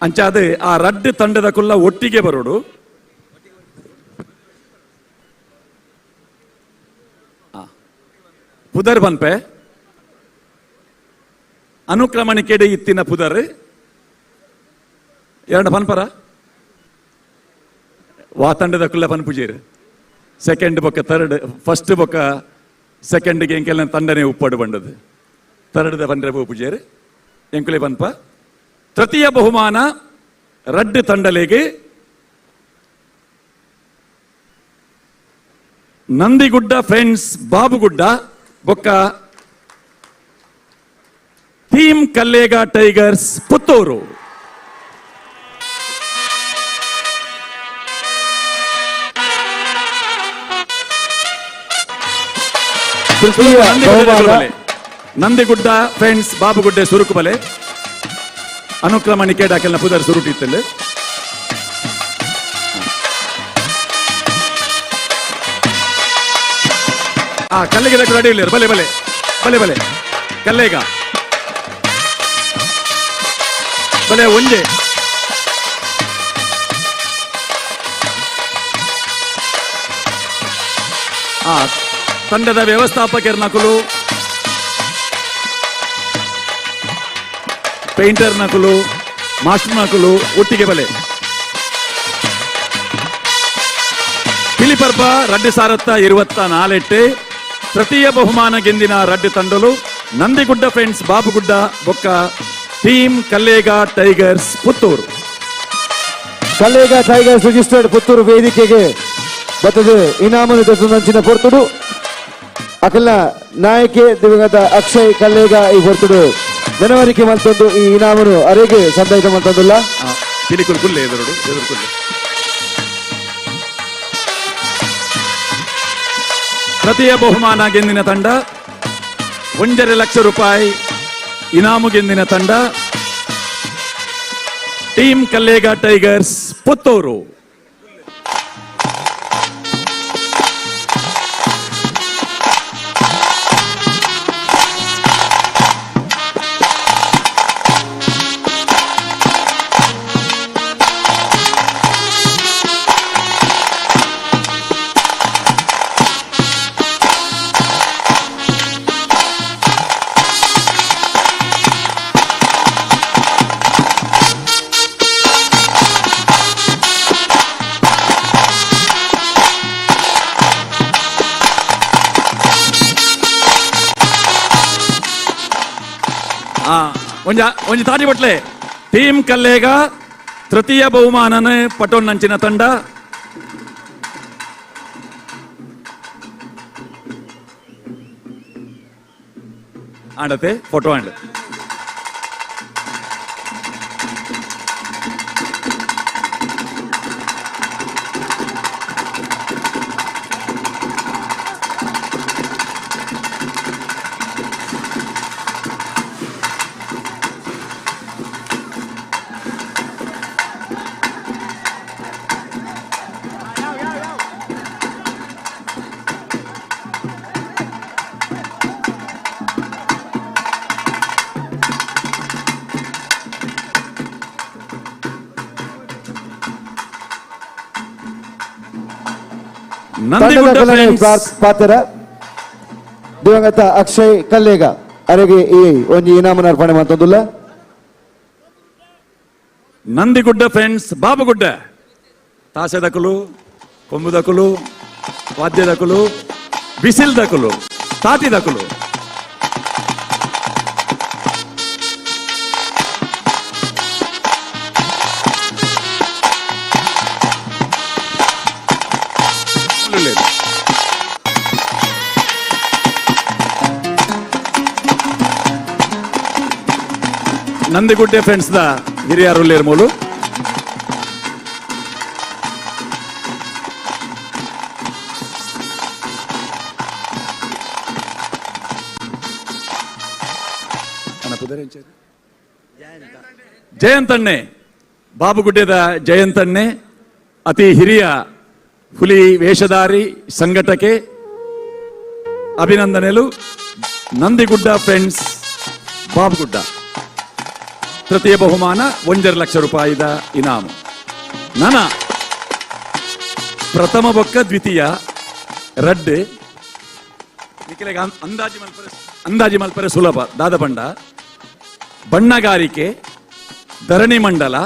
ಅಂಚಾದ ಆ ರಡ್ಡು ತಂಡದ ಕುಲ್ಲ ಒಟ್ಟಿಗೆ ಬರೋಡು. ಪುದರ್ ಬನ್ಪೆ ಅನುಕ್ರಮಣಿಕೆಡೆ ಇತ್ತಿನ ಪುದರ್ ಎರಡು ಪನ್ಪರ ವಾ ತಂಡದ ಕುಲ್ಲ ಪನ್ಪುಜೇರು. ಸೆಕೆಂಡ್ ಬೊಕ್ಕ ಥರ್ಡ್, ಫಸ್ಟ್ ಬೊಕ್ಕ ಸೆಕೆಂಡ್ಗೆ ಎಂಕೆಲ್ಲ ತಂಡನೆ ಉಪ್ಪಡು ಬಂಡದು, ಥರ್ಡ್ the ಪಂಡ್ರೆ ಪೂಜೇರು ಎಂಕುಲೆ ಪನ್ಪ. ತೃತೀಯ ಬಹುಮಾನ ರಡ್ಡು ತಂಡಲೆಗೆ ನಂದಿಗುಡ್ಡ ಫ್ರೆಂಡ್ಸ್ ಬಾಬುಗುಡ್ಡ ಬೊಕ್ಕ team Kallega tigers Puttur. Nandigudda friends Babugudde ಸುರುಕುಬಲೆ ಅನುಕ್ರಮಣಿಕೆ ಡಾಕೆಲ್ನ ಪುದರ್ ಸುರುಟಿತ್ತಲ್ಲಿ. ಆ ಕಲ್ಲಿಗೆ ರೆಡಿ ಇಲ್ಲ, ಬಲೆ ಬಲೆ ಬಲೆ ಬಲೆ ಕಲ್ಲೇಗ ಬಲೆ ಒಂಜೆ. ಆ ತಂಡದ ವ್ಯವಸ್ಥಾಪಕರ ನಕಲು, ಪೇಂಟರ್ ನಕಲು, ಮಾಸ್ಟರ್ ನಕಲು ಒಟ್ಟಿಗೆ ಬಲೆ. ಪಿಲಿಪರ್ಬ 2024 ತೃತೀಯ ಬಹುಮಾನ ಗೆಂದಿನ ರಡ್ಡು ತಂಡಲು ನಂದಿಗುಡ್ಡ ಫ್ರೆಂಡ್ಸ್ ಬಾಬುಗುಡ್ಡ ಬೊಕ್ಕ team Kallega tigers Puttur. Kallega tigers registered Puttur ವೇದಿಕೆಗೆ ಬತ್ತದು ಇನಾಮನು ದೆತ್ತೊಂದಂಚಿನ ಪೊರ್ತುಡು ಅಕಲ್ನ ನಾಯಕೆ ದಿವಂಗತ ಅಕ್ಷಯ್ ಕಲ್ಲೇಗ ಈ ಪೊರ್ತುಡು ನೆನವರಿಕೆ ಮಲ್ತೊಂದು ಈ ಇನಾಮನು ಅರೆಗೆ ಸಂದಾಯಿತ ಮಲ್ತೊಂದುಲ್ಲ. ಪಿಲಿಕುಲ್ ಕುಲ್ಲೆ ಎದುರುಡು ಎದುರು ಕುಲ್ಲೆ. ತೃತೀಯ ಬಹುಮಾನ ಗೆಂದಿನ ತಂಡ 1.5 ಲಕ್ಷ ರೂಪಾಯಿ ಇನಾಮು ಗೆಂದಿನ ತಂಡ ಟೀಮ್ ಕಲ್ಲೇಗ ಟೈಗರ್ಸ್ ಪುತ್ತೂರು. ಒಂಜಿ ತಾಟಿ ಬಟ್ಲೆ ಟೀಮ್ ಕಲ್ಲೇಗ ತೃತೀಯ ಬಹುಮಾನನ ಪಟೊನ್ನಂಚಿನ ತಂಡ. ಆಡತೆ ಫೋಟೋ ಆಂಡ್ ಪಾತ್ರ ದಿವಂಗತ ಅಕ್ಷಯ್ ಕಲ್ಲೇಗ ಅರೆಗೆ ಈ ಒಂಜಿ ಇನಾಮನ ಅರ್ಪಣೆ ಮಾಡ್ತೊಂದುಲ್ಲ. ನಂದಿಗುಡ್ಡ ಫ್ರೆಂಡ್ಸ್ ಬಾಬುಗುಡ್ಡ ತಾಸೆದಕುಲು, ಕೊಂಬುದಕುಲು, ವಾದ್ಯದಕುಲು, ಬಿಸಿಲ್ದಕುಲು, ತಾಟಿದಕುಲು. ನಂದಿಗುಡ್ಡೆ ಫ್ರೆಂಡ್ಸ್ ದ ಹಿರಿಯರು ಮೂಲು. ಜಯಂತಣ್ಣೆ, ಬಾಬುಗುಡ್ಡೆದ ಜಯಂತಣ್ಣೆ ಅತಿ ಹಿರಿಯ ಹುಲಿ ವೇಷಧಾರಿ ಸಂಘಟಕೆ. ಅಭಿನಂದನೆಲು ನಂದಿಗುಡ್ಡ ಫ್ರೆಂಡ್ಸ್ ಬಾಬುಗುಡ್ಡ. ತೃತೀಯ ಬಹುಮಾನ 1.5 ಲಕ್ಷ ರೂಪಾಯಿದ ಇನಾಮು. ನನ ಪ್ರಥಮ ಬೊಕ್ಕ ದ್ವಿತೀಯ ರಡ್ಡು ನಿಖಿಲೆಗ್ ಅಂದಾಜಿ ಮಲ್ಪರೆ ಸುಲಭ. ದಾದ ಬಂಡ ಬಣ್ಣಗಾರಿಕೆ, ಧರಣಿ ಮಂಡಲ,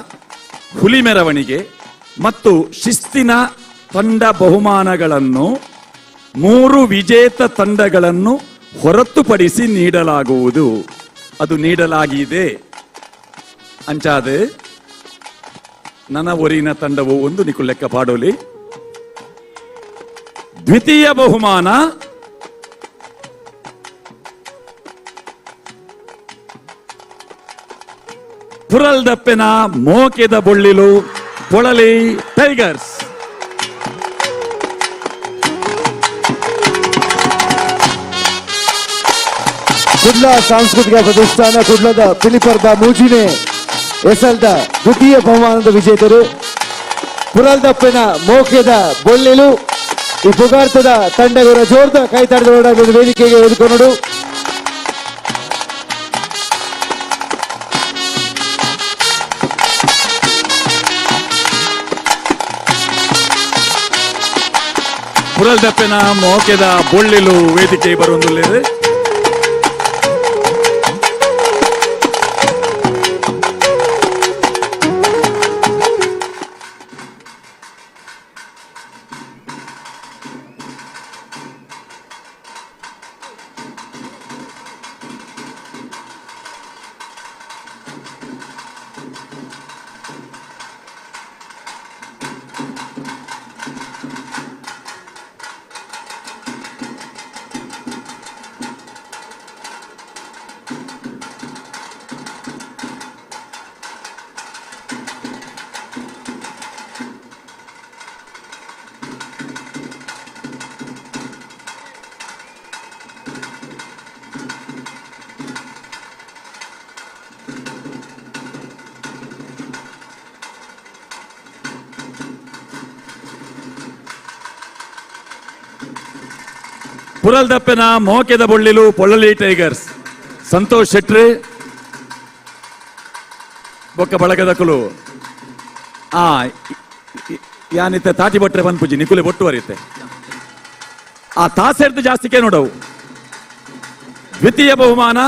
ಹುಲಿ ಮೆರವಣಿಗೆ ಮತ್ತು ಶಿಸ್ತಿನ ತಂಡ ಬಹುಮಾನಗಳನ್ನು 3 ವಿಜೇತ ತಂಡಗಳನ್ನು ಹೊರತುಪಡಿಸಿ ನೀಡಲಾಗುವುದು. ಅದು ನೀಡಲಾಗಿದೆ. ಅಂಚಾದ ನನ್ನ ಒರಿನ ತಂಡವು ಒಂದು ನಿಕು ಲೆಕ್ಕ ಪಾಡೋಲಿ. ದ್ವಿತೀಯ ಬಹುಮಾನ ಪುರಲ್ದಪ್ಪೆನ ಮೋಕೆದ ಬೊಳ್ಳಿಲು ಪೊಳಲಿ ಟೈಗರ್ಸ್. ಕುಡ್ಲ ಸಾಂಸ್ಕೃತಿಕ ಪ್ರತಿಷ್ಠಾನ ಕುಡ್ಲದ ಪಿಲಿಪರ್ಬ ಮೂಜಿನೆ ಎಸಲ್ದ ದ್ವಿತೀಯ ಬಹುಮಾನದ ವಿಜೇತರು ಪುರಲ್ದಪ್ಪನ ಮೋಕೆದ ಬೊಳ್ಳಿಲು. ಈ ಪುಗಾರ್ತದ ತಂಡಗರ ಜೋರ್ದ ಕೈತಾಡದ ವೇದಿಕೆಗೆ ಎದುರ್ಕೊಂಡು ಪುರಲ್ದಪ್ಪನ ಮೋಕೆದ ಬೊಳ್ಳಿಲು ವೇದಿಕೆ ಬರುವಂದುಳ್ಳೇರು. ಪುರಲ್ದಪ್ಪನ ಮೋಕೆದ ಬೊಳ್ಳಿಲು ಪೊಳ್ಳಲಿ ಟೈಗರ್ಸ್ ಸಂತೋಷ್ ಶೆಟ್ರಿ ಬೊಕ್ಕ ಬಳಗದಕುಲು. ಆ ಯಾನಿತ್ತೆ ತಾಟಿ ಬಟ್ರೆ ಪನ್ಪುಜಿ ನಿಕುಲೆ ಬೊಟ್ಟು ವರಿತೆ ಆ ತಾಸೆರ್ದು ಜಾಸ್ತಿಕೆ ನೋಡವು. ದ್ವಿತೀಯ ಬಹುಮಾನ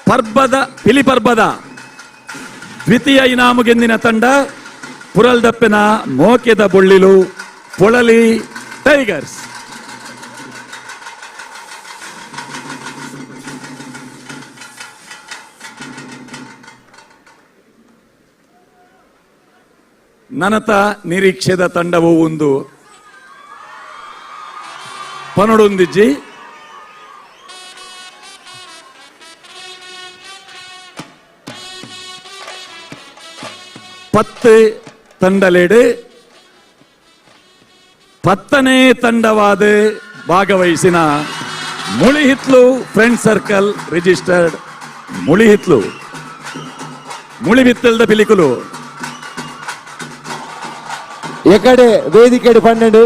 ಪರ್ಬದ ಪಿಲಿ ಪರ್ಬದ ದ್ವಿತೀಯ ಇನಾಮು ಗೆಂದಿನ ತಂಡ ಪುರಲ್ದಪ್ಪನ ಮೋಕೆದ ಬೊಳ್ಳಿಲು ಪೊಳಲಿ ಟೈಗರ್ಸ್. ನನತ ನಿರೀಕ್ಷೆದ ತಂಡವು ಒಂದು ಪನೊಡೊಂದಿಜ್ಜಿ. ಪತ್ತು ತಂಡಲೇಡು 10ನೇ ತಂಡವಾದ ಭಾಗವಹಿಸಿನ Mulihitlu friend circle registered Mulihitlu ಮುಳಿಬಿತ್ತಲ್ದ ಪಿಲಿಕುಲು. ಎಕಡೆ ವೇದಿಕೆಡು 12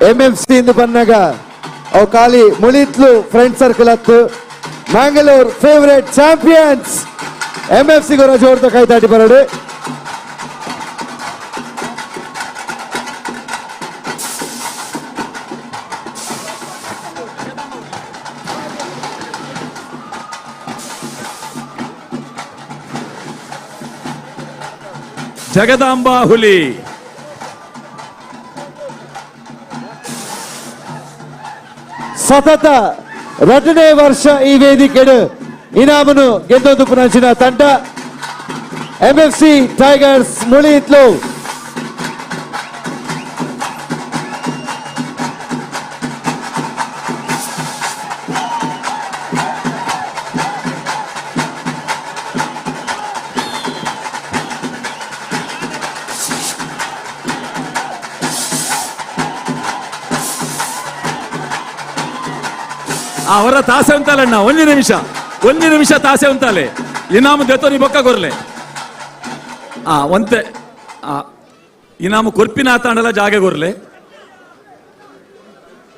ಎಂಎಫ್ಸಿ ಇಂದು ಪನ್ನಾಗ ಅವು ಖಾಲಿ ಮುಳಿತ್ಲು ಫ್ರೆಂಡ್ ಸರ್ಕಲ್ ಹತ್ತು ಮ್ಯಾಂಗಳೂರ್ ಫೇವರೇಟ್ ಚಾಂಪಿಯನ್ಸ್ ಎಂಎಫ್ಸಿ ಗೊರ ಜೋರ್ದ ಕೈತಾಟಿ ಬರಡು. ಜಗದಾಂಬಾ ಹುಲಿ ಸತತ 2ನೇ ವರ್ಷ ಈ ವೇದಿಕೆಡು ಇನಾಮನು ಗೆದ್ದೊಂದು ಪುನಂಚಿನ ತಂಡ ಎಂಎಫ್ಸಿ ಟೈಗರ್ಸ್ ಮುಳಿಯಿತ್ಲು. ಅವರ ತಾಸೆ ಉಂತಾಲಣ್ಣ, ಒಂದು ನಿಮಿಷ, ಒಂದು ನಿಮಿಷ ತಾಸೆ ಉಂತಾಲೆ. ಇನಾಮು ದೆತೋನಿ ಬೊಕ್ಕ ಕೊರ್ಲೆ. ಆ ಒಂತೆ ಆ ಇನಾಮು ಕೊರ್ಪಿನ ಆತಾಂಡಲ ಜಾಗೆ ಕೊರ್ಲೆ.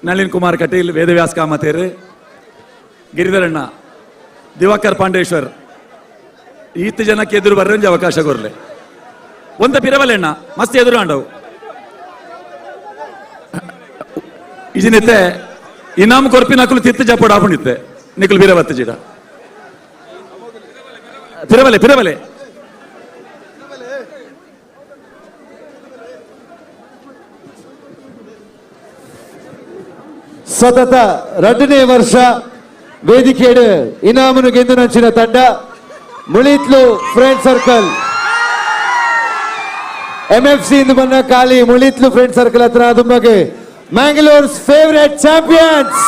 ನಳಿನ್ ಕುಮಾರ್ ಕಟೀಲ್, ವೇದವ್ಯಾಸ್ ಕಾಮತೇರು, ಗಿರಿಧರಣ್ಣ, ದಿವಾಕರ್ ಪಾಂಡೇಶ್ವರ್, ಈತ ಜನಕ್ಕೆ ಎದುರು ಬರ್ರಂಜಿ ಅವಕಾಶ ಕೊರ್ಲೆ. ಒಂದ ಪಿರವಲೆಣ್ಣ ಮಸ್ತ್ ಎದುರು ಆಂಡವು. ಇಜಿನಿತ್ತೆ ಇನಾಮ್ ಕೊರ್ಪಿನ ಅಕುಲು ತಿತ್ತು ಜಪ್ಪಡ ಆಪುಣಿತ್ತೆ ನಿಕುಲು ಬೀರವತ್ತು ಜಿಡ. ಪಿರವಲೆ ಪಿರವಲೆ ಸತತ 2ನೇ ವರ್ಷ ವೇದಿಕೆಯಡು ಇನಾಮನು ಗೆದ್ದು ನಂಚಿನ ತಂಡ ಮುಳಿತ್ಲು friend circle. MFC ಇಂದು ಬಂದ ಖಾಲಿ ಮುಳಿತ್ಲು ಫ್ರೆಂಡ್ ಸರ್ಕಲ್ ಹತ್ರ ದುಂಬಗೆ ಮ್ಯಾಂಗ್ಳೂರ್ಸ್ ಫೇವರೇಟ್ ಚಾಂಪಿಯನ್ಸ್.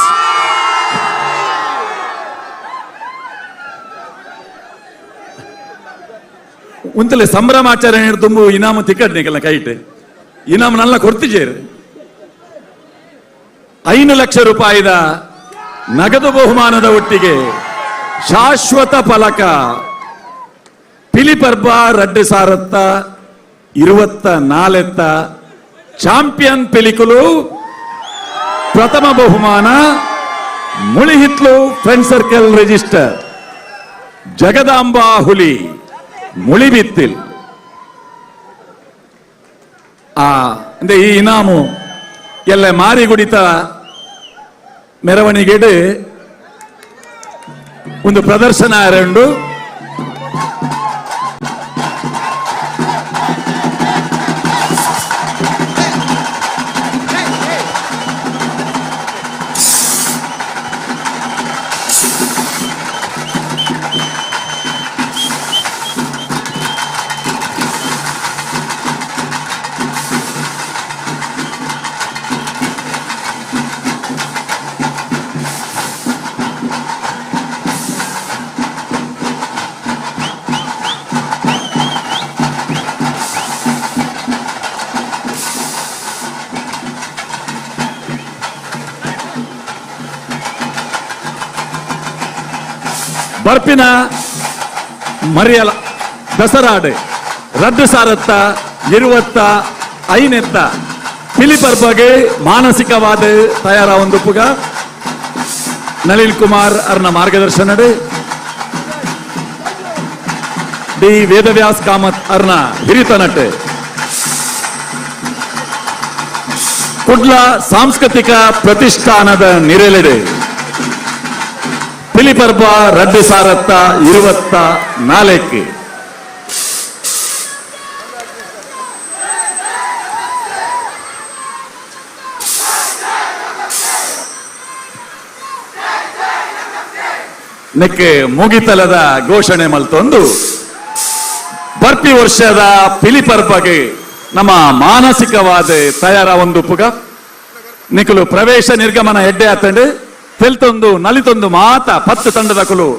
ಉಂತಲೆ ಸಂಭ್ರಮಾಚರಣೆ ತುಂಬು ಇನಾಮು ತಿಕ್ಕಡ್ ನಿಕಲ್ನ ಕೈಟ್ ಇನಾಮು ನಲ್ಲ ಕೊಡ್ತಿಜೇರು. 5 ಲಕ್ಷ ರೂಪಾಯಿದ ನಗದು ಬಹುಮಾನದ ಒಟ್ಟಿಗೆ ಶಾಶ್ವತ ಫಲಕ ಪಿಲಿಪರ್ಬ 2024 ಚಾಂಪಿಯನ್ ಪಿಲಿಕುಲು ಪ್ರಥಮ ಬಹುಮಾನ Mulihitlu friend circle register Jagadamba Huli Mulibittil. ಆ ಅಂದ್ರೆ ಈ ಇನಾಮು ಎಲ್ಲ ಮಾರಿಗುಡಿತ ಮೆರವಣಿಗೆಡು ಒಂದು ಪ್ರದರ್ಶನ ಎರಡು. ಬರ್ಪಿನ ಮರಿಯಲ ದಸರಾಡು 2025 ಪಿಲಿಪರ್ಬಗೆ ಮಾನಸಿಕವಾದ ತಯಾರ ಒಂದು ಪುಗ ನಳಿನ್ ಕುಮಾರ್ ಅರ್ನ ಮಾರ್ಗದರ್ಶನಡು, ಡಿ ವೇದವ್ಯಾಸ್ ಕಾಮತ್ ಅರ್ನ ಹಿರಿತನಟ್, ಕುಡ್ಲ ಸಾಂಸ್ಕೃತಿಕ ಪ್ರತಿಷ್ಠಾನದ ನಿರೆಲೆಡೆ ಪಿಲಿಪರ್ಬ 2024. ನೆಕ್ಕೆ ಮುಗಿತಲದ ಘೋಷಣೆ ಮಲ್ತೊಂದು ಬರ್ಪಿ ವರ್ಷದ ಪಿಲಿಪರ್ಬಗೆ ನಮ್ಮ ಮಾನಸಿಕವಾದ ತಯಾರ ಒಂದು ಪುಗ ನಿಕಲು ಪ್ರವೇಶ ನಿರ್ಗಮನ ಎಡ್ಡೆ ಆತಂಡು ತೆಲ್ತೊಂದು ನಲಿತೊಂದು ಮಾತ 10 ತಂಡದ ಕುಲು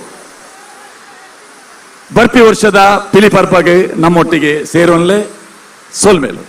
ಬರ್ಪಿ ವರ್ಷದ ಪಿಲಿಪರ್ಬಗೆ ನಮ್ಮೊಟ್ಟಿಗೆ ಸೇರೋನ್ಲೆ ಸೋಲ್ಮೇಲು.